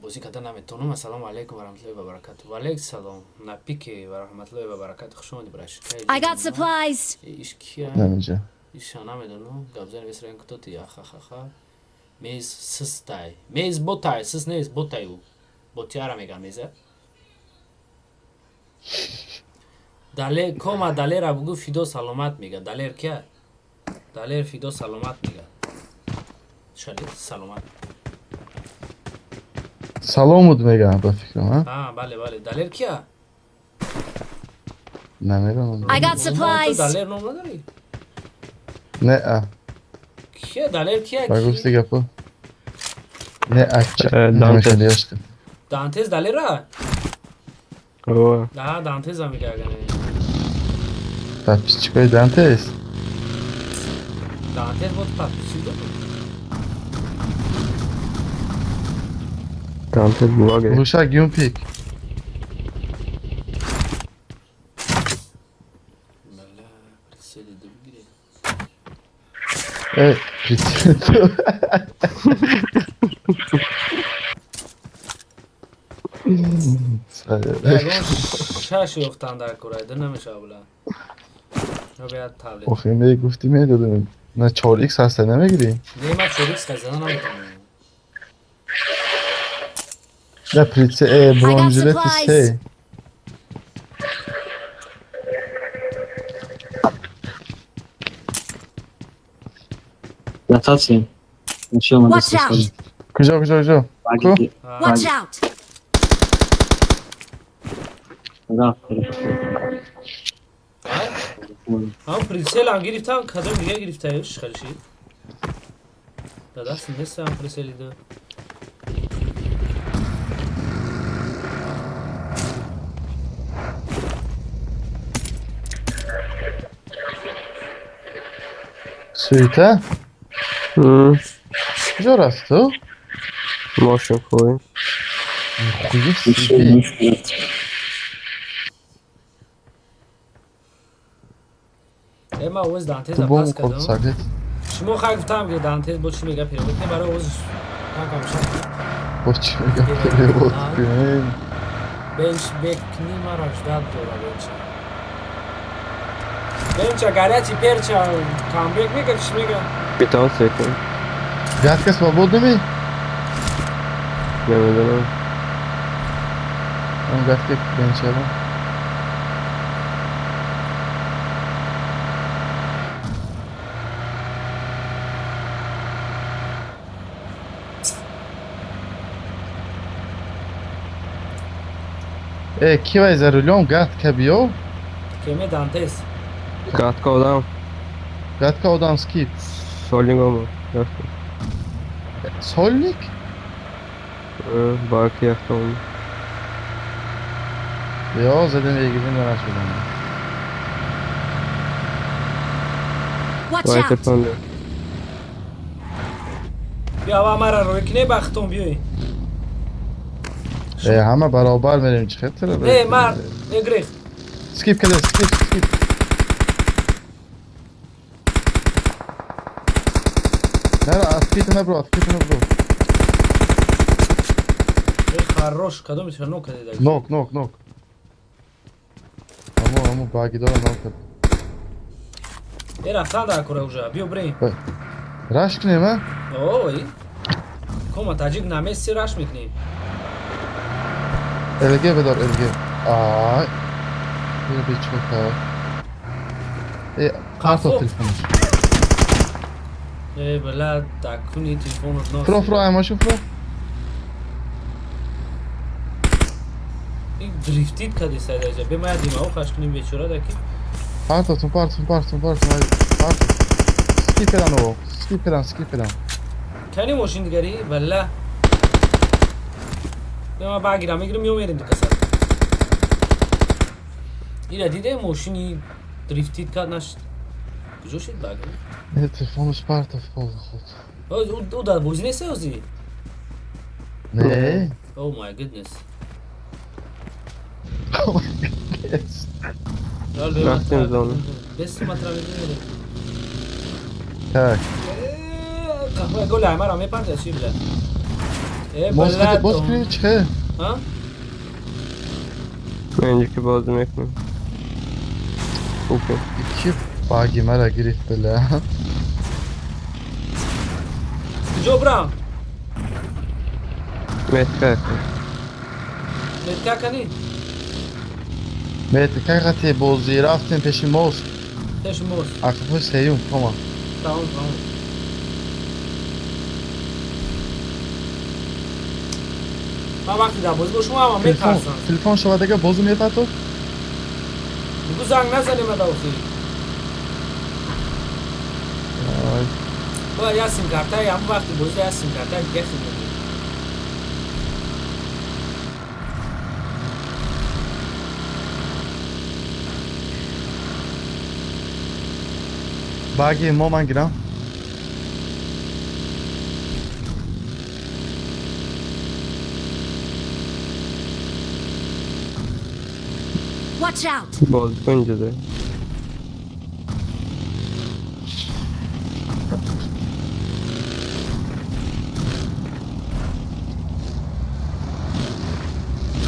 бозӣ карда наметавонам. Ассалому алайкум ва раҳматуллоҳи ва баракату. Ва алайкум салом. Напике ва раҳматуллоҳи ва баракату. Хуш омадӣ, браш. I got supplies. Иш кия? Наминҷа. Иша намедонам. Гапзани весраин кто ти? Ахахаха. Мез систай. Мез ботай, сис нест, ботай ӯ. Ботиара меган меза. Далер кома Далера бугу Фидо саломат мега. Далер кия? Далер Фидо саломат мега. Шале саломат. Салом буд мегам, ба фикрам, а? А, бале, бале. Далер кия? Намедонам. I got supplies. Далер ном надори? Не, а. Кия Далер кия? Ба гуфти гапо. Не, а ча. Дантес. Намехеле ёшка. Дантес Далера? О, Да, Дантес ам мега агане. Подписчикои Дантес. Дантес бот подписчик буд. Дантес блогер. Глушак ЮМПик. Бала, прицели да бигире. Э, прицел. Ягон шаш ёфтан дар курайда намешава була. Ё бояд таблет. Охи мегуфти, медодем. На 4x ҳаста, намегирӣ? Не, ман 4x хазана наметавонам. На прицел, э, бронежилети supplies. се. Лотация. Начало надо Watch out. сосуд. Куҷо, куҷо, куҷо? Ку? Баги. Watch out! Да. Ҳам прицелам гирифтам, кадом дига гирифта ё хелши? Да даст нестам прицели да. Суета? Куҷо рафт ту? Мошин хуй. Хуи себе. Э, ма овоз Дантез Ту бом пас хӯрд кардам. сагет. Шумо хай гуфтам ки Дантез бо чӣ мега перевод не барои овоз кам шад. Бо чӣ мега перевод кунем? Бенч бекни мара ждать дора бенча. Бенча горячий перча камбек мега, чӣ мега? Питон секун. Гатка свободный ми? Намедонам. Он гатка бенчава. Э, ки вай за рулем, гатка биё? Кеме Дантез. Гатка одам. Гатка одам скип. Солник омад. Рафтем. Сольник? Баки яхтом. Ё, задем мегирем, нашудам. Watch Вай out! телефон. Бия ва мара рӯй кине бахтон биёй. Э, ҳама баробар мерем, чӣ хетра? Не, мар, не грех. Скип каде, скип, скип. Нера, открыто набро, открыто набро. Э, хорош, кадом ишано каде да. Нок, нок, нок. Амо, амо, баги дора нок. Э, рафтан дар кора уже, биё брем. Раш кунем, а? Ой. Кома таҷик намеси раш мекунем. ЛГ бедор, ЛГ. Ай. Бира бечока. Э, парто Қафо. телефонаш. Э, бла, такуни телефонот нос. Фро, фро, ай машин фро. Ин дрифтит кади сайдаҷа. Бе мая димао хаш кунем бечора даки. Партотун, партотун, партотун, партотун, ай, партотун. Скип кадан о, скип кадан, скип кадан. Кани мошин дигари, балла. Бе ма багира мегирам, ё мерем дикаса. Ира диде мошини Дрифтит кард нашид. Куҷо шид баг? Не, телефонаш партов пол худ. Ӯ дар бозӣ нест ҳозир? Не. Oh my goodness. Oh my goodness. Рафтем зона. Бес матра медонем. Так. Қаҳва гол аймара мепарда чӣ била? Э, Боз блядь. боз кунем чӣ? Ҳа? Инҷо ки бозӣ мекунем. Окей. Ки баги мара гирифт била. Куҷо брам? Метка. Метка кани? Метка қати бозӣ рафтем пеши мост. Пеши мост. Ақфи сеюм кома. Тамом, тамом. Ман вақти дар бозӣ бошум ҳама метарсам. Телефон шава дига бозӣ мепартов? Бигӯ занг назанем ада охи. Бояд як симкарта, ҳамон вақти бозӣ як симкарта дига хидмат. Баги мо ман гирам. Watch out! Бозӣ кун инҷо дай.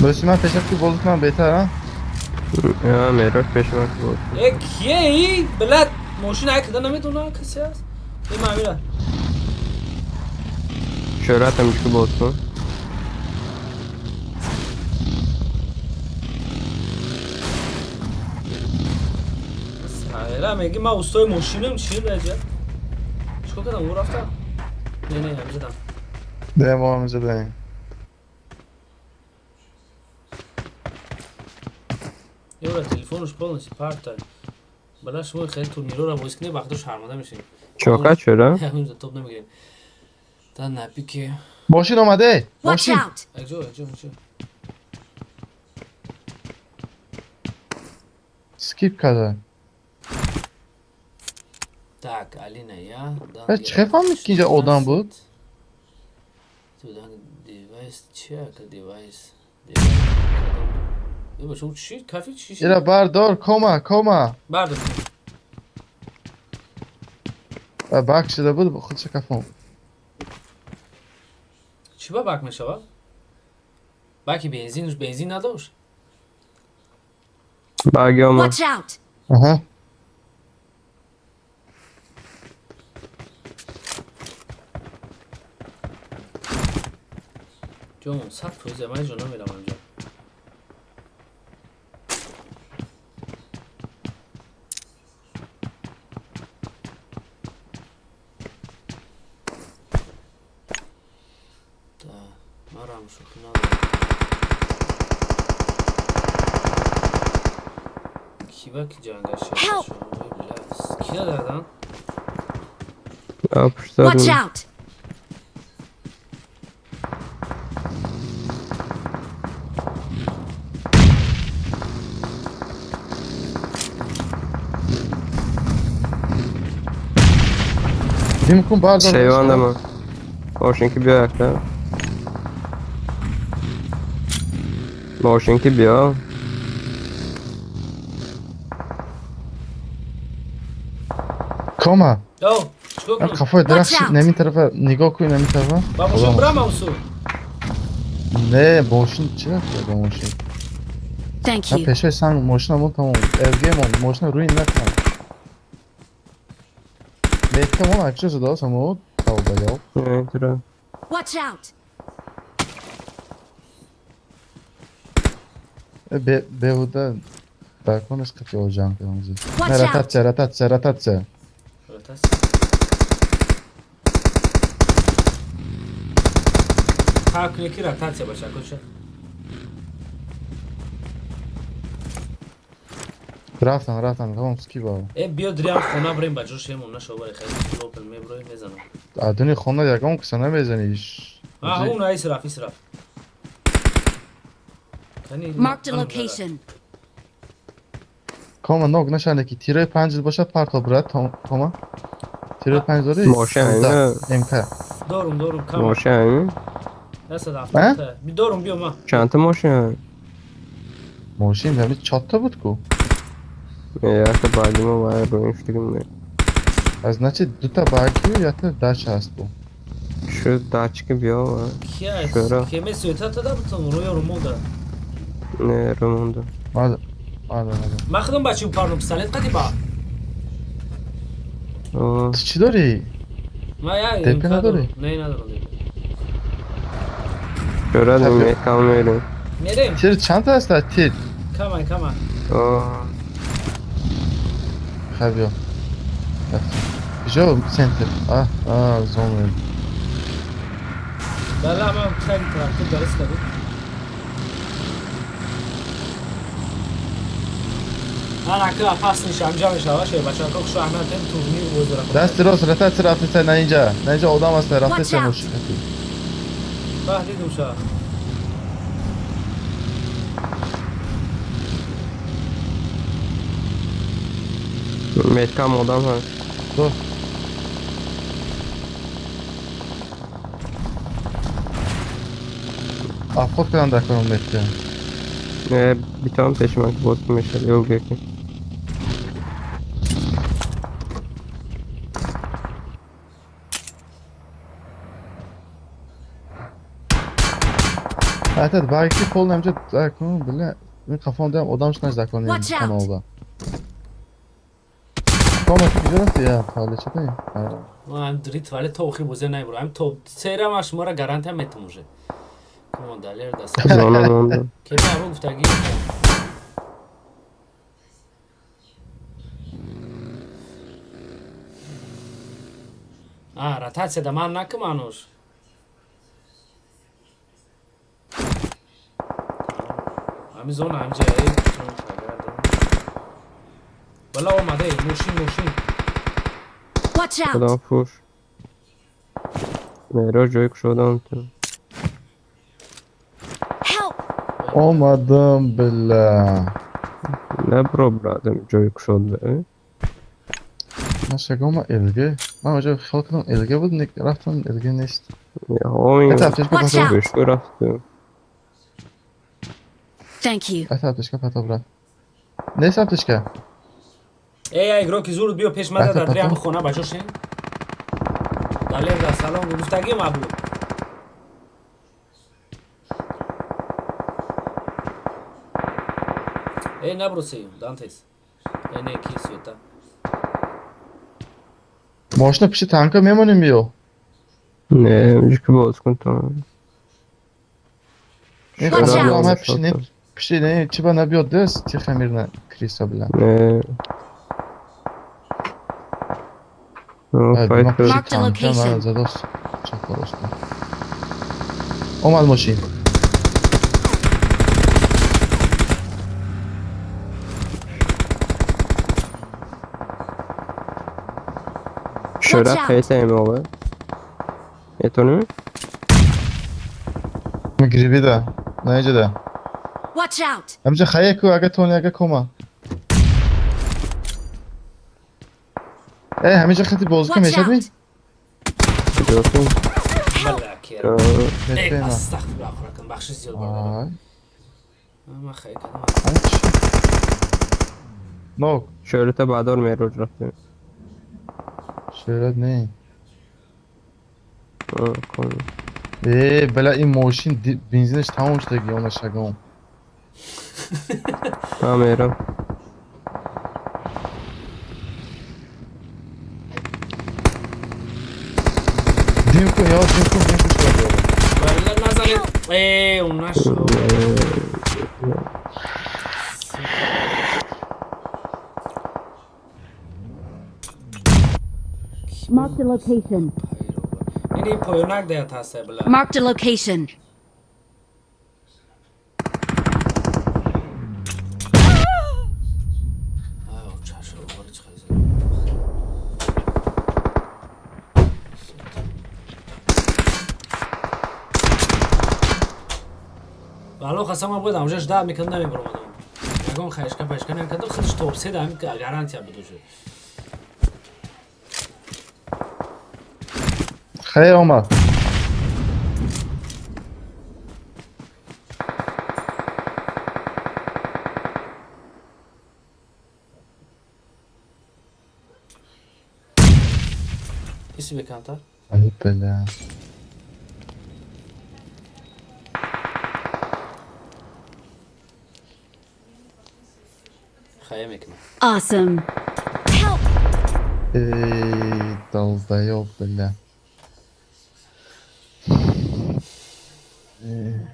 Боши ман пешак ки бозӣ кунам беҳтар, а? А, мерош пеши ман ки бозӣ. Э, кие и? Блядь, мошина як кида наметавона касе аст? Э, мамира. Шӯҳратам инҷо ки бозӣ кун. Ра меги ман устои мошинам чӣ баҷа? Чикор кардам? Ӯ рафта? Не, не, ҳамҷадам. Не, мо ҳамҷадаем. Ёра телефонаш полностью парта. Бала шумо хеле турнирора бозӣ кунед, вақтро шарманда мешавем. Чока чӯра? Ҳамҷа топ намегирем. Та напике. Мошин омаде. Watch Мошин. out! Якҷо, якҷо, якҷо. Скип карда. Так, Алина, я. Э, чӣ фаҳмид ки инҷа одам буд? Ту девайс чия ка девайс? Девайс. Бача, чӣ кафи чӣ? Ира бардор, кома, кома. Бардор. Бак шуда буд, худша кафон. Чӣ ба бак мешавад? Баки бензин, бензин надошт? Баги омад. Watch out! Аҳа. Ҷон, 100% ман ҷо намерам анҷо. Та, марам шӯхӣ надорам. Ки ба ки ҷангаш Help! Кия дардан? А, пушта Watch out! Дим кун бардор. Севандама. Мошин ки биё якта. Мошин ки биё. Кома. О, чикор кунам? Қафои дарахт Watch out. намин тарафа нигоҳ кун намин тарафа. Ба мошин брам авсу. Не, мошин чӣ рафта ба мошин? Thank На you. пешаи санг мошина мон тамом. РГ мон мошина рӯи накунам. Метка мон акча зада само тавба ёб. Не, тура. Watch out! Э, беҳуда дар конаш қати ҷанг кардам. Watch Не, out! ротатсия, ротатсия, ротатсия. Ротатсия. Ҳар куне ки ротатсия бача коча. Рафтан, рафтан, тамом скиба. Э, биё дриам хона бирем ба ҷош емон нашава бари хеле лопел меброи мезанам. Адуни хона ягон киса намезаниш. А, он айс рафт, ис рафт. Кани Marked a location. Кома ног нашане ки тирои панҷ бошад парто брат кома. Тирои панҷ дорӣ? Мошин, МК. Дорум, дорум, кама. Мошин. 170. Дорум биё ма. Чанд та мошин? Мошин ҳами чорта буд ку. Якта баъди мо вай роин шудигим не. Аз значит дута баги якта дача аст бу. Шу дачки биё. Кия? Кеме суета тада бутун роё румонда. Не, румонда. Мада. Мада, мада. Ман худам бачи парном пистолет қади ба. Ту чӣ дорӣ? Ма я ТП надорӣ? Не, надорам. Шӯра мекам мерем. Мерем. Тир чанд та аст тир? Камай, камай. Хай биё. Куҷо центр? А, а, зона. Бала ман таги трактор дарс кардам. Ана ка пас нишам ҷа мешава ше бачаҳо хуш аҳмад тем турнир бозира. Дасти рост ратат рафта на инҷа. На инҷа одам аст рафта се мошин. Бах дидум ша. Меткам одам ҳаст. Ду. Обход кардам дар кором метка. Не, битам пеши ман ки боз мешад ё ки. Атат баги пол намҷа кун била ин қафон дам одам шунаш закон каналда. Кома ки куҷо рафти я туалет чатаи? Ман дри туалет то охир бозӣ наибурам. Ам то сера ма шумора гарантия метам уже. Кома далер даст. Зона монда. Кеме або гуфтагӣ. А, ротатсия да ман накум ануш. Ами зона амҷа эй бала омада эй мошин мошин. Watch out. Худо фуш. Меро ҷой кушодам ту. Help! Омадам била. Набро брадам ҷой кушода. Ман шагома ЛГ. Ман оҷа хиёл кардам ЛГ буд, рафтам ЛГ нест. Ҳомин. Это аптечка Watch пато. out. Бешку рафту. Thank you. Это аптечка пато брат. Нест аптечка? Эй, ай игроки зур биё пеш мада Рафта дар дри пато. ами хона бачо шин. Далер да салом гуфтагӣ мабу. Эй, набро сеюм, Дантес. Эй, не, ки суета. Мошина пиши танка мемонем биё. Не, ки боз кун то. Ин Watch худо out. ҳама пиши не пиши не чиба набиёд дест тихо мирно криса била. Не. Ай, Файт ма пиши Marked a танка location. мара задост. Чапа рост. Омад мошин. Шӯра Watch out. хейтаем ова. Метонем? Грибида. На инҷа да. Watch out! Ҳамҷа хая ку ага тони ага кома. Э, ҳаминҷа хати бозӣ ка Watch мешад ми? out! Куҷо Бала кера. Эй, Метема. астағфируллоҳ хӯракам, бахшиш зиёд бародарам. Ай, Ман хай кардам. ай чӣ? Ног, Шӯрата баъдор мероҷ рафтем. шӯрат не. Кон. Э, бала ин мошин бензинаш тамом шудаги она шагом. Ман мерам. Дим кун, ё дим кун, дим кун шуд биёр. Бала назанед. Эй, он нашо. Marked a location. Ини поёнак даят ҳаста била. Marked a location. Ай, чашо, овори чӣ хел зад. Вало хасама буд, амжа жда мекардам намебаромадам. Ягон хаишка пашка накард, худаш топ 3 да ҳамин гарантия буд уже. Хей омад. Иси бекантар. Ай, бля. Хая мекунам. Awesome. Help! Эй, долбоёб, бля. Эй.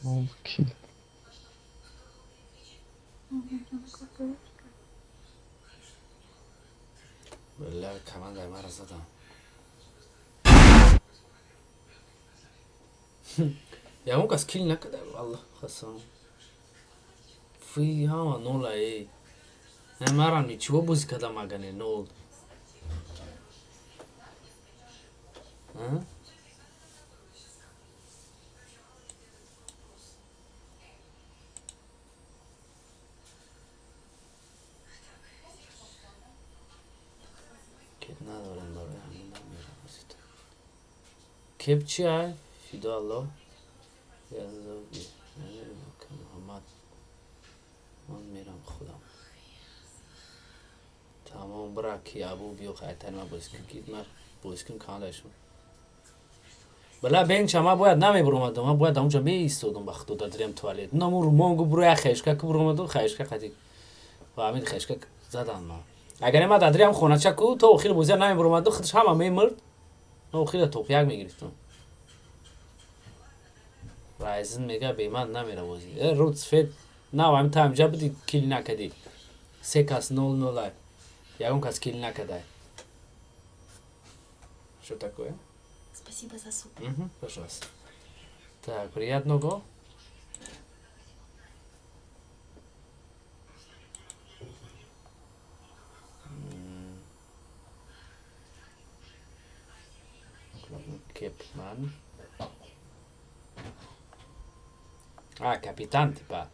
Нол кил. Бля, командаи мара задам. Ягон кас кил накарда, аллоҳ қасам. Фи ҳама нола эй. Не марам ничего бозӣ кардам ага не нол. А? Кеп надорем барои ҳамин намерам бозита. Кеп чи ай? Фидо Аллоҳ. Муҳаммад. Ман мерам худам. Тамом бира ки абу биё хайтар ма бозӣ кун ки ма бозӣ кун канадашон. Бала бенча ма бояд намебуромадам, ма бояд онҷа меистодам ба худо дар дирем туалет. Наму румонгу буро як хаишка ку буромаду хаишка қати. Ва ҳамин хаишка задан ма. Агар ма дар дирем хонача ку то охири бозия намебуромаду худаш ҳама мемурд. Ма охира топ 1 мегирифтам. Райзен мега бе ман намера бозӣ. Э руд сфет нав ҳамин та ҳамҷа буди кил накадӣ. Се кас 0-0 ай. Ягон кас кил накадай. Что такое? Спасибо за суп. Угу, пожалуйста. Так, приятного. Кепман. А, капитан, типа.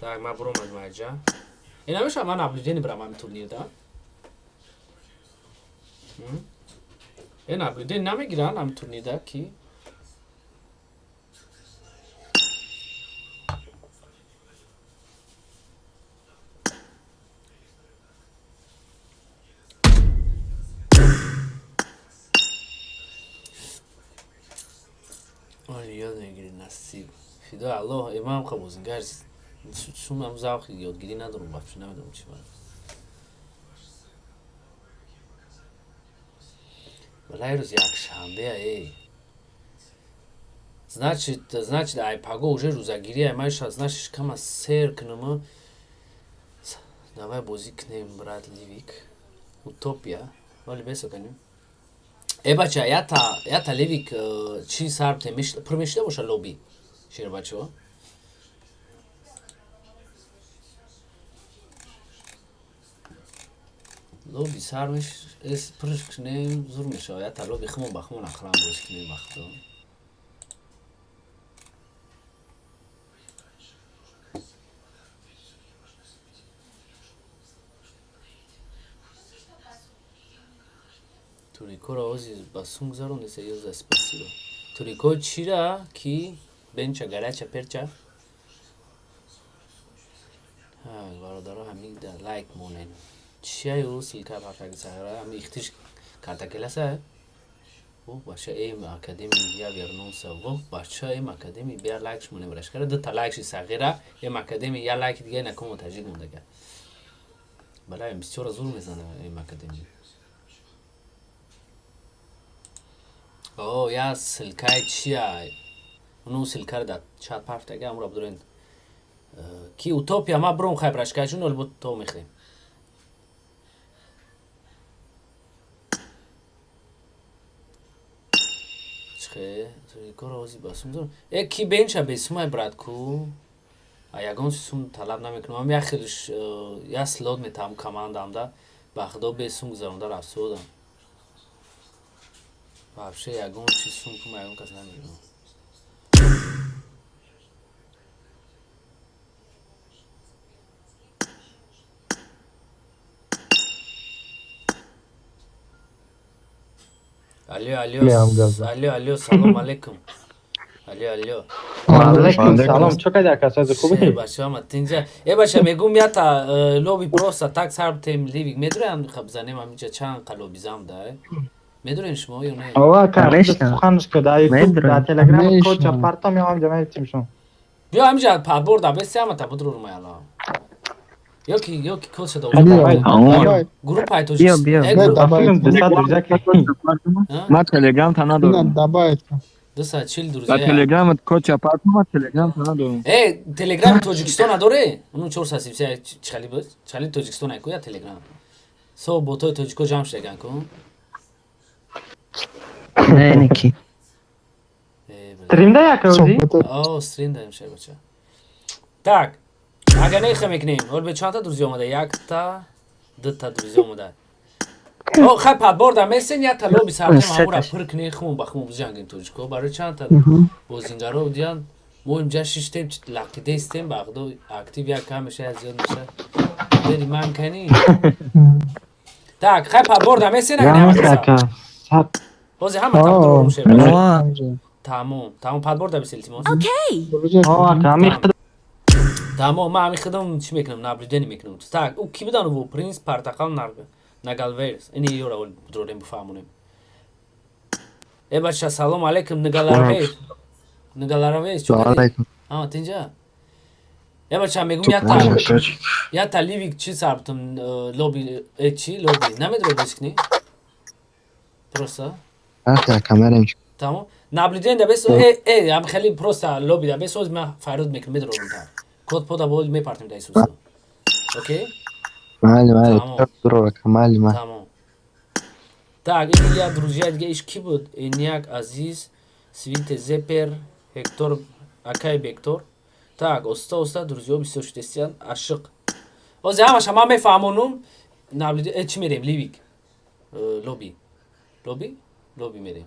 Так, ма буромад майҷа. Ина меша ман наблюдение брам ҳамин турнир да? Э наблюдение намегиранд ҳамин турнир да ки? Оли ёд мегирӣ насиб. Фидо Аллоҳ, имам ха бозингар чунам завқи ёдгирӣ надорам, вообще намедонам чӣ барам. Валай рӯз якшанбе эй. Значит, ай паго уже рӯзагирӣ ай майша, значит, шикама сер кунам. Давай бозӣ кунем, брат Ливик. Утопия. Вали бесо канем. Э бача, ята Ливик чи сар темиш пур мешида боша лоби. Шербачо. Лоби сар меш эс пурш кунем зур мешава. Ята лоби хумон ба хумон ахрам бозӣ кунем ба худо. Турикоро ози ба сум гузарондеса ё за спасибо. Турико чира ки бенча горяча перча. Ҳа, бародаро ҳамин да лайк монен. Чия ю ссылка паркаги сахара ҳами ихтиш картакеласа. О, бача эм академи я вернулся. О, бача эм академи бия лайкш монем рашкара ду та лайкши сағира эм академи я лайк дига накомо таҷик мондага. Бала эм бисёра зур мезана эм академи. О, я ссылкаи чия? Уну ссылкаро дар чат парфтага амро бидорен. Ки утопия ма бром хай брашкачун ол бо то мехрем. Чихе, кора ози басум дорам. Э ки бенча бесумай брат ку? А ягон сум талаб намекунам. Ам як хелш я слот метаҳам командаам да. Ба худо бесум гузаронда рафтодам. Вообще ягон чиз сумку ягон кас намегирам. Алло, алло, алло, алло, салом алейкум. Алло, алло. Алейкум салом. Чо кади ака, сози хубӣ? Бача, тинҷа. Э бача, мегум ята лоби просто так сар тем ливик медурем хаб занем аминҷа чанд қа лоби зам да. Медурем шумо ё не? Ова ака, суханш ки да YouTube, да Telegram код ча партом ё ҳамҷа мебитим шумо. Биё ҳаминҷа подбор да бес ама та будрур маяла. Ёки код шуда. Группаи тоҷик. Ма Телеграм та надорам. 240 друзья. Да Телеграм код ча партом, ма Телеграм та надорам. Э, Телеграм Тоҷикистон надоре? Уну 433 чали буд? Чали Тоҷикистон ай ку я Телеграм. Со ботои тоҷико ҷамъ шудаган ку? Не, ники. Стрим да яка ози? О, стрим даем шер бача. Так, агар нехе мекунем, ҳол бе чандта друзья омада? Якта, дута друзья омада. О, хай подбор да месен, якта лоби сартем ҳамура пур кунем, хумон ба хумон биҷангем тоҷико. Барои чандта бозингаро диан мо инҷа шиштем, лақидестем, бағдо актив як кам меша, як зиёд меша. Бери ман кани. Так, хай подбор да месен, агар ака. Ҳозир ҳама табдор мешавад. Тамом, тамом подбор да бис илтимос. Окей. Тамом, ман ҳамин худам чӣ мекунам, наблюдение мекунам. Так, ӯ ки будан ӯ принц Партақал Нагалверс. Ини ёра дорем бифаҳмонем. Э бача, салом алейкум, Нигаларавес. Нигаларавес, чӣ алейкум. А, тинҷа. Э бача, мегум ята ливик чӣ сарбтум лоби, э чӣ лоби, намедонам бозӣ кунӣ? Просто. Ака, камерам. Тамом. Наблюдение да бес, э, ам хеле просто лоби да бес, ман фарёд мекунам, медорам та. Код пода бол мепартем да Исус. Окей? Майли, майли, дуро, майли, майли. Тамом. Так, ин я друзья дига иш ки буд? Эняк Азиз, Свите Зепер, Ҳектор, Акай Бектор. Так, оста оста друзья бисёр шудестиян, Ашиқ. Ҳозир ҳамаша ман мефаҳмонум. Наблюдение, чӣ мерем? Ливик. Лоби. Лоби? Лоби мерем.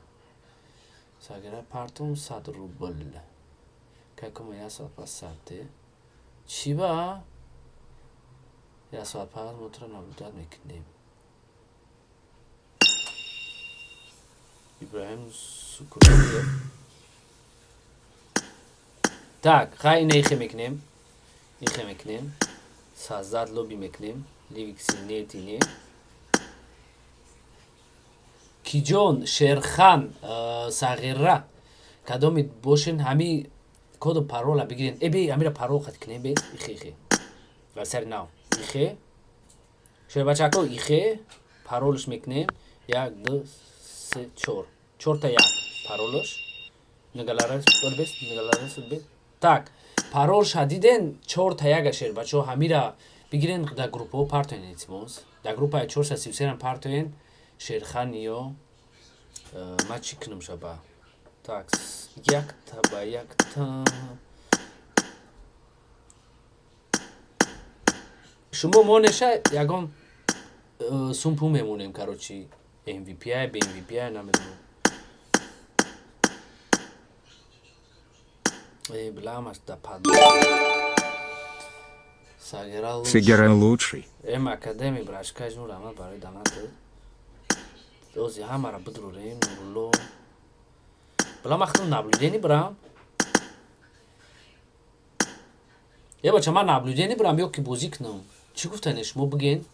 Сагара партум 100 рубл. Какому я соат пас сарте? Чӣ ба? Я соат пас мо туро наблюдать мекунем. Ибраҳим Сукуралиев. Так, хай ина ихе мекунем. Ихе мекунем. Создать лоби мекунем. Ливик сильнее тине. Киҷон, Шерхан, Сағира. Кадоми бошен ҳами коду парола бигирен. Э бе, ҳамира парол хат кунем бе. Ихе ихе. Ва сари нав. Ихе. Шербачако ихе паролш мекунем. 1 2 3 4. 4 та 1 паролш. Нигаларас бес, нигаларас бес. Так, парол шадиден 4 та 1 шербачо ҳамира бигирен дар группаҳо партоен илтимос. Дар группаи 433 партоен. Шерхан ё ман чӣ кунам шаба? Так, якта ба якта. Шумо монеша ягон сумпу мемонем, короче, MVP, MVP намедонам. Э, бла, да пад. Сагера лучший. Сагера лучший. Эм Академи брашка жун рамат барои донат. Ози ҳамара бидурем, Нурулло. Бла ман худам наблюдение брам. Е бача, ман наблюдение брам ё ки бозӣ кунам? Чӣ гуфтане шумо биген?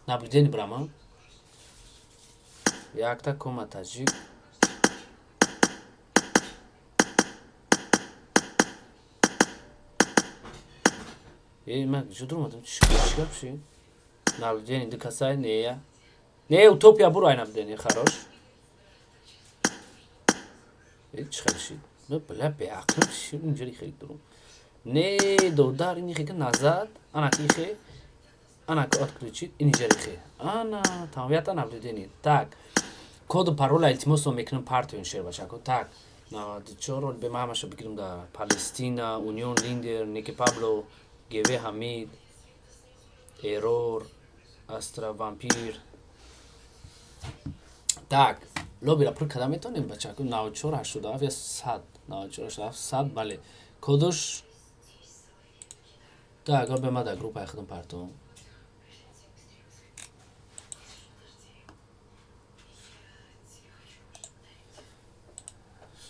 Наблюдение брам. Якта кома таҷик. Е, ман куҷо дуромадам? Чӣ гап шид? Наблюдение ду касай нея. Не, утопия буро ай наблюдение, хорош. Э, чӣ хеле шид? Бля, беақл шид, инҷори хеле дурум. Не, додар, ини хе назад, ана ихе, ана отключить, ини ҷари хе. Ана, тамом, ята наблюдение. Так, коду парола илтимосо мекунам партоин шербачако. Так, 94 бе ман ҳамаша бигирам да Палестина, Унион Линдер, Неки Пабло, ГВ Ҳамид, Эрор, Астра Вампир. Так, Лоббира пур карда метавонем, бачако? 94 87 я 100, 94 87 100, бале. Кодош так, ба ма дар группаи худам партом.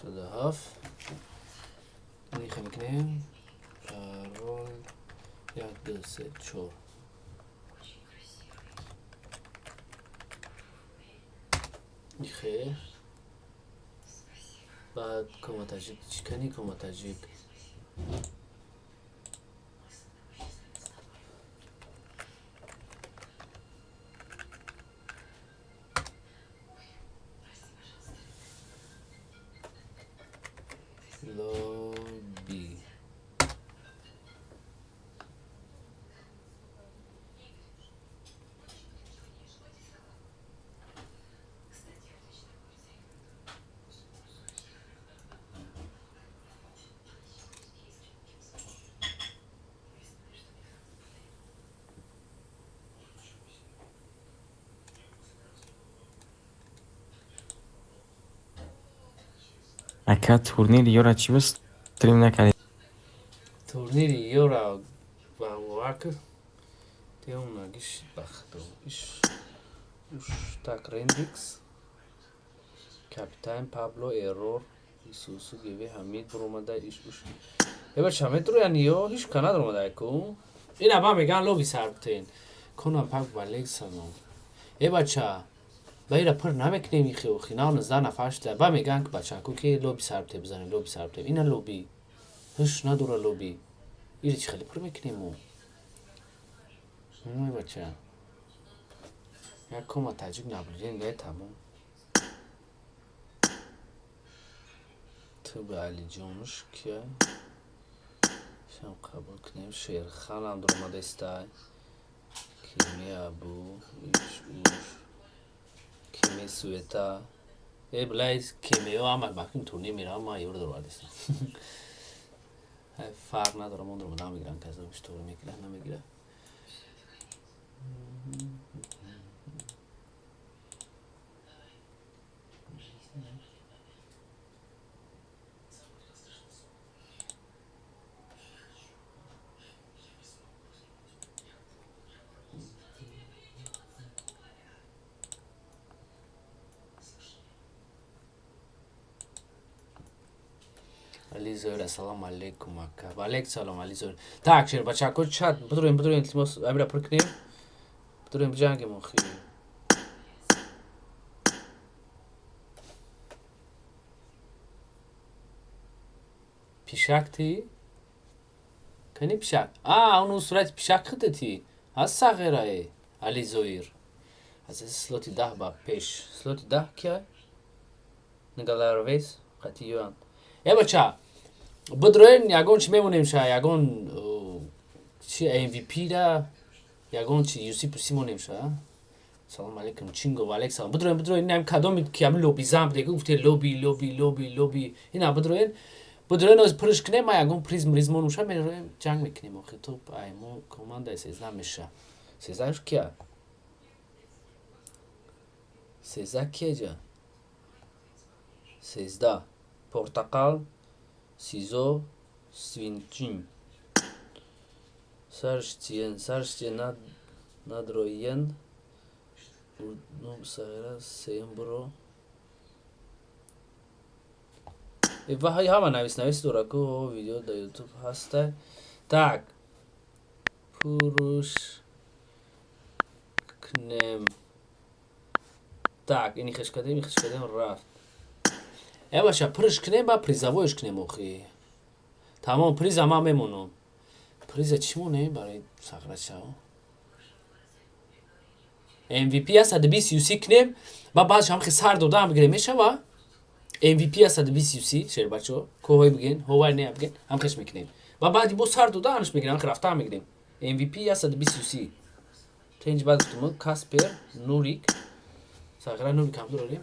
87 нихе мекунем. Парол 1, 2, 3, 4. Нихе. Баъд коматаҷик чӣ кани коматаҷик? Лобби. Ака, турнири ёра чӣ ба стрим накардӣ? Турнири ёра вак теонагиш бахдо иш уш. Так, рендикс, капитан Пабло, эррор, исусу гиви ҳамид буромада, иш уш эба чаметро яни ё ҳич ка надромада ку ина ба меган лоби сарбтен конам пак валек салом. Э бача, ба ира пур намекунем, ихи охи нав 19 нафар шуда. Ба меган ки бачаку ки лоби сарбте бизанем, лоби сарбте. Ина лоби ҳуш надора, лоби ири чӣ хеле пур мекунем мо? Ой бача, як кома таҷик наблюден не, тамом. Ту ба Алиҷонуш кия шам қабул кунем. Шерханам дуромадестай, кими абу иш уш кими суета э блайз кимео ама бакин турнир меравам, ма ёро дуровардестам, фарқ надорам, он дуромада мегирам, каза штор мегира, намегира. Али Зоир, ассалому алейкум, ака. Ва алейкум салом, Али Зоир. Так, шер бачако, чат бидурем, бидурем, илтимос, амира пур кунем. Бидурем, биҷангем охи. Пишак ти? Кани пишак? А, он сурати пишак худати. Аз сағирае. Али Зоир. Аз слоти 10 ба пеш. Слоти 10 кия? Нигаларовес, қати юан. Э бача, бидроен, ягон чи мемонем ша, ягон чи MVP да, ягон чи UC пуси монем ша. Салом алейкум, Чинго, ва алейк салом. Бидроен, бидроен, инам кадоми ки ами лоби зам деги гуфте лоби, лоби, лоби, лоби. Ина бидроен, бидроен, оз пурш кунем, ма ягон приз мриз монум ша, мероем, ҷанг мекунем охи топ, ай мо командаи 13 меша. 13 кия? 13 кия ҷа? 13. Портақал, Сизо, Свинчин. Сарштиен, Сарштиен надроен. Ну, сағира, сеюм буро. Ва ҳама навис навис дора ку видео дар YouTube ҳаста. Так. Пуруш кунем. Так, ини хеш кардем, ини хеш кардем, рафт. Э бача, пурш кунем, ба призовойш кунем охи. Тамом, приза ман мемонам. Приза чӣ монем барои сағрачао? MVP 120 UC кунем, ба баъдш ҳам хе сар додаам бигирем, мешава? MVP 120 UC, шербачо, коҳой бигин, ҳовай не бигин, ҳам хеш мекунем. Ба баъди бо сар додаанш мегирем, ҳам хе рафтаам мегирем. MVP 120 UC. Тенҷ баъд гуфтум, Каспер, Нурик, сағира Нурик ҳам дорем.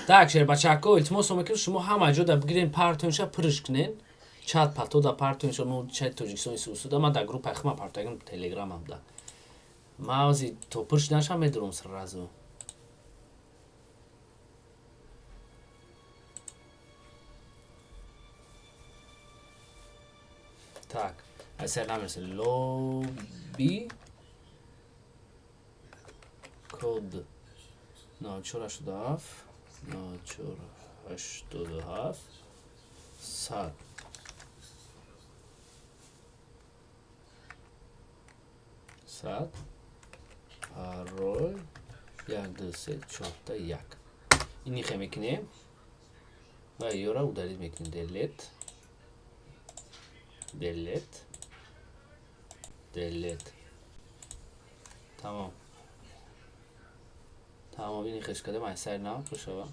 Так, шербачако, илтимос мекунем, шумо ҳама ҷода бигирен, партонша пурш кунен. Чат пато да партоиншо, ну чат Тоҷикистони сусуда ман дар группаи хма партоягим, Телеграмам да. Ман ози то пур шуданашам медурам сразу. Так, айсер намерсе. Лоби код 9487, 9487, 100, 100, парол 1, 2, 3, 4, 1. Инихе мекунем ва ёра удалить мекунем. Delete, delete, delete. Тамом, тамом. Инихеш кардем. Ай сари нав пушава.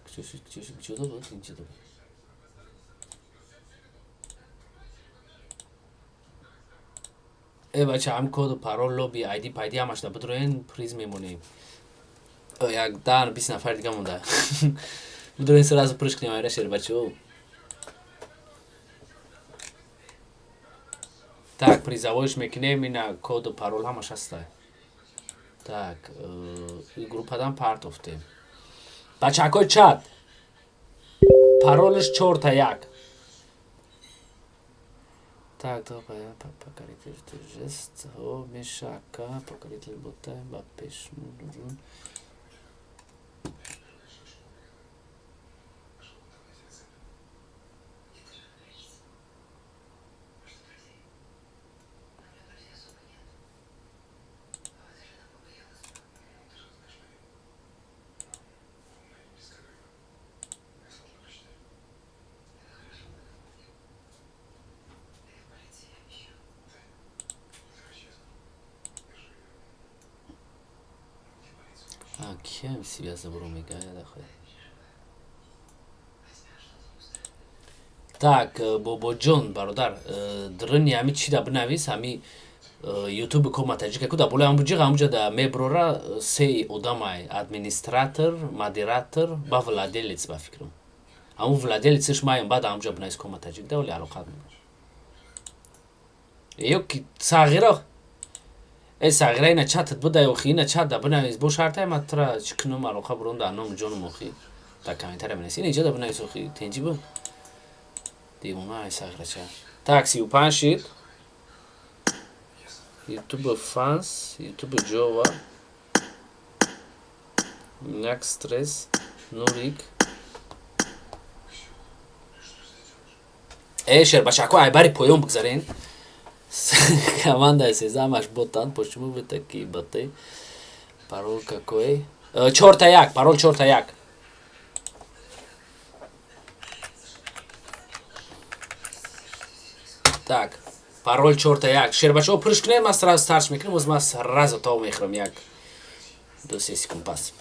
Кучо буд? Инчи буд. Э, бача, ҳам коду, парол, лоби, айди пайди ҳамаш да бидроен, приз мемонем. Як 10-20 нафар дига монда. Бидроен, сразу пурш кунем айра, шер бачао. Так, призовойш мекунем. Ина коду, парол ҳамаш ҳаста. Так, группадан партофтем. Бачакои чат, паролш чорта як. Так, покоритель жест, о, мешака, покоритель бота, ба пеш. Киам связа буру мега. Так, бобоҷон, бародар, дрни ҳами чи да бинавис, ҳами ютуби кома таҷика ку да болои ҳамбу ҷиға, ҳамуҷа да меброра. Се одамай: администратор, модератор ба владелец. Ба фикрам, ҳамун владелецш маем. Баъд ҳамуҷа бинавис кома таҷик да, оли алоқат ё ки сағира. Э, сағира, ина чатат буда, охи, ина чат да бинавис. Бо шартай ма тра чӣ кунам? Алоқа бурон да номи ҷонум, охи, дар комментария бинавис. Ина иҷа да бинавис, охи, тенҷи бу девона. Ай, сағирача. Так, 35 шид. Ютуб фанс, ютуб ҷова, як стресс, нурик. Э, шербачако, ай бари поён бигзарен. Команда сезамаш ботан. Почему вы такие боты? Пароль какой? Чорта як, пароль чорта як. Так, пароль чорта як. Шербачао, пурш кунед, ман сразу старш мекунам. Оз ман сразу тов мехӯрам, 1-2-3 секунд пас.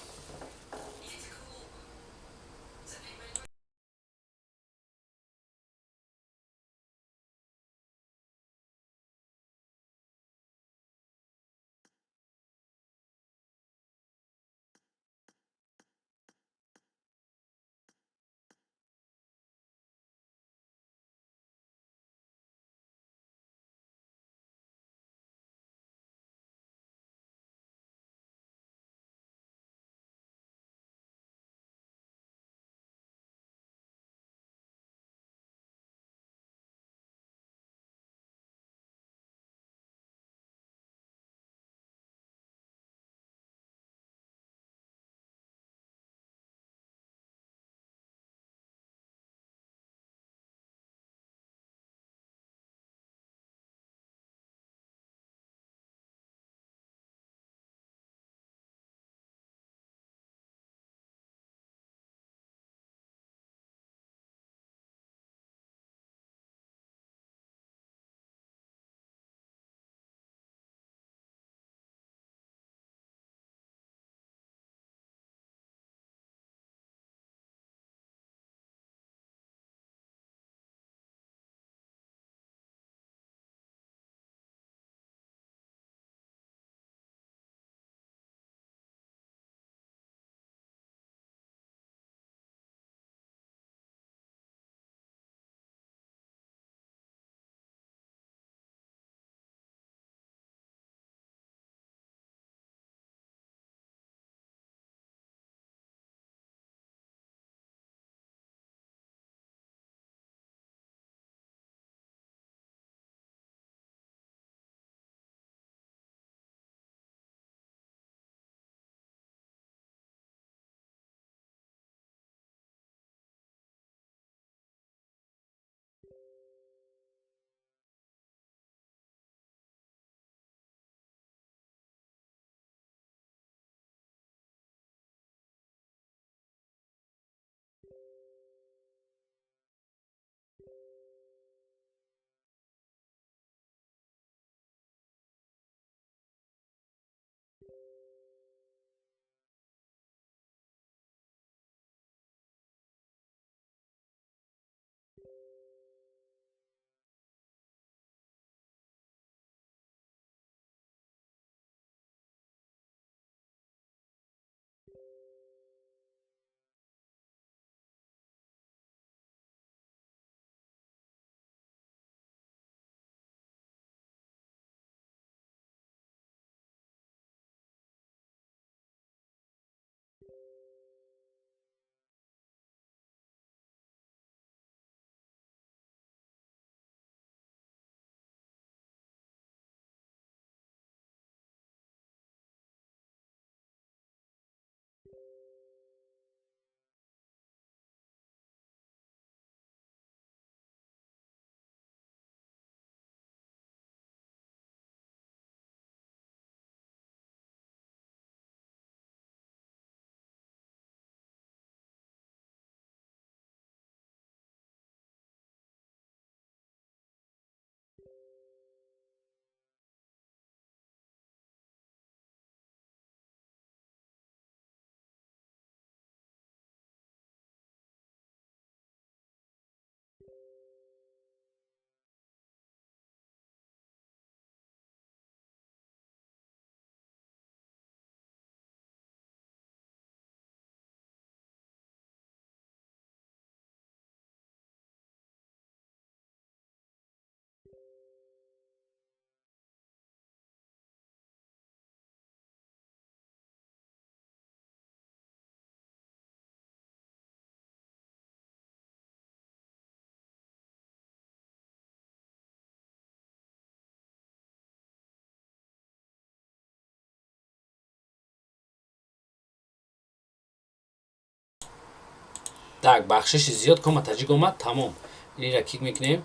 Так, бахшиши зиёд, Кома Таҷик омад, тамом. Инира кик мекунем.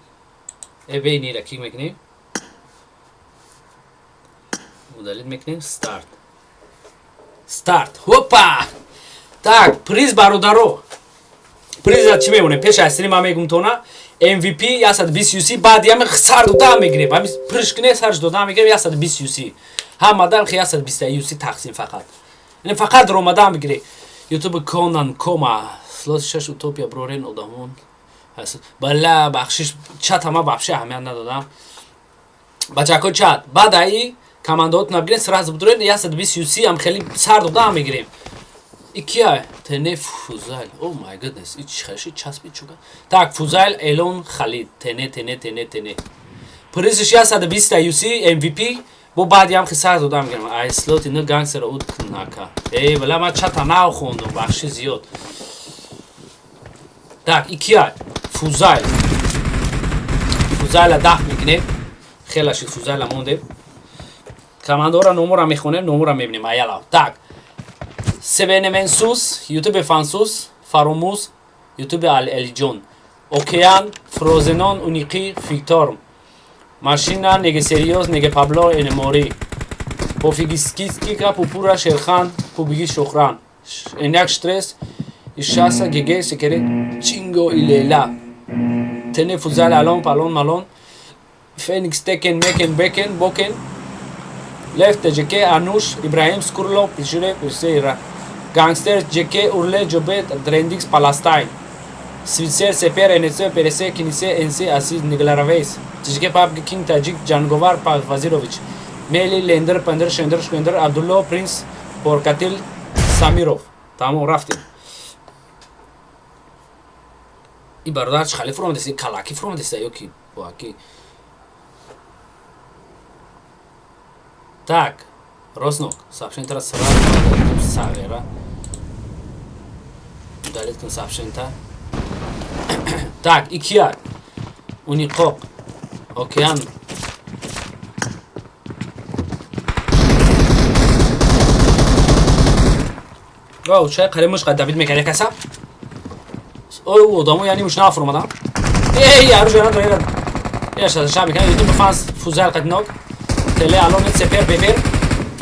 Э, бе, инира кик мекунем. Удалить мекунем, старт. Старт. Хопа! Так, приз, бародаро. Приза чӣ мемонем? Пеш аз стрим ман мегум тона MVP 120 UC, баъд ями сар дода мегирем. Ҳами приш кне сарш дода мегирем 120 UC. Ҳамадан хи 120 UC тақсим фақат. Яъне фақат ромада мегире. YouTube Конан Кома. Слот 6 Утопия брорен одамон. Бала, бахшиш, чат ама вообще аҳамият надодам. Бачако, чат. Баъд аи командаотон бигирен, сразу бидурен, 120 UC ам хеле сар дода мегирем. Икия тене Фузайл. Oh my goodness. И чхаши часпи чука. Так, Фузайл Элон Халид. Тене, тене, тене, тене. Призиш 120 UC MVP. Бо баъди ҳам хисар додам мегирам. Ай слоти ну гангстер уд нака. Эй, бала, ман чата нав хондум, бахши зиёд. Так, икия Фузайл. Фузайла даф мекунем. Хела шид, Фузайла мондем. Командора номора мехонем, номора мебинем. Аяла. Так. Себенеменсус, Ютубе Фансус, Фаромуз, Ютубе Ал Элиҷон. Океан, Фрозенон, Униқи, Фикторм. Машина, Неге Сериоз, Неге Пабло, Энемори. Пофигискика, Пупура, Шерхан, Пубиги Шохран. Эняк Штресс, Ишаса, Геге, Секере, Чинго и Лейла. Тене Фузал, Алон, Палон, Малон. Феникс, Текен, Мекен, Бекен, Бокен. Лев, ТЖК, Ануш, Ибраҳим, Скурло, Пишире, Пишера. Гангстер, ЖК, Урле, Ҷобет, Дрендикс, Паластайн. Свитсер, Сепер, НС, ПРС, Кинисе, НС, Асиз, Нигларавейс. ТЖК, Пабг, Кинг, Таджик, Ҷанговар, Вазирович. Мели, Лендер, Пендер, Шендер, Шкендер, Абдулло, Принц, Поркатил, Самиров. Тамом, рафтем. И бародар чӣ хали фуромадест? Калаки фуромадест ё ки? Боаки. Так, Роснок, сообщение сразу сағира. Удалить кун сообщение. Так, Икия. Униқоқ. Океан. Вау, чай қари муш давид мекард якаса. Ой, одамо яъни муш нафуромадам. Эй, ару жана доира. Я ша мекунам, YouTube фанс Фузайл қаднок. Теле алон сепер бепер.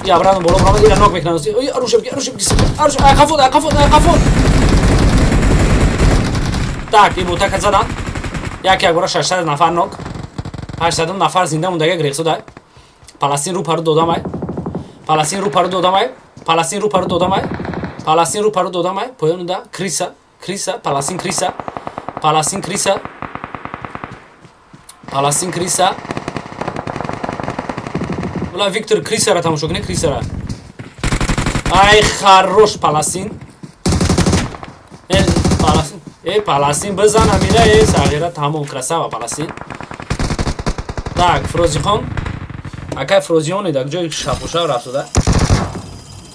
Я обратно боло бромад, ира нок мекунам. Ой, аруша бги, аруша бги, аруша, ай қафод, ай қафод, ай қафод. Так, и бутака задан. Як як бора 600 нафар нок. 800 нафар зинда мондага грехсудай. Паластин рӯ пару додамай. Паластин рӯ пару додамай. Паластин рӯ пару додамай. Паластин рӯ пару додамай. Поёнуда криса, криса, Паластин криса. Паластин криса. Паластин криса. Ула Виктор крисара тамошо кунед, крисара. Ай хорош Паластин. Э, Паластин. Э, Паластин бизан амира, э, сағира, тамом, красава Паластин. Так, Фрозихон. Акай Фрозиони дар ҷои шапушав рафтуда.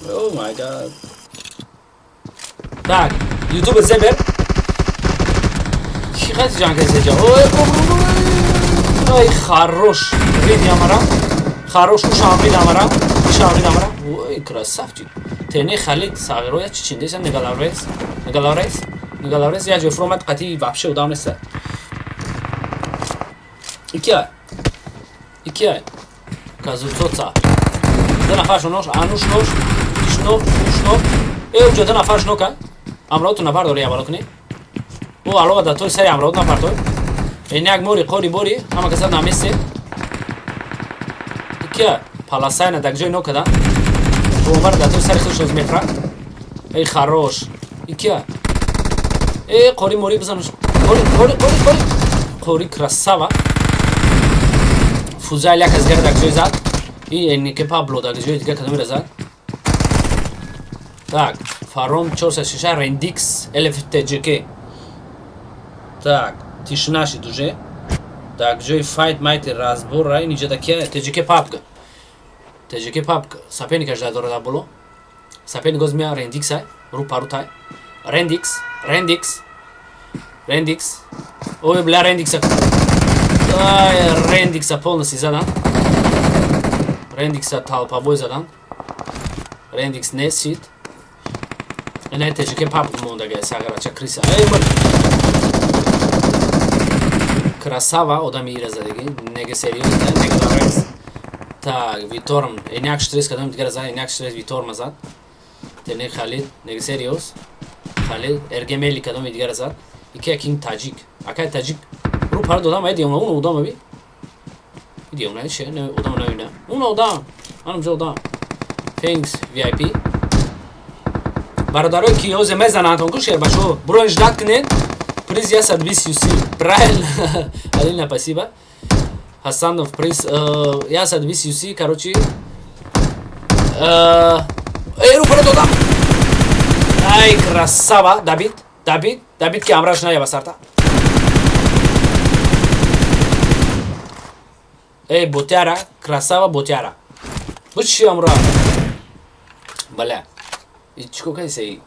Oh my god. Так, YouTube Зебер. Чӣ қадр ҷанг кардӣ? Ой, ой, хорош. Види амара. Хорош, ушам вид амара. Ушам вид амара. Ой, красавчик. Тене Халид сағиро я чӣ чиндеса негалаврес. Негалаврес. Негалаврес я ҷой фуромад қати вообще удам неста. Икия. Икия. Казуцоца. Ду нафар шонош, ануш нош, ишно, ушно. Э, уҷо ду нафар шнока. Амроту набардори аввало кунӣ. Ӯ алова да той сари амрот напартой. Эняк мори қори бори, ҳама каса намесе. Икия паласайна даг ҷой нокада. Бомбара да той сари худш оз мефра. Эй хорош. Икия. Э, қори мори бизануш. Қори, қори, қори, қори. Қори красава. Фузайл як аз гара даг ҷой зад. И Эннике Пабло даг ҷои дига кадомира зад. Так, Фаром 406 Рендикс ЛФТЖК. Так, тишина шид уже. Так, ҷои файт майти разбор рай ниҷа да кия ТЖК папка. ТЖК папка. Соперникаш да дора да боло. Соперник оз меа Рендикс ай, ру пару тай. Рендикс, Рендикс. Рендикс. Ой, бля, Рендикса. Ай, Рендикса полностью задан. Рендикса толповой задан. Рендикс несид. Ина теҷике пап мондага сағирача криса. Эй мир. Красава одами ира задагӣ. Неге серьёзно, неге дорекс. Так, Виторм, эняк штресс кадом дигар зад, эняк штресс Виторма зад. Тене Халид, неге серьёз. Халид, Эргемели кадом дигар зад. Ики Кинг Таҷик. Акай Таҷик ру пара додам, ай диём, он одам аби. Диём на ше, не одам на ина. Он одам. Анам ҷо одам. Thanks VIP. Бародарое ки ҳозе мезананд, он ку шербашо, буро ждать кунед. Приз 120 UC. Правильно. Алина, спасибо. Хасанов приз 120 UC, короче. Эй, ру пара додам. Ай, красава, Давид, Давид, Давид ки амраш наява сарта. Эй, ботяра, красава ботяра. Бучи амра. Бля. И чико кай сей?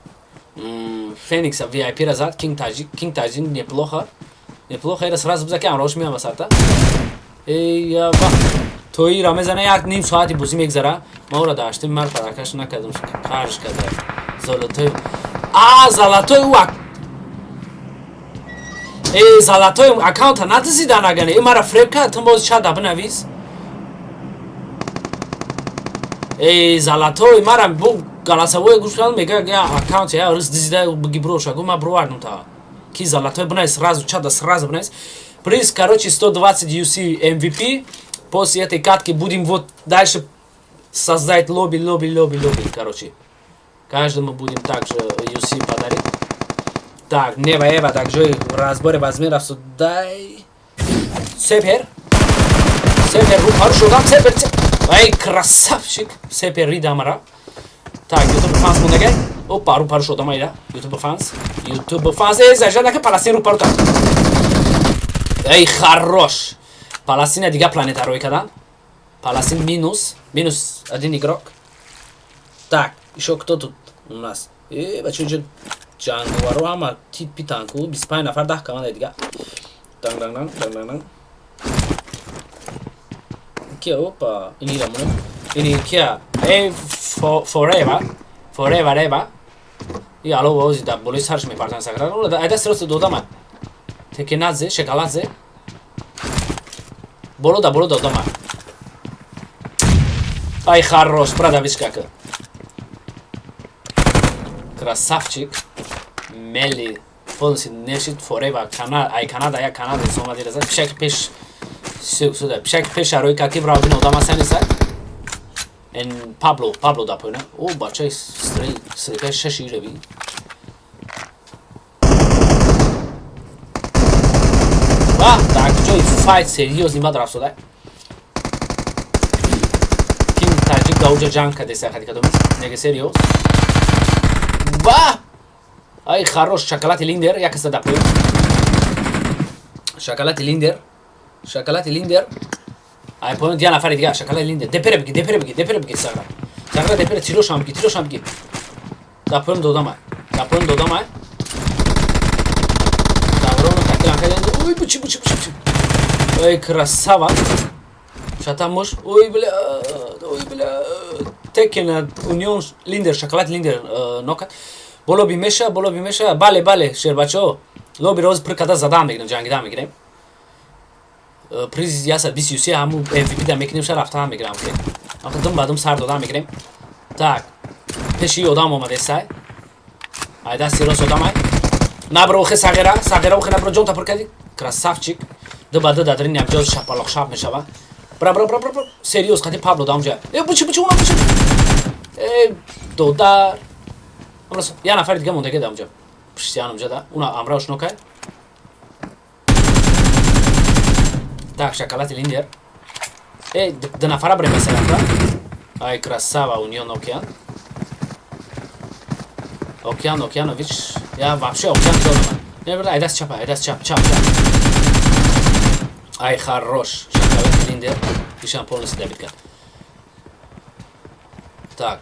Феникса VIP ра зад, Кинг Таджик, Кинг Таджик неплохо. Неплохо, ира сразу бзаки амрош меява сарта. Эй, я ба. Тои ра мезана як ним соати бозӣ мегзара. Ма ора даштем, мар паракаш накардам, қарж карда. Золотой. А, золотой уак. Эй, золотой аккаунта надизида нагане. Эй, мара фреб кард, ту боз чат бинавис. Эй, золотой, мара бу голосовое гӯш кардам, мега я аккаунт я рус дизида биги броша, гу ма бровардам та. Ки золотой бинавис сразу, чата сразу бинавис. Приз, короче, 120 UC MVP. После этой катки будем вот дальше создать лобби, лобби, лобби, лобби, короче. Каждому будем также UC подарить. Так, Нева, Эва, также в разборе размеров сюда. Сепер. Сепер, хорошо, там сепер. Ай, красавчик. Сепер, ридамара. Так, YouTube фанс мундагай. Опа, ру пару шодам айда. YouTube фанс. YouTube фанс. Эй, зажа, Паластин ру пару там. Эй, хорош. Паластина дига планета рой кадан. Паластин минус. Минус один игрок. Так, еще кто тут у нас? Э, бачо инҷо ҷанговаро ҳама тит питанку 25 нафар 10 команда дига. Данг данг данг данг данг данг. Кия, опа, ини рамоно. Ини кия. Эй, forever. Forever eva. И ало вози да болои сарш мепартан сагра. Айда сросо додама. Текеназе, шекаладзе. Боло да боло додама. Ай, хорош, продавиш как. Красавчик. Мели. Полностью нешит forever. Канада, ай Канада, я Канада, сома диреза. Пшак пеш. Сюда, пшак пеш арои каки бравдин одама сенеса. Эн Пабло, Пабло да пойна. О, бачай стрел, стрелка шаш иреви. Ва, так, ҷои файт серьёзный бад рафт суда. Кинг Таҷик да уҷа ҷанг кардеса хади кадомис. Неге серьёз. Ва! Ай, хорош, шоколад линдер, як каса да поён. Шоколад линдер. Шоколад линдер. Ай, поён дия нафари дига, шоколад линдер. Депере биги, депере биги, депере биги сагра. Сагра депере тирошам биги, тирошам биги. Да поён додама. Да поён додама. Даврону такилан кардем. Ой, бучи, бучи, бучи, бучи. Ой, красава. Шатамуш. Ой, бля, ой, бля. Текен Унион Линдер, шоколад Линдер нокат. Боло бимеша, боло бимеша. Бале, бале, шербачо. Лоби роз пир када задам мегирем, ҷангида мегирем. Приз 120 UC ҳаму MVP да мекунем, ша рафта мегирам ки. Охир дум бадум сар дода мегирем. Так. Пеши одам омадесай. Ай дасти рост одам ай. Набро охе сағира, сағира охе набро ҷон тапур кардӣ. Красавчик. Ду ба ду дадрин ям ҷоз шапалоқ шап мешава. Бра бра бра бра бра. Серьёз қати Пабло дам ҷа. Э бучи бучи уна бучи. Э додар. Амрас я нафари дига мондаги дам ҷа. Пишти анам ҷа да. Уна амраош нокай. Так, шоколад линдер. Э, ду нафара бре масалан да. Ай красава Унион Океан. Океан Океанович. Я вообще Океан додам. Не бра, ай даст чапа, ай даст чап, чап, чап. Ай хорош. Шоколад линдер. Ишан полностью добит кард. Так.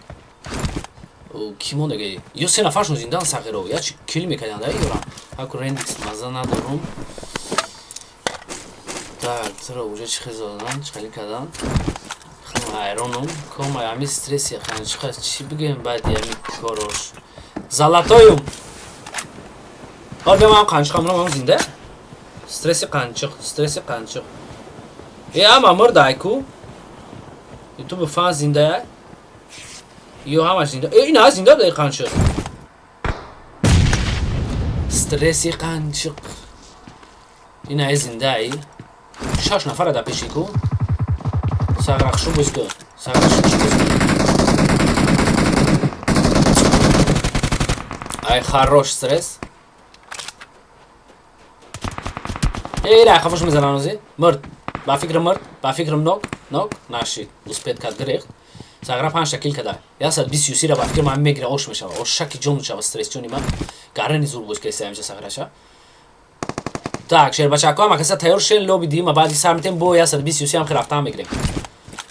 Ки мондаги? Ё се нафаршон зиндан сағиро. Я чи кил мекарданд ай ёра. Ҳаку рендикс маза надорум. Так, туро уже чӣ хел задан, чӣ хеле кардан. Хм, ҳайронум. Кома ами стресси хан чӣ чӣ бигем баъди ами корош. Золотойум. Ҳол биё, ман қанчиқ амрам, ам зинда. Стресси қанчиқ, стресси қанчиқ. Э, ама мурда айку. Ютуб фан зинда. Ё ҳамаш зинда. Э, ина зинда буда қанчиқ. Стресси қанчиқ. Ина зинда ай. Шаш нафара да пеши ку. Сағрақшу бузку. Сағрақшу бузку. Ай, хорош стресс. Эй, ра, хафош мезанам ози. Мурд. Ба фикрам мурд. Ба фикрам нок. Нок. Нашид. Успеть кад гирехт. Сағра панҷта кил када. 120 юсира ба фикрам ҳам мегира, ош мешава. Ошаки ҷон мешава стресс ҷони ман. Гарани зур боз кеса ҳамҷа сағраша. Так, шербачако ҳама каса тайёр шен, лоби дима баъди сар метем бо 120 юси ҳам рафтан мегирем.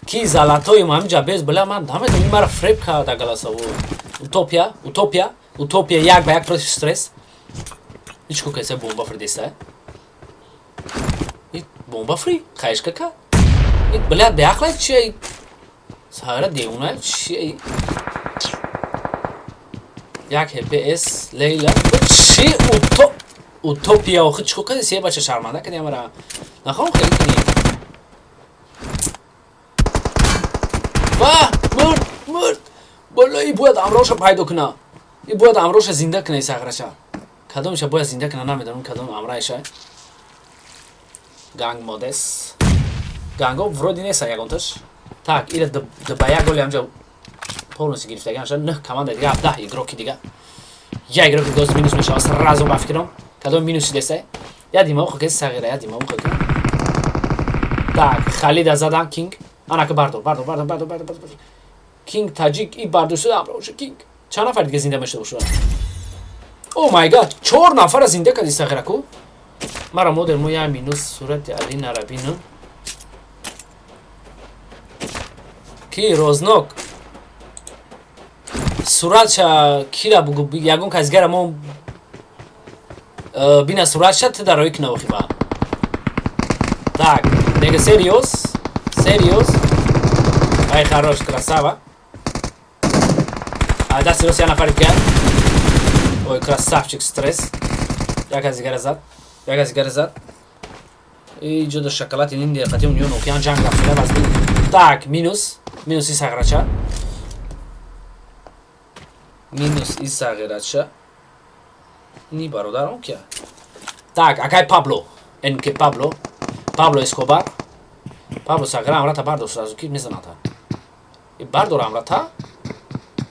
Ки золотойум ҳамҷа без била ман намедонам, мара фреб карда голосово. Утопия, утопия, утопия як ба як против стресс. Ҳеч ко каса бомба фридеста. Бомба фри? Хаишка ка? Бля, беақла чи? Сара девона чи? Як ХПС Лейла. Чи утопия охи чико кади се бача шарманда кади амара. Нахом хеле кини. Ва, мурд, мурд. Бола и бояд амроша пайдо куна. И бояд амроша зинда куна и сағраша. Кадомша бояд зинда куна намедонам кадом амраиша. Ганг модес. Ганго вроде неса ягонташ. Так, ира ба як голи ҳамҷа полностью гирифтаган шад. Нӯҳ команда дига, 17 игроки дига. Я игроки доз минус мешава сразу ба фикрам. Кадом минуси деса? Я димоғ ки сағира, я димоғ ки. Так, Халида задан Кинг. Анака бардор, бардор, бардор, бардор, бардор, бардор. Кинг таҷик и бардор шуда амро Кинг. Чанд нафар дига зинда мешуда бошад? О май гад, чор нафара зинда кади сағира ку. Мара модер мо я минус сурати Али Нарабину. Ки рознок. Суратша кира бугу ягон касгара мо бина суратша ты дарои кина охиба. Так, нега серьёз? Серьёз? Ай, хорош, красава. А да, серьёз я нафар дигар. Ой, красавчик, стресс. Як аз дигара зад. Як аз дигара зад. И ҷо да шоколад ин дер қатим нюн океан ҷанг рафтида вазбин. Так, минус. Минус и сағрача. Минус и сағирача. Ни бародар окей. Так, акай Пабло. НК Пабло. Пабло Эскобар. Пабло сағира амрата бардор сразу ки мезаната. И бардор амрата.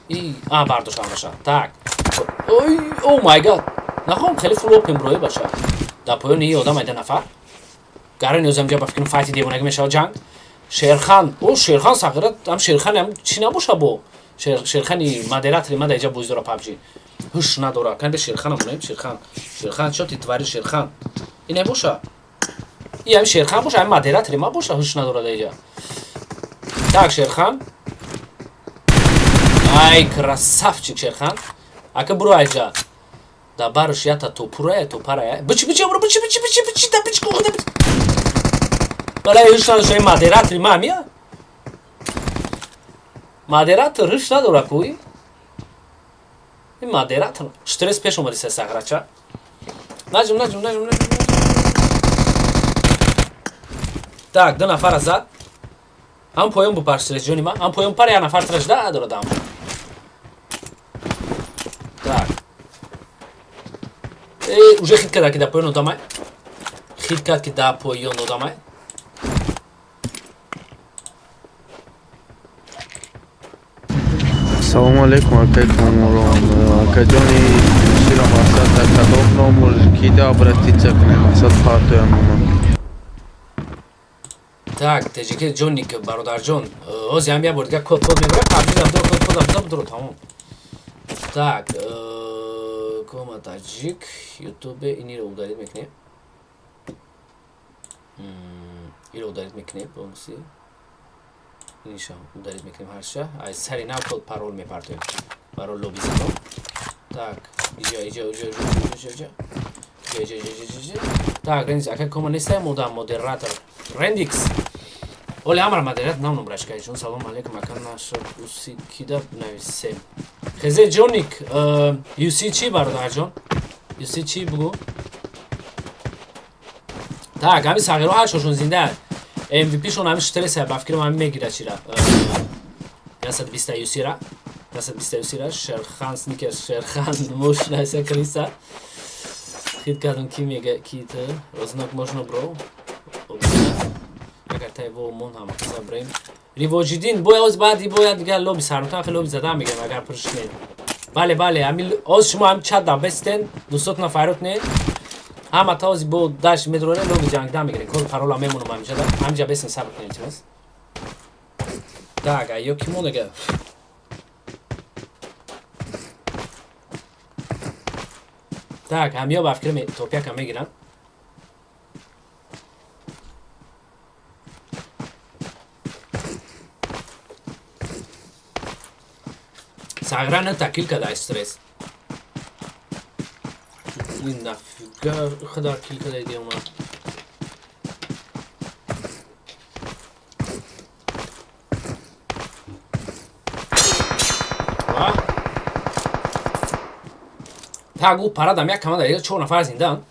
И а бардош амраша. Так. Ой, о май гад. Нахом хеле фул опен брои бача. Да поёни и одам айда нафар. Гарани озам ҷа ба фикрам файти девонаги мешава ҷанг. Шерхан, о Шерхан сағира, ам Шерхан ам чи набоша бо? Шерхани модератори ма да иҷа боз дора PUBG. Ҳуш надора. Кан бе Шерхан амонем, Шерхан. Шерхан чо ти твари Шерхан? Ин боша. И ам Шерхан боша, ам модератори ма боша, ҳуш надора да иҷа. Так, Шерхан. Ай, красавчик Шерхан. Ака буро айҷа. Да баруш ята топурая, топарая. Бичи, бичи, бро, бичи, бичи, бичи, бичи, да бичи, кухта, бичи. Балай ҳуш надошта, ин модератори ма мия? Модератор ҳуш надора куй? Ин модератор стресс пеш омади се сағрача. Наҷм, наҷм, наҷм, наҷм. Так, ду нафара зад. Ҳам поён бупар стресс ҷони ман, ҳам поён пар як нафар траш да дора дам. Так. Э, уже хит карда ки да поён одамай. Хит кард ки да поён одамай. Салому алейкум, акай Комурон. Акаҷони широ мақсад дар кадом номер кида обратиться кунем, мақсад партоямона. Так, ТЖК ҷонник бародарҷон, ҳозир ҳам як бор дигар код код мебарам, PUBG дам дуро код кодам дам дуро тамом. Так, кома таҷик, YouTube иниро удалить мекунем. Иро удалить мекунем полностью. Иниша удалить мекунем ҳарша. Ай сари нав код парол мепартоем. Парол лоби зано. Так, иҷа, иҷа, иҷа, иҷа, иҷа, иҷа. Иҷа, иҷа, иҷа, иҷа, иҷа. Так, Рендикс, ака кома нестай модам модератор. Рендикс. Оли ҳамара модерат намном, брачкаҷон. Салом алейкум, ака, наша уси кида нависем? Хезе ҷоник, юси чӣ, бародарҷон? Юси чӣ, бугӯ. Так, ҳамин сағиро ҳарчошон зинда. MVP-шон ҳамин штреса, ба фикрам, ҳамин мегира чира. 120 юсира. 120 юсира, Шерхан сникер, Шерхан муш найса криса. Хит кардам, ки мега ки ту? Рознок можно бро. Агар тай во мон ҳама қиза брем. Ривоҷиддин, бояд оз баъди бояд дигар лоби сармутан хеле лоби зада мегам, агар пуршнед. Бале, бале, ҳамин оз шумо ҳам чат да бестен, дӯстотона файрот не. Ҳама та ози бо даш медроре лоби ҷангда мегирем. Кор парола мемонам ҳамиҷа да. Ҳамиҷа бестен, сабр кунед, илтимос. Так, а ё ки монега? Так, ҳамиё ба фикр топяка мегиранд. Сагра на такил када стресс. Нафига хада кил када идиома. Ва? Так, ӯ парадам як команда дига, чор нафар зиндаанд.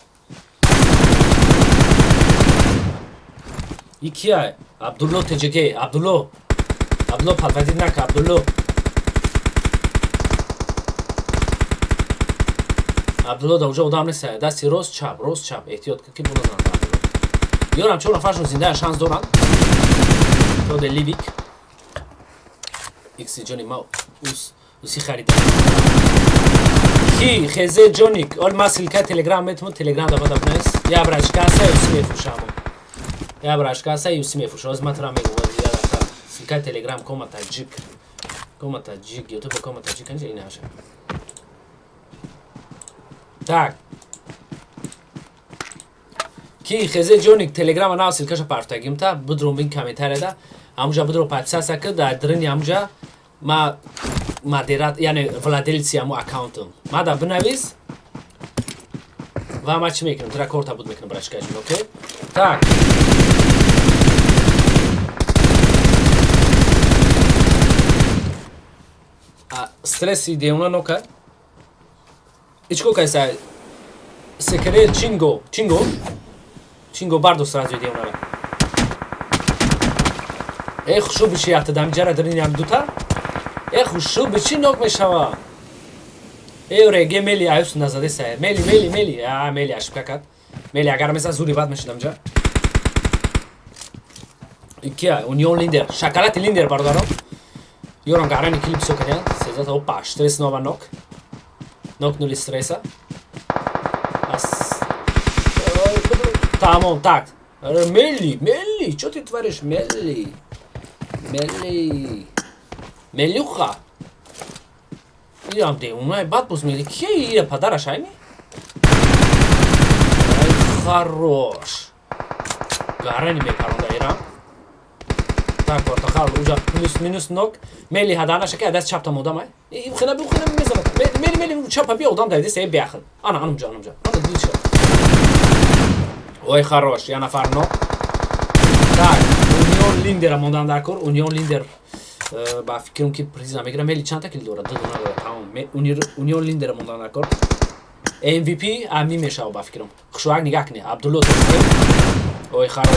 И кия? Абдулло ТЖК, Абдулло. Абдулло, подводить нака, Абдулло. Абдулло да уже одам нест. Дасти рост, чап, рост, чап. Эҳтиёт ки булазанд Абдулло. Ёрам чор нафаршон зинда, шанс доранд. Тоде Ливик. Икси ҷони ма ус уси харида. Ки хезе ҷоник, ол ма ссылка Телеграм метмон, Телеграм да бада бнес. Я брачка са юси мефуршамо. Я брачка са юси мефурша. Оз ма тра мегум, я дафта. Ссылка Телеграм кома таджик. Кома таджик, YouTube кома таджик, анҷа ина хаша. Так. Ки хезе ҷоник, Телеграма нав ссылкаша партагим та, будрум бин комментарияда. Ҳамуҷа будро подписаться ки дар дрини ҳамуҷа ма модерат, яъне владельци ҳаму аккаунтам. Ма да бинавис ва ма чӣ мекунам? Тура корта буд мекунам, брачкаҷон, окей? Так. А стресси девона нока? Ичко кайса? Секрет чинго, чинго? Чинго бардо сразу девонара. Э, хушу биши ята дам ҷара дрини ҳам дута? Э, хушу биши нок мешава. Э, реге мели аюс назаде сай. Мели, мели, мели. А, мели ошибка кард. Мели агар меза зури бад мешидам ҷа. Икия, Унион Линдер, шоколад Линдер, бародаро. Ёрам гарани клип соканян. Сезата, опа, стресс нова нок. Нокнули стресса. Ас... Тамом, так. Мели, Мели, что ты творишь, Мели? Мели. Мелюха. Ирам девонай бад боз мели. Ки ира падараш айми? Ай, хорош. Гарани мепаронда ирам. Так, портоқал уҷа плюс минус нок. Мели ҳаданаша ки даст чапта модам ай. Хина бу хина мезанад. Мели, мели, чапа би одам давида се биахл. Ана, анумҷа, анумҷа. Ана дилша. Ой, хорош, я нафар нок. Так, Унион Линдера мондан дар кор. Унион Линдер ба фикрам ки приза мегирам. Мели чандта кил дорад? Ду дона дорад. Тамом. Унион Линдера мондан дар кор. MVP ами мешава ба фикрам. Хушвак нигаҳ кунед. Абдулло. Ой, хорош.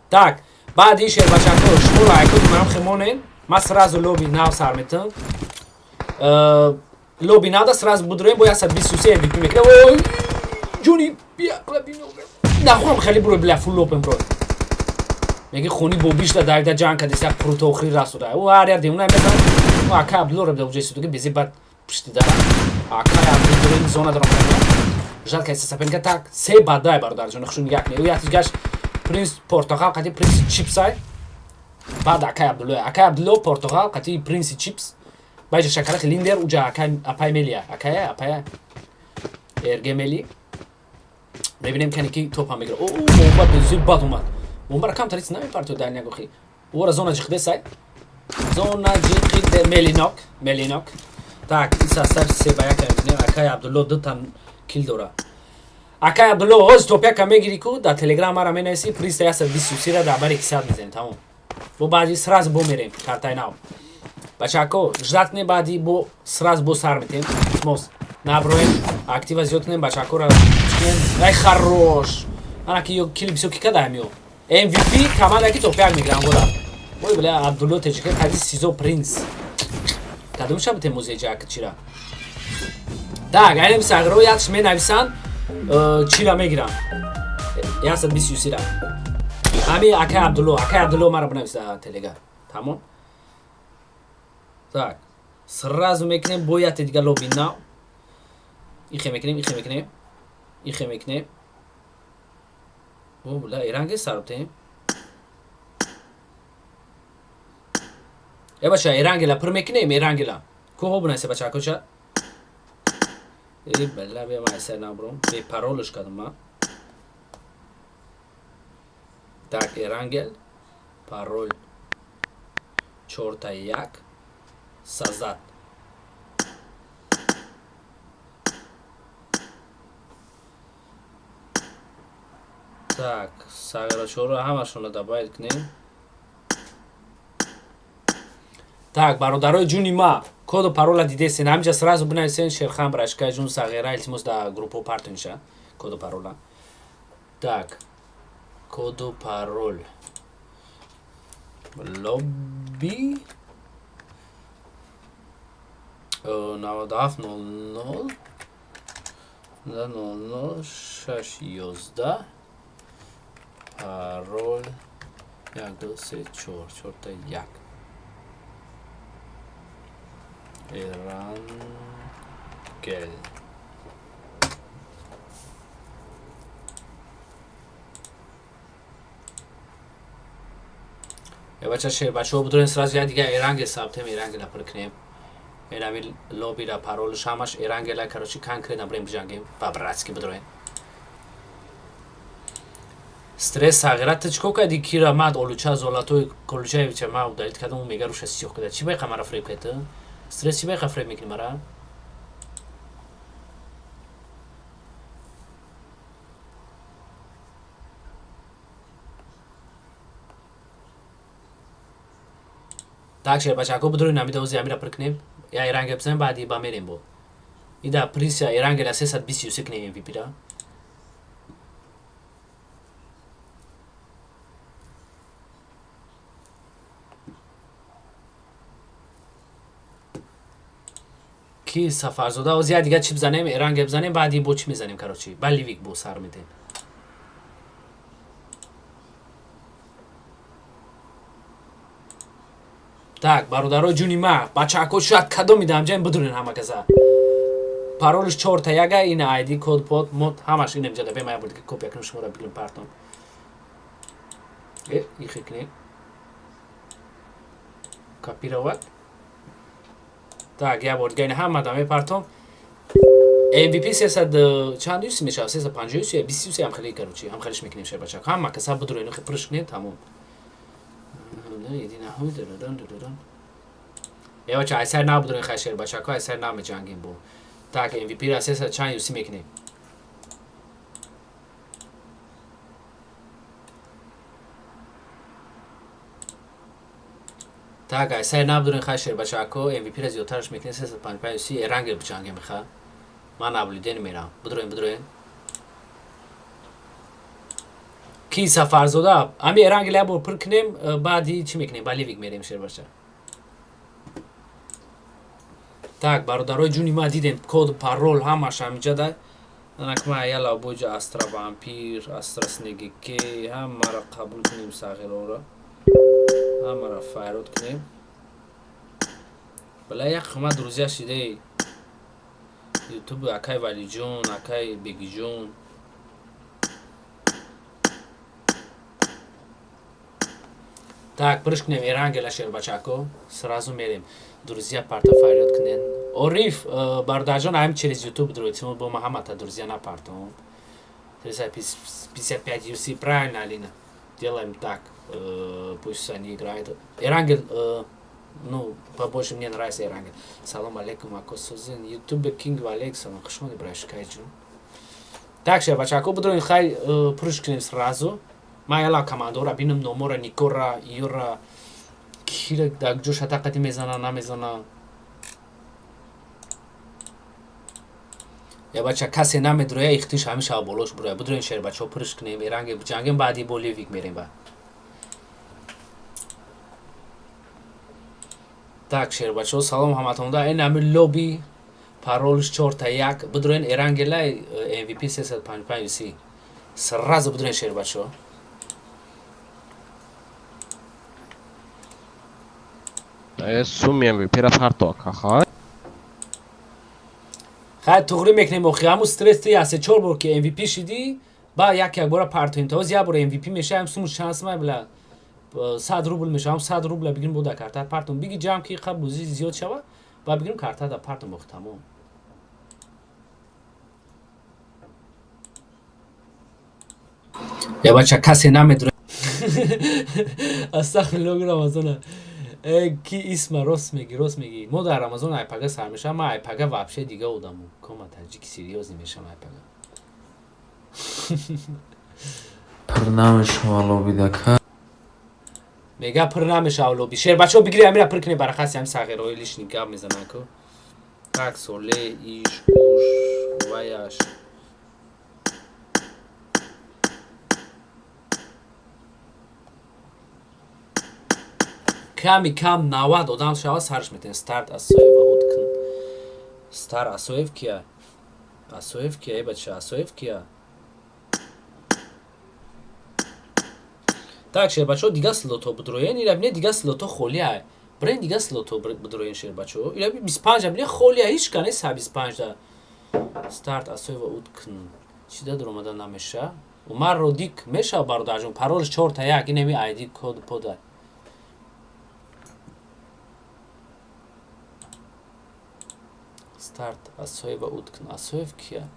Так, баъди шербачако шумо лайкот манам хемонен. Ма сразу лоби нав сар метам. Лоби нав да сразу будроем бо 123 MVP мекунем. Ой, ҷони биақла бино. Нахоҳам хеле бро, бля, фул опен бро. Меги хуни бобиш да давида ҷанг кардеса прутохри расуда. Ӯ ҳар як девона мезан. Ӯ ака Абдулло ро буда уҷа ки бизи бад пушти дара. Ака Абдулло зона даром. Ждать кайса сапенка, так, се бадай, бародарҷон, хушу нигаҳ кунед. Ӯ як гашт принц портоқал қати принси чипсай. Баъд акай Абдулло, акай Абдулло портоқал қати принси чипс. Баъҷа шакарахи Линдер, уҷа акай апай Мелия, акая апая эрге Мели. Мебинем кани ки топа мегира. О, бомба безуй бад омад. Бомбара кам тариц намепартояд дар нягохи. Ора зона ҷиқиде сай. Зона ҷиқиде Мелинок, Мелинок. Так, ин состав 3-1 мебинем. Акай Абдулло ду тан кил дора. Акай Абдулло, ҳозир топяка мегирӣ ку, дар Телеграм мара менависӣ, приста 120 ра дар бари кисат мезанем, тамом. Бо баъди сразу бо мерем картаи нав. Бачако, ждать кунем, баъди бо сразу бо сар метем. Илтимос, наброем, актива зиёд кунем, бачакора кунем. Ай хорош. Ана ки ё кили бисёр ки кадаем ё. MVP команда ки топяк мегирам года. Ой бля, Абдулло Теҷика кади Сизо Принц. Кадом шаб те музей ҷак чира? Так, айнем сагро якш менависанд, чира мегирам. 120 ра. Ҳами акай Абдулло, акай Абдулло мара бинависа телега. Тамом. Так, сразу мекунем бо яте дига лоби нав. Ихе мекунем, ихе мекунем. Ихе мекунем. О, бля, иранге сарбтем. Э бача, Эрангела пур мекунем, Эрангела. Ко бинависа бача, коча. Э, бля, бе ма сар набром. Бе паролш кардам ма. Так, Эрангел, пароль чорта як, создать. Так, саграчоро ҳамашонро добавить кунем. Так, бародарои ҷуни ма, коду парола дидесен, ҳаминҷа сразу бинависен Шерхан Брашкай ҷун сағира, илтимос, дар группҳо партониша коду парола. Так, коду парол. Лобби 97 00 00 6 11, парол як, ду, се, чор, чорта як. Эрангел. Э бача, шер бачаҳо, бидорен, сразу як дига Эрангел сабтем, Эрангела пур кунем. Энами лобира паролш ҳамаш Эрангела, короче, конкретно бирем биҷангем, по-братски бидроем. Стресс сағира, ту чӣ кор кардӣ? Кира мад олуча золатой Колучаевича ма удалить кардам, ӯ мега руша сиёҳ када. Чӣ байқа мара фреб кардӣ ту? Стресс, чӣ байқа фреб мекунӣ мара? Так, шер бачако, бидорем, намида ози амира пур кунем. Я Эрангел бизанем, баъди ба мерем бо. Ида прися Эрангела 323 кунем MVP ра. Ки Сафарзода, ози як дига чӣ бизанем, Эрангел бизанем, баъди бо чӣ мезанем, короче. Ба Ливик бо сар медем. Так, бародарои ҷуни ма, бачако, шояд кадом медам ҷаем, бидурен ҳама каса. Паролш чорта яга, ина айди, код, под, мод, ҳамаш ина инҷа да бема, як бор дига копия кунем, шуморо бигирем партом. Э, ихе кунем. Копировать. Так, як бор дига ина ҳама да мепартом. MVP 300 чанд юси мешавад? 350 юси, 20 юси ҳам хеле, короче, ҳам хелеш мекунем, шер бачако. Ҳама каса бидурен, ихе пурш кунем, тамом. Е бача, ай сар набудурен, хай, шер бачако, ай сар намеҷангем бо. Так, MVP ра 300 чанд юси мекунем? Так, ай сар набудурен, хай, шер бачако, MVP ра зиёдтараш мекунем, 355 юси, Эрангел биҷангем ха. Ман наблюдение мерам. Бидурен, бидурен. Ки Сафарзода, ами Эрангел як бор пур кунем, баъди чӣ мекунем? Ба Ливик мерем, шер бача. Так, бародарои ҷуни ма, дидем, код, парол ҳамаш ҳамиҷа да. Анак ма яла боҷа Астра Вампир, Астра Снегике, ҳамаро қабул кунем, сағироро. Ҳамаро файрод кунем. Бала як хума друзья шидей. Ютуб акай Валиҷон, акай Бегиҷон. Так, пурш кунем Эрангела, шербачако, сразу мерем. Друзья парта фарёд кунен. Ориф, бародарҷон, ҳам через YouTube дроитимо, бо ма ҳамата друзья напартом. 355 UC, правильно, Алина. Делаем так, пусть они играют. Эрангел, ну, побольше мне нравится Эрангел. Салом алейкум, ако созин. YouTube King Валек, салом, хуш омадӣ, брашкай ҷун. Так, шербачако, бидроин, хай пурш кунем сразу. Ман яла командора бинам, номора, никора, юра, кира дар ҷо шатақати мезана, намезана. Я бача, касе намедроя, ихтиш ҳамеша болош буроя. Бидроин, шербачаҳо, пурш кунем, эранге биҷангем, баъди бо ливик мерем ба. Так, шербачаҳо, салом ҳаматонда. Ин ҳами лоби, паролш 4 та 1. Бидроин, эрангелай MVP 355 си. Сразу бидроин, шербачаҳо. Суми MVP-ра парто ака, хай, туғрӣ мекунем охи. Ҳамун стресс ти се чор бор ки MVP шидӣ, ба як як бора партоем. То як бор MVP мешавем, суму шанс май била 100 рубл мешавам. 100 рубла бигирем, буда карта партом биги, ҷамъ ки қа бозӣ зиёд шава, ба бигирем карта да партом, охи, тамом. Я бача, касе намедро. Астағфируллоҳ, Рамазона. Ки исма, рост меги, рост меги. Мо дар Рамазон айпага сар мешавам, ман айпага вообще дига одаму. Кома таҷики серьёзный мешавам айпага. Пур намешава лобидака. Мега, пур намешава лоби. Шербачаҳо, бигири амира, пур кунем, барахаси ҳами сағираҳои лишний гап мезананд ку. Так, соле, иш, уш, ваяш. Ками кам 90 одам шава, сарш метен. Старт Асоева уткн. Стар Асоев кия? Асоев кия, э бача, Асоев кия? Так, шербачаҳо, дига слото бидроен, ира бине, дига слото холия. Брен, дига слото бидроен, шербачаҳо. Ира 25 бине, холия, ҳеч ка нест 25 да. Старт Асоева уткн. Чӣ да дуромада намеша? Умар Родик мешава, бародарҷон, паролш 4 та 1, инеми ID код пода. Старт Асоева уткн. Асоев кия?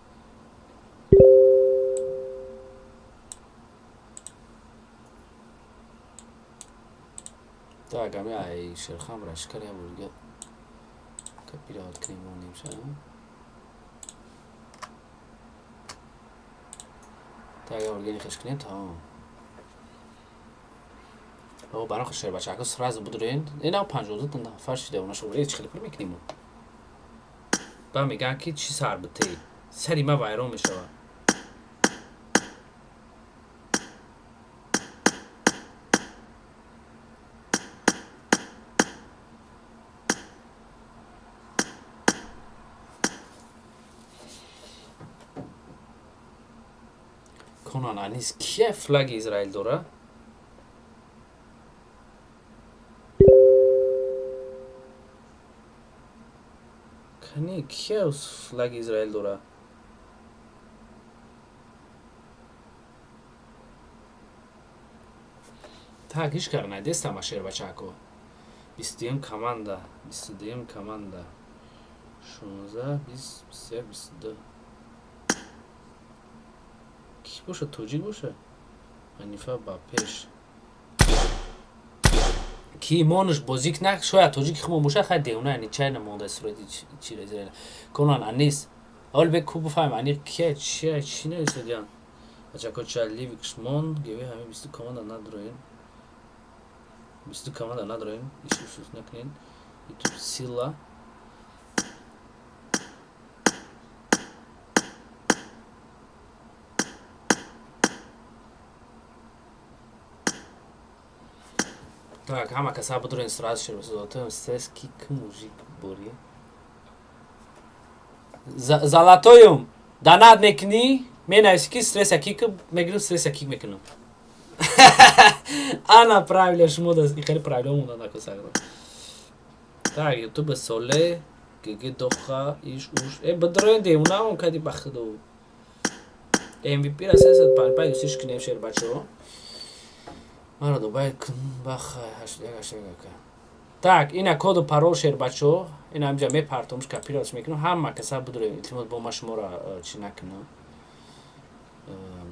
Так, ами ай Шерхан рашкар я бурга. Копировать кунем, монем ша. Так, я бурга нихеш кунем, тамом. О, барои шербачако сразу будроен. Ина 52 нафар шида, она шо чӣ хеле пур мекунем. Ба мегӯянд, ки чӣ сар битӣ, сари ма вайрон мешавад. Конан Анис кия, флаги Израил дора? Кани, кия флаги Израил дора? Так, ҳеч кар надестама, шербачако. 21-юм команда, 22-юм команда, 16, 20, 21, 22. Ки боша, тоҷик боша? Ҳанифа ба пеш. Ки имонаш бозик на, шояд тоҷики хумон боша, хай, девона, яъне чай намонда сурати чира Израил. Конан Анис. Ҳол бе ку бифаҳмем аниқ кия, чия, чӣ нависадиян. Бачако, ча ливик шмон, геви ҳами 20 команда надроен. 22 команда надроен, иш усус накунен. Ютуб сила. Так, ҳама каса бидурен сразу, шер золотоем стресс ки ки мужик бори. Золотоюм донат мекунӣ, менависи ки стресса кик мегирам, стресса кик мекунам. Ана правила шумо да хеле правила монда накосагра. Так, ютуб соле гг доха иш уш. Э, бидроен, девонаон кади ба худо. MVP ра 355 усиш кунем, шер бачаҳо. Маро дубай кун баха 81 81. Так, ина коду парол, шербачо, ина ҳамҷа мепартомш, копировать мекунам, ҳама каса бидроем. Илтимос, бо ма шуморо чӣ накунам.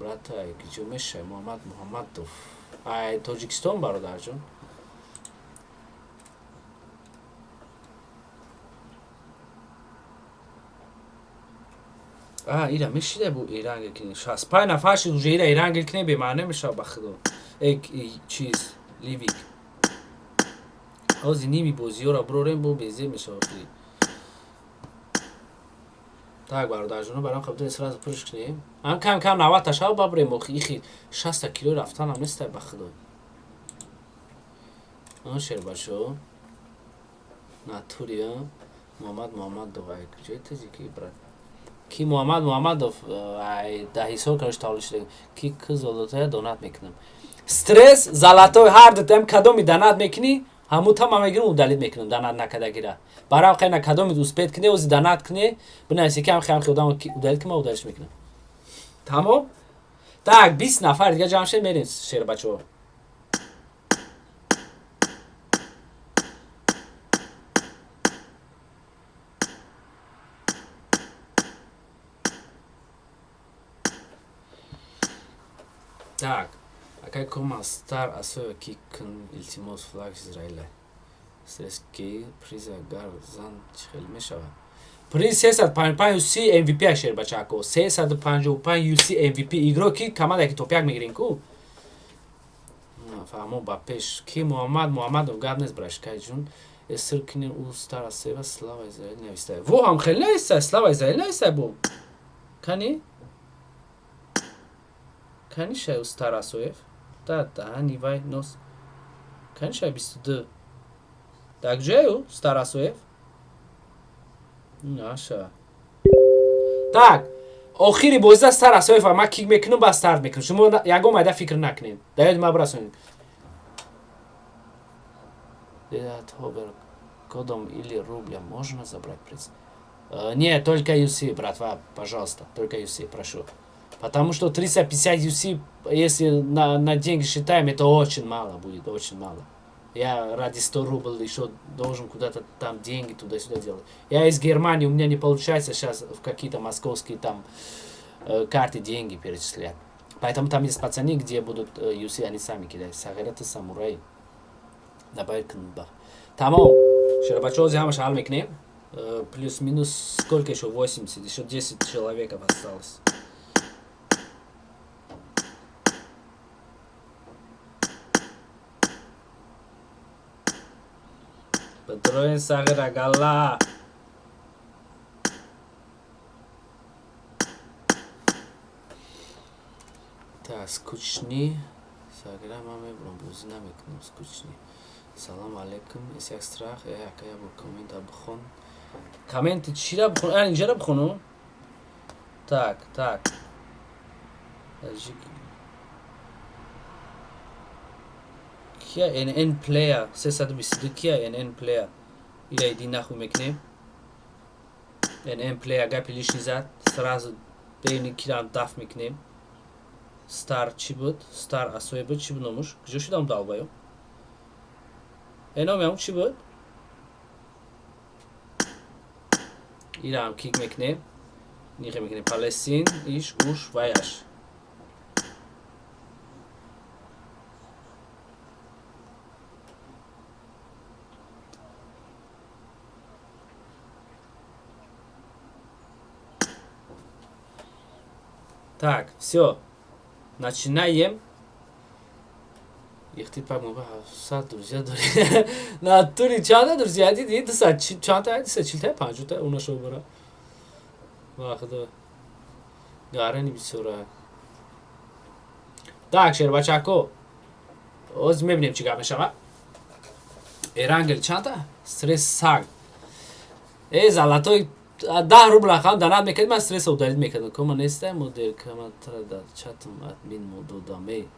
Брата, киҷо мешавӣ? Муҳаммад Муҳаммадов. Ай Тоҷикистон, бародарҷон. А, ира мешида бу Эрангел кини. 65 нафар шид уже, ира Эрангел кини бемаъне мешава, ба худо. Эй, чиз, Ливик. Ҳози ними бозиёро бирорем, бо безеб мешава охири. Так, бародарҷоно, барам қабдои сразу пурш кунем. Ам кам кам 90 та шава бабрем, охи ихи 60 кило рафтанам нестай, ба худо. Он шербашо. Натурия. Муҳаммад Муҳаммадов ай куҷои таҷики, брат? Ки Муҳаммад Муҳаммадов ай да Ҳисор, короче, тавлид шуда. Ки к золотая донат мекунам. Стресс, золотой, ҳар дутаем кадоми донат мекунӣ, ҳамун та ман мегирам, удалить мекунам донат накардагира. Барам қайна кадоми успеть кунӣ, ози донат кунӣ, бинависи ки ҳам хам одам удалить ки ман удалить мекунам. Тамом? Так, 20 нафар дига ҷамъ шед, мерем, шербачаҳо. Так, акай кома стар асоя ки кун, илтимос, флаг Израиля. Стресс ки приза гар зан чӣ хел мешавад? Приз 355 UC MVP шербачако. 355 UC MVP игрок ки команда ки топ 1 мегирин ку. Фаҳмо ба пеш. Ки Муҳаммад Муҳаммадов гап нест, брашкай ҷун. Эср кинен у стар асева слава Израил навистай. Во ҳам хел навистай, слава Израил навистай бо. Кани? Кани шай у стар асоев? Да, даҳани вай нос. Кани шай 22. Так ҷою стар асоев? Наша. Так, охири бозида стар асоев ма кик мекунам, ба старт мекунам. Шумо ягон майда фикр накунед. Дар ёди ма бирасонед. Кодом или рубля можно забрать приз? Не, только UC, братва, пожалуйста, только UC, прошу. Потому что 350 UC, если на деньги считаем, это очень мало будет, очень мало. Я ради 100 рублей еще должен куда-то там деньги туда-сюда делать. Я из Германии, у меня не получается сейчас в какие-то московские там карты деньги перечислять. Поэтому там есть пацаны, где будут UC, они сами кидают. Сағирата самурай. Добавить кнба. Тамом. Шербачози ҳамаш ҳал мекунем. Плюс-минус сколько еще? 80. Еще 10 человеков осталось. Патроин сағира гала. Так, скучни. Сағира ман мебурам, бозӣ намекунам, скучни. Салом алейкум, исяк страх, э ака я бо коммента бихон. Комменти чира бихон? А, инҷара бихону? Так, так. Кия NN player 322, кия NN player? Ила иди нахуй мекунем. NN player гапи лишний зад, сразу бейни кирам даф мекунем. Стар чӣ буд? Стар асое буд, чӣ буд номуш? Куҷо шудам долбоёб? Э номи ҳамун чӣ буд? Ираам кик мекунем. Нихе мекунем Палестин, иш, уш, ваяш. Так, все. Начинаем. Ихти пак муба 700 друзья дори. Натури чанда друзья диди? 200 чанда 240 та 50 та унашо бара. Вахда. Гарани бисёра. Так, шербачако. Оз мебинем чӣ гап мешава. Эрангел чанда? Стресс саг. Э, золотой 10 рубла хам донат мекард, ман стресс удалить мекардам. Кома нестай модел кама тра да чатм админ мододам. Эй.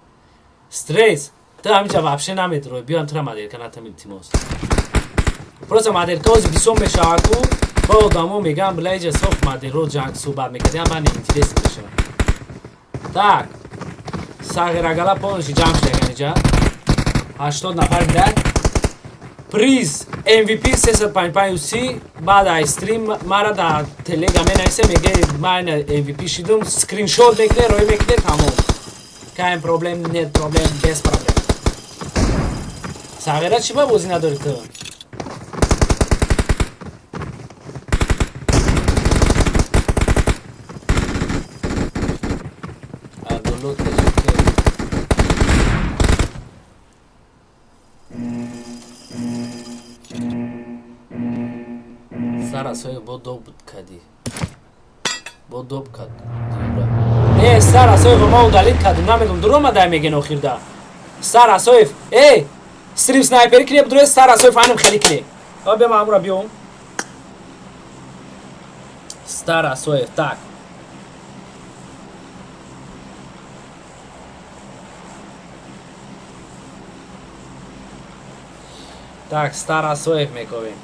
Стресс. Ту ҳаминҷа вообще намедурой. Биём тура моделка натам, илтимос. Просто моделка ози бисёр мешавад ку, ба одамо мегӯянд, била иҷа соф моделро ҷанг суҳбат мекардиам, ман интерес мешавад. Так. Сағирагала полностью ҷамъ шудаган иҷа. 80 нафар бидад. Приз MVP 355 UC. Баъд аз стрим мара дар телега менависе, меге ман MVP шидум, скриншот мекуне, роӣ мекуне, тамом. Каем проблем нет, проблем без проблем. Сағира, чӣ ба бозӣ надорӣ ту? Асоев бо доб кадӣ, бо доб кад. Не, Стар Асоев ма удалить кардем, намедонам, дуромадай меген охирда. Стар Асоев, эй, стрим снайпери кине будуре Стар Асоев аним хели кине. А бема амура биём. Стар Асоев, так. Так, Стар Асоев мековем.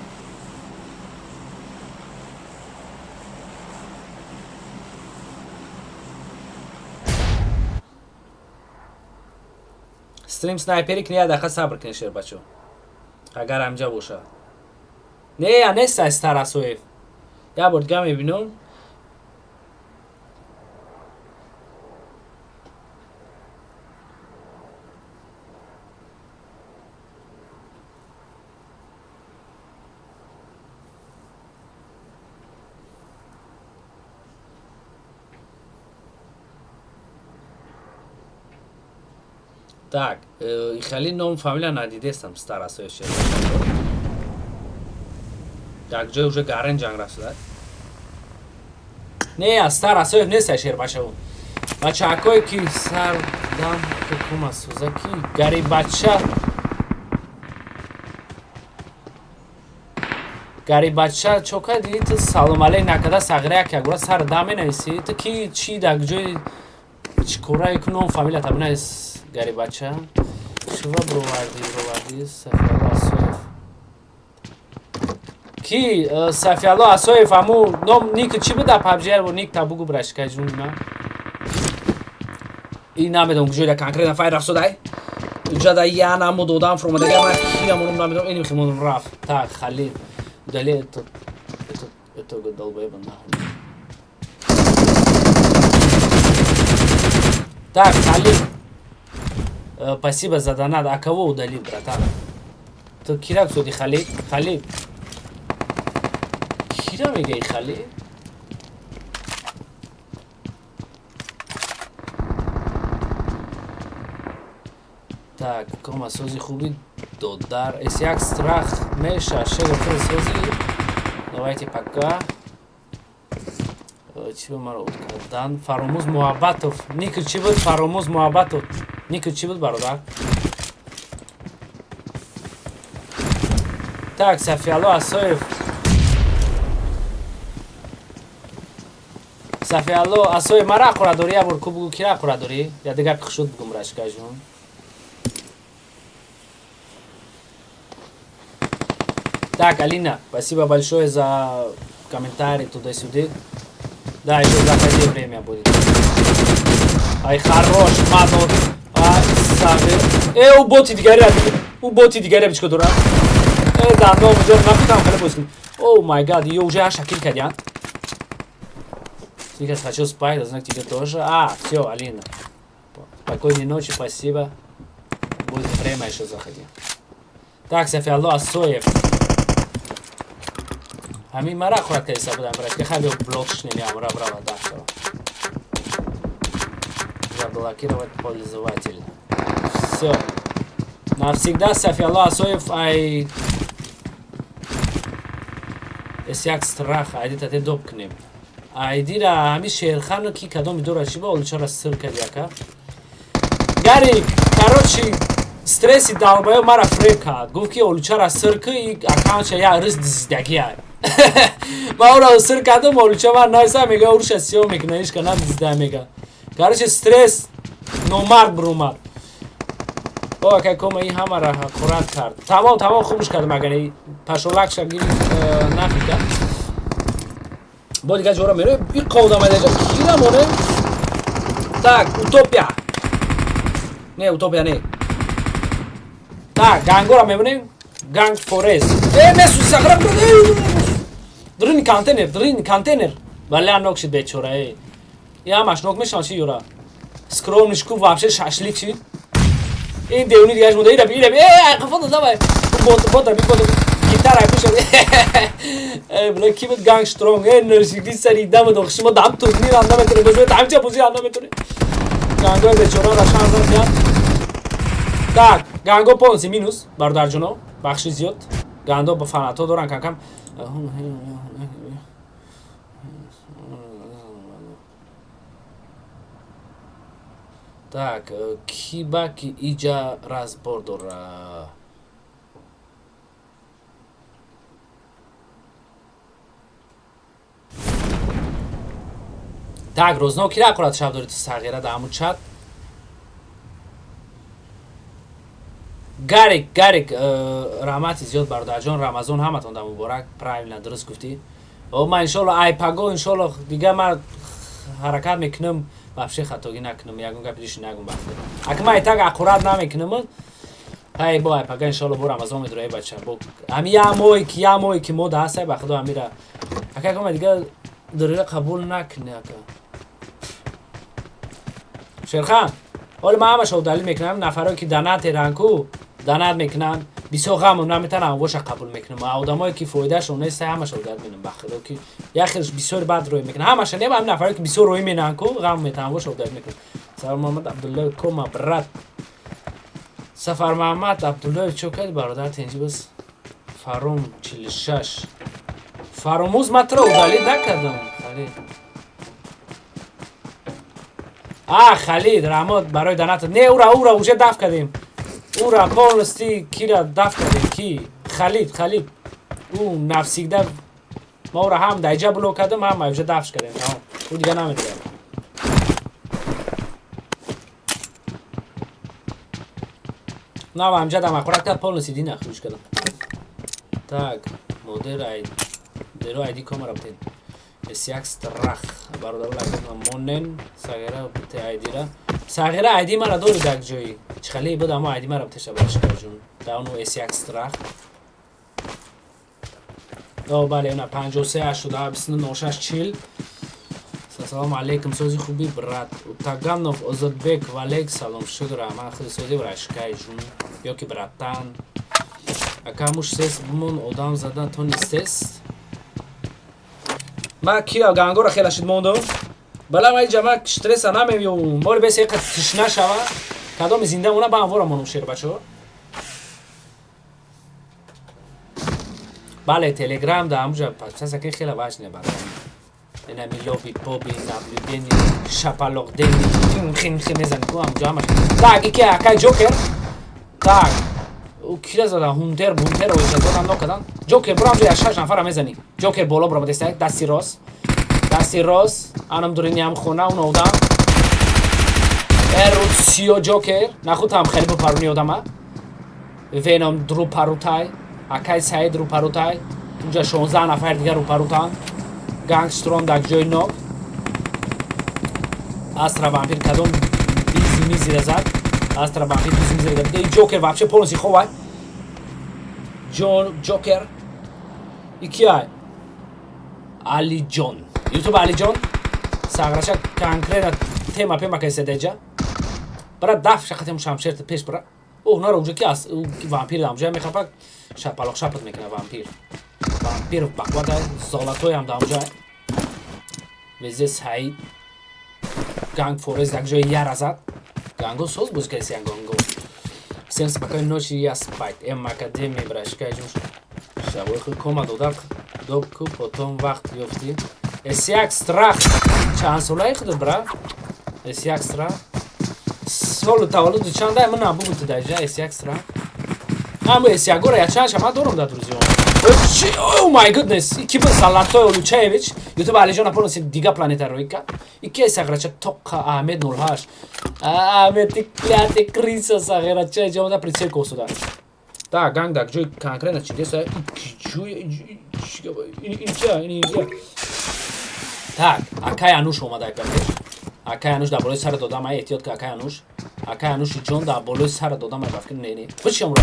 Стрим снайпери кине, як дақиқа сабр кунед, шербачо. Агар ҳамҷа боша. Не, я нест Стар Асоев. Як бор дига мебинам. Так, хеле ном фамилия надидестам Стар Асоев шербачо. Так, ҷой уже гарен ҷанг рафтуда. Не, Стар Асоев нест шербачо. Бачаҳакое ки сардам кума сӯза ки гарибача гарибача чо кардӣ ту салом алейк накарда сағира як ягора сар дам менависӣ ту ки чӣ дар ҷои чӣ корае ку ном фамилията бинавис гарибача шува бировардӣ бировардӣ Сафиалло Асоев ки Сафиалло Асоев аму ном ник чӣ буда PUBG бо ник та бугу брашка ҷун ма и намедонам куҷода конкретно файр рафтодай ҷада я наму додам фуромадага ман кира монум намедонам иним химонум рафт. Так, Халид, удали это долбоеба нахуй. Так, Халид, спасибо за донат. А кого удалил, братан? Ту кира гузоди, Халид? Халид, кира мегаи, Халид? Так, кома сози хуби додар. Если як страх меша, шега худ сози. Давайте пока. Чӣ ба маро кардан? Фаромӯз Муҳаббатов. Никл чӣ буд? Фаромӯз Муҳаббатов. Никл чӣ буд, бародар? Так, Сафиалло Асоев. Сафиалло Асоев мара ақура дорӣ? Як бор ку бугу кира ақура дорӣ? Я дига гапи хушуд бугум рашкажун. Так, Алина, спасибо большое за комментарий туда-сюда. Да, еще заходи, время будет. Ай, хорош, мано. А, сагы. У боти дигари, у боти дигари бичко дора. Да, но уже нахуй хеле бозин. Oh my God, ее уже аж kill кадян. Сейчас хочу спать, знак тебе тоже. А, все, Алина. Спокойной ночи, спасибо. Будет время еще заходи. Так, Сафиалло Асоев. Ҳамин мара хӯрак кайса будам, брат, ки хеле блок шнели амра брава да шава. Заблокировать пользователя. Все. Навсегда Сафиалло Асоев ай эс як страх айди тате доб кунем. Айдира ҳами Шерхану ки кадоми дора чӣ ба олучара сир кади ака. Гарик, короче, стресси долбоёб мара фреб кард. Гуфт ки олучара сир ки и аккаунтша як рӯз дизидагия. Ман ӯро сир кардам, олуча ман найса мега уруша сиёҳ мекуна, ҳеч ка надизида мега. Короче, стресс номард биромад. О, ака кома и ҳамара ҳақорат кард. Тамом, тамом хубш кардам агар пашолакша гирифт нафига. Бо дига ҷора меро и қовдамадаҷа кира моне. Так, Утопия. Не, Утопия не. Так, гангора мебинем. Ганг Форест. Э, месу сахра дрин контейнер, дрин контейнер. Вале нок шид бечора, э. Я ҳамаш нок мешавам чи юра. Скромнишку вообще шашлик шид. Ин девони дигаш монда. Ира, ира, э, қафо давай. Бот, бот, бот. Гитара пуша. Э, бля, ки буд Ганг Стронг. Э, нершигди сари дам дох. Шумо дам турнир анда метоне. Бозӣ тамча бозӣ анда метоне. Гангои бечора ра шанс дод. Так, Ганго полностью минус, бародарҷоно. Бахши зиёд. Гандо ба фанатҳо доран кам-кам. Так, ки ба ки иҷа разбор дора? Так, розно кира аккурат шаб дори ту сағира да ҳамун чат? Гарик, Гарик, раҳмати зиёд, бародарҷон, Рамазон ҳаматонда муборак. Правильно, дуруст гуфтӣ. О, ман иншолло айпаго, иншолло, дига ман ҳаракат мекунам, вообще хатогӣ накунам, ягон гапи диши нагум бахте. Ака ман итак аккурат намекунам. Ҳай, бо айпага иншолло бо Рамазон медураи бача. Бо ҳами як моҳе ки мо да ҳастай, ба худо ҳамира. Ака, ака, дига дорира қабул накунӣ, ака. Шерхан, ҳоли ман ҳамаша удалил мекунам, нафарое ки донат эранку, донат мекунанд, бисёр ғамм наметанам, воша қабул мекунам. А одамое ки фоидаашон нест, ҳамаша удалил менам, ба худо ки як хел бисёр бад рӯй мекунам. Ҳамаша не, ҳам нафарое ки бисёр рӯй менанд ку, ғам метанам, воша удалил мекунам. Сафар Муҳаммад Абдуллоев кома брат. Сафар Муҳаммад Абдуллоев чо кардӣ бародар тенҷи бас? Фарум 46. Фарумуз ман туро удалил накардам, Халид. А, Халид, раҳмат барои донат. Не, ура уже даф кардем. Ура полностью кира даф кардем, ки? Халид, Халид. Ӯ навсигда ма ура ҳам даиҷа блок кардам, ҳам уже дафш кардем, тамом. Ӯ дига намедорад. На, ҳамҷа дам аккурат кард, полностью дина хуш кардам. Так, модер ай деро айди комара бутен. S1 страх. Бародаро лайк монен, сагера бите айдира. Сагера айди мара дори дар ҷои. Чихали буд, аммо айди мара битеша барашкаҷун. Да ону S1 страх. О, бале, она 53 87 29 06 40. Салом алейкум, сози хуби брат. Утаганов Озодбек валейк салом, шукр, ман худи сози барашкай ҷун. Ёки братан. Ака муш сес бумон одам задан то нистес. Ма кира гангора хела шид мондам. Бала ман иҷа ман стресса намемёвум. Бори бес еқа тишна шава. Кадоми зинда мона ба ҳамвора монум шер бачаҳо. Бале, Телеграм да ҳамуҷа подписаться ки хела важне барои. Инами лоби, поби, наблюдени, шапалоқдени, хин хин мезани ку ҳамуҷа ҳамаш. Так, ики акай Ҷокер. Так, ӯ кира зада, Ҳунтер, Бунтер оиша додам нокадан. Ҷокер, буро ҳамҷо як шаш нафара мезанӣ. Ҷокер боло буро дестай, дасти рост. Дасти рост, анам дурини ҳам хона, он одам. Эрусио Ҷокер, нахуд ҳам хеле бупаруни одама. Веном дру парутай, акай Саид ру парутай. Унҷа 16 нафар дигар ру парутан. Гангстрон дар ҷои нок. Астра вампир кадом бизи мизира зад. Астра вампир бизи мизира зад. Эй Ҷокер вообще полностью ховай. Ҷокер. Ики ай? Алиҷон. YouTube Алиҷон. Сағраша конкретно тема пема кайса деҷа. Бара даф шақатем шамшер пеш бара. О, нара уҷа ки ас вампир дам ҷа мехапак шапалоқ шапат мекуна вампир. Вампир бақвата золотой ҳам дам ҷа. Везе Саид. Ганг Форест як ҷои яра зад. Ганго соз боз кайси ганго. Всем спокойной ночи, я спать. М Академия брашка ҷуш. Шабои худ кома додар доб ку потом вақт ёфтӣ. S1 страх. Чанд солаи худ бра? S1 страх. Солу таваллуду чанд ай ман набугу ту даҷа S1 страх. Ҳаму S1 гора я чанд шама дорум да друзья. Oh my goodness, ики был Золотой Олучаевич. YouTube Алиҷон полностью дига планета рӯй кард. Ики сағрача тоққа Аҳмед 08. Аҳмед ти кляти криса сағрача ҷамода прицел косуда. Так, ганг дар ҷои конкретно чидеса ики ҷои инҷа инҷа. Так, акай Ануш омада ака пеш. Акай Ануш дар болои сар додам, ай эҳтиёт ка акай Ануш. Акай Ануши ҷон дар болои сар додам, ай бафкир не не. Бишам ра.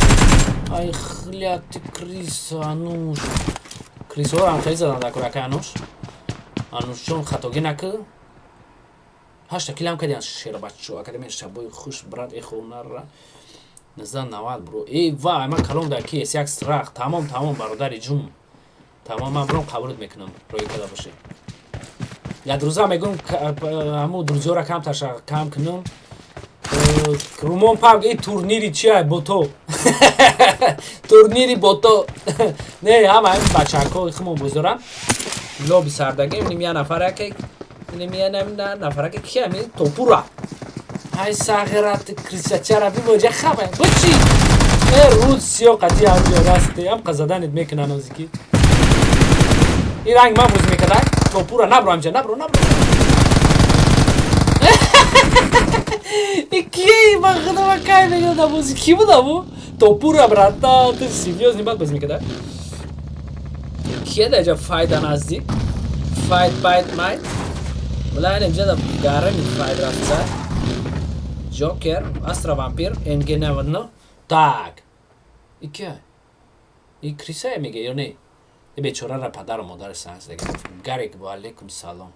Ай хляти криса Ануш. Крисоро ҳам хеле задан дар кор акай Ануш. Ануш ҷон хатогӣ накӣ. 8 килам кардиан шербачо. Академия шабои хуш брат эхонара. 1990 бро. Эй ва, ман калом дар ки S1 страх. Тамом, тамом бародари ҷун. Тамом, ман бром қабулт мекунам. Рӯй када бошӣ. Я друза мегум, ҳаму друзёра камтарша кам кунам. Румон пак и турнири чи ай бото. Турнири бото. Не, ҳама ҳамин бачаҳако хумон бозоран. Лоби сардагим ним я нафараке, ним я нафараке ки ами топура. Ай сағират крисачара бибоҷа хаба. Бучи. Э рӯз сиё қати ҳамҷо расте, ҳам қазаданит мекунан озики. Ин ранг ман боз мекарда. Топура набро ҳамҷа, набро, набро. И кие ман худама кай мегӯям бози ки буда бу? Топура брата, ты серьёзно бад боз мекарда? Кие даҷа файда наздик? Файт пайт майт. Вала инҷа да гарами файт рафта. Джокер, Астра Вампир, НГ 99. Так. И кия? И Крисая меге ё не? И бечорара падару модари санг зада. Гарик ва алейкум салом.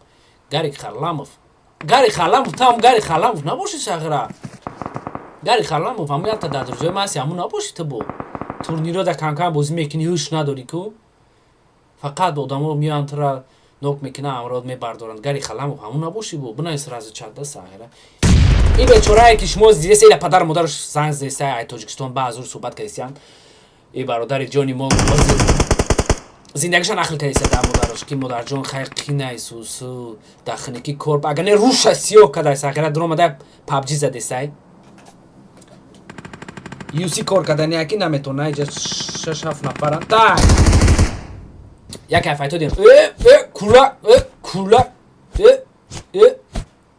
Гарик Харламов. Гарик Харламов там Гарик Харламов набоши сағира. Гарик Харламов ҳамун якта дар друзьяи ман ҳасти, ҳамун набоши ту бо. Турниро да камкам бозӣ мекунӣ, ҳуш надорӣ ку? Фақат одамо меоянд тура нок мекунанд, ҳамроҳат мебардоранд. Гарик Харламов ҳамун набоши бо. Бинавис сразу чатда сағира. Ин бечорае ки шумо дидеста, ила падару модараш занг задеста, ай Тоҷикистон ба азур суҳбат кардистиянд. И бародари ҷони мо зиндагиша нақл кардиста дар модараш, ки модарҷон хайр қинай сусу дахники кор, агар не руша сиёҳ кадай сағира дуромада пабҷи задесай. Юси кор кардани яки наметона, иҷа шаш ҳафт нафаранд. Так. Яке файто дидем. Э, э, кула, э, кула, э, э.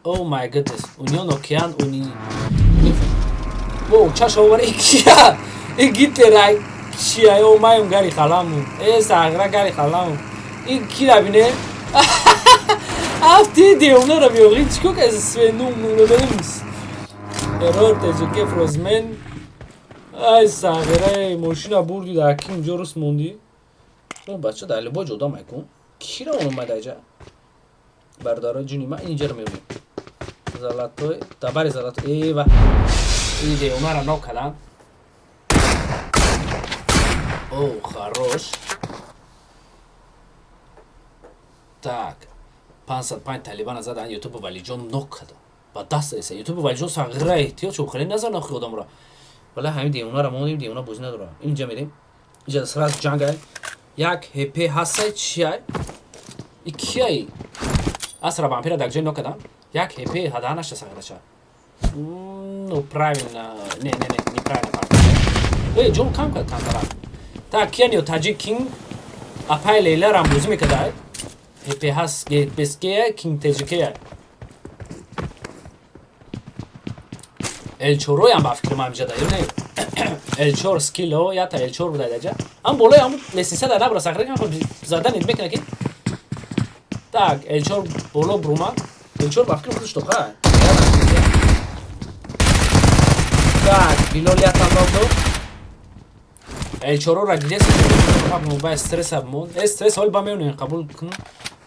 Oh my goodness. Union Okean Uni. О, чаша овар икия. И Гитлер чия, о маем Гари Халаму. Э, сағра Гари Халаму. И кира бине? Афти девона ра биёғи чико ка свенум нунадимс. Эррор ТЖК Фрозмен. Ай сағра мошина бурди дар ким ҷо рус монди. О бача дар либо ҷудо майкун. Кира омада иҷа? Бародарои ҷуни ман инҷаро мебинем. Золотой, табари золотой. Эва. Ин девонара нок кардам. О, хорош. Так. 505 талибана задан ютуб валиҷон нок кардам. Ба даст еса. Ютуб валиҷон сағира эҳтиёт шуд, хеле назан охи одамро. Вале ҳамин девонара мондем, девона бозӣ надорам. Инҷа мерем. Инҷа сразу ҷанг ай. Як ҳп ҳастай, чиай? И кияй? Асра вампира дар ҷой нок кардам. Як ҳп ҳада нашта сағирача. Ну, правильно. Не, не, не, неправильно партия. Эй, ҷон кам кард камтарак. Так, кияниё таҷик кинг апай Лейла рам бозӣ мекардай. ҳп ҳаст, гпск кинг ТЖК. Л4 ам ба фикри ман инҷа да, ё не? Л4 скило, ята Л4 буда даҷа. Ам болои ҳамун лестница да набра сағира кам задан мекунад ки. Так, Л4 боло брума. Л4 ба фикри худаш тоқа. Так, Билол ята нок дод. Л4-ро дидест, ба стресс мон. Э, стресс ҳол ба меонем қабул кун.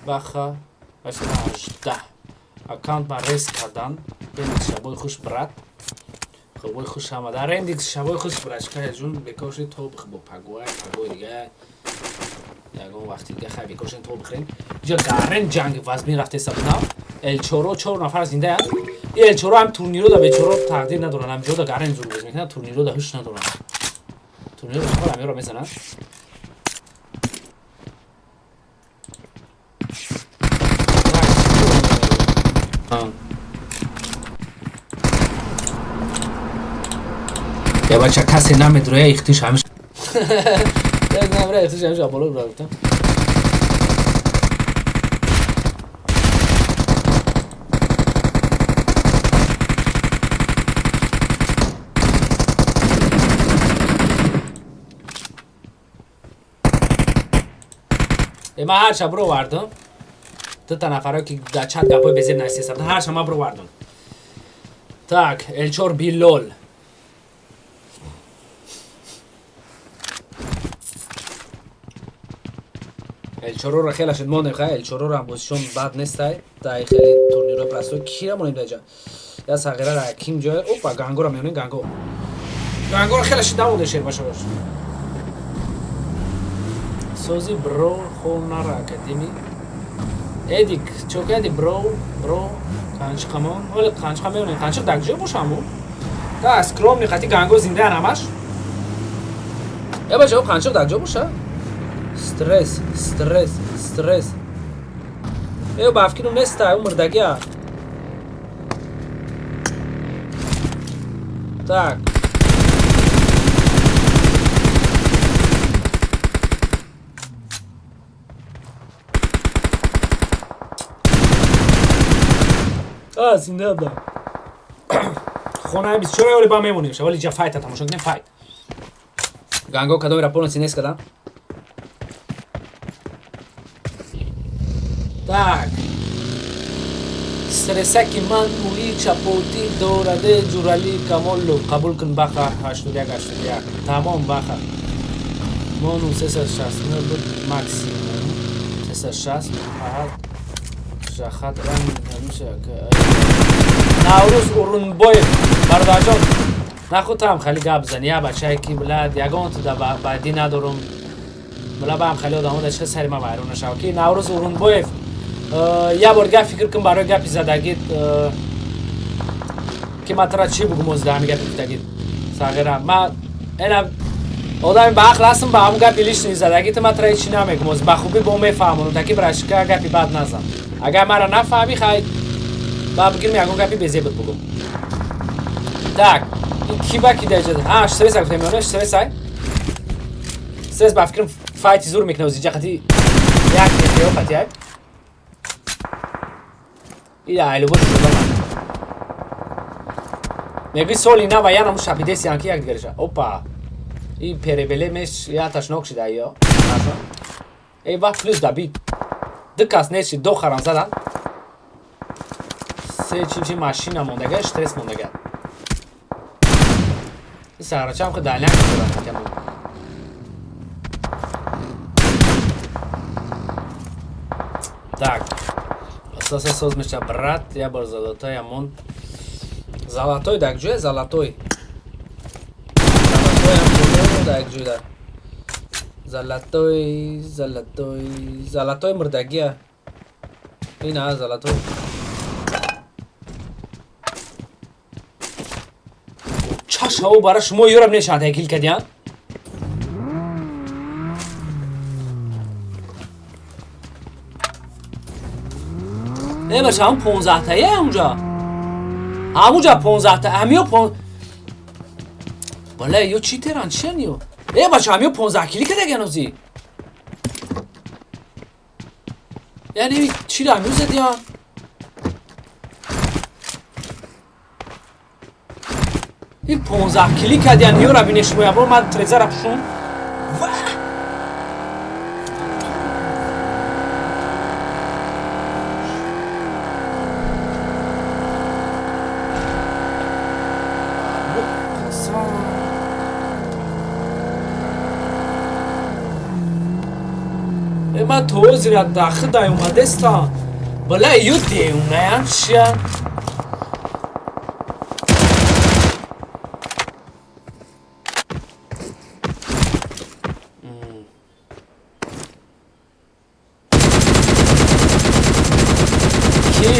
Баха 818. Аккаунт ба рес кардан. Рендикс шабои хуш брат. Хобои хуш омада. Рендикс шабои хуш брачка ҷун бекор шуди то бо пагоя, пагои дига. Ягон вақти дига хай бекор шудем то бихӯрем. Иҷа гарен ҷанги вазмин рафтеста будам. Л4 чор нафар зиндаянд. И Л4 ҳам турниро да бечоро тақдир надоранд. Ҳам ҷо да гарен зур бозӣ мекунанд, турниро да ҳуш надоранд. Турниро фақат ҳамеро мезананд. Я бача касе намедроя ихтиш ҳамиш. Намра ихтиш ҳамиш боло рафтам. Ман ҳарша бировардам. Дута нафаро ки дар чат гапҳои безеб нависеста буданд, ҳарша ман бировардам. Так, Л4 Билол. Л4-ро хеле шуд мондем, хай Л4-ро ҳам бозишон бад нестай. Дар хеле турнирҳои простой кира монем даҷа. Я сағирара ким ҷой? Опа, гангоро меонем, ганго. Гангоро хеле шуд намонде шербашарош. Сози бро хонара академи. Эдик, чо кардӣ бро? Бро, қанчиқамон. Ҳоле қанчиқа меонем. Қанчиқ дар куҷо бошаму? Та скромный қати ганго зиндаян ҳамаш. Э бачаҳо, қанчиқ дар куҷо боша? Стресс, стресс, стресс. Э, ба фикрам неста, ӯ мурдагия. Так. А, зинда буда. Хонаи 24 оли ба мемонем, вали ҷа файта тамошо кунем, файт. Ганго кадомера полностью нест кардам. Так. Стресаки ман мӯи чапотӣ дораде. Ҷурали Камолов, қабул кун, баха. 81 81, тамом, баха. Мону 369 буд, максимум 360 фақат шахат ранг ҳамеша. Наврӯз Урунбоев, бародарҷон, нахудтам хеле гап зани. Я бачае ки блад ягон туда бадӣ надорум, бла баам хеле одамо да чихе сари ма вайрон нашава. Ки Наврӯз Урунбоев, я бор гап фикр кун барои гапи задагит, ки ма тара чӣ бугум. Оз ҳами гапи гуфтагит, сағира, ма ена одами ба ақл ҳастам. Ба ҳамун гапи лишний задагит ма тара ҳечи намегум. Оз ба хубӣ бо мефаҳмонам, таки брашка гапи бад назан. Агар мара нафаҳмӣ, хай, ба бигирм ягон гапи безебат бугум. Так, ин ки ба ки даҷа? Ҳа, стресс гуфтем, ёна стресс ай. Стресс ба фикрам файти зур мекунад ози ҷа, қати як ё қати ай. Ила айлубо шуда мегӯи соли нава янаму шапидесиян ки якдигариша. Опа, и перебеле меш яташ нок шида ё. Эй ва, плюс дабид. Ду кас нест шид, до харам задан. Се чи чи машина мондага, стресс мондага. Сарачам ки даляк дорад. Так. Асоса соз меша, брат, я бор золотой амон. Золотой дак ҷуя, золотой. Золотой ам боло дак ҷуя. Золотой, золотой, золотой мурдагия. Ина золотой. Чашао бара шумо ёрам нешанд кил кадиян. Не баша, ҳам 15-тае ҳамуҷа. Ҳамуҷа 15-та, ҳамиё пон. Бале, ё чӣ теран, чиян ё? Э, бача, ҳамиё 15 кили кадаган ози. Яъне чиро ҳамиё задиян? Ин 15 кили кадиян, ёра бине шумо ябор ман трезара пушум. Ва! Қасам. Э, ман то озира дахидай омадестам. Бала, ё девонаян чиян? Ки?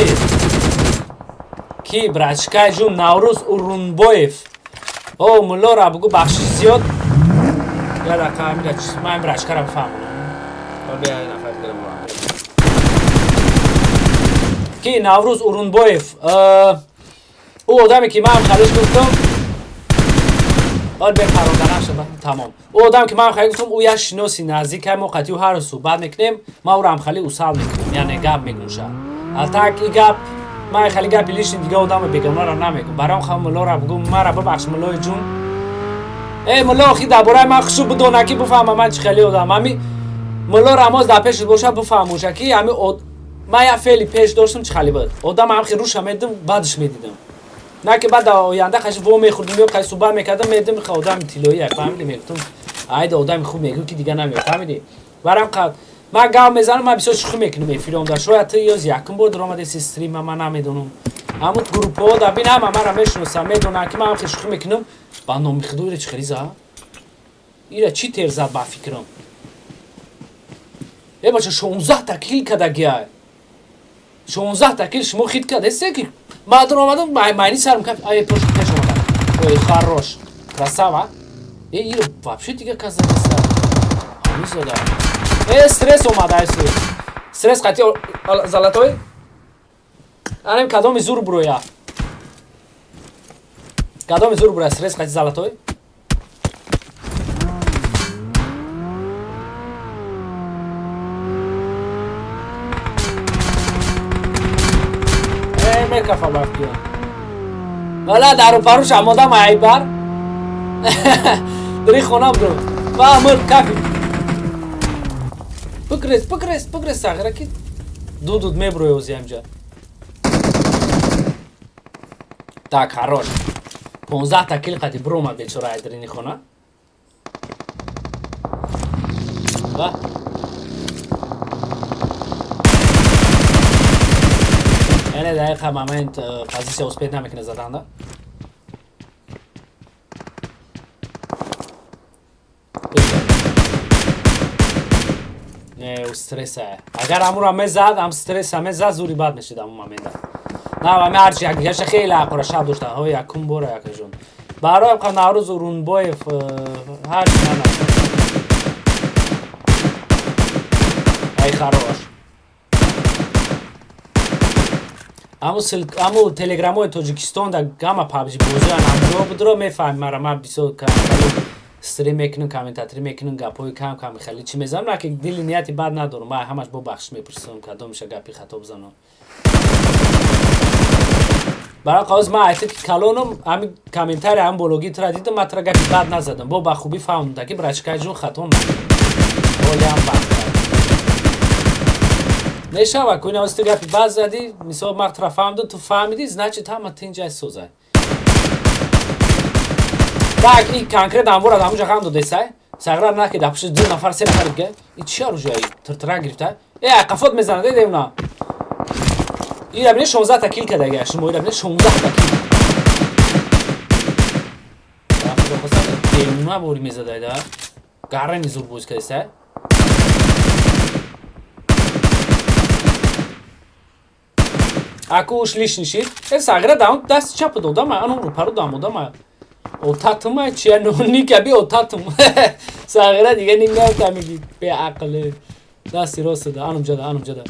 Ки, братишка ҷун, Наврӯз Урунбоев. О, муллора бугу, бахшиш зиёд. Я дақиқа ҳамина ман братишкара бифаҳмонам. Бия нафар дигара бурам. Ки Наврӯз Урунбоев, ӯ одаме ки ман халиш гуфтам, ол бепаронда нашуда, тамом. Ӯ одаме ки ман хали гуфтам, ӯ як шиноси наздик, мо қатъи ӯ ҳар рӯз суҳбат мекунем, ман ӯро ҳамхали усал мекунем, яъне гап мегӯша. А так и гап ман хали гапи лишний дига одами бегонаро намегӯм. Баром хам муллора бугу, мара бибахш, муллои ҷун. Э, мулло, охи дар бораи ман хушу бидона ки бифаҳма ман чӣ хели одам. Ҳами мулло Рамоз дар пешат боша, бифаҳмуша ки ҳами ман як феъли пеш доштам, чӣ хали буд. Одам ҳамхи руша медидам, бадш медидам. На ки баъд оянда қаши во мехӯрдим ё қаши суҳбат мекардам, медидам ха одами тиллоӣ, фаҳмидӣ, мегуфтам айда одами хуб мегӯ ки дига намефаҳмидӣ. Барам қад ман гап мезанам, ман бисёр шӯхӣ мекунам эфиромда. Шояд ту ёз якум бор даромадеси стрима, ман намедонам. Ҳамун группаҳо да бин, ҳама мара мешиносанд, медонанд ки ман ҳамхи шӯхӣ мекунам. Ба номи худо, ира чӣ хели зад? Ира чӣ тер зад ба фикрам? Э, бача, 16 та кил кадагиай. 16 та кил шумо хит кардесте ки ман даромадам, майни сарм каф, ай пеш пеш омадам. Ой, хорош. Красава. Э, ира вообще дига кас задеста. Ҳамизода. Э, стресс омад, ай су. Стресс қати золотой. Анем кадоми зур буроя. Кадоми зур буроя стресс қати золотой. Э, мекафа бафтиё. Вала дару паруш амода майбар. Дри хона бро. Ва мыр кафи. Бикрес, бикрес, бикрес сағира ки дуд меброи ози ҳамҷа. Так, хорош. 15 та кил қати бромад бечора айдрини хона. Ва. Яъне дақиқа момент позиция успеть намекунад заданда. Не, у стресса. Агар амура мезад, ам стресса мезад, зури бад мешид аму момента. На, ами ҳарчи як дигаша хеле ақора шаб дошта. Ҳо, якум бора якажон. Барои қа Наврӯз Урунбоев ҳарчи на. Ай хорош. Аму телеграмои Тоҷикистон да гама PUBG бозиан амҷо будро мефаҳми мара ма бисёр стрим мекунам, комментаторӣ мекунам, гапҳои кам кам хеле чӣ мезанам, на ки дили нияти бад надорам, ман ҳамаш бо бахшиш мепурсам, кадомиша гапи хато бизанам. Барои қавз ман айтам ки калоном ҳами комментария ҳам бологи тура дидам, ман тура гапи бад назадам, бо ба хубӣ фаҳмдам ки брачкаи ҷон хато накун. Ҳолиам вақт мешава ку ина ту гапи бад задӣ, мисол ман тура фаҳмдам, ту фаҳмидӣ, значит ҳама тинҷай созай. Так, и конкретно амвора ҳамуҷа ғам додесай. Сағра наки да пушти ду нафар, се нафар дига. И чи оружие тиртира гирифта? Э, қафот мезанад, э, девна. Ира бинед 16 та кил кардага, шумо ира бинед 16 та кил. Худо хоста девна бори мезадай да. Гарани зур боз кардесай. Аку уш лишний шид. Э, сағра даун даст чапа додама, ану рупару дам одама. Отатма чия ника би отатм. Сағира дига нинга камиги беақле. Дасти рост да, анум ҷада, анум ҷада.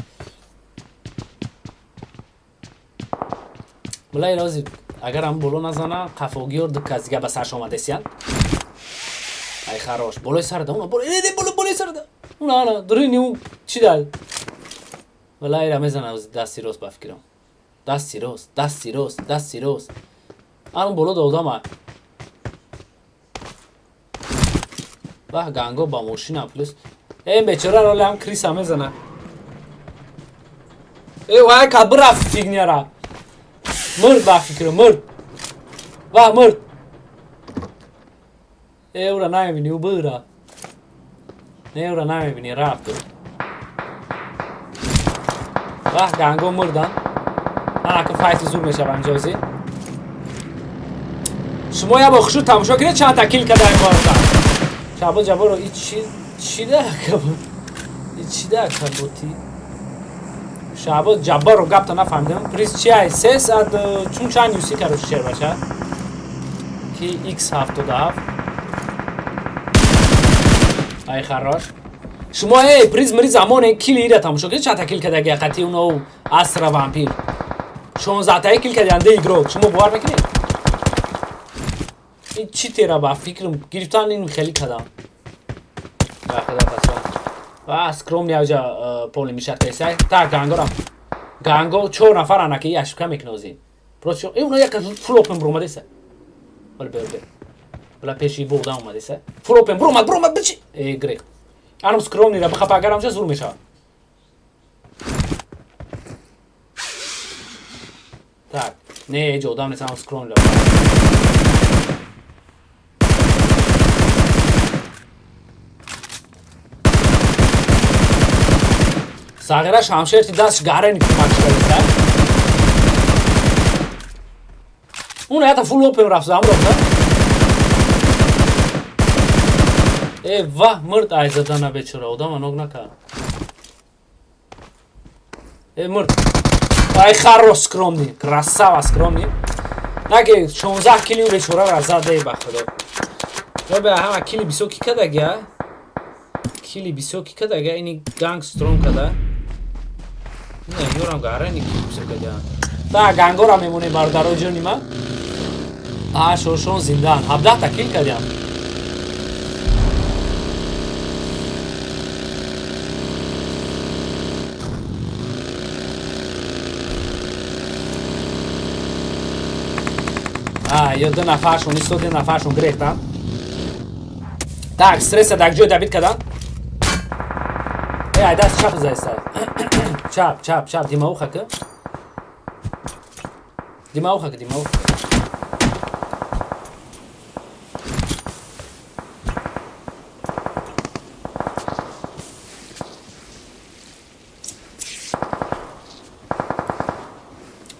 Мулай рози агар ам боло назана, қафогиёр ду кас дига ба сарш омадесиян. Ай хорош. Болои сар да, уна боло, э, боло, болои сар да. Уна ана, дурини у чи да? Валай ра мезана дасти рост ба фикрам. Дасти рост, дасти рост, дасти рост. Анум боло да одама. Бах ганго ба мошина плюс. Э, бечора роли ҳам криса мезана. Э, вай ка бирафт фигняра. Мурд ба фикр, мурд. Ва мурд. Э, ура намебини, ӯ бира. Не, ура намебини, рафт. Вах ганго мурдан. Ана ку файти зур мешава инҷози. Шумо я бо хушу тамошо кунед чанд та кил кадаем борда. Шабоз Ҷабборов и чи чи да кабот? И чи да каботи? Шабоз Ҷабборов гапта нафаҳмидам. Приз чи ай? Се сад чун чанд юси короче шер баша. Ки X77. Ай хорош. Шумо эй приз мри замоне кили ира тамошо кунед чанд та кил кадаги қати уно Астра вампир. 16 таи кил кадаянда игрок. Шумо бовар мекунед? Ин чӣ тера ба фикрам гирифтан ин хеле кадам. Ба худо қасам. Ва скромный авҷа полный мешад кайсай. Так гангорам. Ганго чор нафар анаки ошибка мекунози. Просто э уна як фул опен бромадеса. Вале бе бе. Бла пеши буда омадеса. Фул опен бромад бромад бичи. Э грех. Анам скромный ра бихапа агар амҷа зур мешавад. Так, не эҷо одам нест, анам скромный ра. Сағира шамшерти дастш гарени кӯмак шудааст. Уна ята фул опен рафт зам рафт. Э ва мурд ай задана бечора одама ног накард. Э мурд. Ай хорош скромный, красава скромный. Наки 16 кили бечора ра задаи ба худо. Бе ҳама кили бисёр ки кадагия? Кили бисёр ки кадага ини ганг стронг када. Не, ёрам гарани ки кусакадиан. Так, гангора мемонем бародарои ҷони ман. А, шошон зиндаан. 17 та кил кардиам. А, ё ду нафаршон истод, ду нафаршон гирехтан. Так, стресса дар ҷой добит кардан. Э, ай даст чап заиста. Чап, чап, чап, димауха ки. Димауха ки, димауха.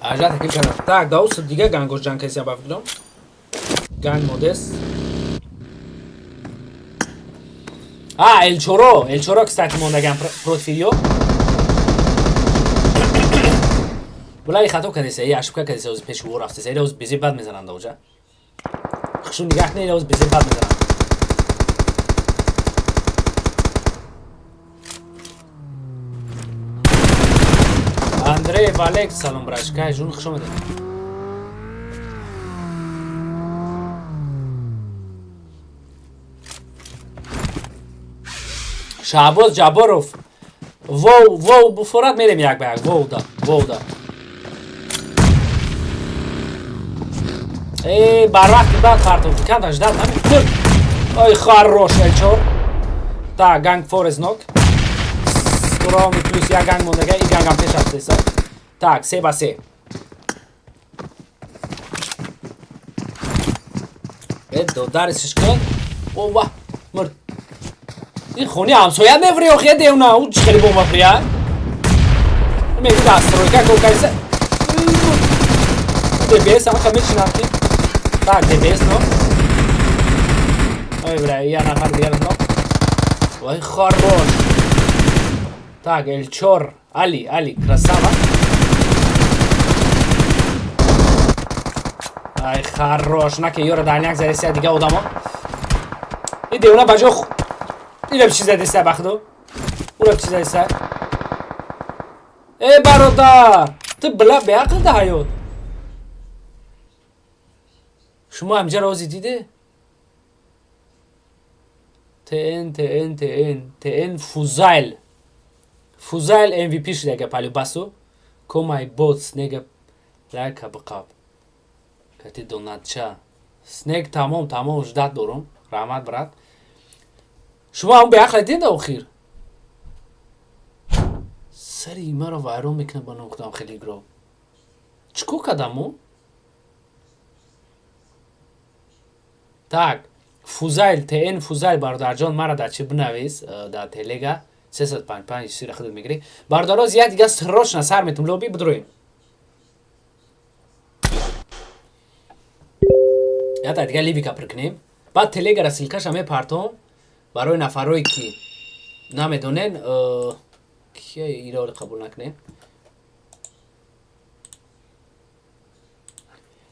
Ажата кил кардам. Так, даус дига гангош ҷанг касия ба фикрам. Ганг модес. А, Элчоро, Элчоро, кстати, мондаган против ё. Булай хато кардеса, эй ошибка кардеса, оз пеши ӯ рафтеса, эй оз безе бад мезананд оҷа. Хушу нигаҳ не, оз безе бад мезананд. Андрей Валек, салом брашка, жун хуш омадед. Шаҳбоз Ҷабборов. Воу, воу, буфорат мерем як ба як. Воу да, воу да. Эй, барвақти баъд партофт. Камтар ждат нами. Ой, хорош, Элчор. Так, ганг Форест нок. Скороми плюс як ганг мондага, и гангам пеш рафтеса. Так, 3 ба 3. Э, додарисиш кун. Ова, мурд. Ин хони ҳамсоя меври охе девна, ӯ чӣ хеле бомба фрия? Мегӯ дастройка кокайса. ДБС ама мечинам ки. Так, ДБС но. Ой, бля, я нафар дигар но. Ой, хорош. Так, Элчор, Али, Али, красава. Ай, хорош. Наки ёра дальняк зареся дига одамо. И девна ба ҷо Илаб чиз задеса бахду. Улаб чиз задеса. Э, бародар, ту била беақл да ҳаёт. Шумо ҳамҷа рози диде? ТН, ТН, ТН, ТН Фузайл. Фузайл MVP шудага палюбасу. Комай бот снега лайка биқаб. Кати донатча. Снег тамом, тамом ждат дорум. Раҳмат брат. Шумо ҳам беақл дидед охир? Сари маро вайрон мекунад ба нуқтам хеле гро. Чӣ кор кардам ӯ? Так, Фузайл, ТН Фузайл бародарҷон мара дар чӣ бинавис дар телега 355 сира худат мегирӣ. Бародароз як дига срочно сар метум лоби бидроем. Ята дига ливика пир кунем. Баъд телегара ссылкаша мепартом барои нафарое ки намедонен кия ироли қабул накунем.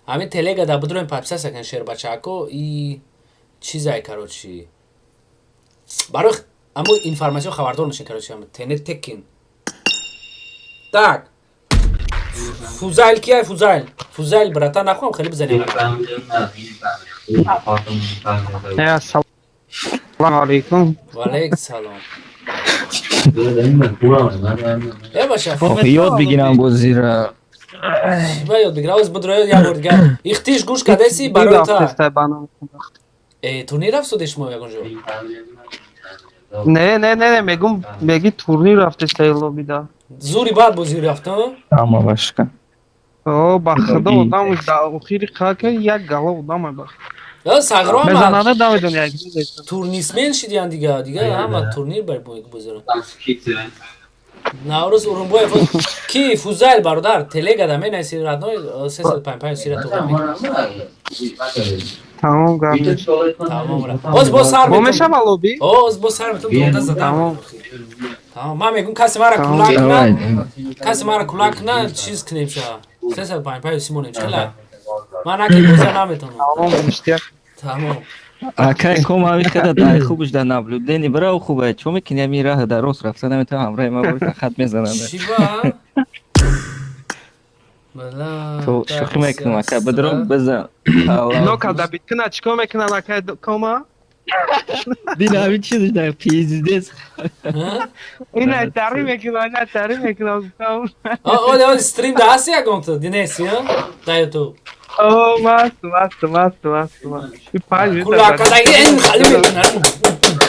Ҳамин телега да бидроем подписаться кунем шербачако и чизай короче. Барои аммо информатсион хабардор мешин короче ҳам тене текин. Так. Фузайл кияй Фузайл? Фузайл брата нахоҳам хеле бизанем. Ассалому алайкум. Ва алайкум салом. Э баша. Ёд бигирам бозира. Ба ёд бигира, оз бидроё як бор дигар. Ихтиш гӯш кадаси барои та. Э, турнир рафтоде шумо ягон ҷо? Не, не, не, мегум, меги турнир рафтеста лобида. Зури бад бозӣ рафт, а? Ама башка. О, ба худо одам дар охири хака як гала одам ба. Я сағро Мезанада давидон як. Турнисмен шидиян дига, дига ҳама турнир бар бозиро. Наврӯз Урумбоев ки Фузайл бародар телега да менависи родной 355 сира то Тамом гап. Тамом ра. Оз бо сар Бо мешава лоби? Оз бо сар метум донда задам. Тамом. Ман мегум касе мара кулак на, касе мара кулак на чиз кунем ша. 355 симонем чила. Ман аки боза наметонам. Тамом ништяк. Тамом. Акай ком ами хада дай хубш да наблюдение браво хубе. Чо мекини ами раҳ дар рост рафта наметавонам ҳамроҳи ма боша хат мезананд. Чӣ ба? Бала. То шӯхӣ мекунам ака бадро бизан. Нока да биткина чикор мекунам акай кома? Дина ами чизш да пиздец. Ина тари мекунам, ина тари мекунам. Оле, оле, стрим да ҳасти ягонта? Динеси, а? Да ютуб. О, маст, маст, маст, маст, маст. Кулакадаги ин хали мекунам.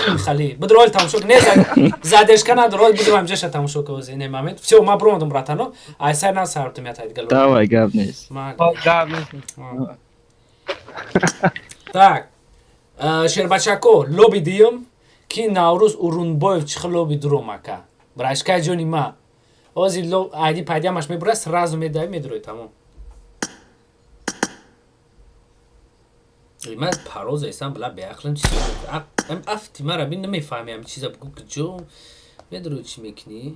Ин хали. Бидро оли тамошо кун. Не, задержка надор. Оли бидро ҳамҷаша тамошо кун ози. Не момент. Всё, ма бромадам братано. Ай сар на сар ту мятайд гало. Давай, гап нест. Гап нест. Так. Шербачако, лоби диюм ки Наврӯз Урунбоев чӣ хел лоби дуром ака. Брашкай ҷони ма. Ози айди пайдиамаш мебура, сразу медави медурои тамом. Ман пароз эсам била беақлам чиз. Ам афти мара бин намефаҳми ам чиза бугу куҷо медурои чӣ мекунӣ?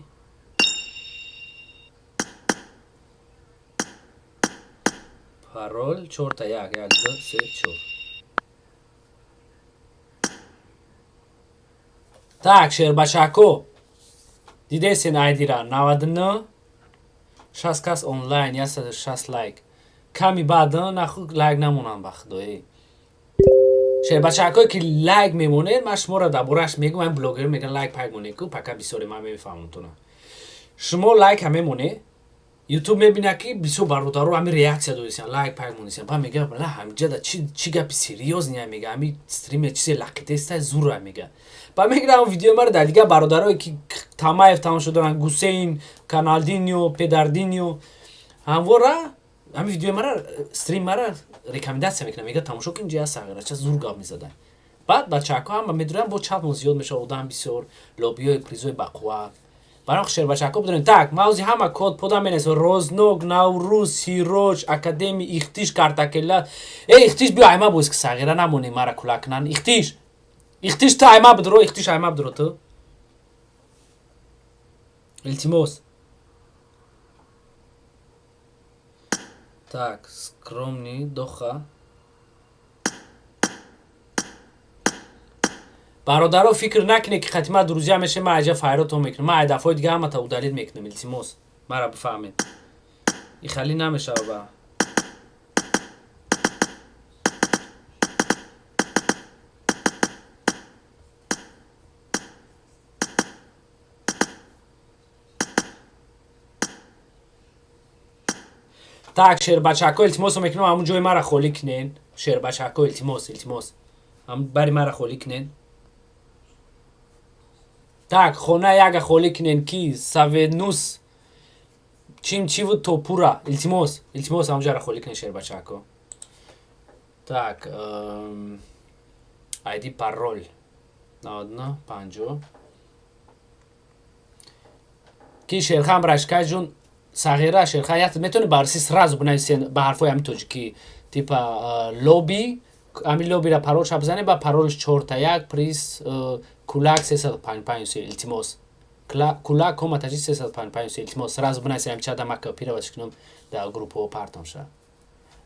Парол 4 1 1 2 3 4. Так, шербачако. Дидесен айдира 99 60 кас онлайн 160 лайк. Ками баъдан наху лайк намонанд ба худои. Шербачакое ки лайк мемонед, ман шуморо дар борааш мегӯям, ин блогер мегӯянд лайк пайк монед ку, пака бисёре ман мефаҳмонтона. Шумо лайк ҳам мемонед, ютуб мебинад ки бисёр бародаро ҳамин реаксия додисиян, лайк пайк монисиян. Ба мега, ла ҳамҷада чӣ гапи серьёзния мега, ҳами стриме чизе лақитеста зура мега. Ба мегирам видеои маро дар дигар бародарое ки Тамаев тамошо доранд, Гусейн, Каналдиньо, Педардиньо, ҳамвора ҳамин видеои мара стрим мара рекомендация мекунам, мега тамошо кун ҷия сағирача зур гап мезадан. Баъд бачаҳако ҳама медуранд, бо чатмон зиёд мешавад, одам бисёр, лобиёи призои бақувват. Барои шербачаҳако бидонед. Так, мавзи ҳама код подам менависам. Рознок, Наврӯз, Сироҷ, Академи, Ихтиш, Картакелла. Э, Ихтиш биё айма боз ки сағира намонӣ мара кулак кунанд. Ихтиш. Ихтиш ту айма бидро, Ихтиш айма бидро ту. Илтимос. Так, скромный, доха. Бародаро фикр накунед ки хати ма друзья мешавем, ман аҷа файротон мекунам. Ман дафъаи дига ҳамата удалить мекунам, илтимос. Мара бифаҳмед. И хали намешава ба. Так, шербачако илтимосо мекунам, ҳамун ҷои мара холӣ кунен. Шербачако илтимос, илтимос. Ҳамун бари мара холӣ кунен. Так, хона яга холӣ кунен ки Савенус чим чиву топура. Илтимос, илтимос ҳамун ҷара холӣ кунен шербачако. Так, ID парол 99 50. Ки Шерхан Брашкай ҷон сағира Шерхан як метавонӣ барси сразу бинависен ба ҳарфҳои ҳамин тоҷикӣ типа лоби ҳамин лобира паролша бизанед ба паролш 4 1 приз кулак 355 илтимос кулак коматажи 355 илтимос сразу бинависен ҳамин чада мака пираваш кунам дар группаҳо партомша.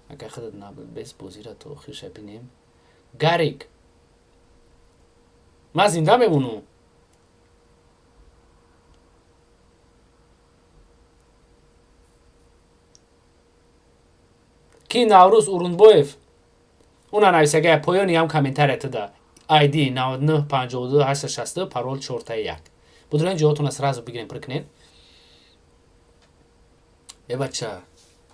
Агар худат бес бозира то охирша бинем. Гарик ман зинда мемонам. Ки Наврӯз Урунбоев уна нависагая поёни ҳам комментария туда ID 99 52 860 парол 4 1. Будурен ҷоҳотона сразу бигирем пур кунед. Э бача,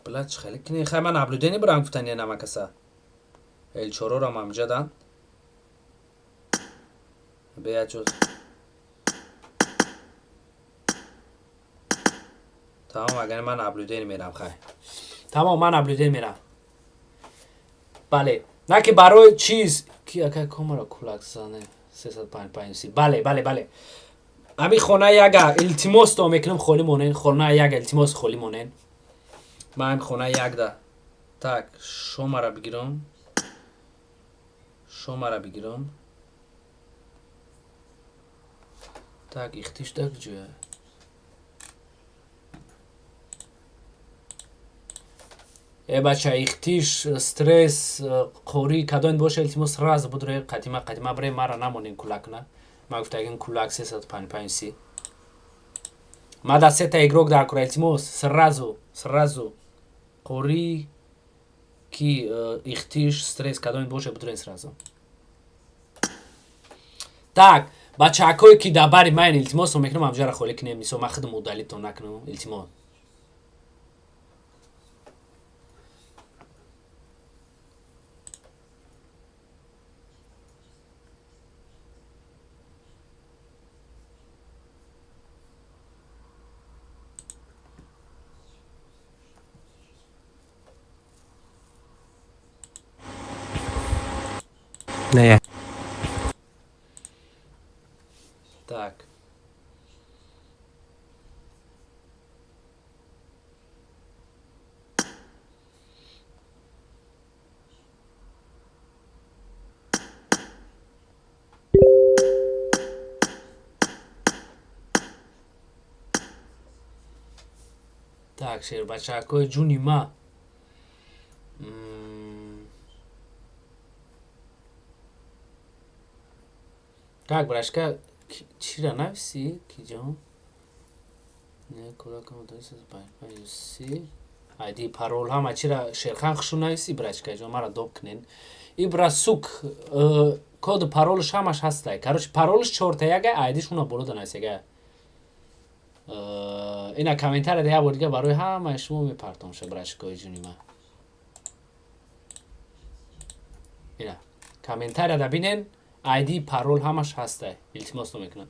била чӣ хеле кунед? Хай ман наблюдение бирам гуфтани намакаса. Элчорорам ҳамҷадан. Бея ҷо. Тамом, агар ман наблюдение мерам хай. Тамом, ман наблюдение мерам. Бале, на ки барои чиз ки ака комара кулак зане 355. Бале, бале, бале. Ҳамин хона яга илтимос то мекунам холӣ монен, хона яга илтимос холӣ монен. Ман хона ягда. Так, шомара бигирам. Шомара бигирам. Так, ихтиш да куҷоя? Э бача, ихтиш, стресс, қорӣ кадоин боша, илтимос, сразу будре қадима қадима бре, мара намонен кулакна. Ма гуфтагин кулак 355 си. Ма да сета игрок дар кура, илтимос, сразу, сразу. Қорӣ ки ихтиш, стресс кадоин боша, будрен сразу. Так, бачаҳакое ки дар бари майн, илтимос мекунам, ҳамҷара холӣ кунем, мисол ман худам удалить-тон накунам, илтимос. Не. Так. Так, шербачакои ҷуни ма. Так, брашка, чира нависи, киҷон? Не, си. Айди парол ҳама чира Шерхан хушу нависи, брачка ҷон, мара доб кунен. Ибра сук, коду паролш ҳамаш ҳастай. Короче, паролш чорта яга, айдиш уна боло да нависега. Ина комментария да як бор дига барои ҳамаи шумо мепартом ша, брачкои ҷуни ма. Ина комментария да бинен, айди парол ҳамаш ҳастай. Илтимос мекунам.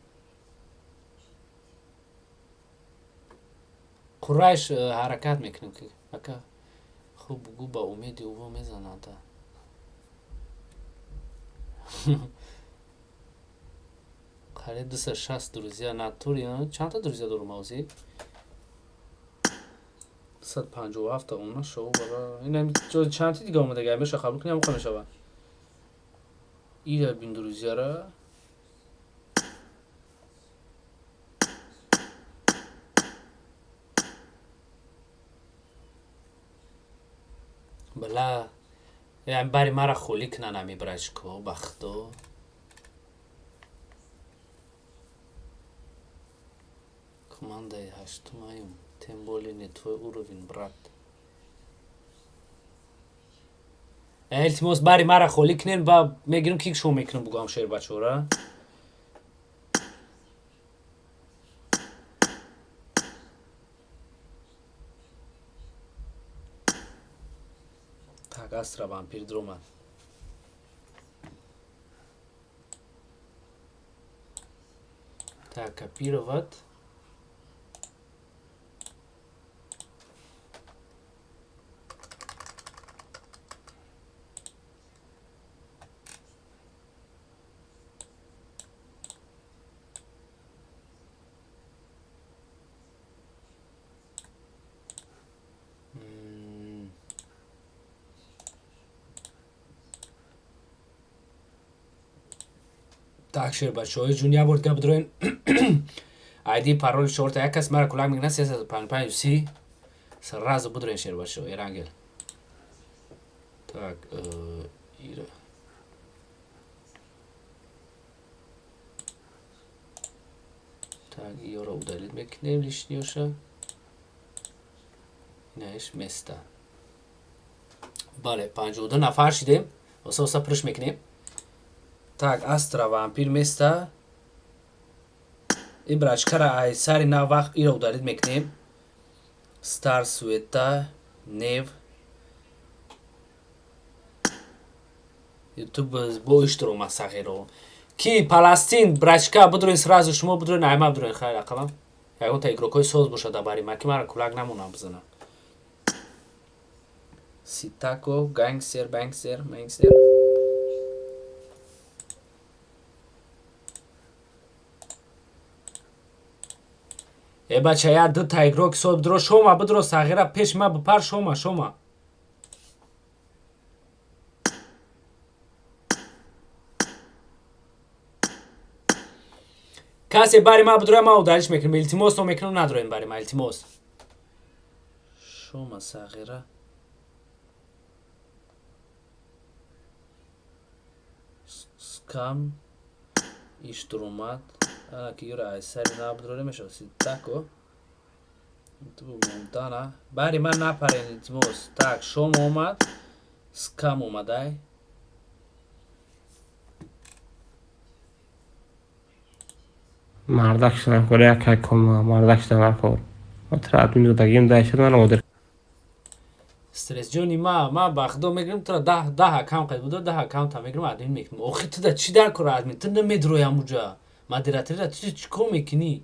Қурайш ҳаракат мекунем ки ака хуб бугӯ, ба умеди ӯво мезанада. Қариб 260 друзья натури, чандта друзья дорум ҳозир? 257 она шоу бара. Ина чандти дига омадага, меша қабул кунем, ҳамоқа мешава. Ира бин друзьяра. Бала, бари мара холӣ кунан ами брачко, ба худо. Командаи ҳаштумаюм, тем более не твой уровень, брат. Илтимос, бари мара холӣ кунен, ба мегирам ки шумо мекунам бугӯам шербачора. Так, Астра вампир дромад. Так, копировать. Так, шербачаҳои ҷун, як бор дига бидроен. Айди пароли чорта як кас мара кулак мекунад, 355 си. Сразу бидроен, шербачаҳо, Эрангел. Так, ира. Так, ёро удалить мекунем лишнёша. Инаиш места. Бале, 52 нафар шидем. Оса оса пурш мекунем. Так, Астра вампир места. И брачкара ай сари на вақт ира удалить мекунем. Стар Суета, Нев. Ютуб бо иштиро масағиро. Ки Паластин, брачка, бидроин сразу шумо бидроин, айма бидроин, хайр ақалам. Ягон та игрокҳои соз бошад дар бари ма, ки мара кулак намонам бизанам. Ситако, гангстер, бангстер, мангстер. Э бача, я дута игрок соз бидро, шома бидро, сағира пеш ма бипар, шома, шома. Касе бари ма бидроя, ма удалить мекунам, илтимос мекунам, надроем бари ма, илтимос. Шома сағира. Скам иш дуромад. Ана ки юра ай сари набудроре мешава си тако. Ту Монтана. Бари ман напарен, илтимос. Так, шом омад. Скам омадай. Мардак шудам кор як кома мардак шудам кор. Ма тра админ додагим дай шуд ман одир. Стресс ҷони ма ба худо мегирам тура 10 аккаунт қайд буда 10 аккаунта мегирам админ мекунам. Охи ту да чӣ дар кора админ? Ту намедрои ҳамуҷа. Модераторира ту чӣ кор мекунӣ?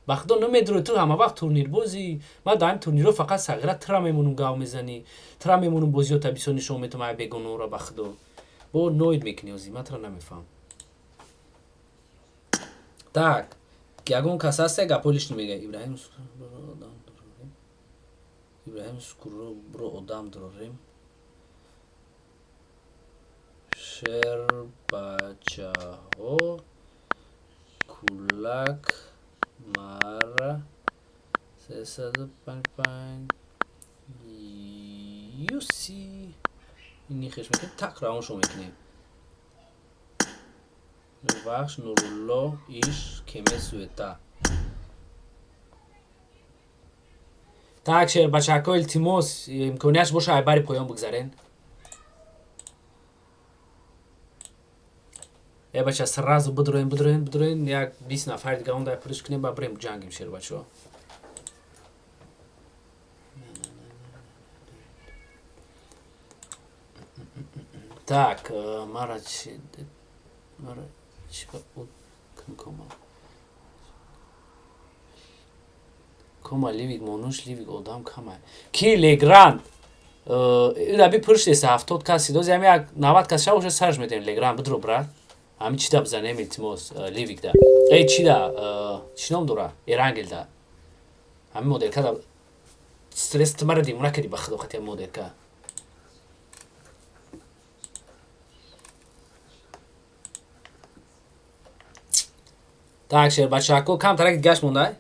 Ба худо намедрои ту ҳама вақт турнирбозӣ. Ман дар ҳамин турнирҳо фақат сағира тура мемонам гав мезанӣ. Тура мемонам бозиёта бисёр нишон метам ай бегуноҳро ба худо. Бо ноид мекунӣ ҳозир, ман тура намефаҳмам. Так, ягон кас ҳаста гапҳои лишний мега. Ибраҳим Ибраҳим Скурро бро одам дорем. Шербачаҳо кулак мара 355 юси ини хеш мекунем так равоншо мекунем. Нурбахш Нурулло иш кеме суета. Так, шербачако илтимос, имконияш боша айбари поён бигзарен. Э бача сразу бидроен, бидроен, бидроен, як 20 нафар дига онда пуриш кунем, ба бирем ҷангим шербачаҳо. Так, мара чи мара чи ба кома. Кома ливик монуш ливик одам кама. Ки Легранд. Ира би пурш деса 70 каси дози ами як 90 кас шава уже сарж метем Легранд бидро брат. Ами чи да бизанем илтимос ливик да. Эй чи да чӣ ном дора? Эрангел да. Ами моделка да стресс ту мара димона кардӣ ба худо хати моделка. Так, шербачако камтараки гашт мондай.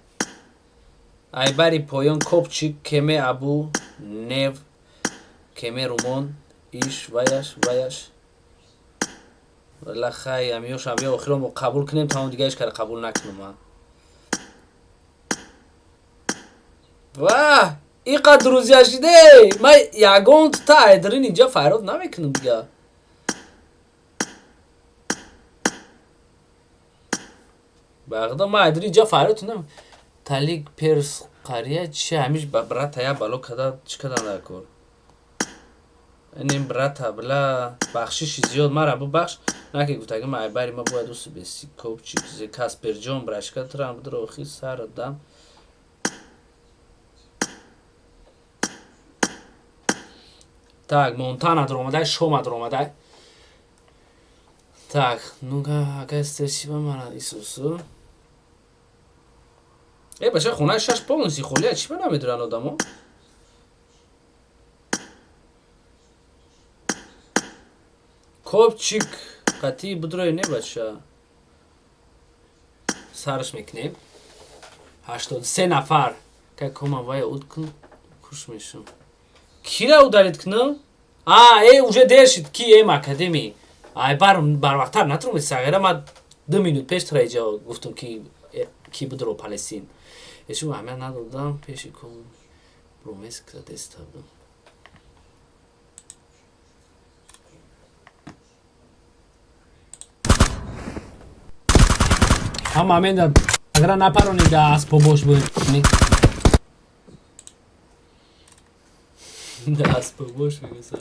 Айбари поён копчик кеме абу нев кеме румон иш ваяш ваяш лахай амиёш амиё охирон мо қабул кунем тамом дига ҳеч кара қабул накунам ман. Ва иқадр друзья шиде ман ягон та айдрин инҷа файрод намекунам дига. Бағда ман айдрин инҷа файрод нам талик перс қария чи ҳамиш ба брата я бало када чӣ кадан дар кор. Инем брата бла бахшиши зиёд мара бубахш наки гуфтаги ман айбари ма бояд усу беси копчик зе Касперҷон брашка трам бидро охи сар дам. Так, Монтана дуромадай, Шома дуромадай. Так, ну-ка, акай стресси ба мара Исусу. Э, бача хонаи шаш полностью холия, чӣ ба намедуранд одамо? Копчик қатъи будрои не бача. Сарш мекунем. 83 нафар. Как кома вай уд кун куш мешам. Кира удалить кунам? А, э, уже дер шид ки эм академи. Ай бар барвақттар натрумед сағира ма 2 минут пеш тра иҷа гуфтум ки ки будро Палестин. Эшу аҳамият надодам пеши ком промес кадеста будам. Ҳама менда агара напаронида аспобош буд. Да аспобош мегӯсам.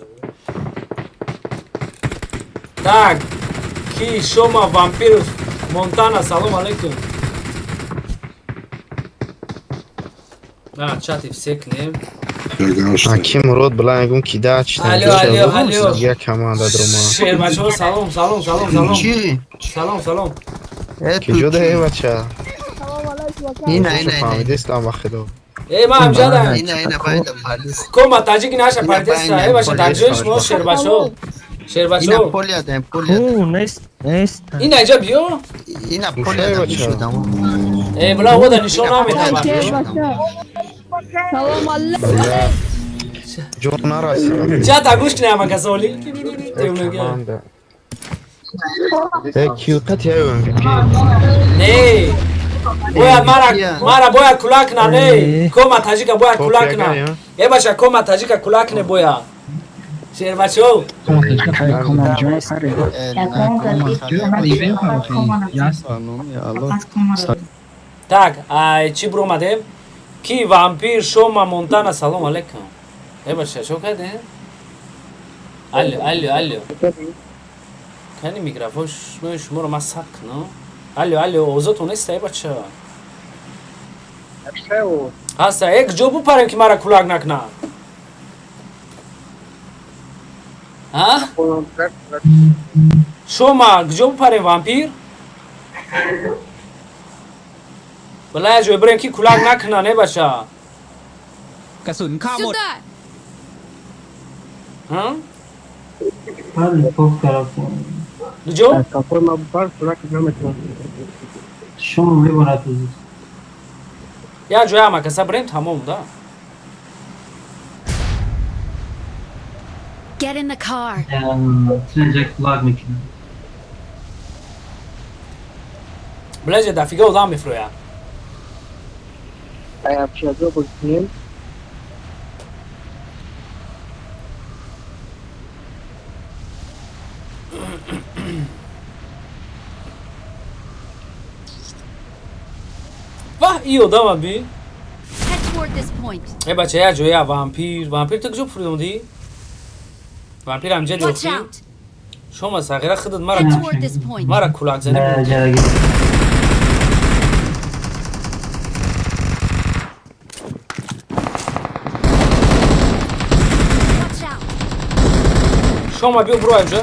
Так, ки шома вампиров Монтана, салом алейкум. А, чати все к ним. Аки Мурод билан ягон кида Алло, алло, алло. Як команда друма. Шербачо, салом, салом, салом, салом. Салом, салом. Киҷо даҳе бача? Ина, ина, ина. Фаҳмидистам ба худо. Э, ма ҳамҷадам. Ина, ина, байда пардис. Кома таҷики наша Ина, пардеса. байда Э, бача, дар ҷои шумо пардис. шербачо. Шербачо. Ина полия даем, полия. Ху, нест, нест. Ина иҷа биё. Ина полия дам шудам. Э, бла, ода нишон намедам. Салом алейкум. Ҷон нарасид. Чата гӯш кунем ама касоли. Команда. Э, килқат я MVP. Не. Бояд мара бояд кулак на не. Кома таҷика бояд кулак на. Э бача, кома таҷика кулак не бояд. Шербачо. Так, ай чӣ биромадем? Ки вампир шома Монтана, салом алейкум. Э бача, чо кардем? Алло, алло, алло. Кани микрофон шуморо ман сабт кунам? Алло, алло, овозотон нест, э бача. Ҳаста, э куҷо бупарем ки мара кулак накунад? А? Шома, куҷо бупарем вампир? Бала як ҷой бирем ки кулак накунад, э бача. กระสุนข้าหมด Сюда! Ҳа? Куҷо? Шумо мебарад. Як ҷоя ҳама каса бирем, тамом да. Get in the car. Кулак мекунад. Блеже дафига одам мефурӯяд. Ваҳ, и одама би. Head toward this point. Э бача, як ҷоя вампир, вампир ту куҷо фурӯдӣ? Вампир ҳамҷа Watch диёфтӣ? out! Шома сағира худат мара Head toward this point. мара кулакзанӣ. Watch out! Шома биё буро инҷо.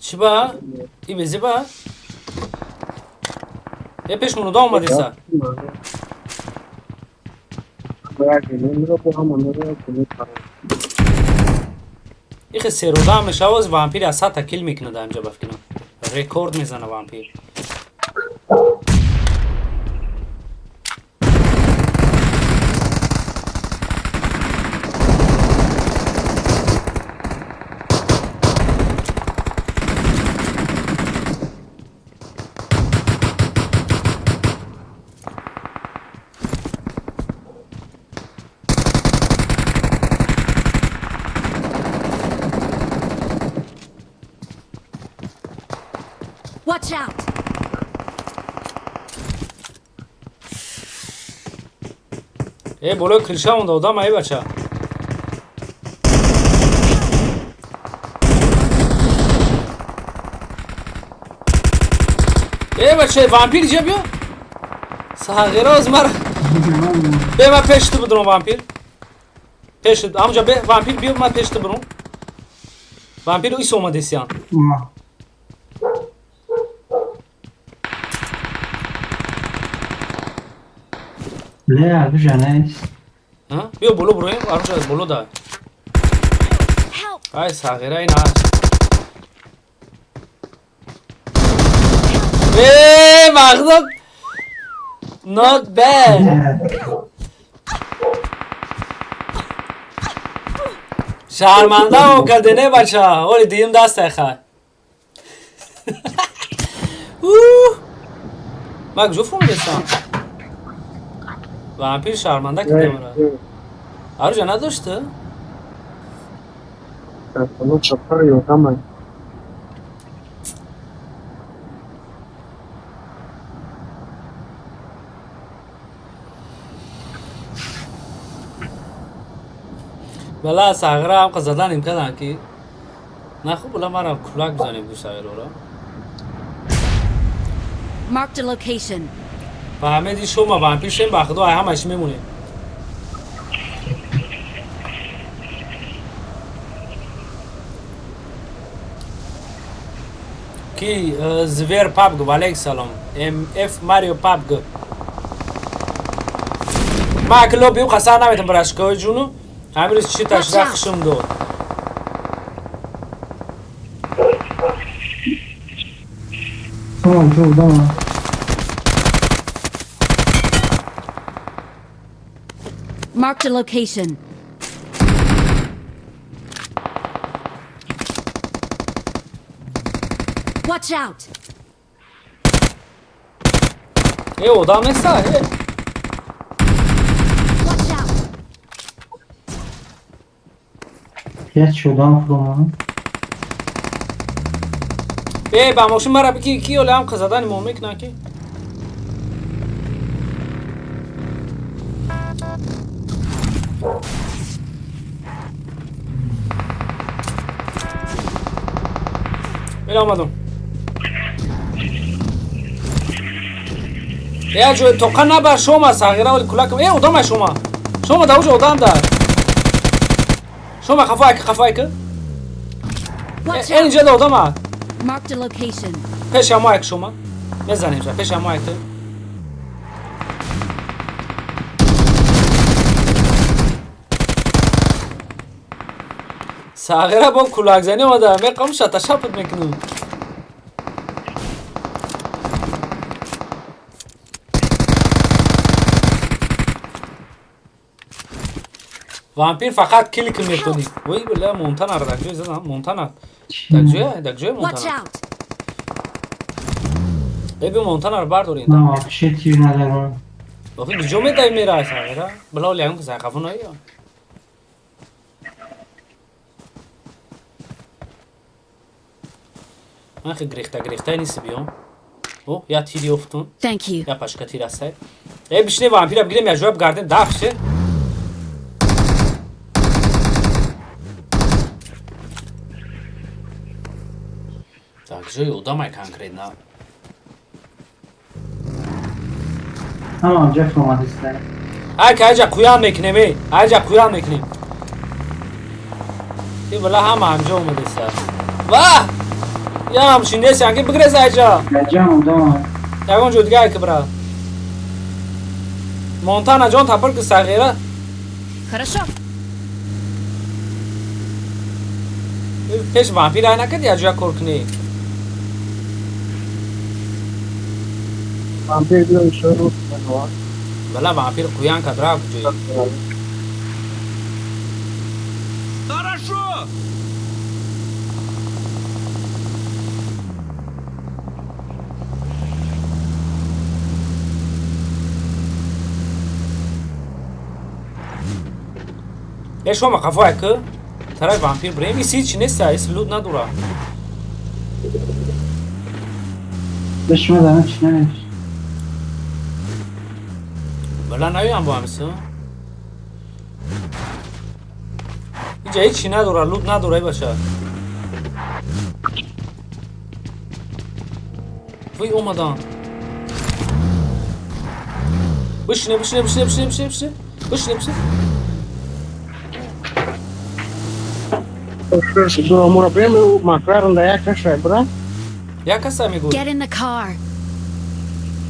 Чӣ ба? И безӣ ба? Э пеш мунуда омадиса. Ихе серода мешавоз вампир аз садта кил мекунад ҳамҷа ба фикрам. Рекорд мезана вампир. Watch out! Э болои крыша монда одам, ай бача. Э бача, вампир иҷа биё. Сағира оз мара. Бе ман пеши ту бидурам вампир. Пеши ҳамҷа бе вампир биё ман пеши ту бирам. Вампир ис омадесиян. Не, бижанес. Ҳа? Биё боло буроем, арҷа боло да. Ай сағира ин аст. Э, мағзад. Not bad. Шармандаам карде не бача. Оли дуюм дастай хай. Ман куҷо фурӯдестам? Вампир шарманда карде мара. Арӯҷа надошта? Бала сағира ҳам задан имканам ки на хуб була мара кулак бизанем гу сағирора. Marked a location. Фаҳмиди, шума вампир шем, ба худо, ай ҳамаш мемонем. Ки звер пабг, валейк салом. МФ Марио пабг. Ма ки лоби қасар наметам барашкои ҷуну. Ҳамин рӯз чӣ ташра хушум дод. Tamam, çok tamam. Marked a location. Watch out! Э, одам неста, э. Watch out! Як шудам фурӯмон. Э, ба мошин мара бики, ки олам қизадани мо мекунан ки. Бира омадам. Э, ҷой тоқа набар, шома сағира оли кулакам. Э, одама шома. Шома да уҷа одам да. Шома хафайк, хафайк. Watch Э, out! инҷа да одама. Marked a location. Пеша майк шома. Мезанем ша, пеша майк. Сағира бо кулакзанӣ омада, меқам шата шапат мекунам. Вампир фақат килик метонӣ. Вой, бля, Монтана дар ҷой задам, Монтана. Дар ҷоя, дар ҷоя Watch Монтана. out! Э, би Монтанаро бардорин. Ман вообще тир надорам. Охи куҷо медаи мера сағира? Била оли ягон каса хафо наё. Ман хе грехта грехта неси биём. О, я тир ёфтум. Thank you. Я пашка тир астай. Э, бишне вампира бигирем, я ҷояб гардем, дафше. Так, ҷои одамай конкретно. Ҳама ҷа фурӯмадиста. Ай, ка айҷа қуян мекунем, э, айҷа қуян мекунем. И бала ҳама ҳамҷо омадеста. Ва! Я ҳамчин нест, анки бигрез айҷа. Ҷам одам. Ягон ҷо дига ки бира. Монтана ҷон тапир ки сағира. Хорошо. Пеш вампир ай накарди, я ҷоя кор кунӣ. Вампир биё шурӯъ кунад. Бала вампир қуян кард рафт ҷои. Хорошо! Э, шома қафоя ки тарафи вампир бирем, ис ҳеч неста, ис лут надора. Ба шумо дам чӣ намеш. Бала наёям бо ҳамиса. Иҷа ҳечи надора, лут надора, эй бача. Вой, омадан. Бишине, бишине, бишине, бишине, бишине, бишине. Бишине, бишине. Макларен да як каша бра. Як каса мегӯй. Get in the car.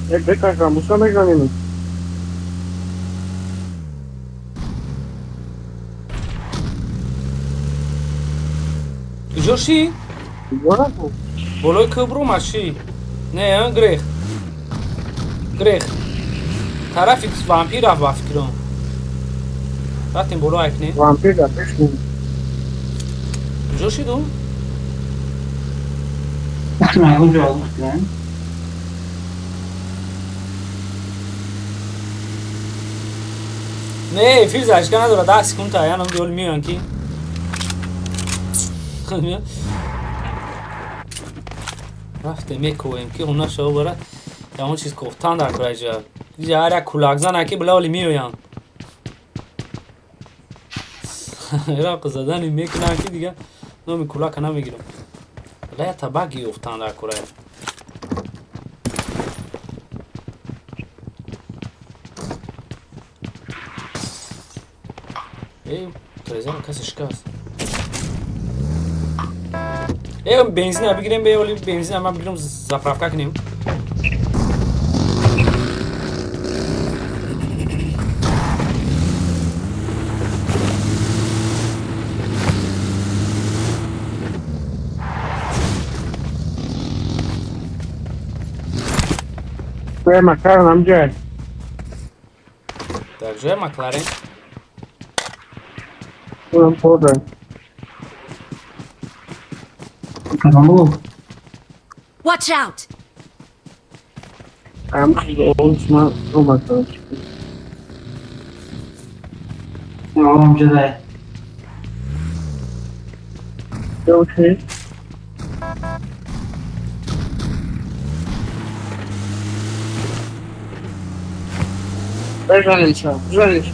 Як бе каша муса мегзанем. Куҷо ши? Болои кӯ бромад ши? Не, а, грех. Грех. Тарафи вампир рафт ба фикрам. Рафтем боло айкне. Вампир да пеш. Куҷо шиду? Ягон ҷо гуфтам. Не, эфир зашка надора, 10 секунд та, янам диол меоян ки. Рафте мекӯем ки она шава барад. Ягон чиз кофтан дар кураҷа. Иҷа ҳар як кулакзан аки била оли меоянд. Рақ задани мекунанд ки дига номи кулака намегирам. Била я табак ёфтан дар курая. Э, трезана касе шикаст. Э, бензина бигирем, бе, оли бензина ман бигирам, заправка кунем. Макларен амҷа. Так, ҷоя Макларен. Унам пода. Watch out! Амҷа. Окей. Бежалица, бежалица.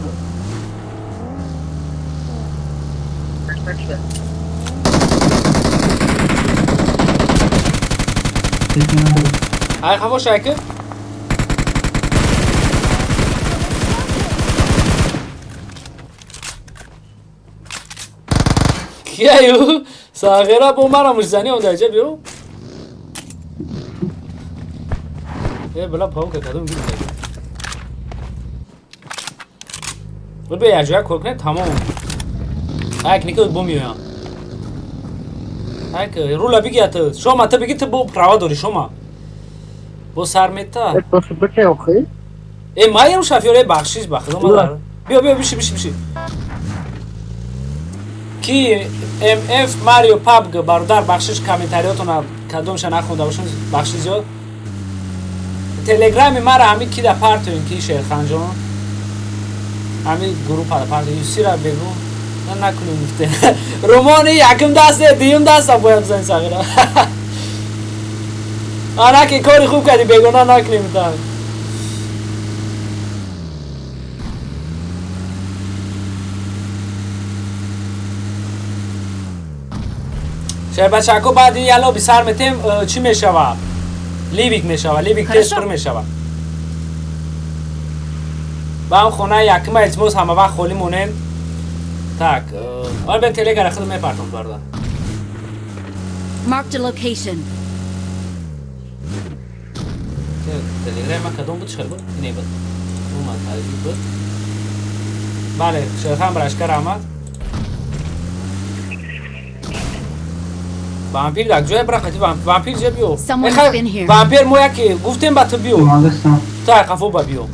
Ай, хафо шайки? Кияю? Сағира бо мара мушзани он даҷа биё. Э, била паука кадом гирифта. Буд бе яҷоя кор кунед, тамом. Ай, кника бо меоям. Ай, рула биги ата. Шома та биги, ту бо права дори, шома. Бо сар мета. Э, маям шофёр, э, бахшиш, ба худо мадар. Биё, биё, биши, биши, биши. Ки МФ Марио Пабг, бародар, бахшиш, комментариётона кадомша нахонда бошам, бахшиш зиёд. Телеграми мара ҳами ки да партоин, ки Шерханҷон. Ҳами группа да партоин, Юсира бегу. На накунем гуфте. Романи якум дасте, дуюм даста бояд бизанӣ сағира. Ана ки кори хуб кардӣ, бегона накунем та. Шербачако, баъди яло бисар метем, чӣ мешава? Ливик мешава, ливик тез пур мешава. Ба ҳам хонаи якума илтимос ҳама вақт холӣ монем. Так, ҳол бен телегара худ мепартом, бародар. Marked a location. Телеграм ма кадом буд, чӣ хел буд? Ине буд. Омад, таҷик буд. Бале, Шерхан Брашка, раҳмат. Вампир дар ҷое бира қати вампир ҷа биё. Someone has been here. Вампир, мо яке гуфтем ба ту, биё. Ту ай қафо ба биё.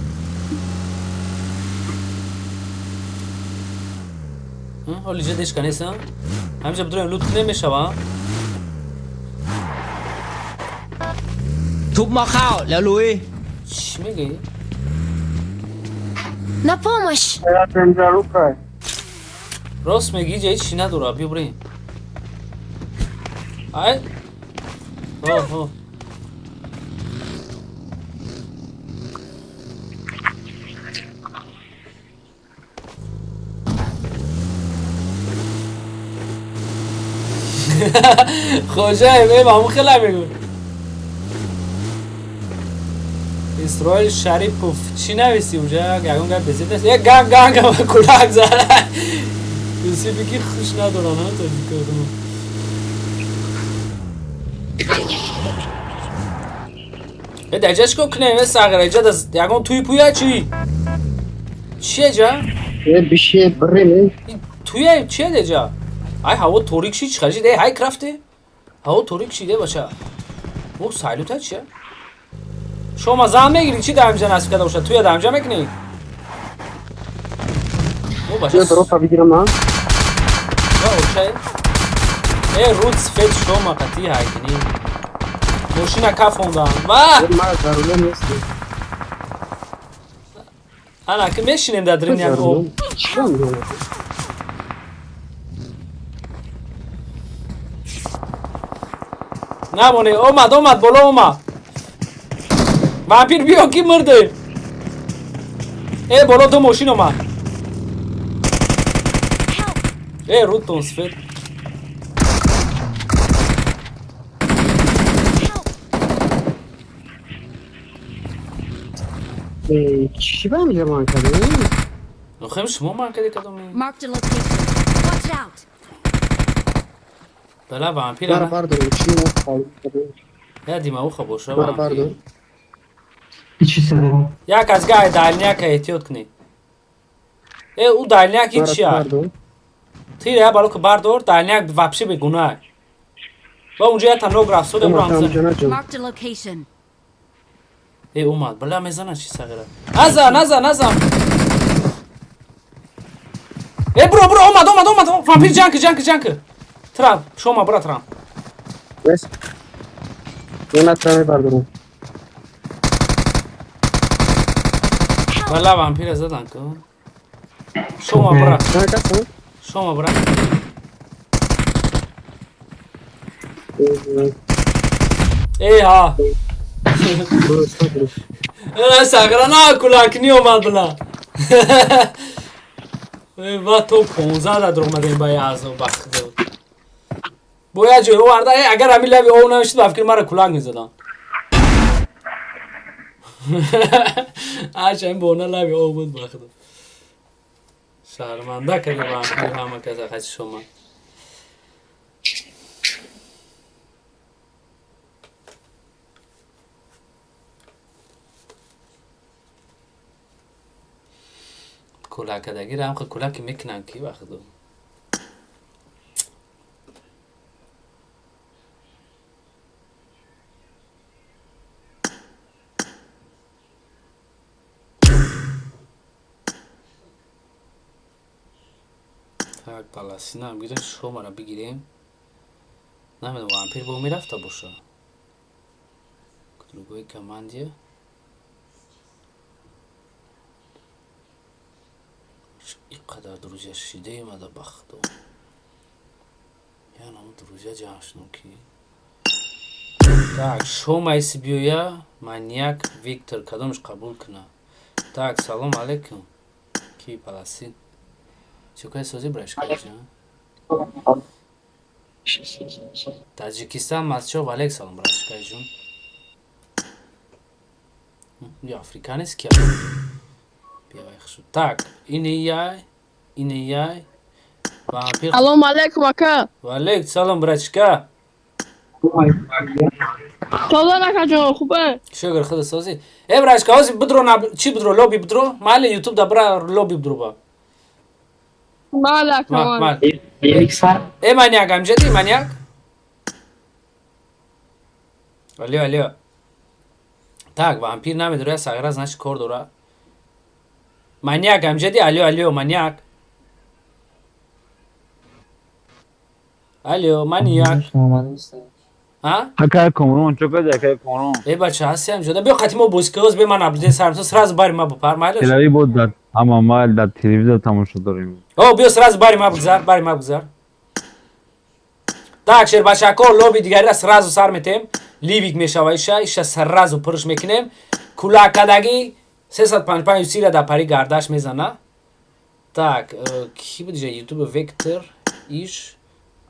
Ҳоли ҷа дешка нест, ҳамиҷа бидурем, лут кунем, мешава. ทุบหม้อข้าวแล้วลุย Чӣ мегӯӣ? На помощь! Рост мегӣ, ҷа ҳеҷ чӣ надора, биё бирем. Ай? Ҳо, ҳо. Хоҷаем, э, маҳмуд хеле мегӯ. Исроил Шарипов, чӣ нависӣ уҷа? Ягон гап безеб нест. Э, ганг ганг кулак зад. Юсифи ки хуш надорам, ҳа, тоҷикоро. Э, дар ҷа чӣ кор кунем, э, сағира? Иҷа ягон туи пуя чӣ? Чие ҷа? Э, биши, бирем. Туя чие деҷа? Ай, ҳаво торик шид, чӣ хел шид? Э, ҳай крафте? Ҳаво торик шид, э, бача. О, сайлута чия? Шома зан мегирӣ, чӣ дар инҷа насиб карда бошад? Туя дар инҷа мекунӣ? О, бача. Дропа бигирам, а? Окей. Э, руд сфет шома қатӣ ҳайкинӣ. Мошина кафондам. Ва! Ана, ки мешинем дар дрини як об. Намоне, омад, омад, боло омад. Вампир, биё, ки мурде. Э, боло ду мошин омад. Э, рудтон сфет. Чӣ ба инҷа ман кардем? Охем шумо ман кади кадоми? Marked a location. Watch out! Бала вампир. Бара бардор, чӣ Я димауха боша. Бара бардор. Як аз гай дальняка эҳтиёт кунӣ. Э, ӯ дальняк ҳичия. Тир я балока бардор, дальняк вообще бегунаҳ. Ва унҷа я танок рафт, сода бурам. Marked a location. Э, омад. Бала мезана чи сағира. Назан, назан, назан. Э, бро, бро, омад, омад, омад. Вампир ҷанг, ҷанг, ҷанг. Трам, шома бра трам. Мена траме бардорам. Бала вампира задан ку. Шома бра. Шома бра. Эй ҳа. Э, сағира на кулакни омад бла. Э, ва то 15 да дуромадем ба азо бахт. Бояд ҷой оварда, э, агар ҳамин лави ов намешуд, ба фикри мара кулак мезадан. Ача ин бона лави ов буд бахт. Шарманда кардем вампир ҳама каса хачи шума. Кулакадагира ҳам кулаки мекунанд ки вақту. Так, паласина бигирем, шомара бигирем. Намедонам, вампир бо мерафта боша. К другой команде. Иқадар друзья шидаем ада бахто. Я нам друзья ҷамъ шудам ки. Так, шома иси биёя, маньяк Виктор кадомаш қабул куна. Так, салом алейкум. Ки паласин? Чӯкай сози брашкаҷа? Таҷикистон Масчов алейк салом брашкаҷун. Ё африканец ки? Так, ини яй, ини яй. Вампир. Салом алейкум, ака. Ва алейк салом, братишка. Салом, акаҷон, хубе? Шукр, худо созӣ. Э, братишка, ҳозир бидро на чӣ бидро, лоби бидро? Майли YouTube да бра лоби бидро ба. Мал, ака, мал. Э, маньяк, амҷади, маньяк? Алло, алло. Так, вампир намедора, сағира значит кор дора. Маньяк, амҷади, алло, алло, маньяк. Алло, маньяк. А? Акай Комрон, чо кади акай Комрон? Э, бача, ҳасти амҷода. Биё қати мо бозӣ кӯз, бе ман наблюдение сарм, ту сразу бари ма бупар, майлаш? Телави буд дар ҳама майл дар телевизор тамошо дорем. О, биё сразу бари ма бигзар, бари ма бигзар. Так, шербачако, лоби дигарира сразу сар метем. Ливик мешава иша, иша сразу пурш мекунем. Кулакадагӣ 355 юсира дар пари гардаш мезана. Так, ки буд иҷа YouTube Вектор иш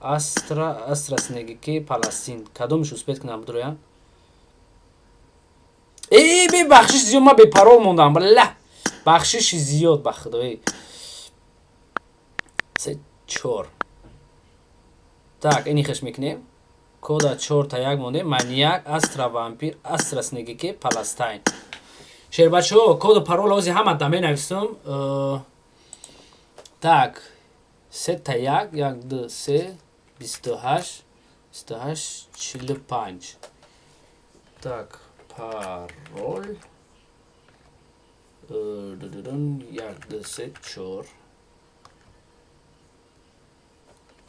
Астра Астра снегики Паластин. Кадомиш успеть кунам бидроям? Э, бе бахшиш зиёд, ман бепарол мондам. Бла. Бахшиши зиёд ба худои. 3 4. Так, ини хеш мекунем. Кода 4 та 1 мондем. Маньяк, Астра вампир, Астра снегики Паластайн. Шербачо, коду парол ҳози ҳама да менависам. Так, 3 та 1, 1 2 3 28 28 45. Так, парол 1 2 3 4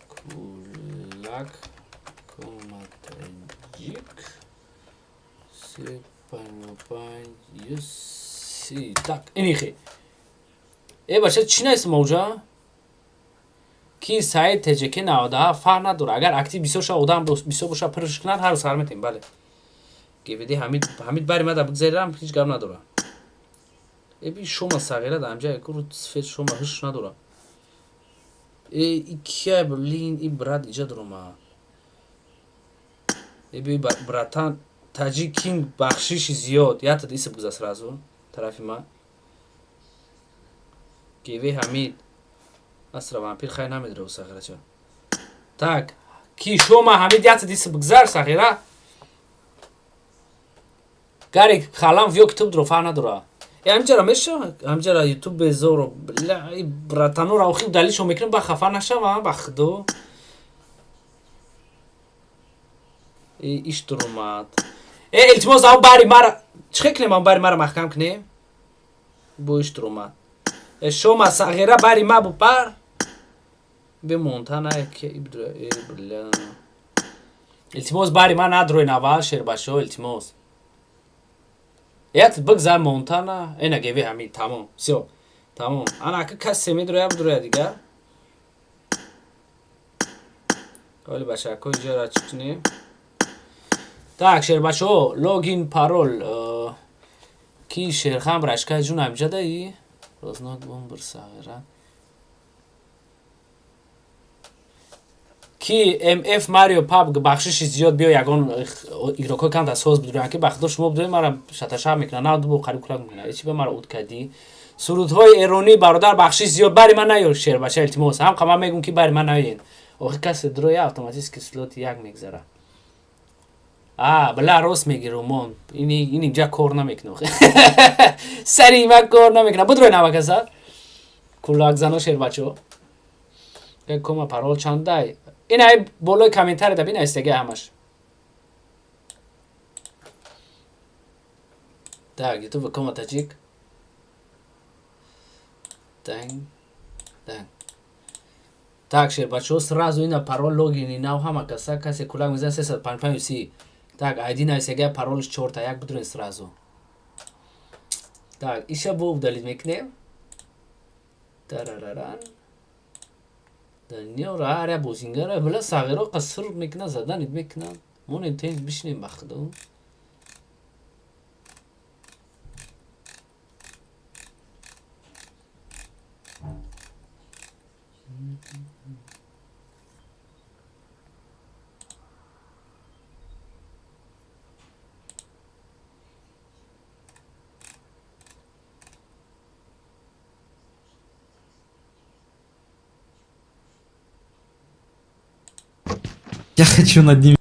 Кулак Коматаҷик 3 5 5 юси. Так, инихи. Э, бача, чӣ наистам оҷа? Ки Саид ТЖК 97 фарқ надорад. Агар актив бисёр шава, одам бисёр боша, пурш кунад, ҳар рӯз сар метем, бале. ГВД Ҳамид, Ҳамид бари мада бигзарам, ҳеҷ гап надорад. Э, би шома сағира да амҷа якуру сфет шома ҳуш надорад. Э, и кия, блин, и брат иҷа дурома. Э, би братан Таҷик Кинг бахшиши зиёд. Ятад исб гуза сразу тарафи ма. Гиви Ҳамид. Астра вампир хай намедра у сағирача. Так, ки шома Ҳамид ята диси бигзар сағира. Гарик халам вё китоб дро фар надора. Э ҳамҷара меша? Ҳамҷара YouTube безоро. Бля, и братанора охи удалишо мекунем ба хафа нашава, ба худо. И иш дуромад. Э илтимос ав бари мара чӣ кунем ав бари мара маҳкам кунем? Бо иш дуромад. Э шома сағира бари ма бупар. Бе Монтана ки ибдра э бля. Илтимос бари ма надроин аввал шербашо илтимос. Ят бигзар Монтана, эна геви ҳамид тамом. Всё. Тамом. Ана ака касе медроя бидроя дигар. Оли бачако иҷора чӣ кунем? Так, шербачо, логин парол. Ки Шерхан брашка ҷун амҷадаи? Рознок бомбр сағира. Ки МФ Марио Пабг бахшиши зиёд биё ягон игрокҳои камтар соз бидурян ки ба худо шумо бидуред мара шаташаб мекунад на дубо қариб кулак мекунад ҳечи ба мара уд кардӣ сурудҳои эронӣ бародар бахшиш зиёд бари ман наё шербача илтимос ҳам қама мегӯм ки бари ман наёен охир касе дуроя автоматически слоти як мегзара а бла рост мегӣ румон ин инҷа кор намекунад сари ма кор намекунад бидурой навакаса кулакзано шербачо кома парол чандай ин ай болои комментарий да бин айстаги ҳамаш так ютуб кома таҷик данг данг так шербачо сразу ина парол логини нав ҳама каса касе кулак мезанад 355 си так айди нависага паролш чорта як бидурен сразу так иша бо удалить мекунем тарараран Даниёра ҳар бозингара била сағиро қаср мекунад заданит мекунад монем тенҷ бишинем ба худо Я хочу над ним.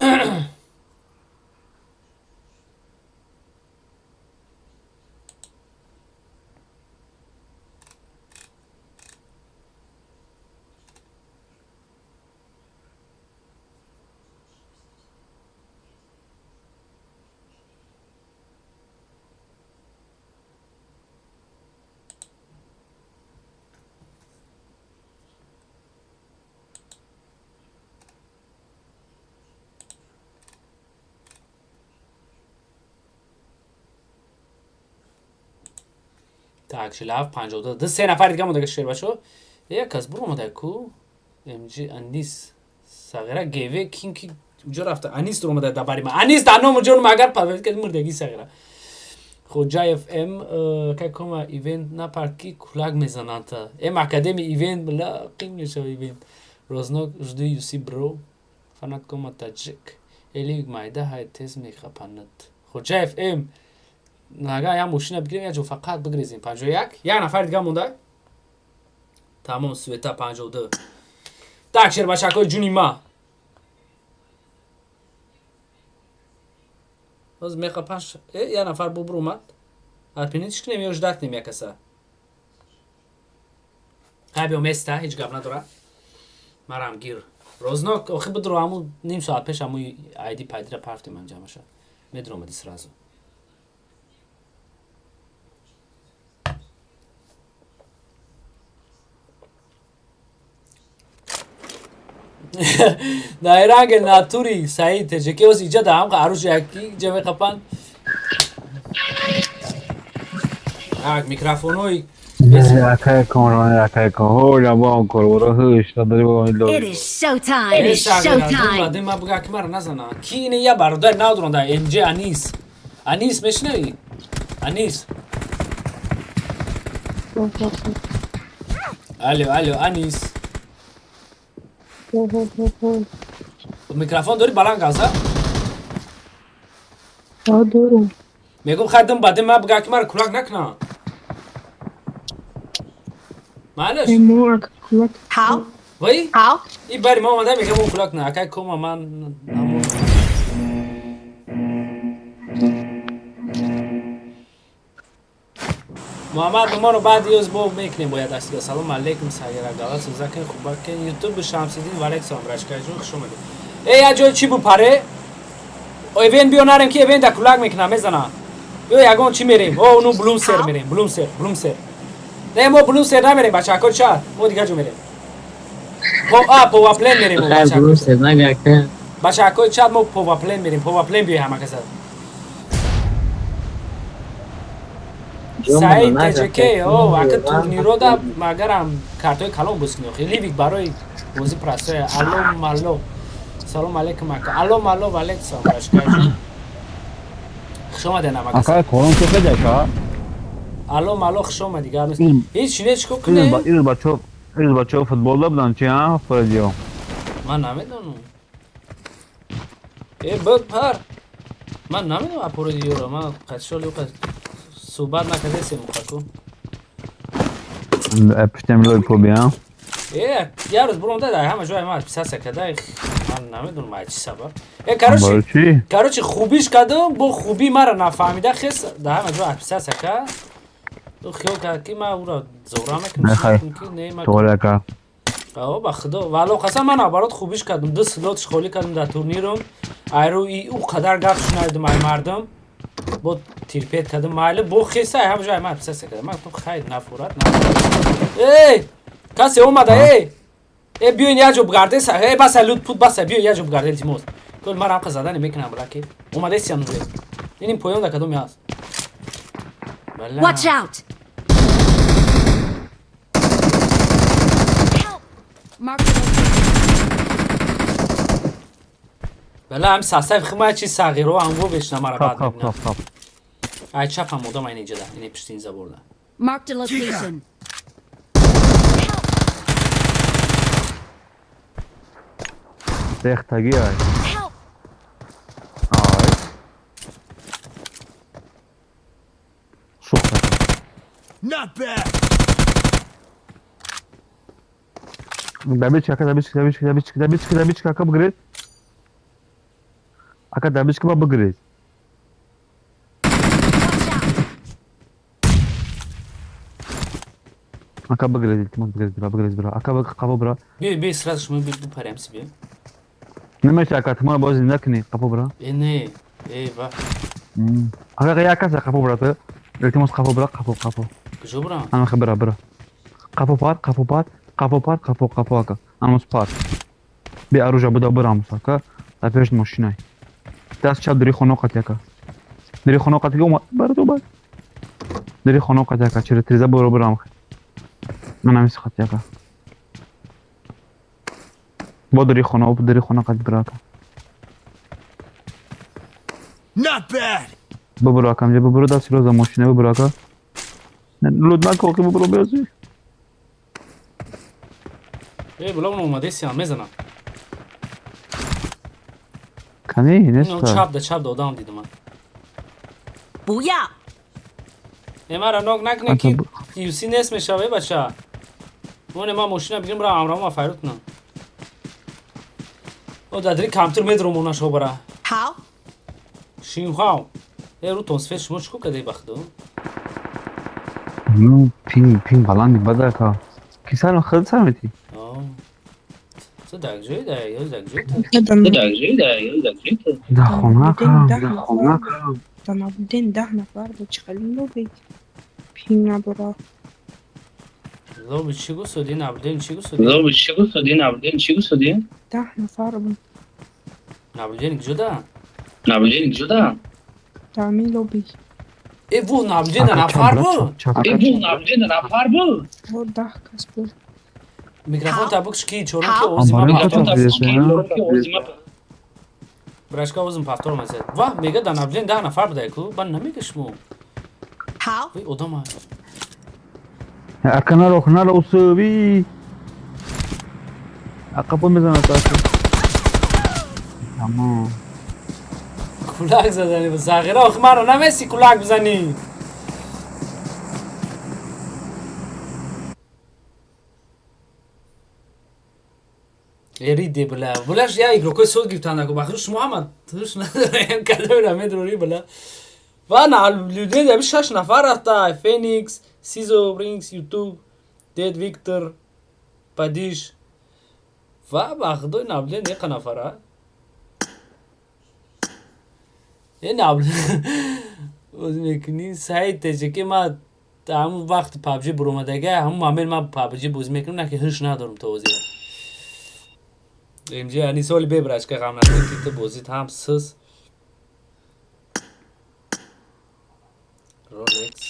Так, 47 52 ду се нафар дига монда шербачо як кас буромада ку МГ Анис сағира ГВ кин ки уҷо рафта Анис дуромада да бари ма Анис да ному ҷон магар павел ки мурдаги сағира Хоҷаев М кай кома ивент напар ки кулак мезананд М Академи ивент бла қим мешава ивент Рознок жду юси бро фанат кома таҷик Элик майда ҳай тез мехапанад Хоҷаев М нага я мошина бигирем я ҷо фақат бигрезем 51 як нафар дига монда тамом света 52 так шербачакҳои ҷуни ма боз меқапаш як нафар бубр омад арпинитиш кунем ё ждать кунем як каса хай биё места ҳеҷ гап надора марам гир рознок охи бидро ҳаму ним соат пеш ҳаму айди пайдира партем анҷамаша медромади сразу Найранге натури Саид теҷеки оз иҷа да ҳам арӯш яки иҷа меқапанд. Так, микрофонои Акай Комрон, акай Ком, ҳола бо он корборо ҳуш надори бо он It лоби. is showtime. It is showtime. Баъден ма буга ки мара назана. Ки ине я бародар надронда МЖ Анис. Анис мешнавӣ? Анис. Алло, алло, Анис. Микрофон дори баланд газа? Дорум. Мегум хайдам баъден ма буга ки мара кулак накна. Маълаш. Ҳав. Вай? Ҳав. И бари ма омада мегам о кулак на. Акай кома ман намон. Муҳаммад Нуморо баъд ёз бо мекунем бояд асида. Салом алейкум Сагира Галас Закен Хубакен Ютуб Шамсиддин ва алейкум салом Рашкайҷон хуш омадед. Эй я ҷой чӣ бупаре? Эвен биё нарем ки эвен да кулак мекунам мезана. Ё ягон чӣ мерем? О ну Блумсер мерем. Блумсер, Блумсер. Не мо Блумсер намерем бачако ча. Мо дигар ҷо мерем. По а Поваплен мерем мо Хайр бачако. Блумсер нага ака. Бачако чат мо Поваплен мерем. Поваплен биё ҳама каса. Саид ТЖК, о, ака турниро да магарам картои калон боз кунӣ. Ливик барои бозӣ простое. Алло малло. Салом алейкум ака. Алло малло ва алейкум салом башкаҷон. Хуш омадед ҳама каса. Акай корон чӣ хеда ака? Алло малло хуш омадӣ гап нест. Ҳеч не чико кунем? Ирӯз бачаҳо ирӯз бачаҳо футбол да буданд чи а Фредио? Ман намедонам. Э бад пар. Ман намедонам апородиёро. Ман қатшоли қад суҳбат накардесем мухаку. Пуштем лой поби а? Э, як рӯз буромда дар ҳама ҷой ман писаса када. Ман намедонам ай чӣ сабаб. Э, короче, Барои чӣ? Короче, хубиш кардам, бо хуби мара нафаҳмида хес дар ҳама ҷой отписаться кард. Ӯ хиёл кард ки ман ӯро зора мекунам, Нехай. чӣ мекунам ки не ман. Тоғри ака. О, ба худо, валло қасам ман наоборот хубиш кардам. Ду слотш холӣ кардам дар турнирам. Айру и ӯ қадар гап шунавидам ай мардум. Бо терпеть кардам. Майли бо хеса ай ҳама ҷой ман отписаться кардам. Ман гуфтам хайр нафурат, нафурат. Эй, касе омада, эй! Э, биёин як ҷо бигардеса. Эй, баса лут пут баса, биё як ҷо бигарде илтимос. Кол ман рамқа задане мекунам балаки. Омадесиям уже. Иним поён да кадоме ҳаст. Бала. Watch out! Help! Mark the location. Бала ҳам сасаи хима чи сағиро ҳам во вешна мара Хап баъд хап мебинам. хап хап. Ай чапам одам айн иҷода, ине пишти ин заборда. Marked a location. Рехтагӣ ай. Help! Ай. Шух. Not bad. Добичка, ака, добичка, добичка, добичка, добичка, добичка, ака бигиред. Ака добичка ба бигиред. Ака бигиред, илтимос бигиред, бира, бигиред, бира. Ака биг қафо бира. Биё, биё сразу шумо бипарем си биё. Намеша ака, ту мара боз зинда кунӣ, қафо бира. Э не, э ва. Ака як каса қафо бира ту. Илтимос қафо бира, қафо, қафо. Куҷо бурам? Ана бира, бира. Қафо пар, қафо пар, қафо пар, қафо, қафо ака. Анус пар. Би оружие буда бирамус ака. Дар пеши мошинай. Даст чап дари хона қати ака. Дари хона қати омад. Бар ту бар. Дари хона қати ака. Через триза буро бирам. Ман ҳамин қати ака. Бо дари хона, бо дари хона қати бира ака. Not bad. Бубуро ака, инҷа бубуро даст роза мошина бубуро ака. Лут накун ки бубуро биёзи. Э, була он омадесиам мезанам. Кани, Ин нест. чап да чап да одам дидам ман. 不要！ Э, мара нок накне ки юси нест мешава, э бача. Моне ман мошина бигирам бира амрама файрут кунам. О, дар компютер медром она шо бара. 好， Шинхао. Э, рутон свет шумо чико кадаи ба худо? Ну, пинг, пинг баланд бада ака. Ки сар худ сар мети? О. Ту дар ҷои да, ё дар ҷои ту. Да хона ака, да хона ака. Да набуден 10 нафар бо чӣ хеле лобид. Пин надора. Лоби чӣ гусуди, наблюден чӣ гусуди? Лоби чӣ гусуди, наблюден чӣ гусуди? 10 нафар буд. Наблюден куҷо да? Наблюден куҷо да? Дар ҳамин лоби. Э, во наблюден нафар буд? Э, во наблюден нафар буд? Во 10 кас буд. Микрофон та букш ки чорум ки овози ма Барои микрофон чап дидеса, Брашка овозим повтор мазад. Ва, мега да наблюден 10 нафар будай ку? Бан намега шумо. 好， Вой одама. Ака наро, наро усуби. Ака по мезанад ака. Тамом. Кулак задани ба сағира, охи маро намеси кулак бизанӣ. Эриде, бля. Булаш я игрокои сод гирифтан, бахру шумо ҳама туш надорем, кадомера медрори, бля. Ва наблюдение аби шаш нафар рафта: Феникс, Сизо, Рингс, Ютуб, Дед Виктор, Падиш. Ва ба худои, наблюдение еқа нафара. Е, бозӣ мекунӣ, Саид Теҷаки? Ма ҳамун вақти PUBG буромадага, ҳамун момент ман PUBG бозӣ мекунам, на ки ҳуш надорам то ҳозира. МЖ ани соли бебрачка, ғам накун, ки ту бозит ҳам сис. Ролекс.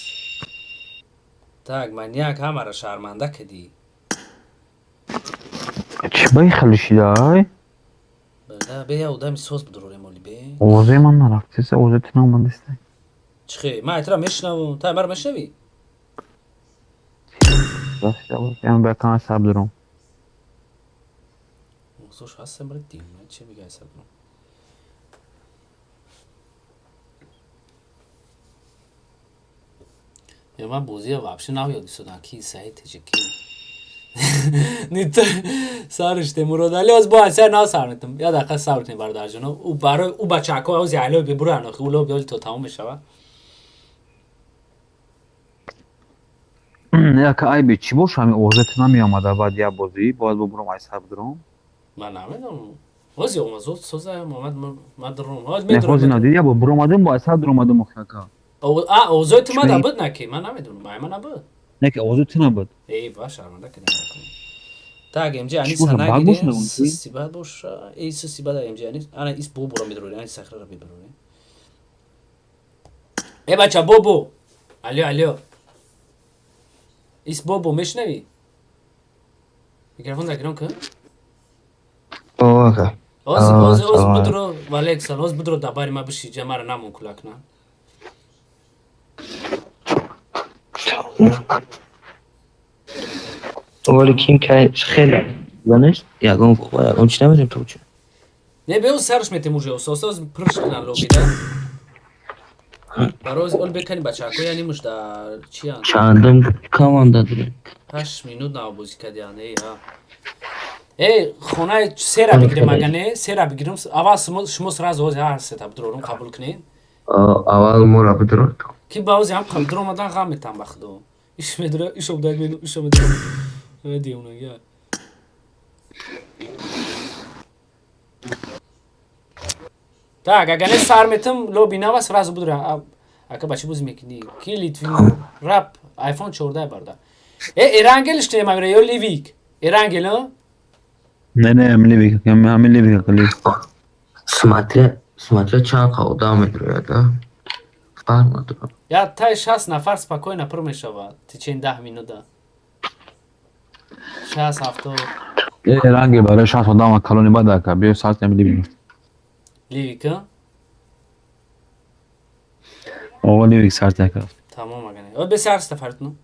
Так, маньяк, ҳамаро шарманда кардӣ. Чӣ баи хеле шидай? Бля, бе, я одами соз бидурорем оли, бе. Овозаи ман нарафтеса, овозаи ту наомадеста. Чихе, ман айтра мешунавам, та маро мешунавӣ? Ям ба кана саб дурам. Овозош ҳастам, бра, дим, чӣ мегӯяй, саб дурам. Я ман бозия вообще нав ёд истодам, ки Саид Теҷаки. Сариште Муродали, оз бо сар нав сар метам. Я дақиқа сабр кунед, бародарҷоно. Ӯ барои ӯ бачаҳако оз яло бибуран, охи ӯ лоби то тамом мешавад. Яка айби чӣ боша, ҳамин овозаи ту намеомада баъд як бозӣ, бояд бубурам, ай саб дурам. Ман намедонам. Ози омад, соза омад, ман дурум. Оз Не, ҳозир надидӣ, як бор буромадем, бо ай саб дуромадем, охи ака. А, овозои ту мада буд, на ки? Ман намедонам, ай ман набуд. Не, ки овозаи ту набуд. Эй, ба шарманда кардем. Так, МЖ Чӣ Аниса боша, баг нагирем, боша набуд, ки? Сиси бад боша. Эй, сиси бад, МЖ Анис. Ана ис бобуро медурорем, ани сахраро мебарорем. Э, бача, бобо. Алё, алё. Ис бобо мешунавӣ? Микрофон закирон кун. Ока. Оз оз оз Салом. Будро, валейкум, оз будро, да бари ма биши, ҷа мара намон кулак на. Вале ким кай хеле донеш, ягон ягон чи намедонем то чӣ. Не, бео, сарш метем уже, оз оз пырш кунан лобида. Бароз ол бекани бачаҳако, яъни муш да чиян? Чандум команда дорем? 8 минут навбозӣ кардиан, эй, ҳа. Эй, хонаи сера бигирем, ага не, сера бигирем, аввал шумо сразу ози ҳар сета бидурорум, қабул кунед. Аввал моро бидуро. Ки ба ози ҳам дуромадан ғам метам, ба худо. Иш медура, иш обдаг мену, иш обдаг. Девонага. Так, ага не, сар метам, лоби нава сразу будура. Ака, ба чӣ бозӣ мекунӣ? Ки Литвин рап iPhone 14 барда. Э, Эрангелш не мамира ё Ливик? Эрангел, а? Не, не, ҳамин Ливик, ҳамин Ливик, ака, Ливик. Смотря чанд қа одам медурояд, а? Фарқ надорад. Я тай 60 нафар спокойно пур мешавад. Течение 10 минута. 60, 70. Э, ранги барои 60 одам калони бад, ака, биё сар ҳамин Ливик. Ливик, а? Ова, Ливик сар ака. Тамом, ага не. О, бесар стафартну.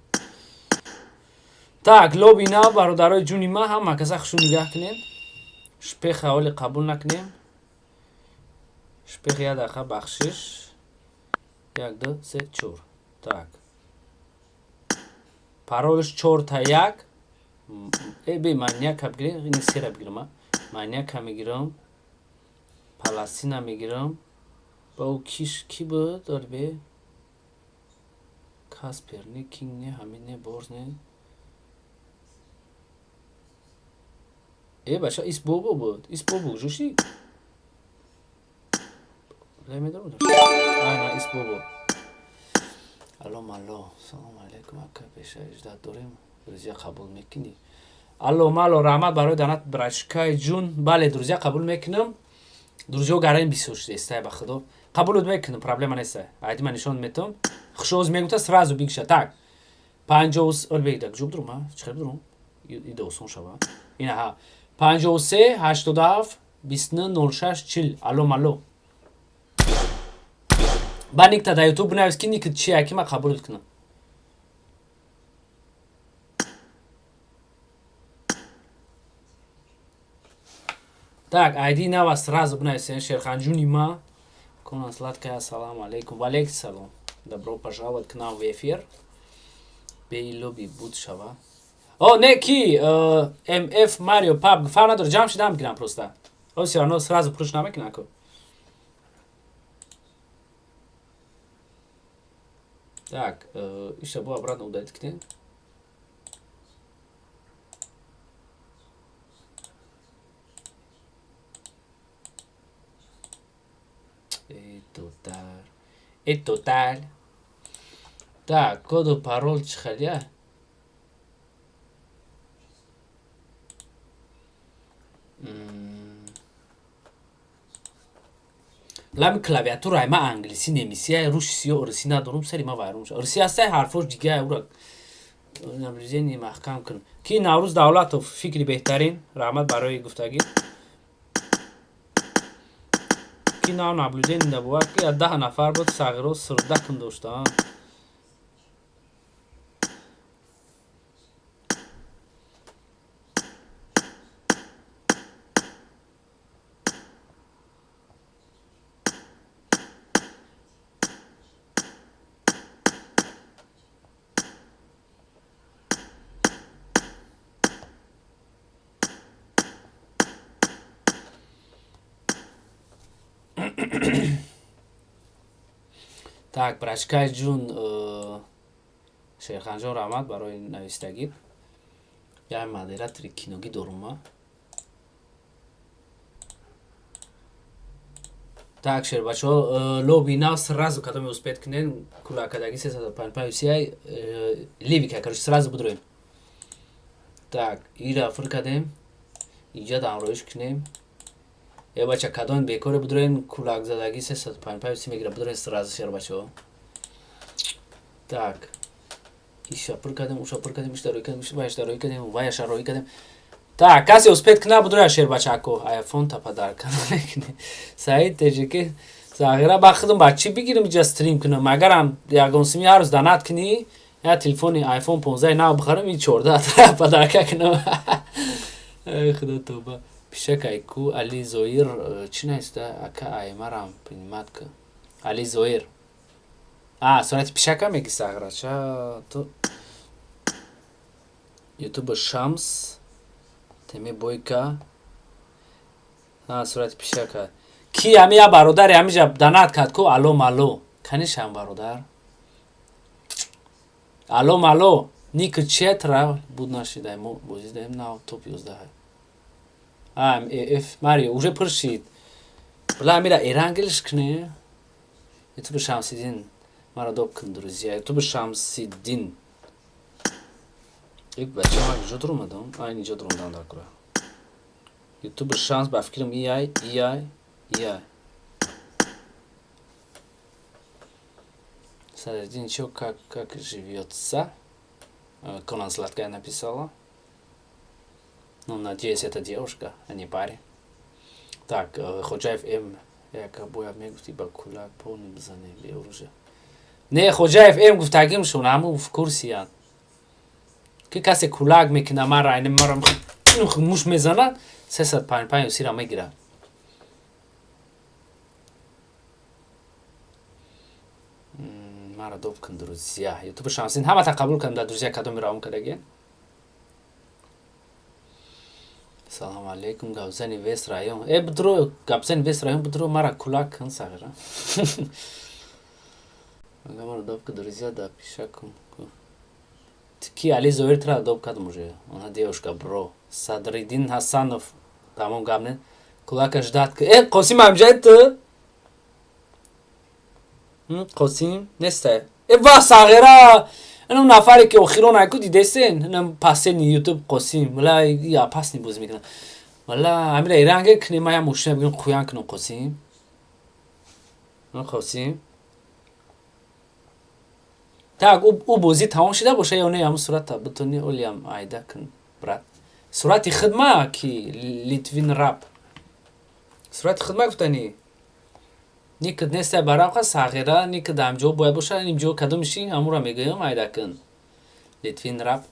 Так, лоби нав, бародарои ҷуни ма, ҳама каса хушу нигаҳ кунем. Шпеха оли қабул накунем. Шпех, як дақиқа, бахшиш. Як, ду, се, чор. Так. Паролш чорта як. Э, бе, маньяка бигирем, ини сера бигирам, а? Маньяка мегирам. Паластина мегирам. Ба ӯ киш ки буд? Ори бе. Каспер не, Кинг не, Ҳамид не, Борз не. Э, бача, ис бобо буд. Ис бобо, жуши? Медорам. Ай, на, ис бобо. Алло, малло. Салом алейкум, ака, пеша иждат дорем. Друзья қабул мекунӣ? Алло, малло, раҳмат барои донат, брачкаи ҷун. Бале, друзья қабул мекунам. Друзья гараин бисёр шудестай, ба худо. Қабулут мекунам, проблема нестай. Айди ман нишон метам. Хушоз мегуфта, сразу бигша. Так. 50 ол бегда, куҷо бидурум, а? Чӣ хел бидурум? Ида осон шава. Ина ҳа. 53 87 29 06 40. Алло, малло. Ба никта дар Ютуб бинавис, ки никт чия, ки ман қабулут кунам. Так, айди нава сразу бинависен, Шерханҷуни ма. Кона сладкая, ассалому алейкум. Валейкум салом. Добро пожаловать к нам в эфир. Беи лоби буд шава. О, не ки МФ Марио Паб фарқ надорад, ҷамъ шида мегирам просто. О, всё равно сразу пурш намекунам ку. Так, иша бо обратно удалить кунем. Э, тотал. Э, тотал. Так, коду парол чӣ хелия? Лами клавиатураи ма англисӣ немисия, русӣ ё урусӣ надорум, сари ма вайрон шуд. Урусӣ ҳастай, ҳарфош дигар, ура наблюдение маҳкам кун. Ки Наврӯз Давлатов, фикри беҳтарин, раҳмат барои гуфтагӣ. Ки нав наблюдение набувад, ки 10 нафар буд, сағиро сирдакм доштаанд. Так, брачкай ҷун, Шерханҷон, раҳмат барои навистагӣ. Як модератори киногӣ дорума. Так, шербачаҳо, лоби нав сразу кадоме успеть кунен, кулакадаги 355 си ливика, короче, сразу будроем. Так, ира фир кардем, инҷа дамроиш кунем. Э, бача, кадом бекоре будроен, кулакзадагӣ 355 си мегира, будроен сразу, шербачаҳо. Так, иша пур кардем, уша пур кардем, ишта рӯй кардем, ваяшта рӯй кардем, ваяша рӯй кардем. Так, касе успеть куна, будроя, шербачако. Айфон та подарка намекунӣ. Саид теҷики сағира, ба худам ба чӣ бигирам, иҷа стрим кунам? Агарам ягон сими ҳар рӯз донат кунӣ, я телефони айфон 15 нав бихарам, и 14 подарка кунам. Эй худо, тоба. Пишакай ку Али Зоир чӣ наиста? Ака, аймарам принимать ку. Али Зоир. А, сурати пишака меги, сағира. Ча ту Ютуба Шамс Теме Бойка. А, сурати пишака. Ки ами я бародари ҳамиҷа донат кард ку, ало мало. Канишам бародар. Ало мало. Ник четра буд нашидай, мо бозӣ даем нав топ 11. А, Ф Марио уже пур шид. Бла мира эрангелш кне. Ютуба Шамсиддин маро доб кун, друзья. Ютуба Шамсиддин. Ик бача, ма куҷо дуромадам? А, инҷо дуромадам дар кура. Ютуба Шамс, ба фикрам, ияй, ияй, ияй. Садриддин, чё, как живется? Конан Сладкая написала. Ну, надеюсь, это девушка, а не парень. Так, Ходжаев М. Яка бояд мегуфти, ба кулак полный бизанем беоружие. Не, Ходжаев М гуфтагим шон, ҳаму в курсиянд. Ки касе кулак мекуна мара, айни мара муш мезанад, 355 сира мегирад. Мара доб кун, друзья. Ютуб Шамсин ҳамата қабул кардам дар друзья, кадоми равон кардаги. Салом алейкум, гапзани вес район. Э, будро, гапзани вес район, будро, мара кулак кун, сағира. Ага, мара доб кун, друзья, да пишакум. Ки Али Зоир тра доб кардам уже. Она девушка, бро. Садриддин Ҳасанов. Тамом, гап не. Кулака ждать. Э, Қосим ҳамҷай ту? Қосим нестай. Э, ва сағира. Инам нафаре ки охирон айку дидесен, инам пасени ютуб Қосим. Вала я пасни боз мекунам. Вала амира иранге кни, ма я мошина бигирам, қуян кунам Қосим. Қосим. Так, ӯ бозӣ тамом шида боша ё не, ҳамун сурата битони олиам айда кун, брат. Сурати хидма ки Литвин рап. Сурати хидма гуфтани. Никд нестай баравқа сағира, никд ҳамҷо бояд боша, инҷо кадомиши ҳамура мегӯям, айда кун. Литвин рап.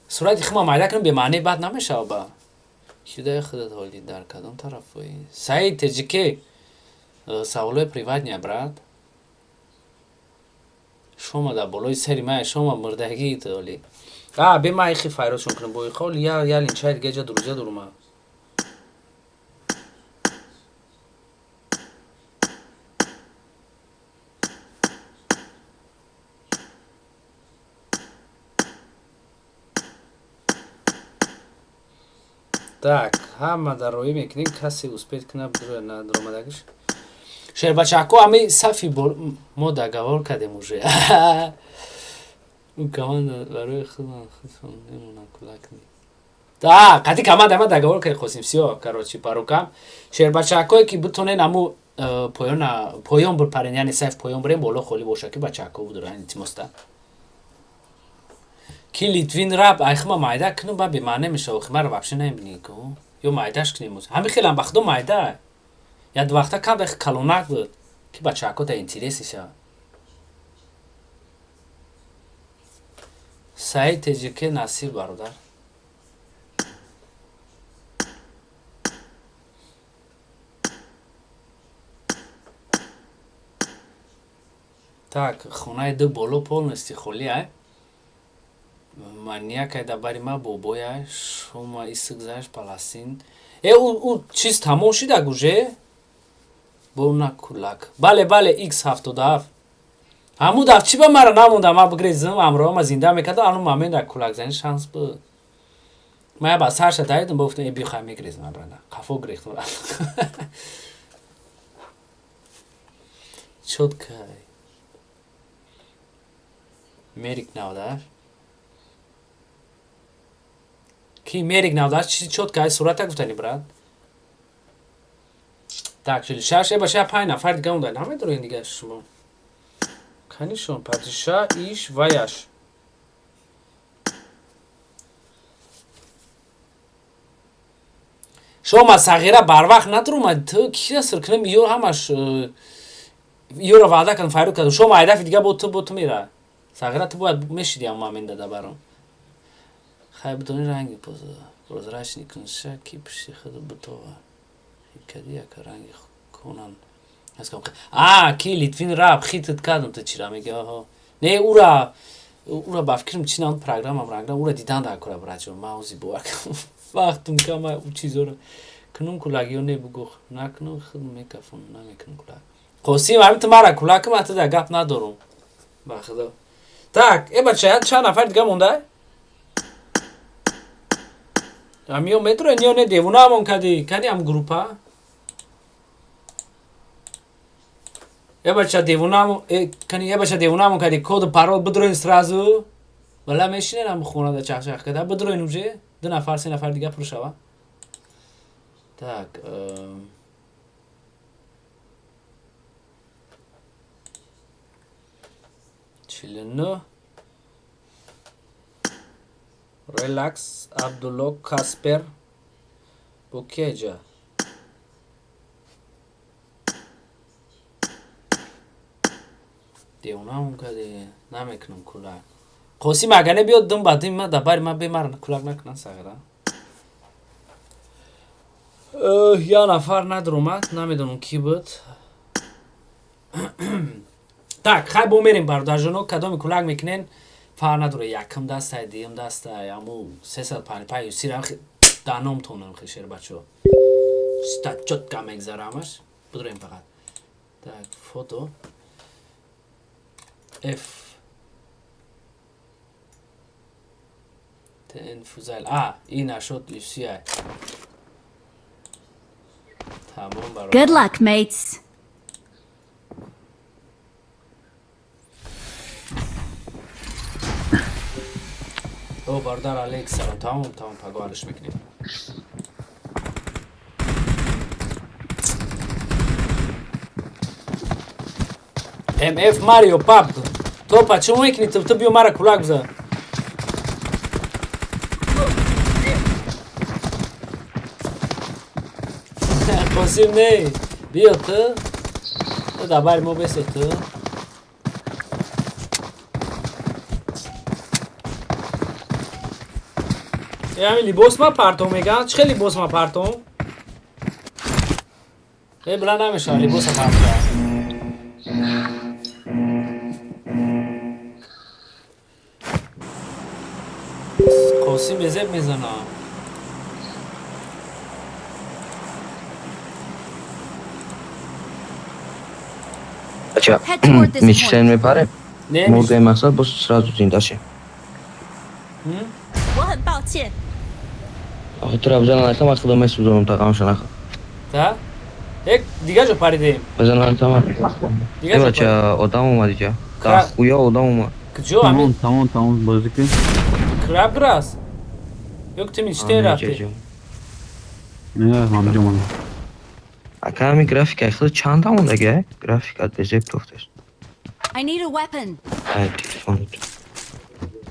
Сурати хидма майда кунам, бемаъне бад намешава ба. Шудаи худат ҳоли дар кадом тарафои? Саид Теҷике. Саволои приватный, брат. Шома дар болои сари ман, шома мурдагӣ ту ҳоли. А, бе ма ихи файросшон кунам бо ихол я я линчай дига ҷа друзья дурума. Так, ҳама дароӣ мекунем, касе успеть кунад бидура надромадагиш. Шербачако ами сафи мо договор кардем уже. У команда барои худман худшон мемонанд кулак. Да, қати команда ма договор кардем хостем. Всё, короче, по рукам. Шербачакое ки битонен аму поёна поён бипарен, яъне сайф поён бирем, боло холӣ боша ки бачако будура, илтимоста. Ки Литвин раб айхма майда кунум ба бемаъне мешава, охи маро вообще намебинӣ ку. Ё майдаш кунем. Ҳами хелам ба худо майда. Я вақта кам дахи калонак буд ки бачако да интерес шава. Саид ТЖК насиб бародар. Так, хонаи ду боло полностью холӣ ай. Маньяк ай дар бари ма бобой ай, шума исик заш Паластин. Э, у чиз тамом шидак уже? Бо на кулак. Бале, бале, X77. Ҳамун даф чӣ ба мара намонда, ма бигрезам, ҳамроҳама зинда мекардам, ану момент дар кулакзанӣ шанс буд. Ма я ба сарша давидам, гуфтам, э бихай мегрезам абрана. Қафо гирехтам. Чётко. Мерик 98. Ки Мерик 98 чизи чётко ай сурата гуфтани брат. Так, 46 э баша 5 нафар дига монда. Намедонед дига шумо. Канишон падиша иш ваяш. Шома сағира барвақт надурумад, ту кира сир кунем, ё ҳамаш ёро ваъда кардам, файруд кардам. Шома айдафи дига бо ту бо ту мера. Сағира ту бояд мешиди ам момента да баром. Хай бидони ранги прозрачный кунша ки пишти худ бутова. Кади яка ранги конан. А, ки Литвин раб хитт кардам ту чира меги аҳо. Не, ура ба фикрам чи нам программам рангра ура дидан дар кора браҷон. Ман ози бовар кардам. Вақтум кама у чизоро кунум кулагиё не бугух. Накунум худ мекафон намекунум кулак. Қосим ҳамин ту мара кулак ман ту дар гап надорум. Ба худо. Так, э бача, чанд нафар дига монда? Амиё метроен ё не девонаамон кади? Кани ам группа? Э бача девонаамон, э кани э бача девонаамон кади код парол бидроин сразу. Вала мешинен ам хона да чах-чах када бидроин уже. Ду нафар, се нафар дига пур шава. Так, 49 Релакс Абдулло Каспер Букеҷа. Девонаам кади, намекунам кулак. Қосим агар не биёд дум ба дум ма дар бари ма бемара кулак накунам сағира. Я нафар надромад, намедонам ки буд. Так, хай бо мерем бародарҷоно, кадоми кулак мекунен, фарқ надора, якум дастай, дуюм дастай, аму 355 юсира даномтонам хе шербачо. Ста чётко мегзарамаш. Бидроем фақат. Так, фото. F TN Фузайл. А, ин нашуд UCI. Тамом бародар. Good luck, mates. О, бародар Алекс, салом. Тамом, тамом, паго ҳалш мекунем. МФ Марио Паб. Топа, чӣ мекунӣ? Ту биё мара кулак бизан. Қосим не. Биё ту. Ту дар бари мо бесо ту. Э, ҳамин либос ма партом меган? Чӣ хел либос ма партом? Э, била намешава либоса партом. Қосим безеб мезана. Бача, Head toward this мечтаем мепарем. Не, Мурдаем мақсад боз сразу зинда шем. 我很抱歉。 Охи тура бизанан айтам, аз худо месӯзонам тақамша нахо. Та? Эк, дига ҷо паридем. Бизанан айтам. Дига Э ҷо бача, одам омад иҷа. Дахуя одам омад. Куҷо ами? Тамом, тамом, тамом, бозӣ кун. Краб грас? Ё ки ту мечтаи рафтӣ? Не, ҳамҷо ман. Ака ҳамин графика худ чанд амондаги? Графика безеб тофтаст. I need a weapon. Ай телефон.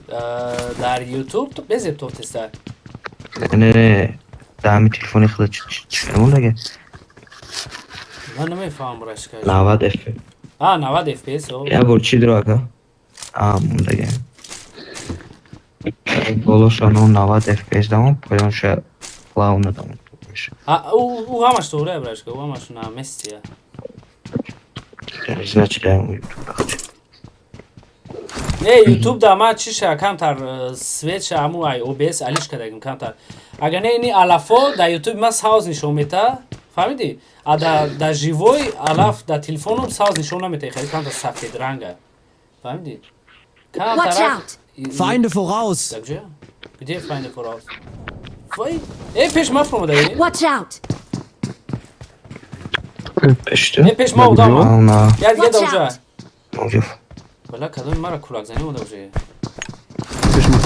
Дар YouTube ту безеб тофтеста. Не, не, дар ҳамин телефони худ чӣ амондаги? Ман намефаҳмам рашка. 90 FPS. А, 90 FPS. О. Я бор чӣ дро ака? А, мондаги. Болоша 90 FPS дамон, поёнша плавно дамон. А, ӯ ҳамаш тоғрия брашка, ӯ ҳамаш на месте. Значит, я YouTube рахча. Не, YouTube да ма чиша камтар светша аму ай OBS алиш кардагим камтар. Агар не ини алафо да YouTube ма сауз нишон мета, фаҳмидӣ? А да живой алаф да телефоном сауз нишон намета, хеле камтар сафед ранга. Фаҳмидӣ? Watch out! Feinde voraus! Да куҷо? Где Feinde voraus? Вай, э пеш ма фуромада. Watch out! Пеш ту? Не пеш ма одам. На. Я дига да уҷа. Уҷа. Бала кадоми мара кулакзанӣ омада уже. Пеш ма.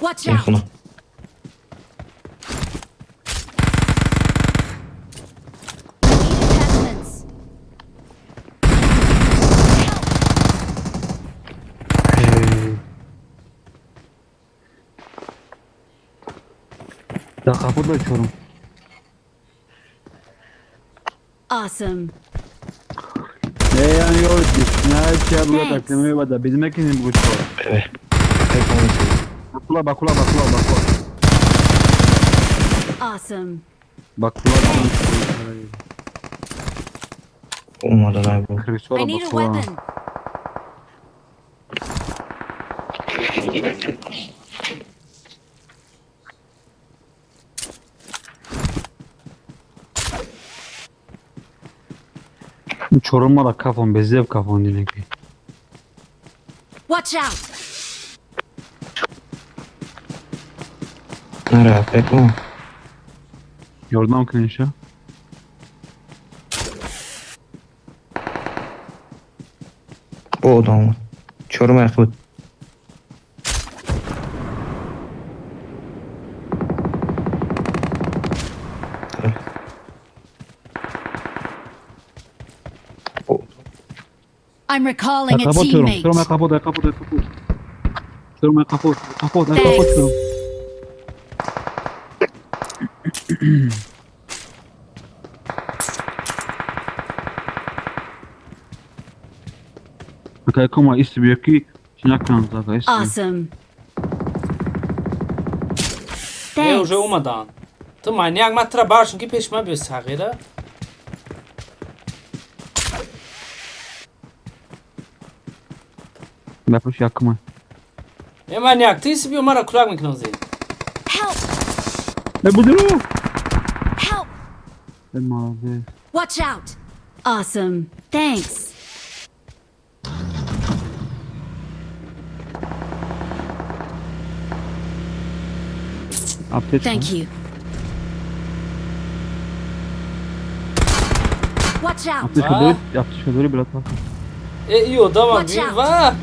Watch out! Мехона. Attachments. Да қапу да чорум. Awesome. Э, яни ёрди. На ча була так не бада, без мекинем гӯш. Бакула, бакула, бакула, бакула. Awesome. Бакула. Омада най бо. I need a weapon. Чорум мара кафон, безеб кафон динеки. Watch out! Нара, пеко. Ёрдам кунеша. Бо одам омад. Чорум ай худ. I'm recalling a Қапу чорум, teammate. чорум ай қапу, ай қапу, ай қапу. Чорум ай қапу, қапу, ай қапу чорум. Ака кома исти биёки чинакан зака исти. Awesome. Не уже омадан. Ту маньяк ма тура баршун ки пеш ма биё сағира. Бапуш якума. Э маньяк, ту иси биё мара кулак мекунози. Help! Э будиру. Help! Э молодец. Watch out! Awesome. Thanks. Аптечка. Thank you. Watch out! Аптечка дори, аптечка дори, брат. Э и одама Watch би out. ва.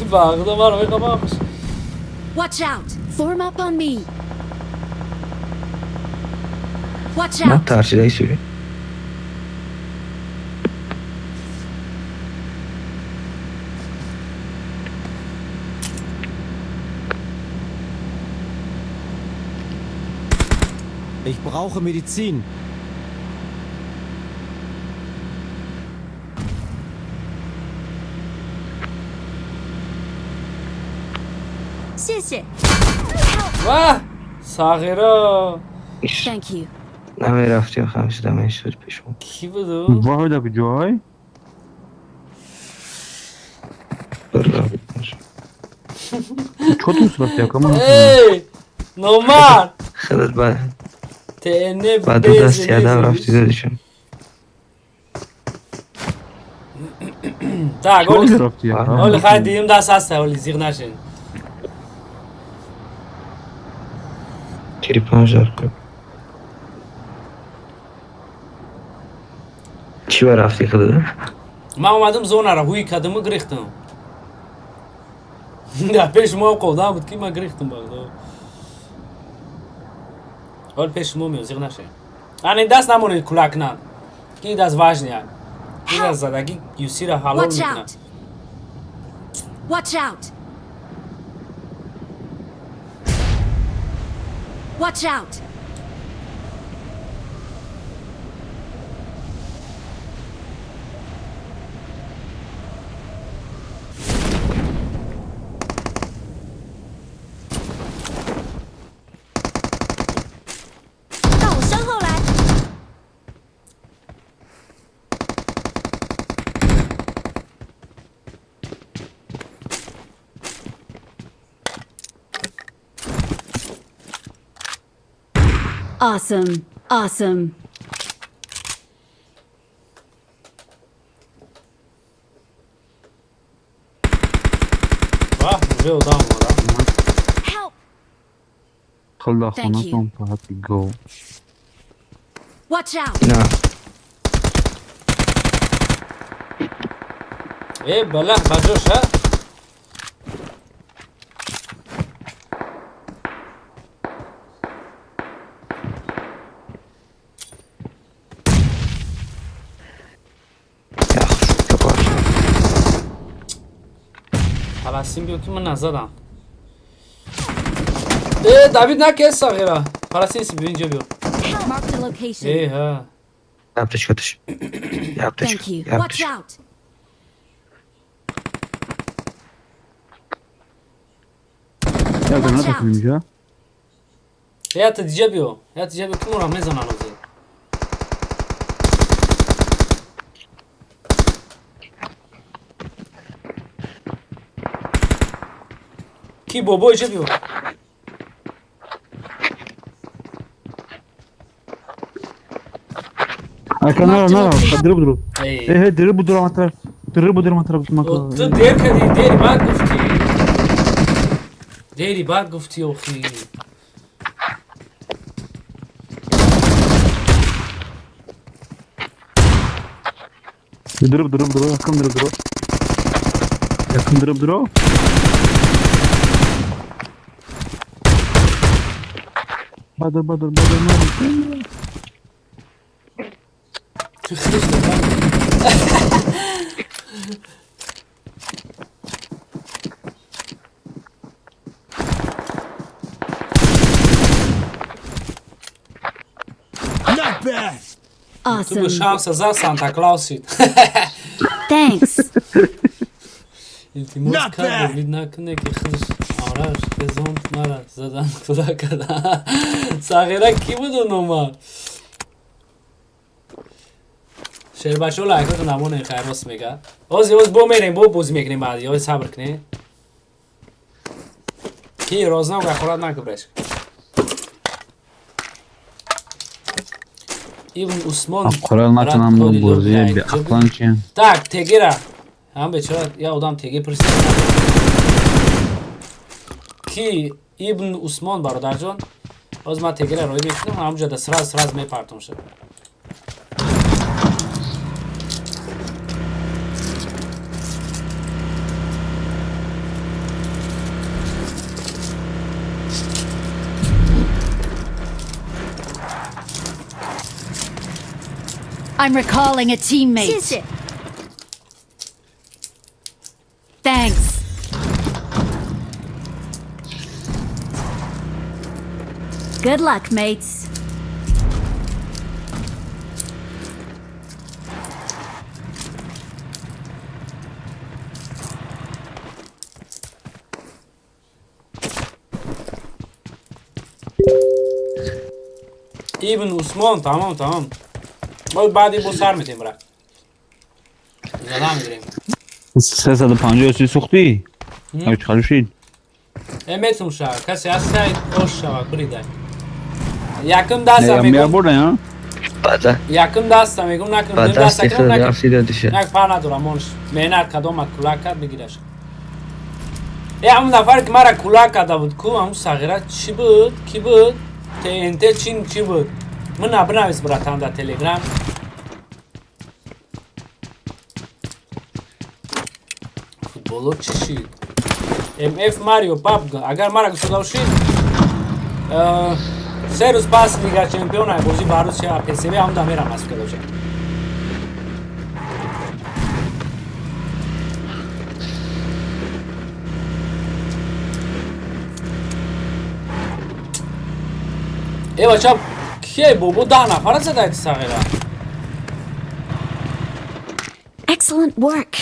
Ба, мара мехоҳам. Watch out! Form up on me. Watch Ма out! тарсида исури. Ich brauche Medizin. 谢谢。 Ва, сағира. Thank you. Намерафти охам шуда мешуд пешмо. Ки буду? Воҳида куҷой? Чо ту рафти ака? Ман Эй, номар! Худат ба ТН ба ду дасти адам рафти додишон. Так, Чо оли рафти ака? оли хай дидим даст ҳаста, оли зиғ нашин. Тири панҷ дар кун. Чӣ ба рафти худат? Ман омадам зонара ҳуй кардаму гирифтам. Дар пеши мо қовдан буд ки ман гирифтам баъд. Ҳол пеши мо мео зиғ нашин. Ани даст намонед кулак нан. Ки даст важния. Ки даст задагӣ юсира ҳалол Watch мекунад. out! Watch out! Watch out! 到我身后来！ Awesome. Awesome. Ва, уже одам омада. Help! Хулда Thank you. хонатон фақат го. Watch out! На. Э, бала, ба ҷош, ҳа? Фаластин биё ки ман назадам. Э, Давид накес сағира. Фаластин си биё инҷо биё. Marked a location. Э, ҳа. Аптечка таш. Thank you. Watch out! Я граната кунем инҷа. Я та диҷа биё. Я диҷа биё ки моро мезананд ҳозир. Ки бобо иҷа биё. Ака нара нара, диру будуру. Эй. Э, диру будуру матар. Диру будуру матар О, ту дер кардӣ, дери бад гуфтӣ. Дери бад гуфтӣ охи. Диру будуру будуру, якум диру будуру. Якум диру будуру. Бадр бадр бадр бадр. Ту худаш додам. Not bad. Ту бо Awesome. шамса за Санта Клаус шид. Thanks. Илтимос Not кард bad. Давид накуне ки худаш амраш хезонд мара задан худа карда. Сағира ки буду нома? Шербачо лайкоту намоне хайр рост мега. Ози оз бо мерем, бо бозӣ мекунем баъди. Ози сабр кунем. Ки рознав гахорат накубреш. Ибн Усмон Аққурал накунам брат коди бозӣ лайк. беақлан чи. Так, тегера. Ҳам бечора я одам теге пурсид. Ки Ибн Усмон бародарҷон? Оз ман тегера роӣ мекунам, ҳамҷо да сразу сразу мепартом шуд. I'm recalling a teammate. 谢谢。Thanks. Good luck, mates. Ибн Усмон, тамом, тамом. Мо баъди бо сар метем, бра. Зада мегирем. 350 сӯхтӣ? Ай чӣ шид? Э, метум ша, касе ҳастай, ош шава, бридай. Якум даста мегум. Бурда, Бада. Якум даста мегум, накун, Ба дуюм даста дасти кунам, худ накун. рафтида диша. Нак пар надорам, монш. Меҳнат кадома кулак кард, бигираш. Э, ҳамун нафаре ки мара кулак карда буд, ку ҳамун сағира чӣ буд? Кӣ буд? ТНТ чин чӣ буд? Мына бинавис, братан, дар Телеграм. Футболо чӣ шид? МФ Марио Папга. Агар мара гусода бошид, 3 рӯз пас Лига Чемпиона бозӣ Боруссия ПСВ ҳам да мерам аст кадоша. Э, бача, кие бобо 10 нафара задаед сағира? Excellent work.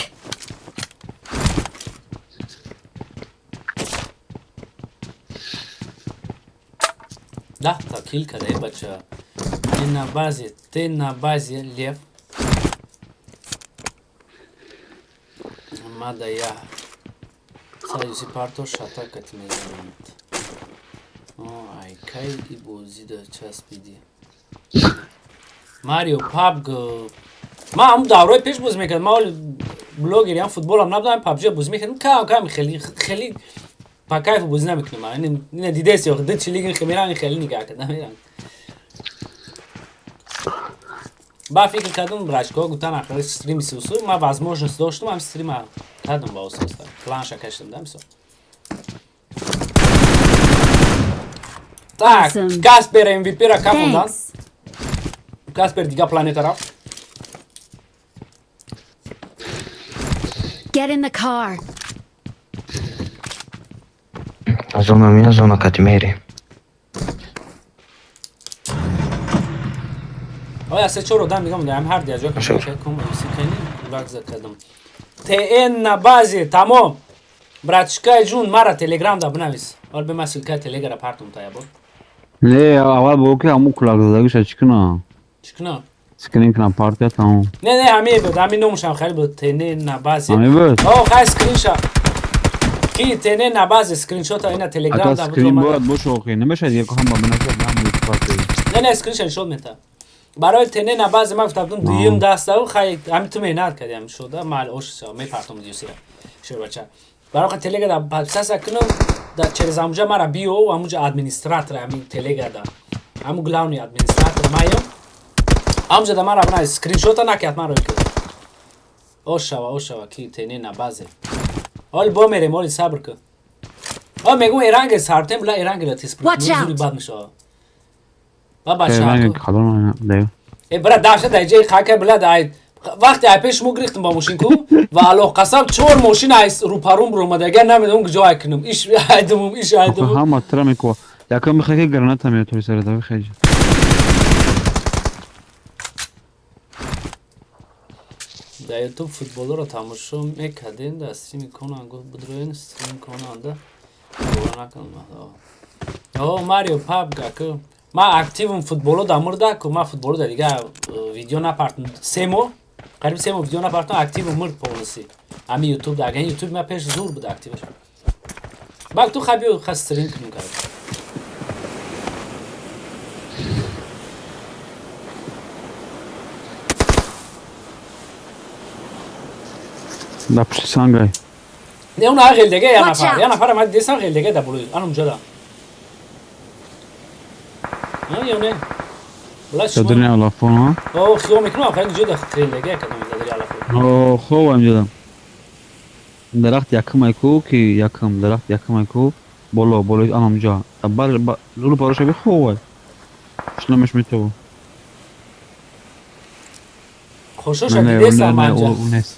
10 та кил када, э, бача. Ты на базе, ты на базе, лев. Мада я. Саюси парто шата кати мезананд. О, ай кай и бозида часпиди. Марио Пабг. Ма ҳам давраи пеш бозӣ мекардам. Ма ҳоли блогери ҳам футболам набудам, PUBG бозӣ мекардам. Кам кам хеле хеле по кайфу бозӣ намекунам. Ин дидеси, охи ду чилигин хемерам хеле нигаҳ карда мерам. Ба фикр кардам, брачко гуфтан ахир стрим сусу, ма возможность доштум, ҳам стрима кардам ба ососта. Планша кашидам, да, мисол. Так, Awesome. Каспер MVP ра кафондан. Thanks. Каспер дига планета рафт. Get in the car. Зона мина, зона кати мери. Оя се чор одам дигам даам ҳар диаҷо ком сикани вакза кардам. ТН на базе, тамом. Братишкаи ҷун, мара Телеграм да бинавис. Ҳол бе ма ссылкаи телегра партум та ябор. Не, аввал бо ки ҳамун кулакзадагиша чӣ кунам? Чӣ кунам? Скрин кунам партия, тамом. Не, не, ҳамин буд, ҳамин номушам хеле буд ТН на базе. Ҳамин буд? О, хай скриншот. Ки ТН на базе скриншота ина Телеграм Ака да буд. скрин бояд боша охи. Намешавад яко ҳама бинависад ҳам партия. Не, не, скриншот нишон мета. Барои ТН на базе ман гуфта будам дуюм даставу хай ҳамин ту меҳнат кардӣ ҳамин шуда мал ош мепартом дюсира. Шербача. Барои хай телега да подписаться кунам да через ҳамуҷа мара биё ҳамуҷа администратор ҳамин телега да. Ҳаму главный администратор маям. Ҳамуҷа да мара бинавис скриншота накард ман рӯй кунам. Ош шава, ош шава ки ТН на базе. Ҳол бо мерем, ҳоли сабр кун. О мегум эранге сартем била эранге да тест Watch out. зури бад мешава. Ба бача. Ранги калон да. Э, бра, даҳшат дар ҷои хака била дай вақте ай пеш мо гирифтем ба мошин ку ва аллоҳ қасам чор мошин ай рӯпарум ромада агар намедонам куҷо ай кунам иш айдумум иш айдумум. Ҳама тра мекува. Якам бихай ки граната меояд тои сара да бихай. Дар Ютуб футболро тамошо мекардем, дар стрими конан гуфт бидроен стрим конанда бовар накунам. О, Марио Пабга ку ма активум футболо да мурда ку ма футболо да дига видео напартум 3 моҳ, қариб 3 моҳ видео напартум, активум мурд полностью ҳами Ютуб да. Агар Ютуб ма пеш зур буд активаш. Бак ту хай биё ха стрим кунем кард. Да пушти сангай. Не, он ғелдеге я Watch нафар out. я нафар ма десам ғелдеге да булуй ан унҷа да ё не бла шумо. Дадрини алафон, ҳа? О, хиёл мекунам хеле ҷо да ғелдеге кадом дадари алафон. О, хоб амҷада. Дарахт якум айку ки якум дарахт якум айку боло болои анамҷа. Бар ру пароша би хоб. Шлемеш метаву. Хошоша дидесам манҷа. Нест.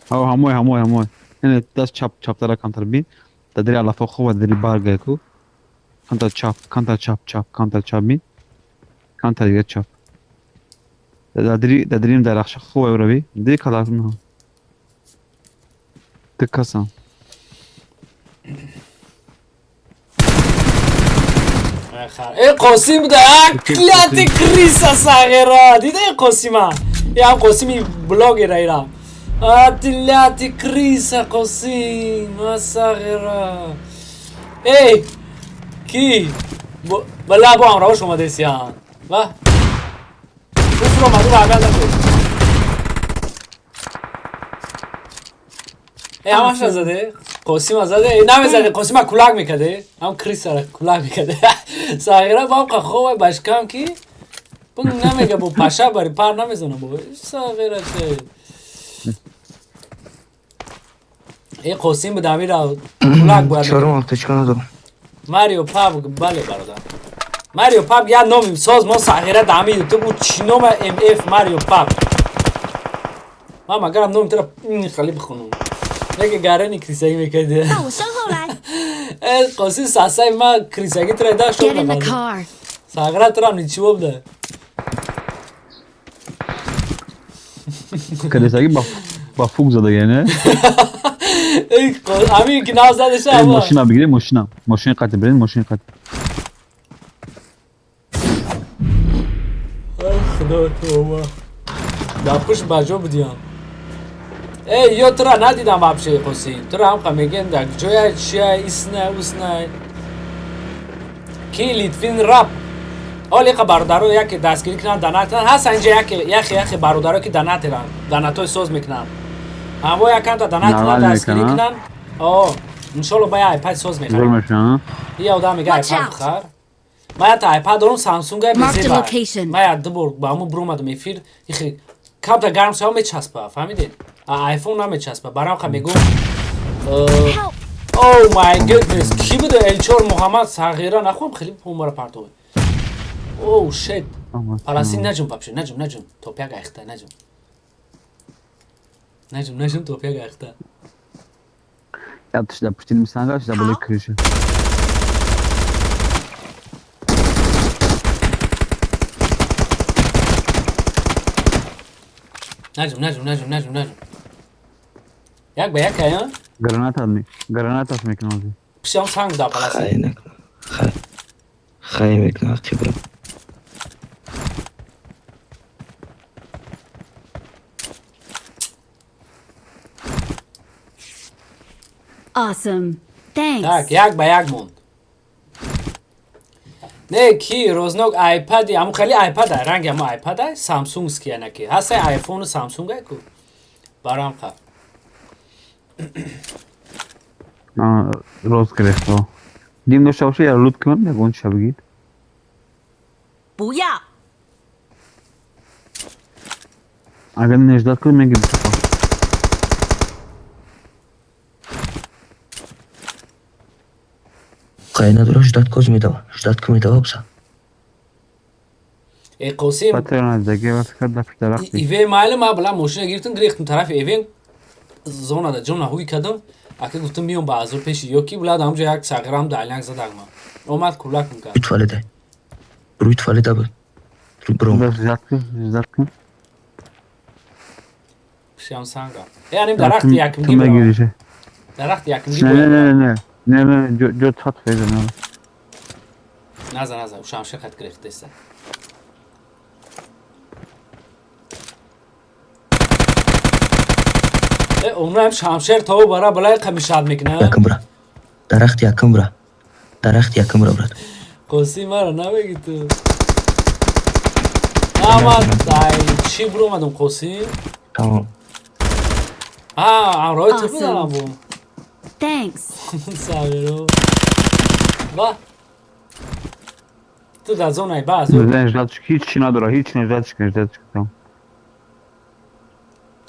Ҳа, ҳамой, ҳамой, ҳамой. Яъне даст чап чаптара камтар бин. Дадари алафо хоб дари барга айку. Камтар чап, камтар чап, чап, камтар чап бин. Камтар дига чап. Дадари дадарим дарахша хоб айрави. Ди калакна. Тикасан. Э, Қосим буда, акляти криса сағира. Дида Қосима? Ям Қосими блогера ира. Атиляти криса Қосим, сағира. Эй, ки? Бала бо амраош омадесиян. Ва? Уфро маду рамян накун. Э, ҳамаш заде? Қосима заде? Намезаде, Қосима кулак мекаде. Ҳам крисара кулак мекаде. Сағира бамқа ховай башкам ки бун намега бо паша бари пар намезана бо. Сағира че. Э, Қосим буда амира кулак бояд. Чорум аптечка надорам. Марио Пабг, бале бародар. Марио Пабг я номим соз мо сағира да ами ютуб у чӣ нома МФ Марио Пабг. Ман магарам номи тура хали бихонам. Неке гарани крисагӣ мекарди. 到我身后来。 Э, Қосим сасаи ма крисагӣ тура дашт. Get in the car. Сағира тура ничего буда. Крисагӣ ба фук задага, не? Эй, ами ки нав задаша. Мошина бигирем, мошина. Мошини қати бирем, мошини қати. Худо тавба. Дар пушт ба ҷо будиям. Эй, ё тура надидам вообще Қосим. Тура ҳам мегӯянд дар ҷоя чия исна усна. Ки Литвин рап. Ҳол яқа бародаро яке дастгирӣ кунанд, донат кунанд. Ҳастан инҷа яке яхе яхе бародаро ки донатеранд, донатҳои соз мекунанд. Ҳамво якамта донат кунанд, дастгирӣ кунанд. О, иншолло ба я iPad соз мехарем. Ия одам мега iPad бихар. Ман ята iPad дорам Samsung безеба. Ман я ду бор ба ҳамун буромадам эфир, ихе камта гарм шава мечаспа, фаҳмидед? iPhone намечаспа. Барам ха мегӯм. Oh my goodness, ки буда L4 Муҳаммад сағира нахом хеле умара партове. Oh shit. Паласин наҷум вообще, наҷум, наҷум. Топяк айхта, наҷум. Наҷум, наҷум топяк айхта. Ятиш да пушти мисанга, да боле крыша. Наҷум, наҷум, наҷум, наҷум, наҷум. Як ба як ая? Граната ми, граната мекунам. Пишам санг да паласин. Хай накун. Хай. Хай мекунам, қибра. Awesome. Thanks. Так, як ба як монд. Не, ки рознок iPad, аму хеле iPad ай, ранги аму iPad ай, Samsung ски анаки. Ҳастай iPhone Samsung ай ку. Барам ха. А, роз гирифто. Дим дошта боша, я лут кунам, ягон чиша бигир. 不要。 Агар неждат кунӣ, мегирӣ чупа. Хай надора, ждать коз медава. Ждать ку медава бса. Э, Қосим. Патрона заге ва фикр да пушти дарахт. Иве майли ма била мошина гирифтам, гирифтам тарафи Ивен зона да ҷона ҳуй кардам. Ака гуфтам миём ба азур пеши ёки булад ҳамҷо як сағирам дайляк задагма. Омад кулакм кард. Рӯи туалета. Рӯи туалета буд. Бром. Ждать кун, ждать кун. Пишам санга. Э, аним дарахти якимги Ту мегирише. Дарахти якимги. Не, не, не, не, не, не, ҷо тат феда, не. Наза, наза, ушамшир хат гирифтеса. Э, умраем шамшер то бара балай қамишад мекна. Якум бра. Дарахти якум бра. Дарахти якум бра, брат. Қосим мара намеги ту. Амад, ай, чӣ буромадам Қосим? Тамом. А, амрои ту буданам бу. Thanks. Сағиро. Ва. Ту дар зонаи баъз. Не, ждать ҳеч чи надора, ҳеч не ждать, ждать.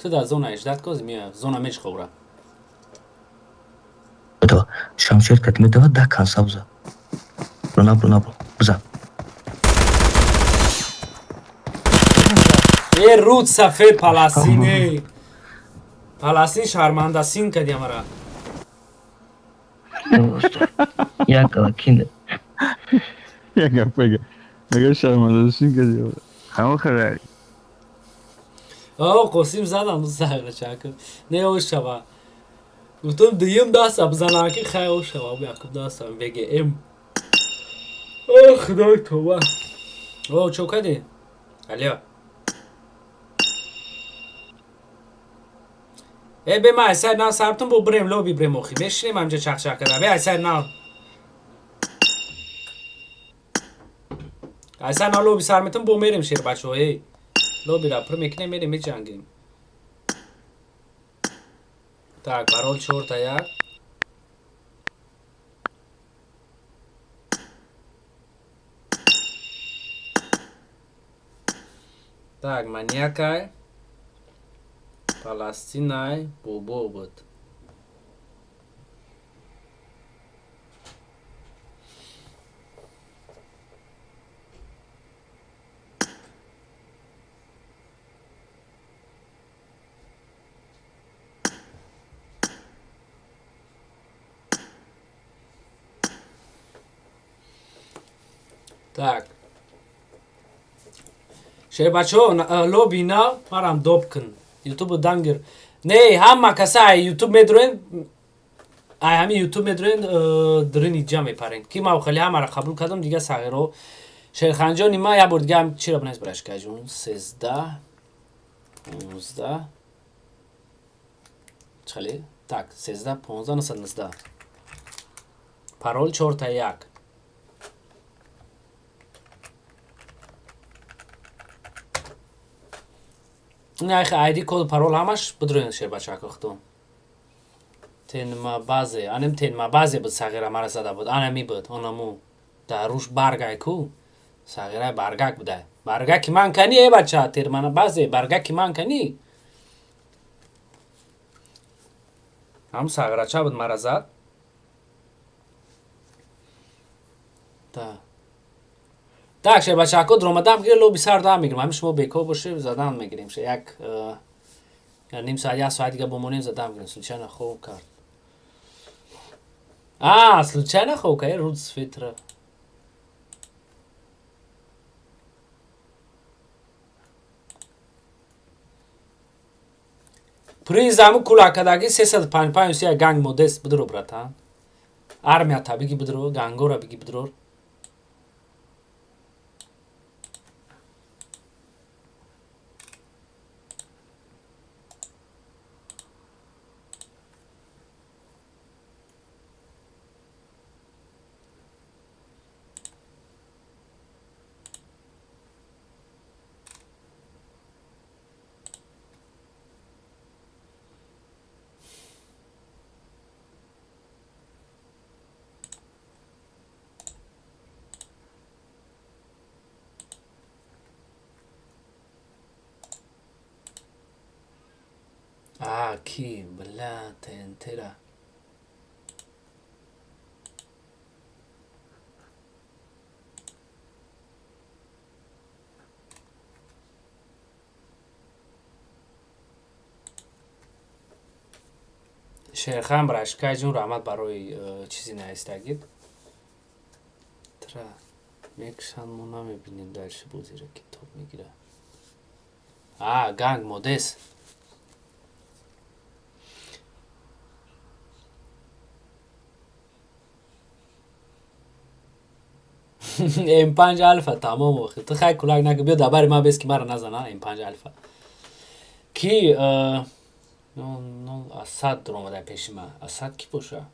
Ту дар зонаи ждать коз мия, зона мечховра. Медава. Шамшер кат медава да кан сабза. Бро набро набро. Бза. Э, руд сафед паласин. Паласин шармандасин кади амара. Як кин. Як гап мега. Мега шармандасин кади. Ҳамон хара. О, Қосим задам сағира чака. Не о шава. Гуфтам дуюм даста бизанам ки хай о шава, якум дастам ВГМ. О, худой, тоба. О, чо кардӣ? Алё. Э, бе ма айсай нав сартун бо бирем лоби бирем охи. Мешинем ҳамҷа чақчақ карда. Бе айсай нав. Айсай нав лоби сар метун бо мерем шербачо, эй. Лобира пур мекунем, мерем меҷангем. Так, парол 4 та 1. Так, маньякай. Паластинай бобо буд. Так. Шербачо, лоби нав марам доб кун. Ютуб дангер. Не, ҳама каса ай ютуб медроен, ай ҳами ютуб медроен, дрини ҷа мепарен. Ки ма хеле ҳамаро қабул кардам, дига сағиро. Шерханҷони ма як бор дига чиро бинавис брашкаҷон? 13 15 чали? Так, 13 15 919. Парол 4 та 1. Не, айди, код, парол ҳамаш бидроен шербачако худон. Тенма базе, анем тенма базе буд сағира мара зада буд. Анами буд, онаму. Дар руш баргай ку. Сағира баргак буда. Баргаки ман кани, э бача, термана базе, баргаки ман кани. Ҳам сағирача буд мара зад. Та. Так, шербачако дромадам гир лоби сар дам мегирем. Ҳами шумо бекор боше задан мегирем. Як ним соат, як соат дига бомонем задан мегирем. Случайно хоб кард. А, случайно хоб кард, руд светра. Приз аму кулакадаги 355 сия ганг модест бидро, братан. Армия та биги бидро, гангора биги бидро. А, ки, бля, ТНТ-ра. Шерхан Брашкай ҷун, раҳмат барои чизи наистагид. Тра мекшан, мо намебинем дальше бозира ки топ мегира. А, ганг модес. М5 Альфа тамом охи. Ту хай кулак наки биё дабари ма бес ки мара назана М5 Альфа. Ки нол Асад дуромада пеши ма. Асад ки боша?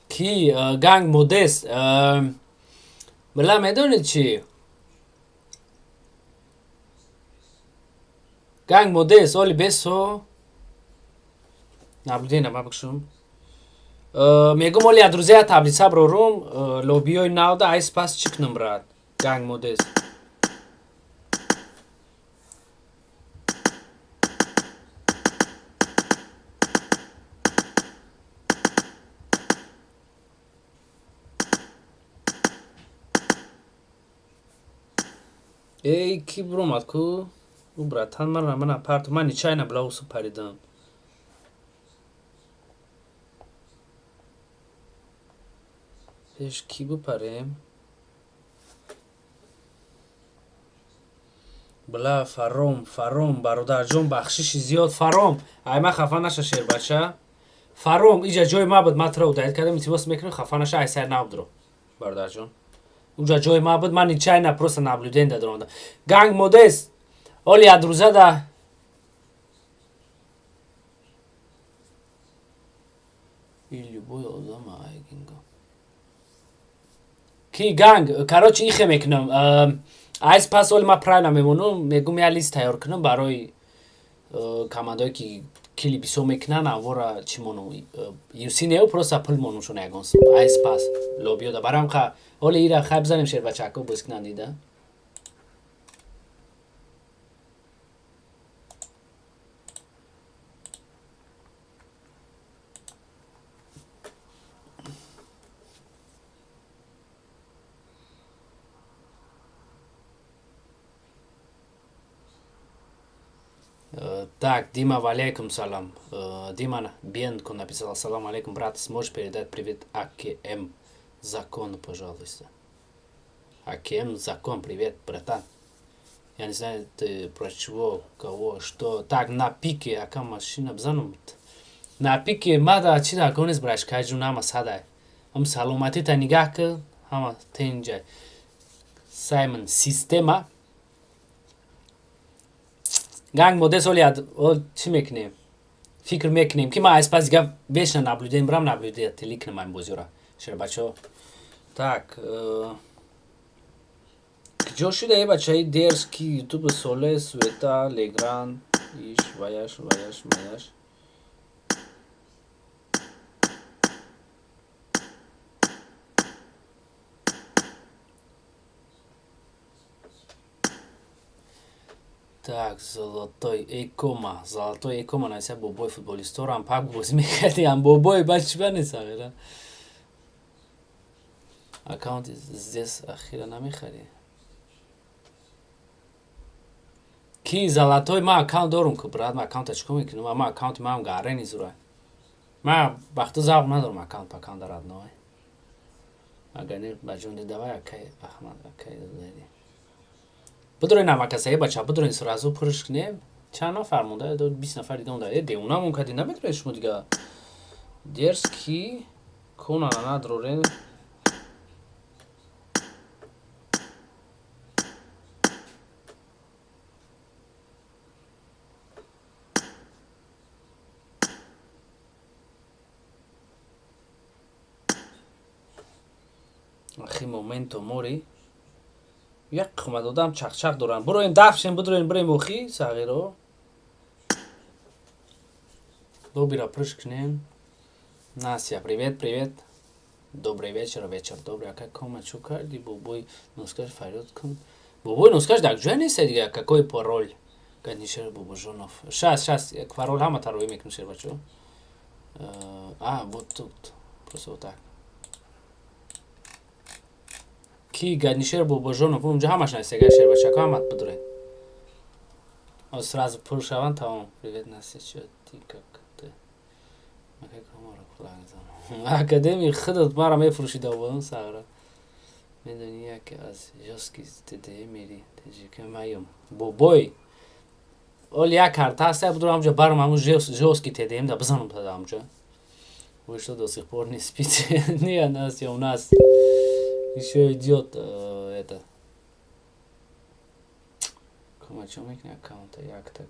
Ки ганг модест. Била медонед чи? Ганг модест, оли бесо. Наблюдение ма бикшум. Мегум оли друзья таблица брорум лобиёи навда айс пас чӣ кунам, брат? Ганг модест. Эй, ки буромад ку? У братан мана мана парту ман нечаянно била усу паридам. Пеш ки бипарем? Била фаром, фаром, бародарҷон, бахшиши зиёд фаром. Ай ма хафа наша шербача. Фаром, иҷа ҷои ма буд, ман туро удалить кардам, илтимос мекунам, хафа наша, ай сар набудро. Бародарҷон. Уҷа ҷои ма буд, ман нечаянно просто наблюдение даромадам. Ганг модес. Оли ядрӯза да и любой одама айгинго. Ки ганг, короче, ихе мекунам. Айс пас оли ма правильно мемонам, мегум я лист тайёр кунам барои командое ки кили бисёр мекунанд, авора чӣ монум, юси неу, просто пул монумшон ягон сум. Айс пас лобиёда барам ха оли ира хай бизанем, шербачако боз кунанд дида. Так, Дима, валейкум салам. Дима Бенко написал: салам алейкум, брат, сможешь передать привет АКМ Закон, пожалуйста. АКМ Закон, привет, братан. Я не знаю, ты про чего, кого, что. Так, на пике, ака машина бзанум. На пике, мада, чи да, гонес браш, кайджу нама садай. Ам саломати та нигаҳ ки, ҳама тенҷай. Саймон, система. Ганг модес, оли чӣ мекунем? Фикр мекунем, ки ман аз пас дига вечно наблюдение брам, наблюдатели кунам ин бозиёра. Шербачо. Так, куҷо шуда е бачаи дерзкий ютуб соле суета легран иш ваяш ваяш маяш. Так, золотой экома, золотой экома найса бобои футболисторам пак бозӣ мекарди, ам бобои баъд чӣ банесағира? Аккаунт здесь ахира намехарӣ? Ки золотой? Ман аккаунт дорум ку, брат, ман аккаунта чикор мекунам? Ман аккаунти маам гарени зура. Ман бахту завқ надорам аккаунт паккаунт дар родной. Агар не ба ҷони давай акай Аҳмад акай додари. Бидурен намакасае бача, бидурен сразу пурш кунем. Чанд нафар монда? 20 нафар дига монда. Э, девонамон кади наметавонед шумо дига. Дерзкий конана надрорен. Ахи моменто мори. Як қимат одам чақчақ доранд. Буроем дафшем, бидроем бирем охи сағиро. Лобира пурш кунем. Настя, привет, привет. Добрый вечер, вечер добрый. Ака кома чӯ карди? Бобой носкаш фарёд кун. Бобой носкаш дар ҷоя нест дига. Какой пароль? Ганишер Бобожонов. Шас, шас, пароль ҳама тароӣ мекунем шербачо. А, вот тут. Просто вот так. Ки Ганишер Бобожонов, унҷа ҳамаш нависага шербачако ҳамат бидуред. О, сразу пур шаванд тамом. Привет, Настя, чё ты как ты? Академии худат мара мефурӯшида будам сағра. Медони яке аз жёсткий ТД мери таҷика маём. Бобой. Оли як карта ҳаст, будурам ҳамҷа барам ҳамун жёсткий ТДМ да бизанам тада ҳамҷа. Вы что, до сих пор не спите? Не, Настя, у нас еще идет это. Кома чо мекунӣ аккаунта якта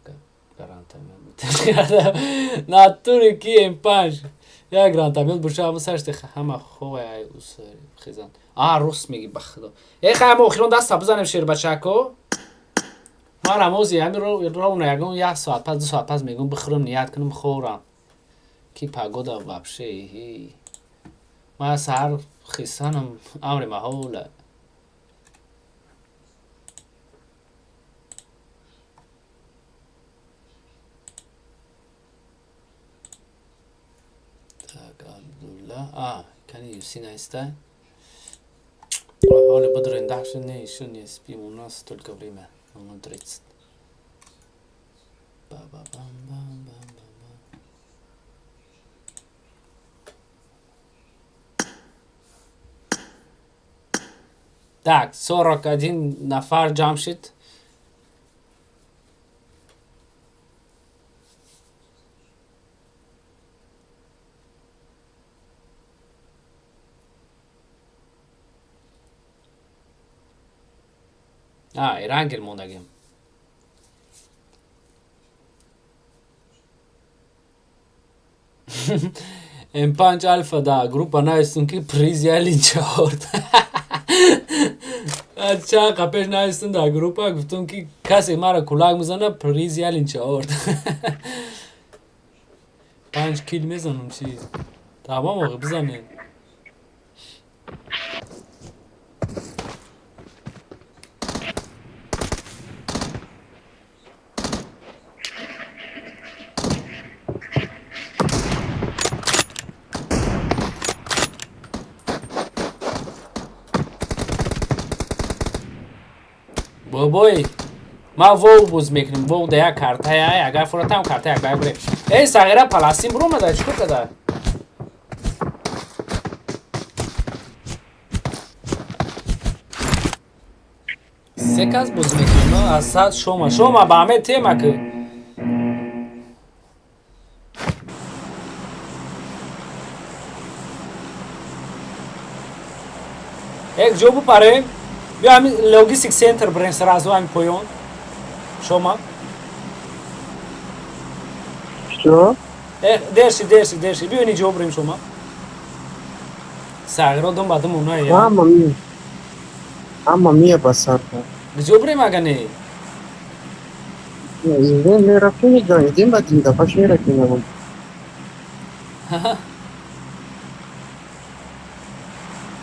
гранатомет натури ки М5 як гранатомет боша ҳама сарште ҳама ховай ай хезан. А рост меги, ба худо. Э хай мо охирон даста бизанем шербачако. Ман рамози ҳами ровно ягон як соат пас, 2 соат пас мегум бихӯрам, ният кунам хӯрам. Ки погода вообще ман саҳар хисанам амри маҳола. Так, Абдулла. А, кани юси наистай? Ҳоли бидурен даҳ шуд, не, ещё не спим, у нас столько время. 0:30. Ба-ба-бам-бам-бам. Так, 41 нафар ҷамъ шид. А, Эрангел мондагим. М5 Альфа да группа навистум, ки приз ялинча орд. Чанд қапеш навистум дар группа, гуфтум, ки касе мара кулак мезана, приз ялинча орд. Панҷ кил мезанам, чи тамом оғи, бизанед. Бобой, ма вов боз мекунем, вов да як картая, агар фуратам карта як бай бурем. Эй, сағира паластин буромада, чикор када? Се кас боз мекунем, аз сад шома. Шома ба ҳаме тема ки. Як ҷо бупарем. Биё, ҳамин логистик центр бирем, сразу ҳамин поён. Шома. Что? Э, дерши, дерши, дерши. Биё, ини ҷо бирем, шома. Сағиро дум ба дум уна я. Ҳама ми. Ҳама мия басарда. Куҷо бирем, ага не? Зинда мерафтем, дим ба дим дафаш мерафтем.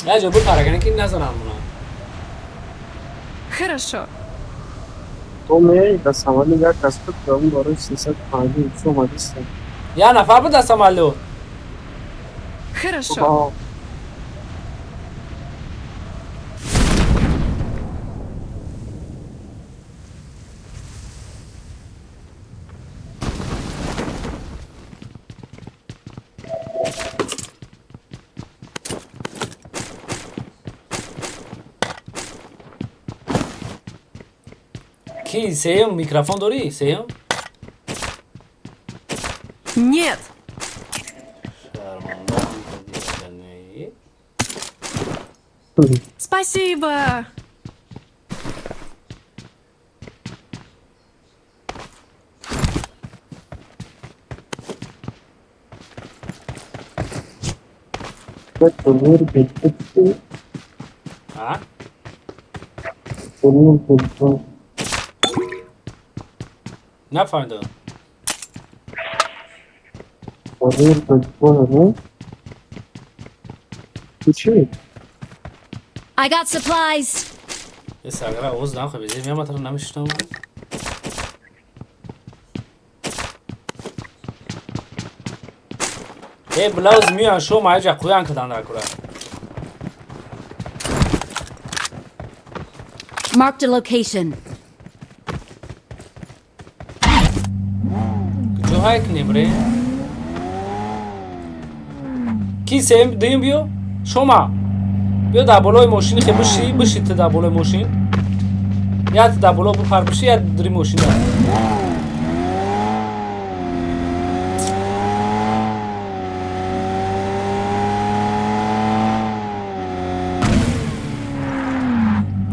Я ҷо бипар, ага не ки назанам уна. Хорошо. То меяй да самолёт, як кас буд, ба он барои 350 сом омадистам. Я нафар буд дар самолёт? Хорошо. Ки сеюм, микрофон дорӣ? Сеюм? Нет. Шарманда. Не. Спасибо. Турнир бетти. А? Турнир бетти. Нафаҳмидам. Турнир бетти. Чӣ? I got supplies. Е, сагра оз дам хабизе, меаматара намешинам. Е, блауз миён, шома аҷа қӯян кадан дар кура. Marked a location. Куҷо ҳай кунем, ре? Ки сеюм, дуюм, биё? Шома. Биё дар болои мошини хе биши, биши ту дар болои мошин. Я ту дар боло бипар биши, я дури мошина.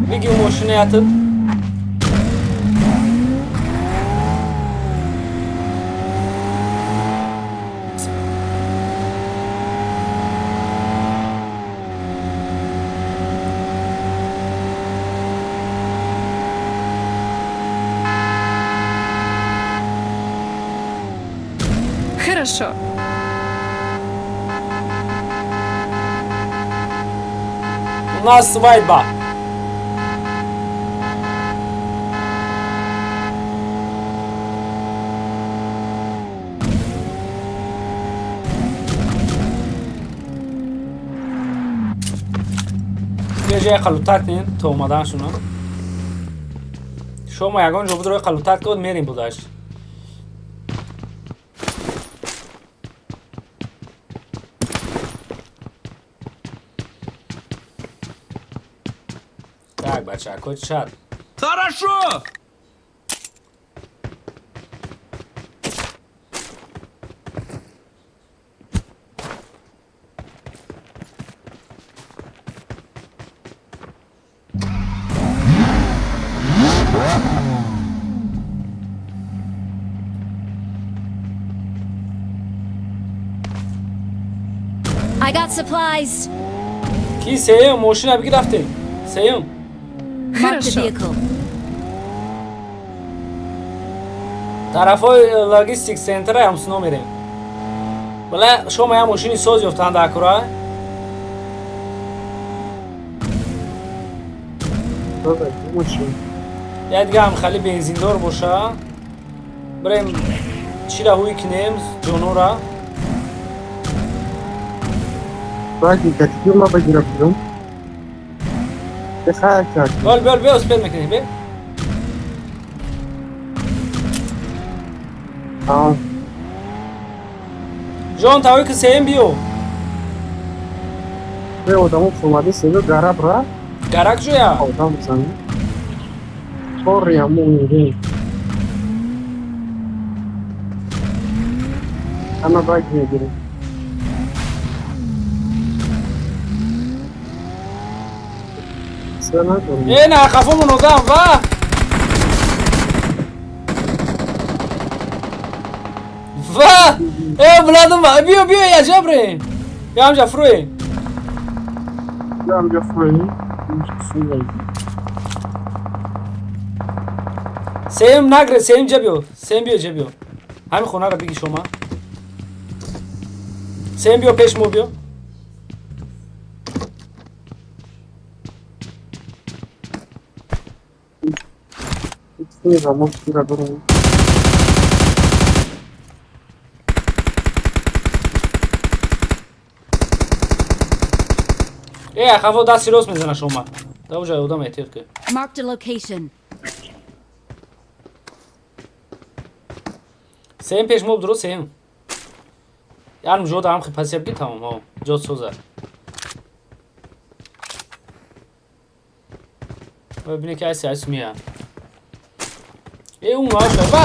Биги мошина я ту. Хорошо. У нас свадьба. Биё, ҷои қалутак кунем то омаданшуна. Шома, ягон ҷо будро қалутак код, мерем будаш. Так, бачако, чат. Хорошо! I got supplies. Ки сеюм мошина бигир рафтем. Сеюм. Marked a vehicle. Тарафҳои логистик центра ҳамсуно мерем. Бала шома я мошини соз ёфтанд акура. Я дига ҳам хали бензиндор боша. Бирем чира ҳуй кинем ҷонора. Бал бал бе успел мекунем бе. Ҷон таве ки сеюм биё. Бе одамо фомади сею гара бра. Гара куҷоя? Одам зани. Тори аму мирем. Ама баг мегирем. Э, на қафомон одам ва! Ва! Э, буладум ва! Биё, биё, я ҷабре! Биё ҳамҷа фурӯе! Биё ҳамҷа фурӯе. Сеюм нагре, сеюм ҷа биё. Сеюм биё, ҷа биё. Ҳамин хонаро биги шума. Сеюм биё пеш мо биё. Э, хафо дасти рост мезана шума. Да уҷа одам эҳтиёт кун. Marked a location. Сеюм пеш мо дуруст сеюм. Ярм ҷода ҳам хипасия биги тамом, ҳо. Ҷод соза. Бибине ки айси айс мия. Э, ун аша ва.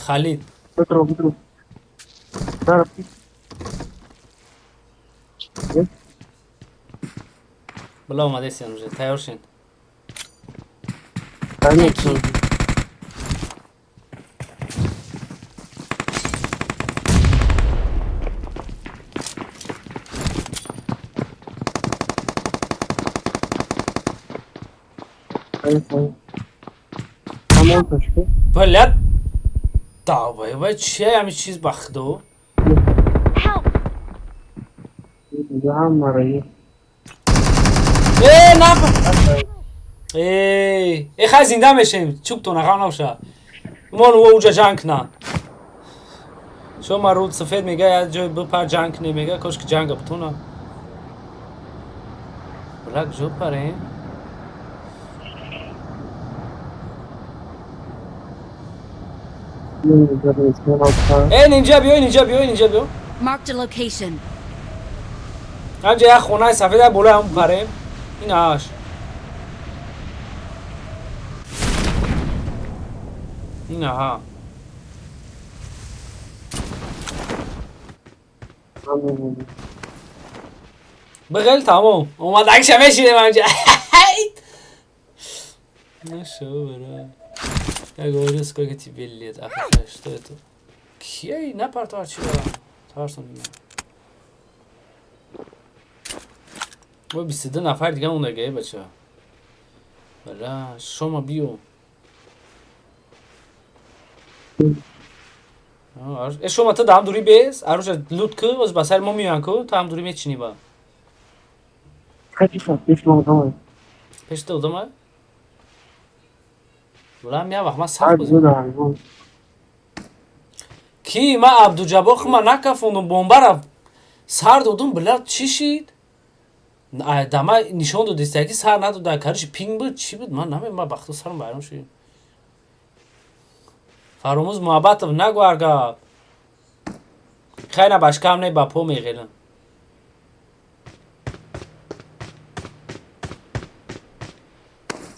Халид. Битро, битро. Била омадесиан уже, тайёр шин. Блядь. Давай, вай, чи ҳами чиз ба худо? Э, на. Э, э, хай зинда мешем, чӯбтона ғам набоша. Мон ӯ уҷа ҷанг кунанд. Шома руд сафед мега, як ҷой бипар ҷанг кунем, мега, кош ки ҷанга бутона. Бля, куҷо парем? Э, нинҷа биё, нинҷа биё, нинҷа биё. Marked a location. ҳамҷа як хонаи сафед як болои ҳам парем. Ин аш. Ин аҳа. Бигел тамом. Омадакша мешинем ҳамҷа. Ну шо, бра. Я говорю, сколько тебе лет? Ах, что это? Кей, напартар чиро? Тарсон. Ой, 22 нафар дига мондага, бача. Бля, шома биё. Э, шома ту даҳам дури бес, арӯша лут ку, оз ба сари мо меоян ку, ту ҳам дури мечинӣ ба. Пеш ту одама? Бля, мя вақт ман сахт бозим. Ки ман Абдуҷаббор хума накафондум, бомбара сар додум, бля, чӣ шид? Дама нишон додиста ки сар надода, короче, пинг буд, чӣ буд, ман намедонам, ман бахто сарам байрон шуд. Фаромӯз Муҳаббатов нагӯ аргап. Хайна башкам не ба по меғелам.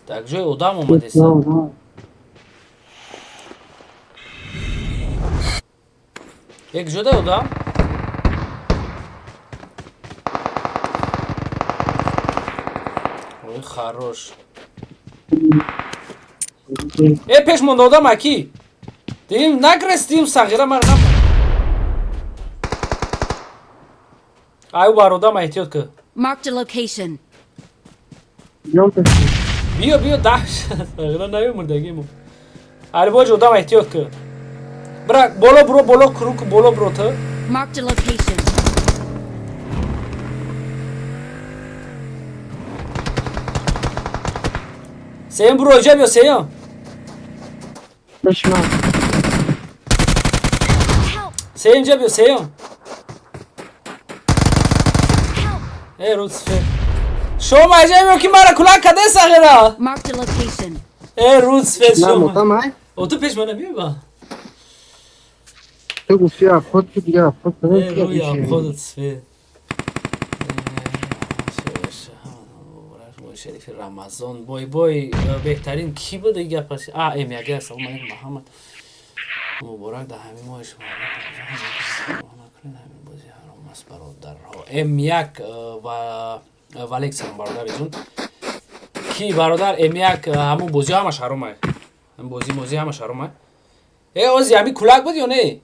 Так ҷои одам омадеста. Як ҷода одам? Ой, хорош. Э, пеш монда одам аки. Дим нагрестим сағира мар на. Аю бар одам эҳтиёт кун. Marked a location. Биё, биё, даҳшат. Сағира наёмурдагимо. Алибоҷ, одам эҳтиёт кун. Бира, боло буро, боло круг, боло буро ту. Marked a location. Сеюм буро, иҷа биё, сеюм. Пешма. Сеюм ҷа биё, сеюм. Э, Рӯзфер. Шома иҷа биё ки мара кулак каде сағира. Marked a location. Э, Рӯзфер На, шома. мотам ай. О, ту пеш мана биё ба. Ту гуфти обход ки дига обход Э, кардам. рӯи обходат свет. Шарифи Рамазон бой бой беҳтарин кӣ буд ин гапаш? А М1. Ассалому алайкум, Муҳаммад муборак дар ҳамин моҳи шумо накунед, ҳамин бозӣ ҳаром аст, бародарҳо. М1 ва валейк салом, бародари ҷун. Ки бародар М1 ҳамун бозиҳо ҳамаш ҳаромай, ҳамин бозӣ мозӣ ҳамаш ҳаромай. Э, ози ҳамин кулак буд ё не?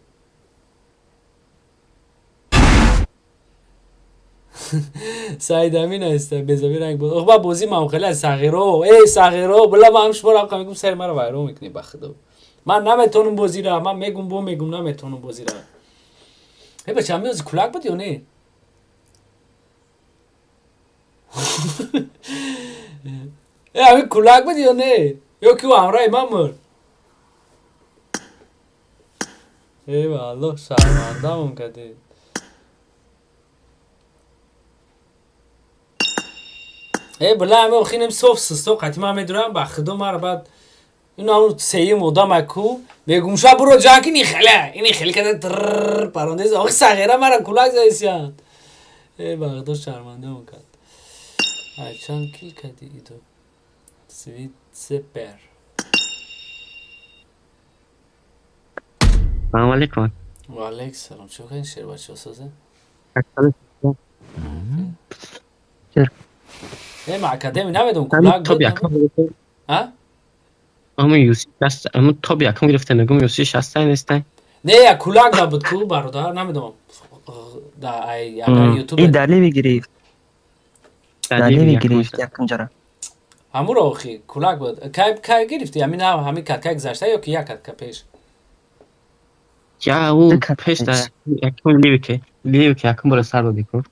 Саид Амин аст, безаби ранг буд. Ох, ба бозӣ мам хеле аз сағиро. Эй, сағиро, била, ман шуморо ҳам мегум, сари маро вайрон мекунӣ, ба худо. Ман наметонам бозира, ман мегум, бо мегум, наметонам бозира. Э, бача, ҳамин ози кулак буд ё не? Э, ҳамин кулак буд ё не? Ё ки ӯ ҳамроҳи ман мурд? Э, валлоҳ, шармандамон кардед. Э, била, ҳами охинем соф систо қати ман медурам, ба худо, мара баъд ин ҳамун сеюм одама ку мегум, ша буро ҷанг ки нихеле ини хеле када тррр парондез. Охи, сағира мара кулак заисян. Э, ба худо, шармандамон кард. Ай, чанд кил кади идо свитсепер? Салом алейкум. Ва алейк салом. Чӣ кардин, шербачо, созе? Э, ма академи намедонам, кулак Топ буд. якум гирифтем. А? Ҳамун юси шаст, ҳамун топ якум гирифтем, мегум юси шастай нестай. Не, я кулак набуд ку, бародар, намедонам. Да, ай, агар ютуб И дар ливи гирифт. Дар ливи гирифт якум ҷара. Ҳамуро охи кулак буд. Кай кай гирифти? Ҳамин ҳамин катка гузашта ё ки як катка пеш? Я ӯ пеш да якум ливи ки якум бора сар додӣ ку.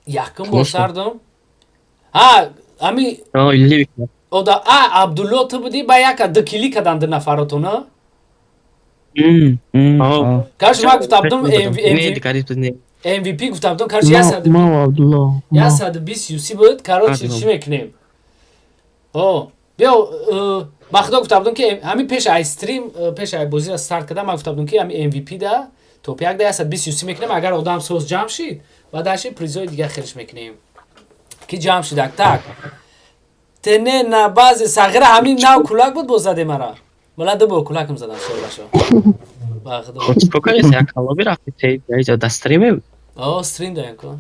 Якум бор сар додам? Ҳа, ҳами О, ливи. Ода, а, Абдулло, ту будӣ, ба яка ду кили кадан ду нафаротона? Короче, ман гуфта будам Не, дигари буд не. MVP гуфта будам, короче, Ма Абдулло. 120 юси буд, короче, чӣ мекунем? О, биё, ба худо, гуфта будам ки ҳамин пеш ай стрим, пеш ай бозиро старт кардам, ман гуфта будам ки ҳамин MVP да топ як да 120 юси мекунем, агар одам соз ҷамъ шид, ва даши призои дигар хелиш мекунем. Ки ҷамъ шидак, так. Тене на баъзе сағира ҳамин нав кулак буд, боз заде мара. Бала, ду бор кулакам задам, шоrbашо. Ба худо. Чӣ кардӣ? Як лоби рафти те иҷо да стриме? О, стрим даем ку.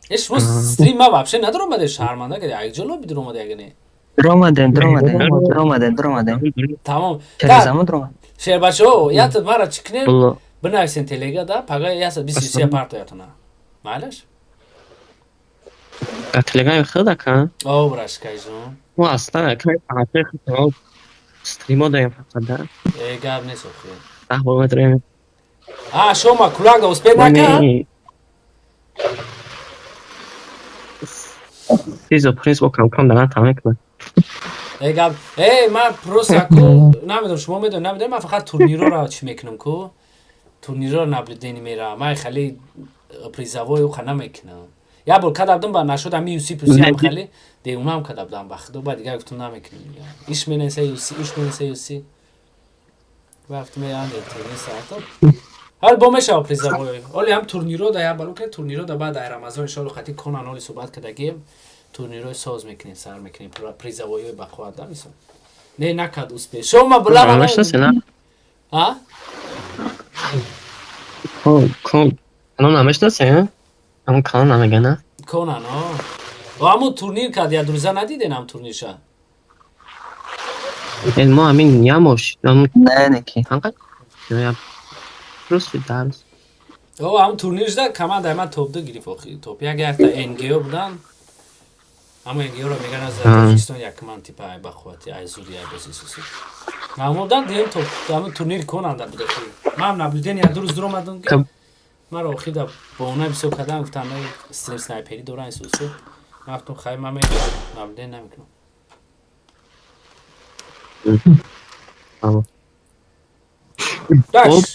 Э, шумо стрим ма вообще надуромаде, шарманда кади, акҷо лоби дуромаде ага не? Дуромадем, дуромадем, дуромадем, дуромадем. Тамом. Телезамон дуромад. Шербачо, ятад мара чӣ кунем? Бинависен телега да, пага 123 партоятона. Майлаш? Дар телеграми худ ака? О, брашкайҷон. Мо аслан ака фанатои худ стримо даем фақат да. Э, гап нест охи. Даҳ бор медроем. А, шома кулак да успед накард? Сизо принц бо кам-кам дана там мекунад. Э, гап. Э, ман просто ку намедонам, шумо медонед, намедонед, ман фақат турнирро чӣ мекунам ку? Турнирро наблюдение меравам. Ман хеле призовой ӯ намекунам. Як бор када будам, ба нашуд ҳами юси пуси ҳам хеле девонаам када будам, ба худо, ба дигар гуфтам намекунем. Иш менеса юси, иш менеса юси. Вақт меанде турнир саато. Ҳал бо мешава призовой. Оли ҳам турниро да як балу ки турниро да баъд ай Рамазон иншоалло қати конан оли суҳбат кардагием, турнирҳои соз мекунем, сар мекунем, призовойҳои бақувват да мисол. Не, накард успех. Шома була. Намешнасе, на? А? Кон канон намешнасе, ҳамон канон намега, на? Конан, о. Ҳамун турнир кард, як рӯза надиден ҳам турнирша? Мо ҳамин ямош. Не, не ки. Рӯз шуд, 10 рӯз. О, ҳам турнир шуда, командаи ман топ 2 гирифт охи. Топ 1 якта НГО будан. Ҳама НГО-ро меган аз Тоҷикистон якман типа ай бақуввати, ай зури, ай бози сусу. Маъмул дан дуюм топ ҳамун турнир конанда буда ки. Ман наблюдение 2 рӯз дур омадам ки маро охида бо она бисёр кардам, гуфтам стрим снайперӣ доран сусу. Ман гуфтам хай, ман наблюдение намекунам.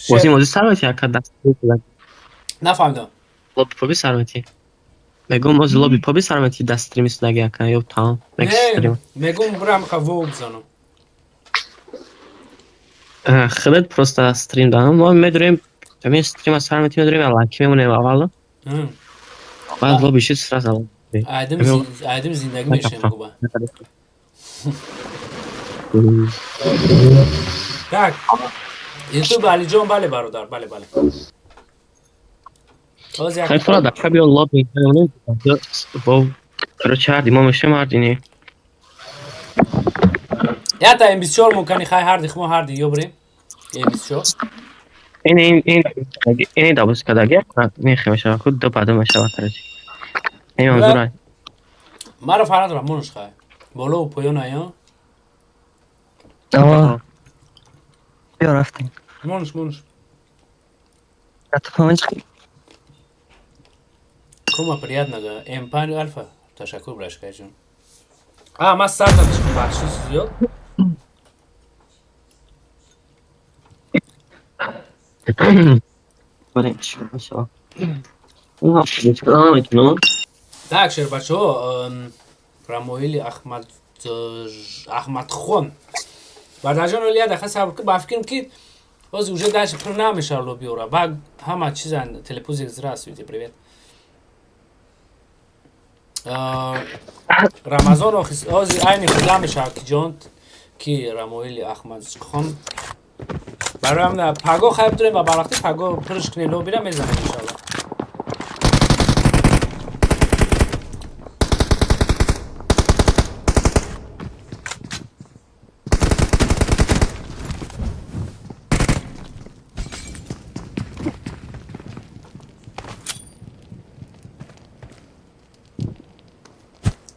Бозӣ мозӣ сар мети ака даст. Нафаҳмидам. Лоби поби сар мети. Мегум ози лоби поби сар мети даст стрими судаги ака ё тамом. Не, мегум бирам ха во бизанам. Худат просто стрим дам. Мо медурем, ҳамин стрима сар мети медурем, аллаки мемонем аввал. Баъд лоби шуд сразу. Айдим айдим зиндагӣ мешем губа. Так. Ютуб Алиҷон, бале бародар, бале, бале. Хай фора да биё лоби бо короче ҳарди мо мешем ҳарди не. Ята М24 мумкани хай ҳарди хумо ҳарди ё бирем. М24. Ин ин ин ин дабус кадаги мехе мешава худ ду паду мешава короче. Ин манзура. Маро фарқ надорам, монуш хай. Боло поён ая. Ава. Биё рафтем. Монуш, монуш. Ата панҷ. Кума приятного. М5 Альфа. Ташаккур, брашкайҷон. А, ман сар надоштам, бахшиш зиёд. Барем чӣ мешава. Так, шербачо, Рамоили Ахмад Ахмадхон. Бардарҷон оли як сабр ки ба фикрам ки ҳозир уже дальше пур намешава лобиора. Ба ҳама чизан телепузик, здравствуйте, привет. Рамазон ҳозир айни худа мешава ки ҷон ки Рамоили Ахмадхон. Барои ҳамин паго хайб дорем ва барвақти паго пурш кунем лобира мезанем иншалло.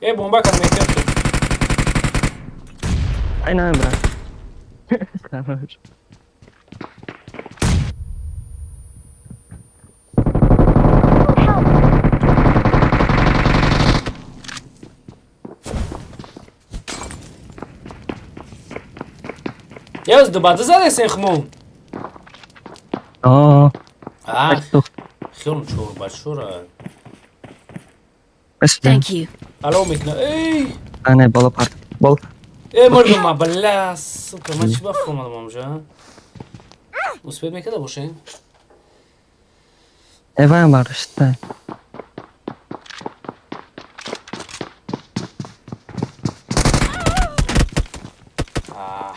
Э, бомба кад мехтиёт шуд. Ай намебрат. Хорош. Ёз дубада задесен хмон. Аа. А. Хелм чор бачора. Thank you. Алло мекна. Эй! А не, боло парт. Бол. Э, мурдума, бля, сука, ман чӣ ба фурмадам амжа? Успеть мекарда бошем? Э, ваям бардошта. А.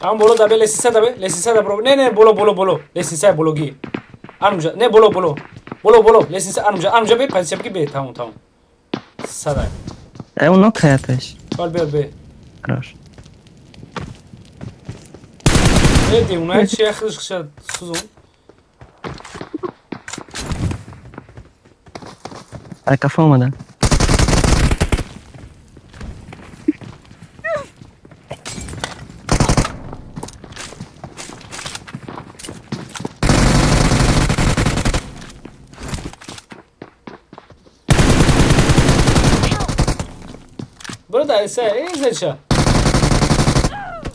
Ам боло дабе лесиса дабе лесиса да бро. Не не боло боло боло лесиса бологи. Анумжа не боло боло. Боло боло лесиса анумжа анумжа бе позиция ки бе тамом тамом. Садай. Э, он нокаяташ. Бал бе бе. Хорош. Э, димуна чи яхш хша сузун. Ай кафе омада. Брода, се, е, зеча.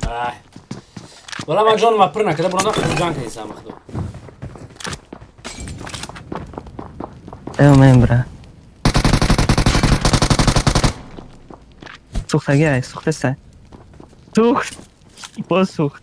Ай. Вала ман ҷон ма пур накарда, буранда хуҷан кардисам худо. Э, мембра. Сухтаги ай, сухтеса. Сухт. Боз сухт.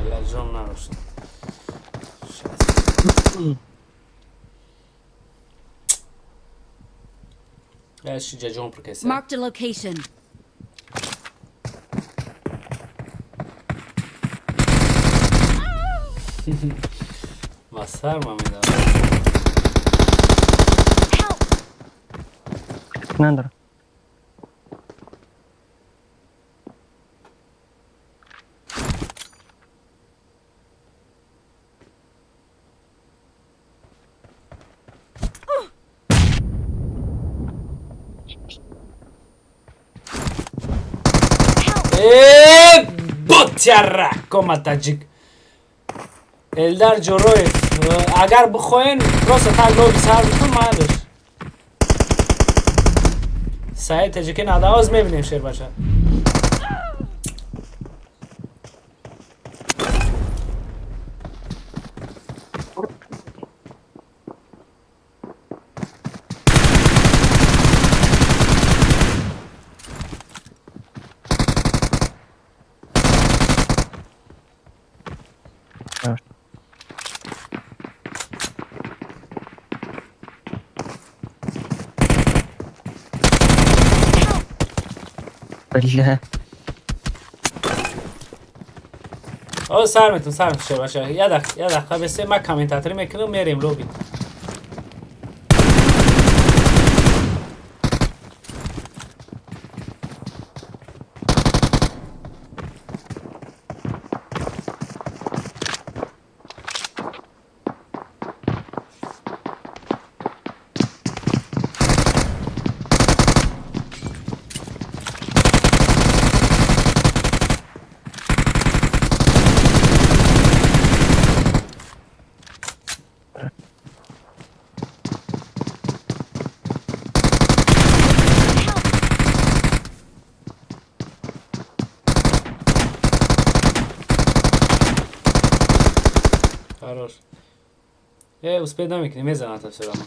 Бля, ҷон нарасид. Шиҷа ҷон прикеса. Marked a location. Ма сар ма медавам. Надорам. Э, ботяра кома таҷик. Элдар Ҷороев, агар бихоҳен, просто так лоби сар бикун, майлиш. Саид таҷики надавоз мебинем, шербача. Бля. О, сар метун, сар метун, шербача. Я дақиқа бесе, ман комментаторӣ мекунам, мерем лоби. Хорош. Э, успеть намекунӣ, мезанад всё равно.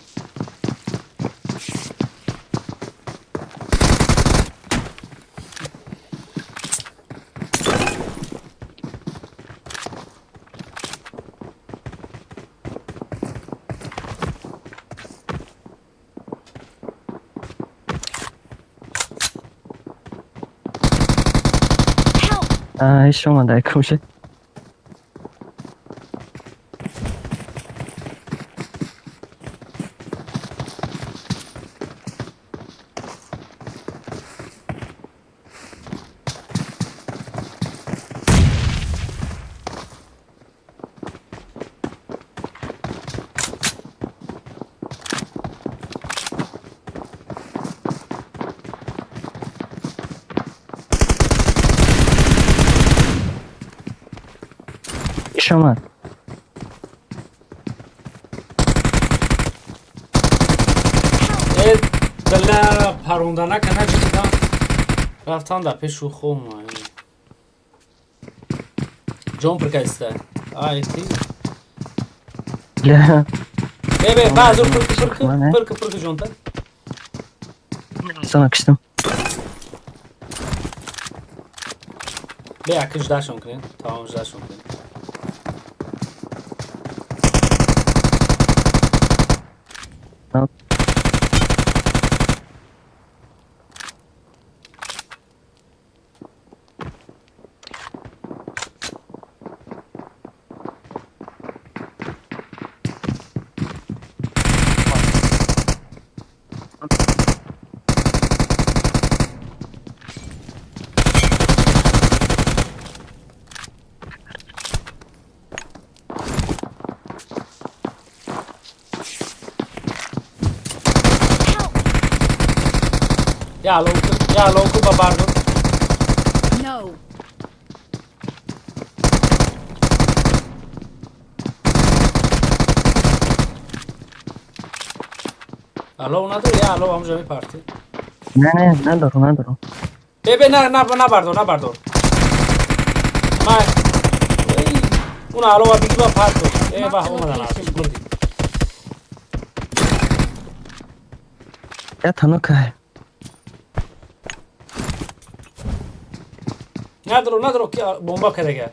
Ай, омада кумше. Иш омад. Э, бля, паронда накана чида. Рафтан дар пешу хом. Ҷон прикайста. Ай, ти. Бля. Бе, бе, ба, зур пыркы, пыркы, пыркы, пыркы ҷонта. Сана киштам. Бе, аки ждашон кунем. Тамом, ждашон кунем. Я ловку, я ловку бабарду. No. Алло, надо, я алло, ҳамҷа мепарти. Не, не, надорам, надорам. Бе, бе, на, на, набардор, набардор. Ма, уна алло биги ба парту. Э, ба, омадан артиш, мурди. Я танокай. Надро, надро, ки бомба кардага.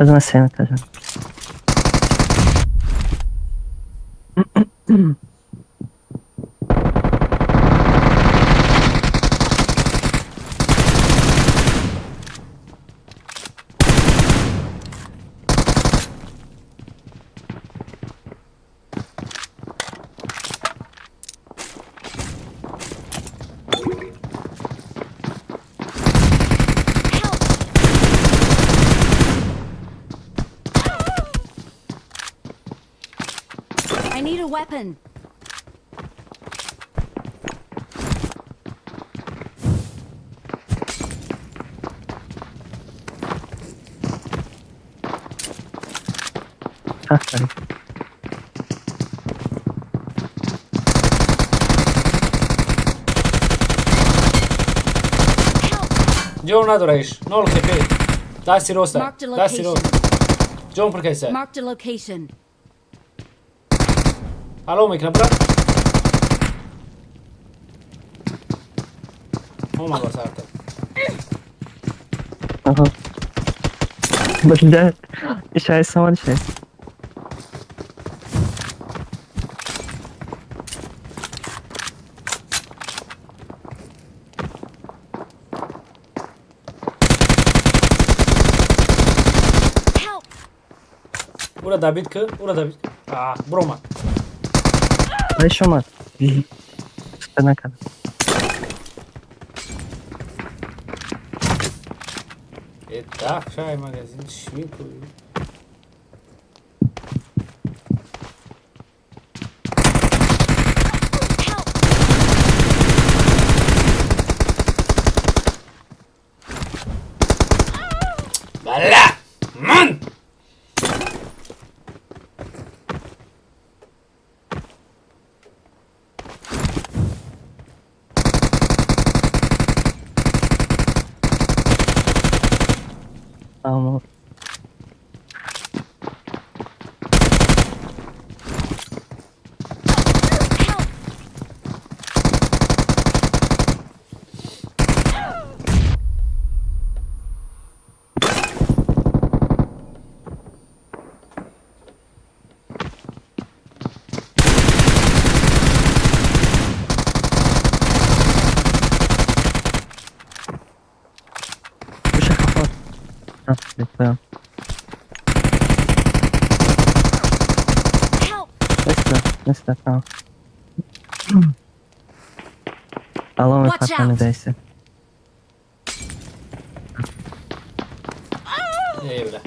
Аз ман сем этажа. I need a weapon. Афарин. Ҷон надораиш. Нол хп. Дасти роста. Marked a Дасти рост. location. Ҷон пуркайса. Marked a location. Алло мекунам, брат. Омад ба сарта. Аҳа. Блядь. Шайс омад, шайс. Ура добить ки, ура добить. А, бромад. Айш омад. Чита накард. Э, так, шай магазин чӣ мекунӣ? Бала! Ман! Тамом. Пуша хапот. А, понял. Неста, неста, тамом. Алло, Watch патроны out. дайся. Эй, бля.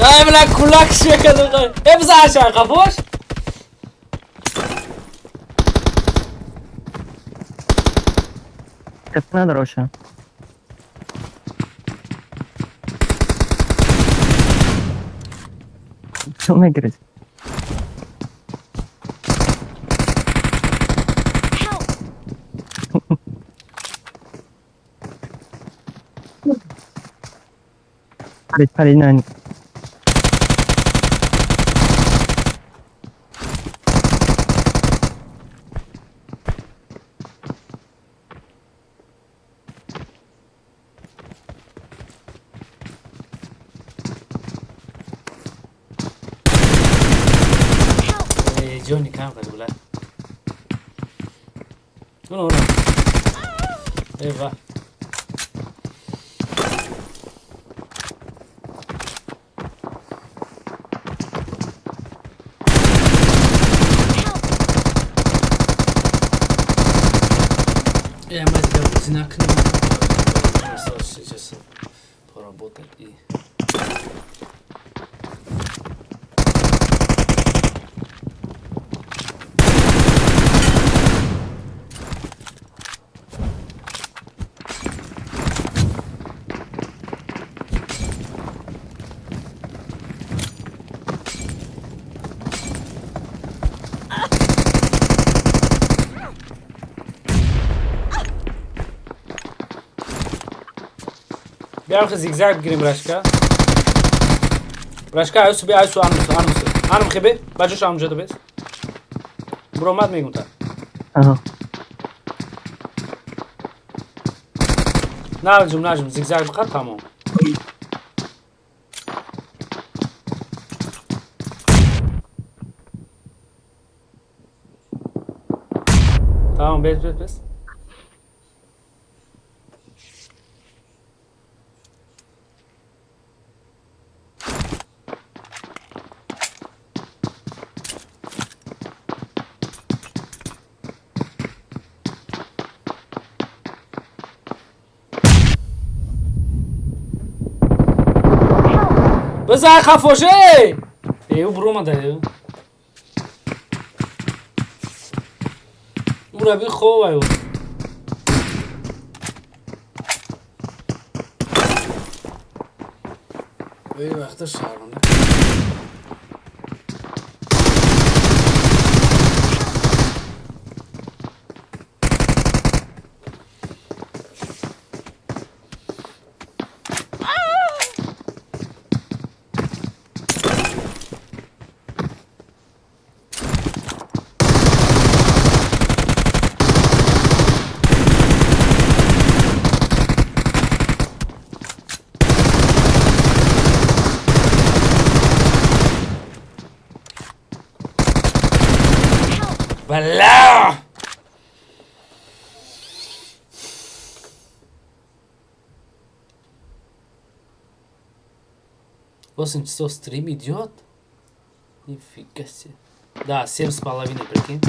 Ай, бля, кулак шекаду. Э, бизан қафош. Теп надора оша. Чо мегиред? Парид, парид, на. Э, ҷони кам қади, бля. Уна, уна. Э, ва. Э, ман дига бозӣ накунам. Осталось сейчас поработать и Биям хе зигзаг бигирем рашка. Рашка айсу би айсу анмусу анмусу. Анм хебе, баҷош анмуҷа бес. Буромад мегум та. Аҳа. Наҷум наҷум зигзаг биқад тамом. Тамом бес бес бес. Бизай хафоше! Ю бромада ю. Ура би хова ю. Эй вақта шарманда. Бля! 8 часов стрим идет? Нифига себе. Да, 7,5, прикинь.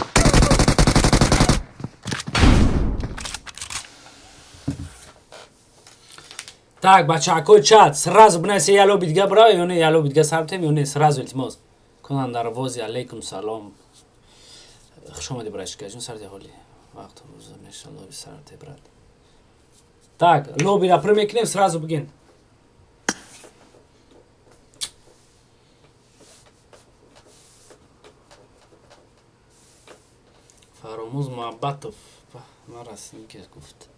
Так, бачакой чат, сразу бнасе я любит габра, и он я любит гасартем, и он сразу илтимос. Кунан дарвози, алейкум салом. Хуш омадӣ братишка, ҷун сарди ҳоли. Вақту рӯза меша лоби сарде брат. Так, лобира пур мекунем, сразу бигин. Фаромуз Муҳаббатов. Ман расм ки гуфт.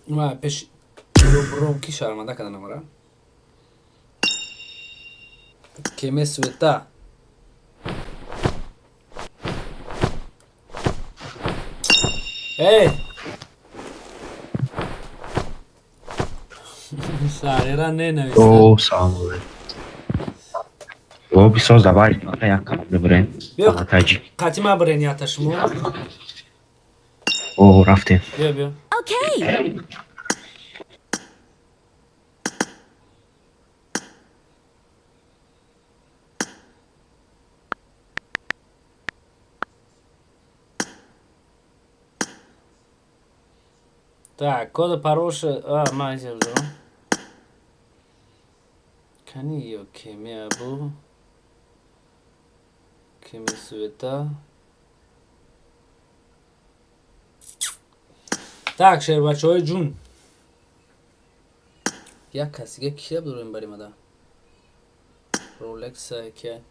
Ма пеш бром ки шарманда карда намара? Кеме света. Эй! Сарера ненависта. О, салом алейкум. Лоби соз давай, як канал бибарем. Биё, Таҷик. қатима бирен ята шумо. О, рафтем. Биё, биё. Okay. Так, кода пароша, а, ман зер дорам. Кани ё кеме абу? Кеме суета. Так, шербачаҳои ҷун. Як касига кия дорем баримада? Ролекса ки.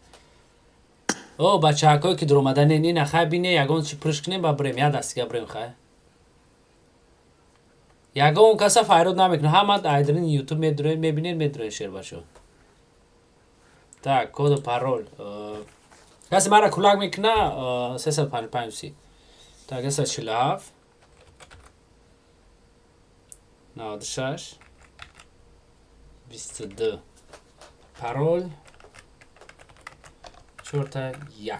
О, бачаҳакое ки дуромада не, не, хай бине, ягон чи пурш кунем ба брем, як дастига брем хай. Ягон каса файрод намекунад. Ҳама айдрин YouTube медуроен, мебинед, медуроен шербачо. Так, коду парол. Касе мара кулак мекуна 355 си. Так, 347 96 22. Парол 4 1.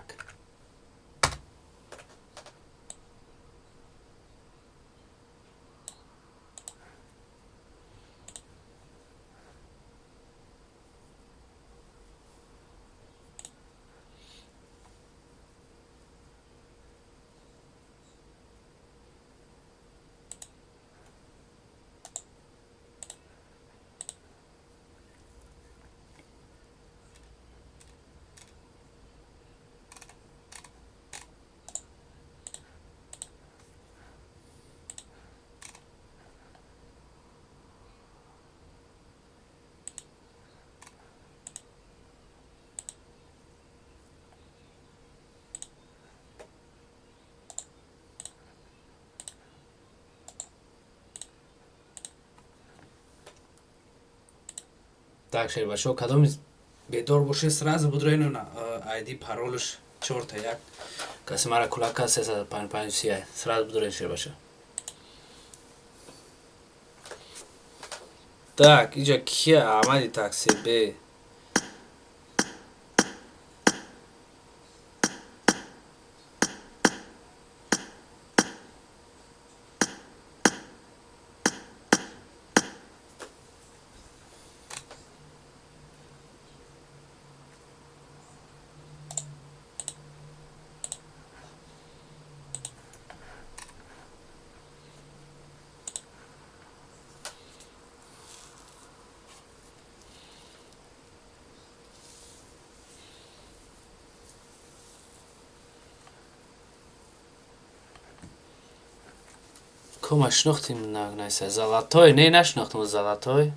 Так, шербачо, кадоми бедор боше, сразу будроин айди, паролш чорта як. Каси мара кулака 355 30. Сразу будроин, шербачо. Так, иҷа кия? Аҳмади такси б. Кома шинохтим, нагнайса. Золотой, не нашинохтим золотой.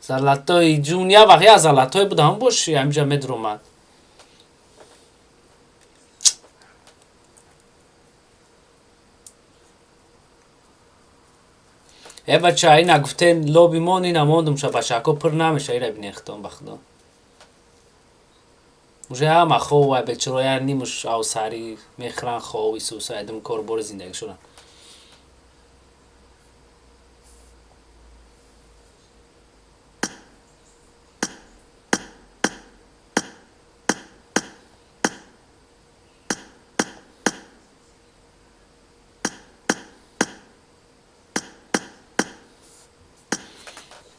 Золотой ҷун, я вақт я золотой будам боши, ҳамиҷа медромад. Э бача, ина гуфтен лоби мон, ина мондум ша бачако пур намеша, ира бинехтон ба худо. Уже ҳама хова бечороя нимуш авсари мехӯран хов исуса айдум корбори зиндагишона.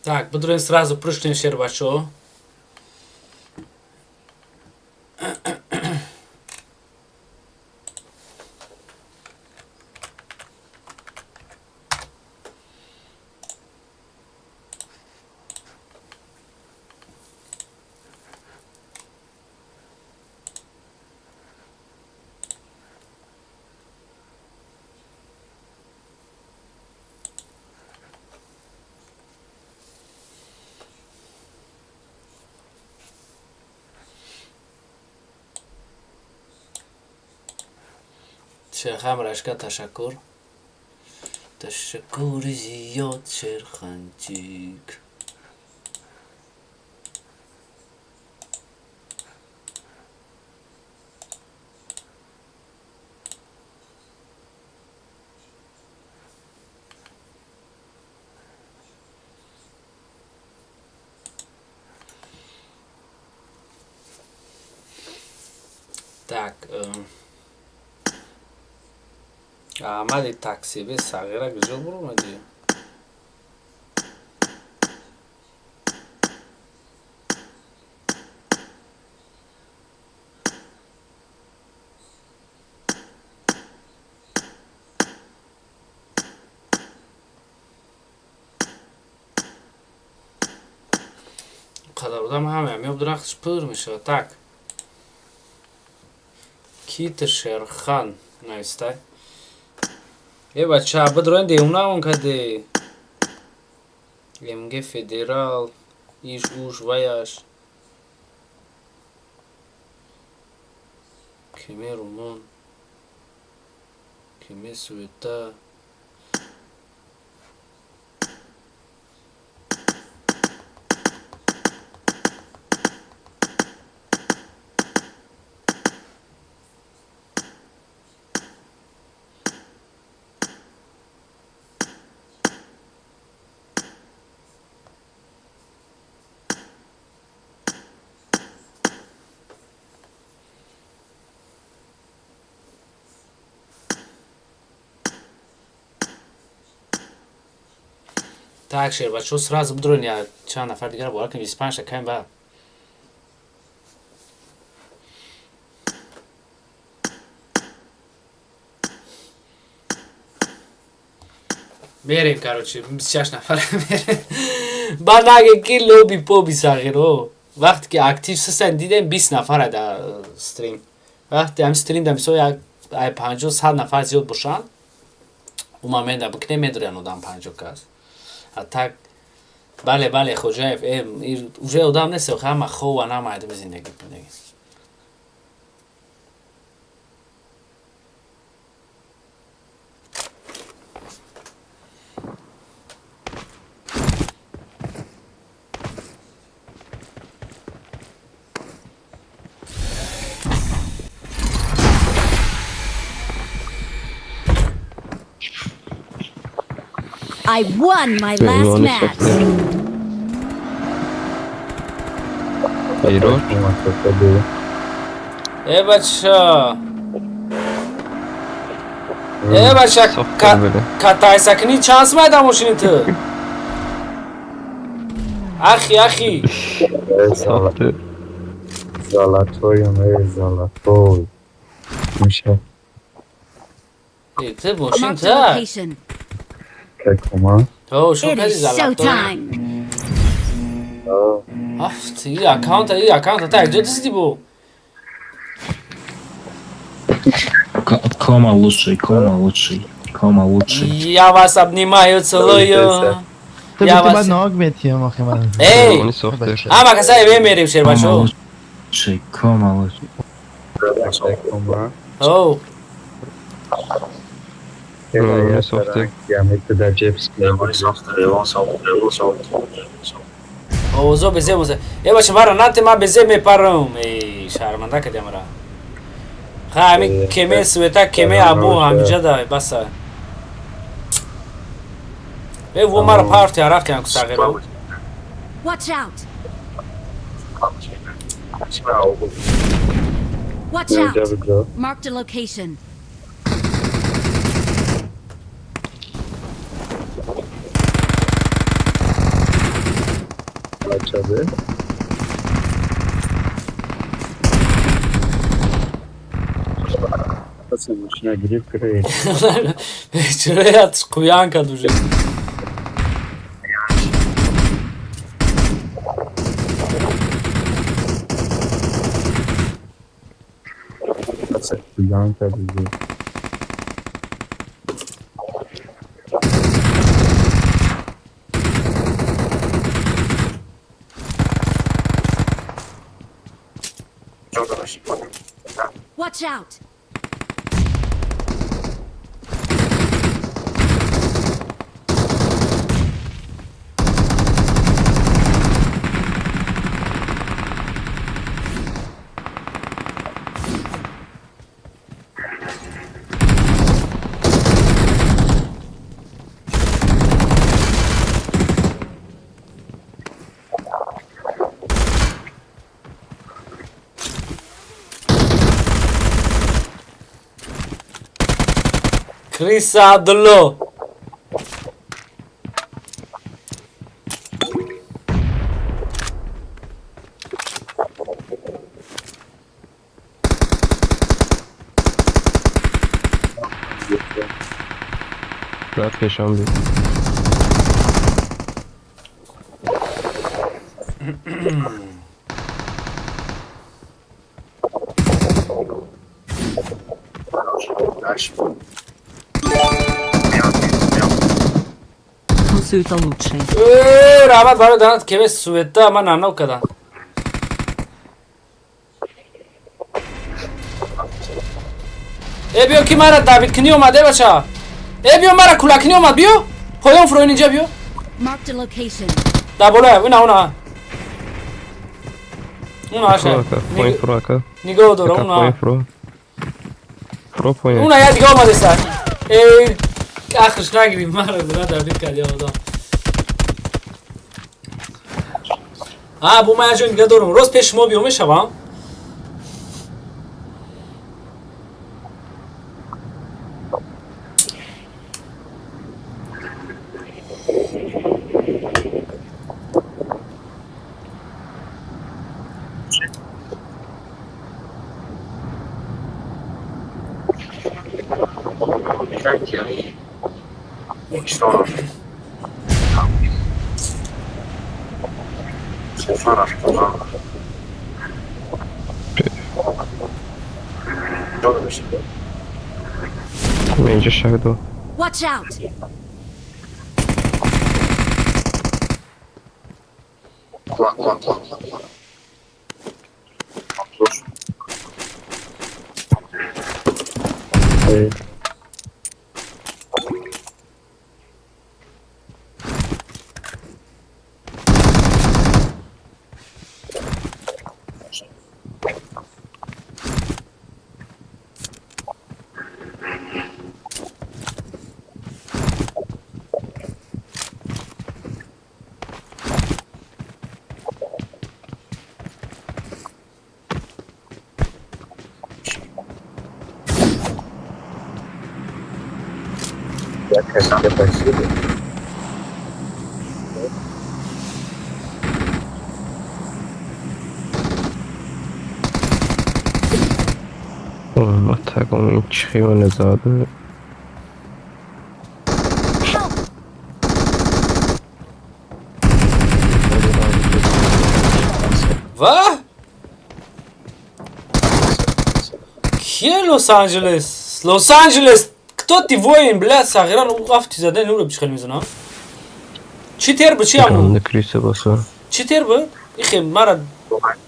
Так, будурем сразу пруштем, шербачо. Шерхан Рашка, ташаккур. Ташаккури зиёд, Шерханчик. Так, Аҳмади таксиби сағира куҷо буромадӣ? Қадар одам ҳамаям ёб дарахтш пур мешавад. Так. Китр Шерхан навистай. Э бача, бидроин девона каде. МГ Федерал, иш уш ваяш. Кеме Румун. Кеме Суета. Так, шербачо, сразу бидроин, я чанд нафар дигар бовар кунем, 25 та кам ба. Мерем, короче, 26 нафар мерем. Ба наге ки лоби поби сағиро. Вақте ки актив сасан дидем 20 нафара дар стрим. Вақте ҳам стрим да мисол як ай 50 100 нафар зиёд бошанд, у момента бикне медорян одам 50 кас. А так бале, бале, Хоҷаев, э, уже одам нест, ҳама хова намайдами зиндагӣ пиндагӣ. I won my last match. Э, бача. Э, бача, катайсакни чанд майда мошини ту? Ахи, ахи. Золотой, золотой. Миша. Э, ты мошин Marked a та? location. Какома? То, шо It кади is золотой? showtime. Аф, и аккаунта, и аккаунта, та, где ты сидибу? Кома лучший, кома лучший, кома лучший. Я вас обнимаю, целую. Ты Я бы вас. ног метием, охи ман. Эй! Ама касай вемерим шербачо. Лучший, кома лучший. Оу. Овозо безе мозе. Э, бача, мара нате ма безе мепарам. Эй, шарманда кадя мара. Ха, ами кеме света, кеме абу, ҳамиҷа да, баса. Э, во мара парти арақ кан кусағиро. Watch out. Watch out. Marked a location. Чаро я қуян кад уже. Watch out. Криса Абдулло. Брат пешам би. Суета лучший. Э, раҳмат барои данат кеме суета ман нанов кардам. Э, биё ки мара давидкунӣ омад, э, бача. Э, биё мара кулакунӣ омад, биё. Поён фуроин инҷа биё. Marked a location. Дар болоя, уна, уна. Уна, аша. Поин фуро ака. Нигоҳ дора, уна. Поин фуро. Фуро поин. Уна, я дига омадеса. Э, ахш нагирӣ мара бура давид кард я одам. А, бу ман як ҷои дига дорам. Рост пеши шумо биё мешавам? Инҷа шаҳдо. Watch out. Як спасибо. Тагон чихионе зад. Help! Ва? Кие Лос-Анджелес? Лос-Анджелес! Кто ты воин, бля, сағиран ӯ афти задан нуро бишхел мезанам? Чӣ тер бу, чи аму? Ганда криса баса. Чӣ тер бу? Ихе, мара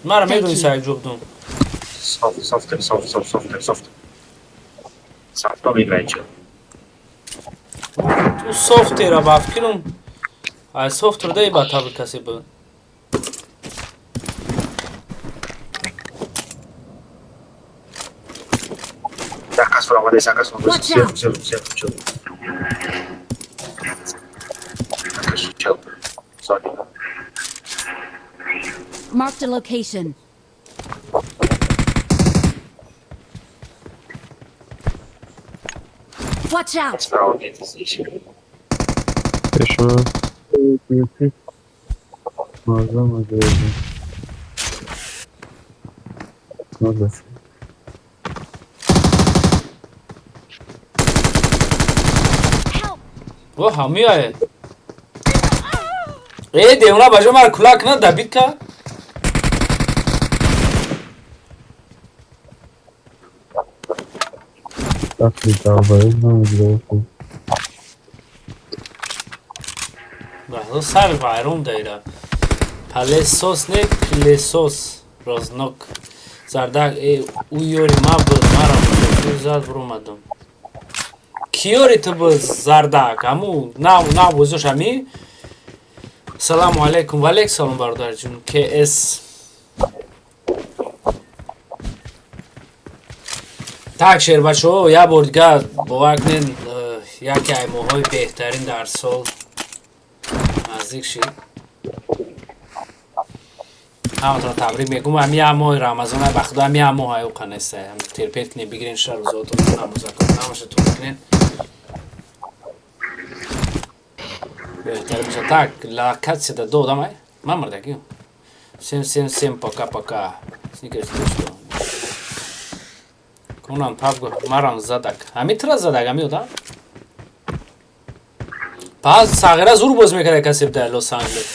медони сай ҷобдум. Софт, софт, софт, софт, софт, софт. Софт меграҷа. Ту софтера ба фикрам. Ай софтер дай ба табр касе бу. Заказ фуромаде, заказ фуромаде. Watch Сел, out. сел, сел, сел. Заказ чел. Sorry. Marked a location. Watch out! Справа где-то здесь. Пешма. Маза, маза. Маза. Help! Во ҳамияе. Э, девона баҷо мара кулак на дабит ка? Так, летал, ну, Баҳо сар вайрон дайра. Палесос не пилесос. Рознок. Зардак э ӯ ёри ма буд, мара буд, зад буромадам. Ки ёри ту буд зардак? Ҳаму нав нав бозош ҳами? Салому алайкум ва алайк салом бародарҷун. КС. Так шербачаҳо, як бор дигар бовар кунед, яке ай моҳҳои беҳтарин дар сол наздик шид. Ҳаматонро табрик мекунам. Ҳами як моҳи Рамазон ба худо ҳами як моҳ ай уқа неста. Терпет кунед, бигирен ша рӯзотон, намозатон, ҳамаша тӯр кунед. Беҳтар мешавад. Так, локатсияда ду одам ай? Ман мурдагӣ. Всем, всем, всем пока, пока. Сникерс ты что? Конан пабго марам задак. Ҳами тра задак, ҳами одам? Пас сағира зур боз мекарда касе дар Лос-Анҷелес.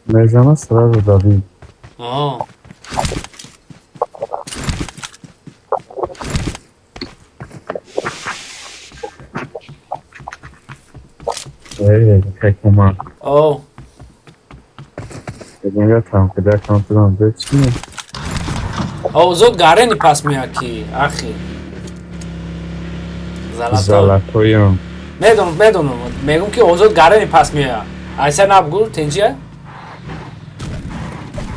Мезана сразу давид. О. Эй, как ума. О. Я там, когда там туда, да, чи? Озод гарени пас меяки, ахи. Золотой. Золотоем. Медонам, медонам. Мегум ки озод гарени пас мея. Айса набгу, тенҷия?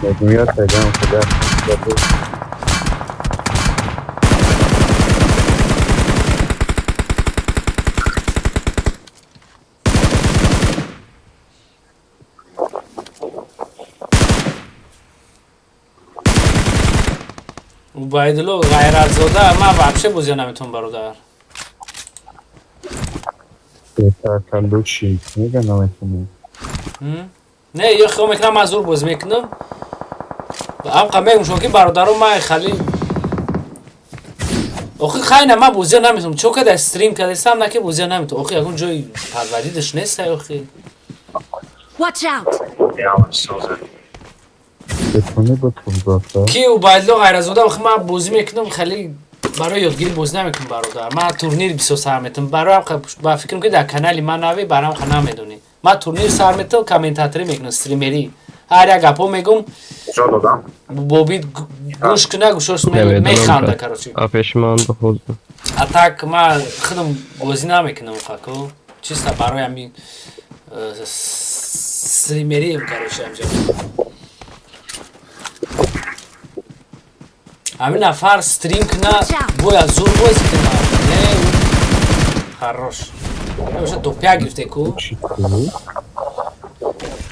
Мегум я тогда, когда Убайдулло Ғайратзода, ман вообще бозия наметавонам бародар. Это лучший книга на этом. М? Не, ё хиёл мекунам ман зур бозӣ мекунам. Амқа мегум шумо ки бародаро ман хали охи хайна ман бозия наметавонам. Чо када стрим кардесам на ки бозия наметавонам. Охи ягон ҷои парваридаш нест охи. Watch out! Ки Убайдулло Ғайратзода охи ман бозӣ мекунам хали барои ёдгирӣ бозӣ намекунам бародар. Ман турнир бисёр сар метавонам. Барои амқа ба фикрам ки дар канали ман нави барои амқа намедонӣ. Ман турнир сар метавонам, комментаторӣ мекунам, стримерӣ. Ҳар як гапҳо мегум. Бобит гӯш куна, гӯшош механда, короче. А пешман бахуд. А так ман худам бозӣ намекунам хако. Чисто барои ҳамин стримерием, короче, ҳамҷа. Ҳамин нафар стрим куна, бояд зур бозӣ куна. Не, хорош. Вообще топя гирифте ку.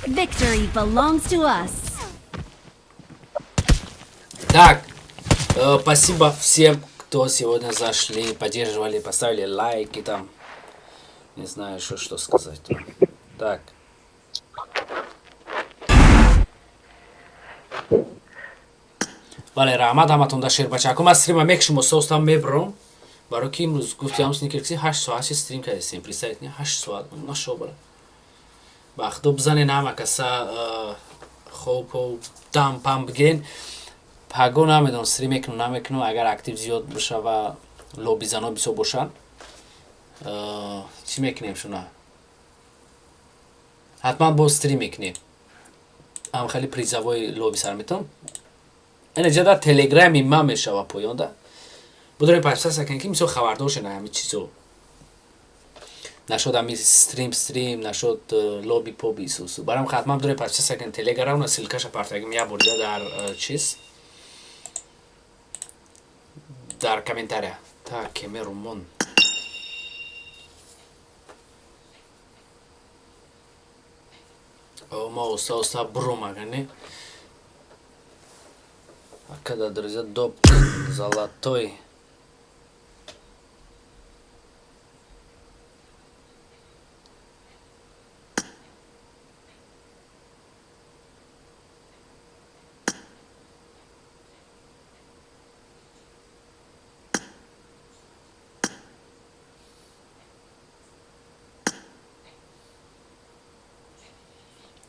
Victory belongs to us. Так, спасибо всем, Кто сегодня зашли, поддерживали, поставили лайки там. Не знаю еще, что сказать. Так. Бале, раҳмат ҳаматон да, шербачако. Ман стрима мекшум, осостам, мебром. Барои ки имрӯз гуфтиам, сникеркси 8 соат стрим кардастем. Представить, не 8 соат. Нашобара. Ба худо, бизанен ҳама каса, хоб дам пам бигирен. Паго намедонам, стрим мекунам, намекунам, агар актив зиёд боша ва лобизано бисёр бошанд, чӣ мекунем, шуна ҳатман боз стрим мекунем, ам хеле призовой лоби сар метон. Ина дар телеграми ман мешава поёнда, будорем подписаться кунем, ки мисол хабардор шена ҳами чизо нашуд, ами стрим нашуд, лоби поби исусу барам. Ҳатман будорем подписаться кунем телеграмна, ссылкаша партагим як бор дига дар чиз, дар комментария. Так, кемерумон. Ма оста оста бром, агане. А когда, друзья, доп золотой.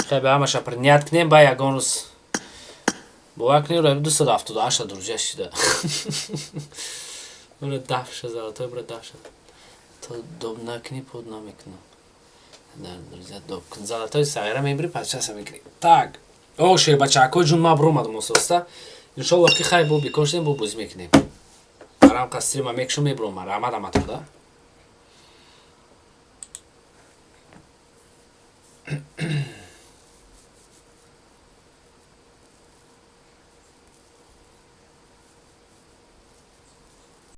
Хай, ба ҳамаша принять кунем, ба ягон рӯз бовар кунем, ра 278 друзья шида. Бра дафша, золотой, бра дафша. То доб накунӣ, под намекунам. Друзья, доб золотой сағира мебири, подписаться мекунӣ. Так, о, шербачако ҷун, ма бромадам ососта. Иншоллоҳ, ки хай бо бикор шудем, бо бозӣ мекунем. Барам қа стрима мекшум, мебром. Раҳмат ҳаматон да.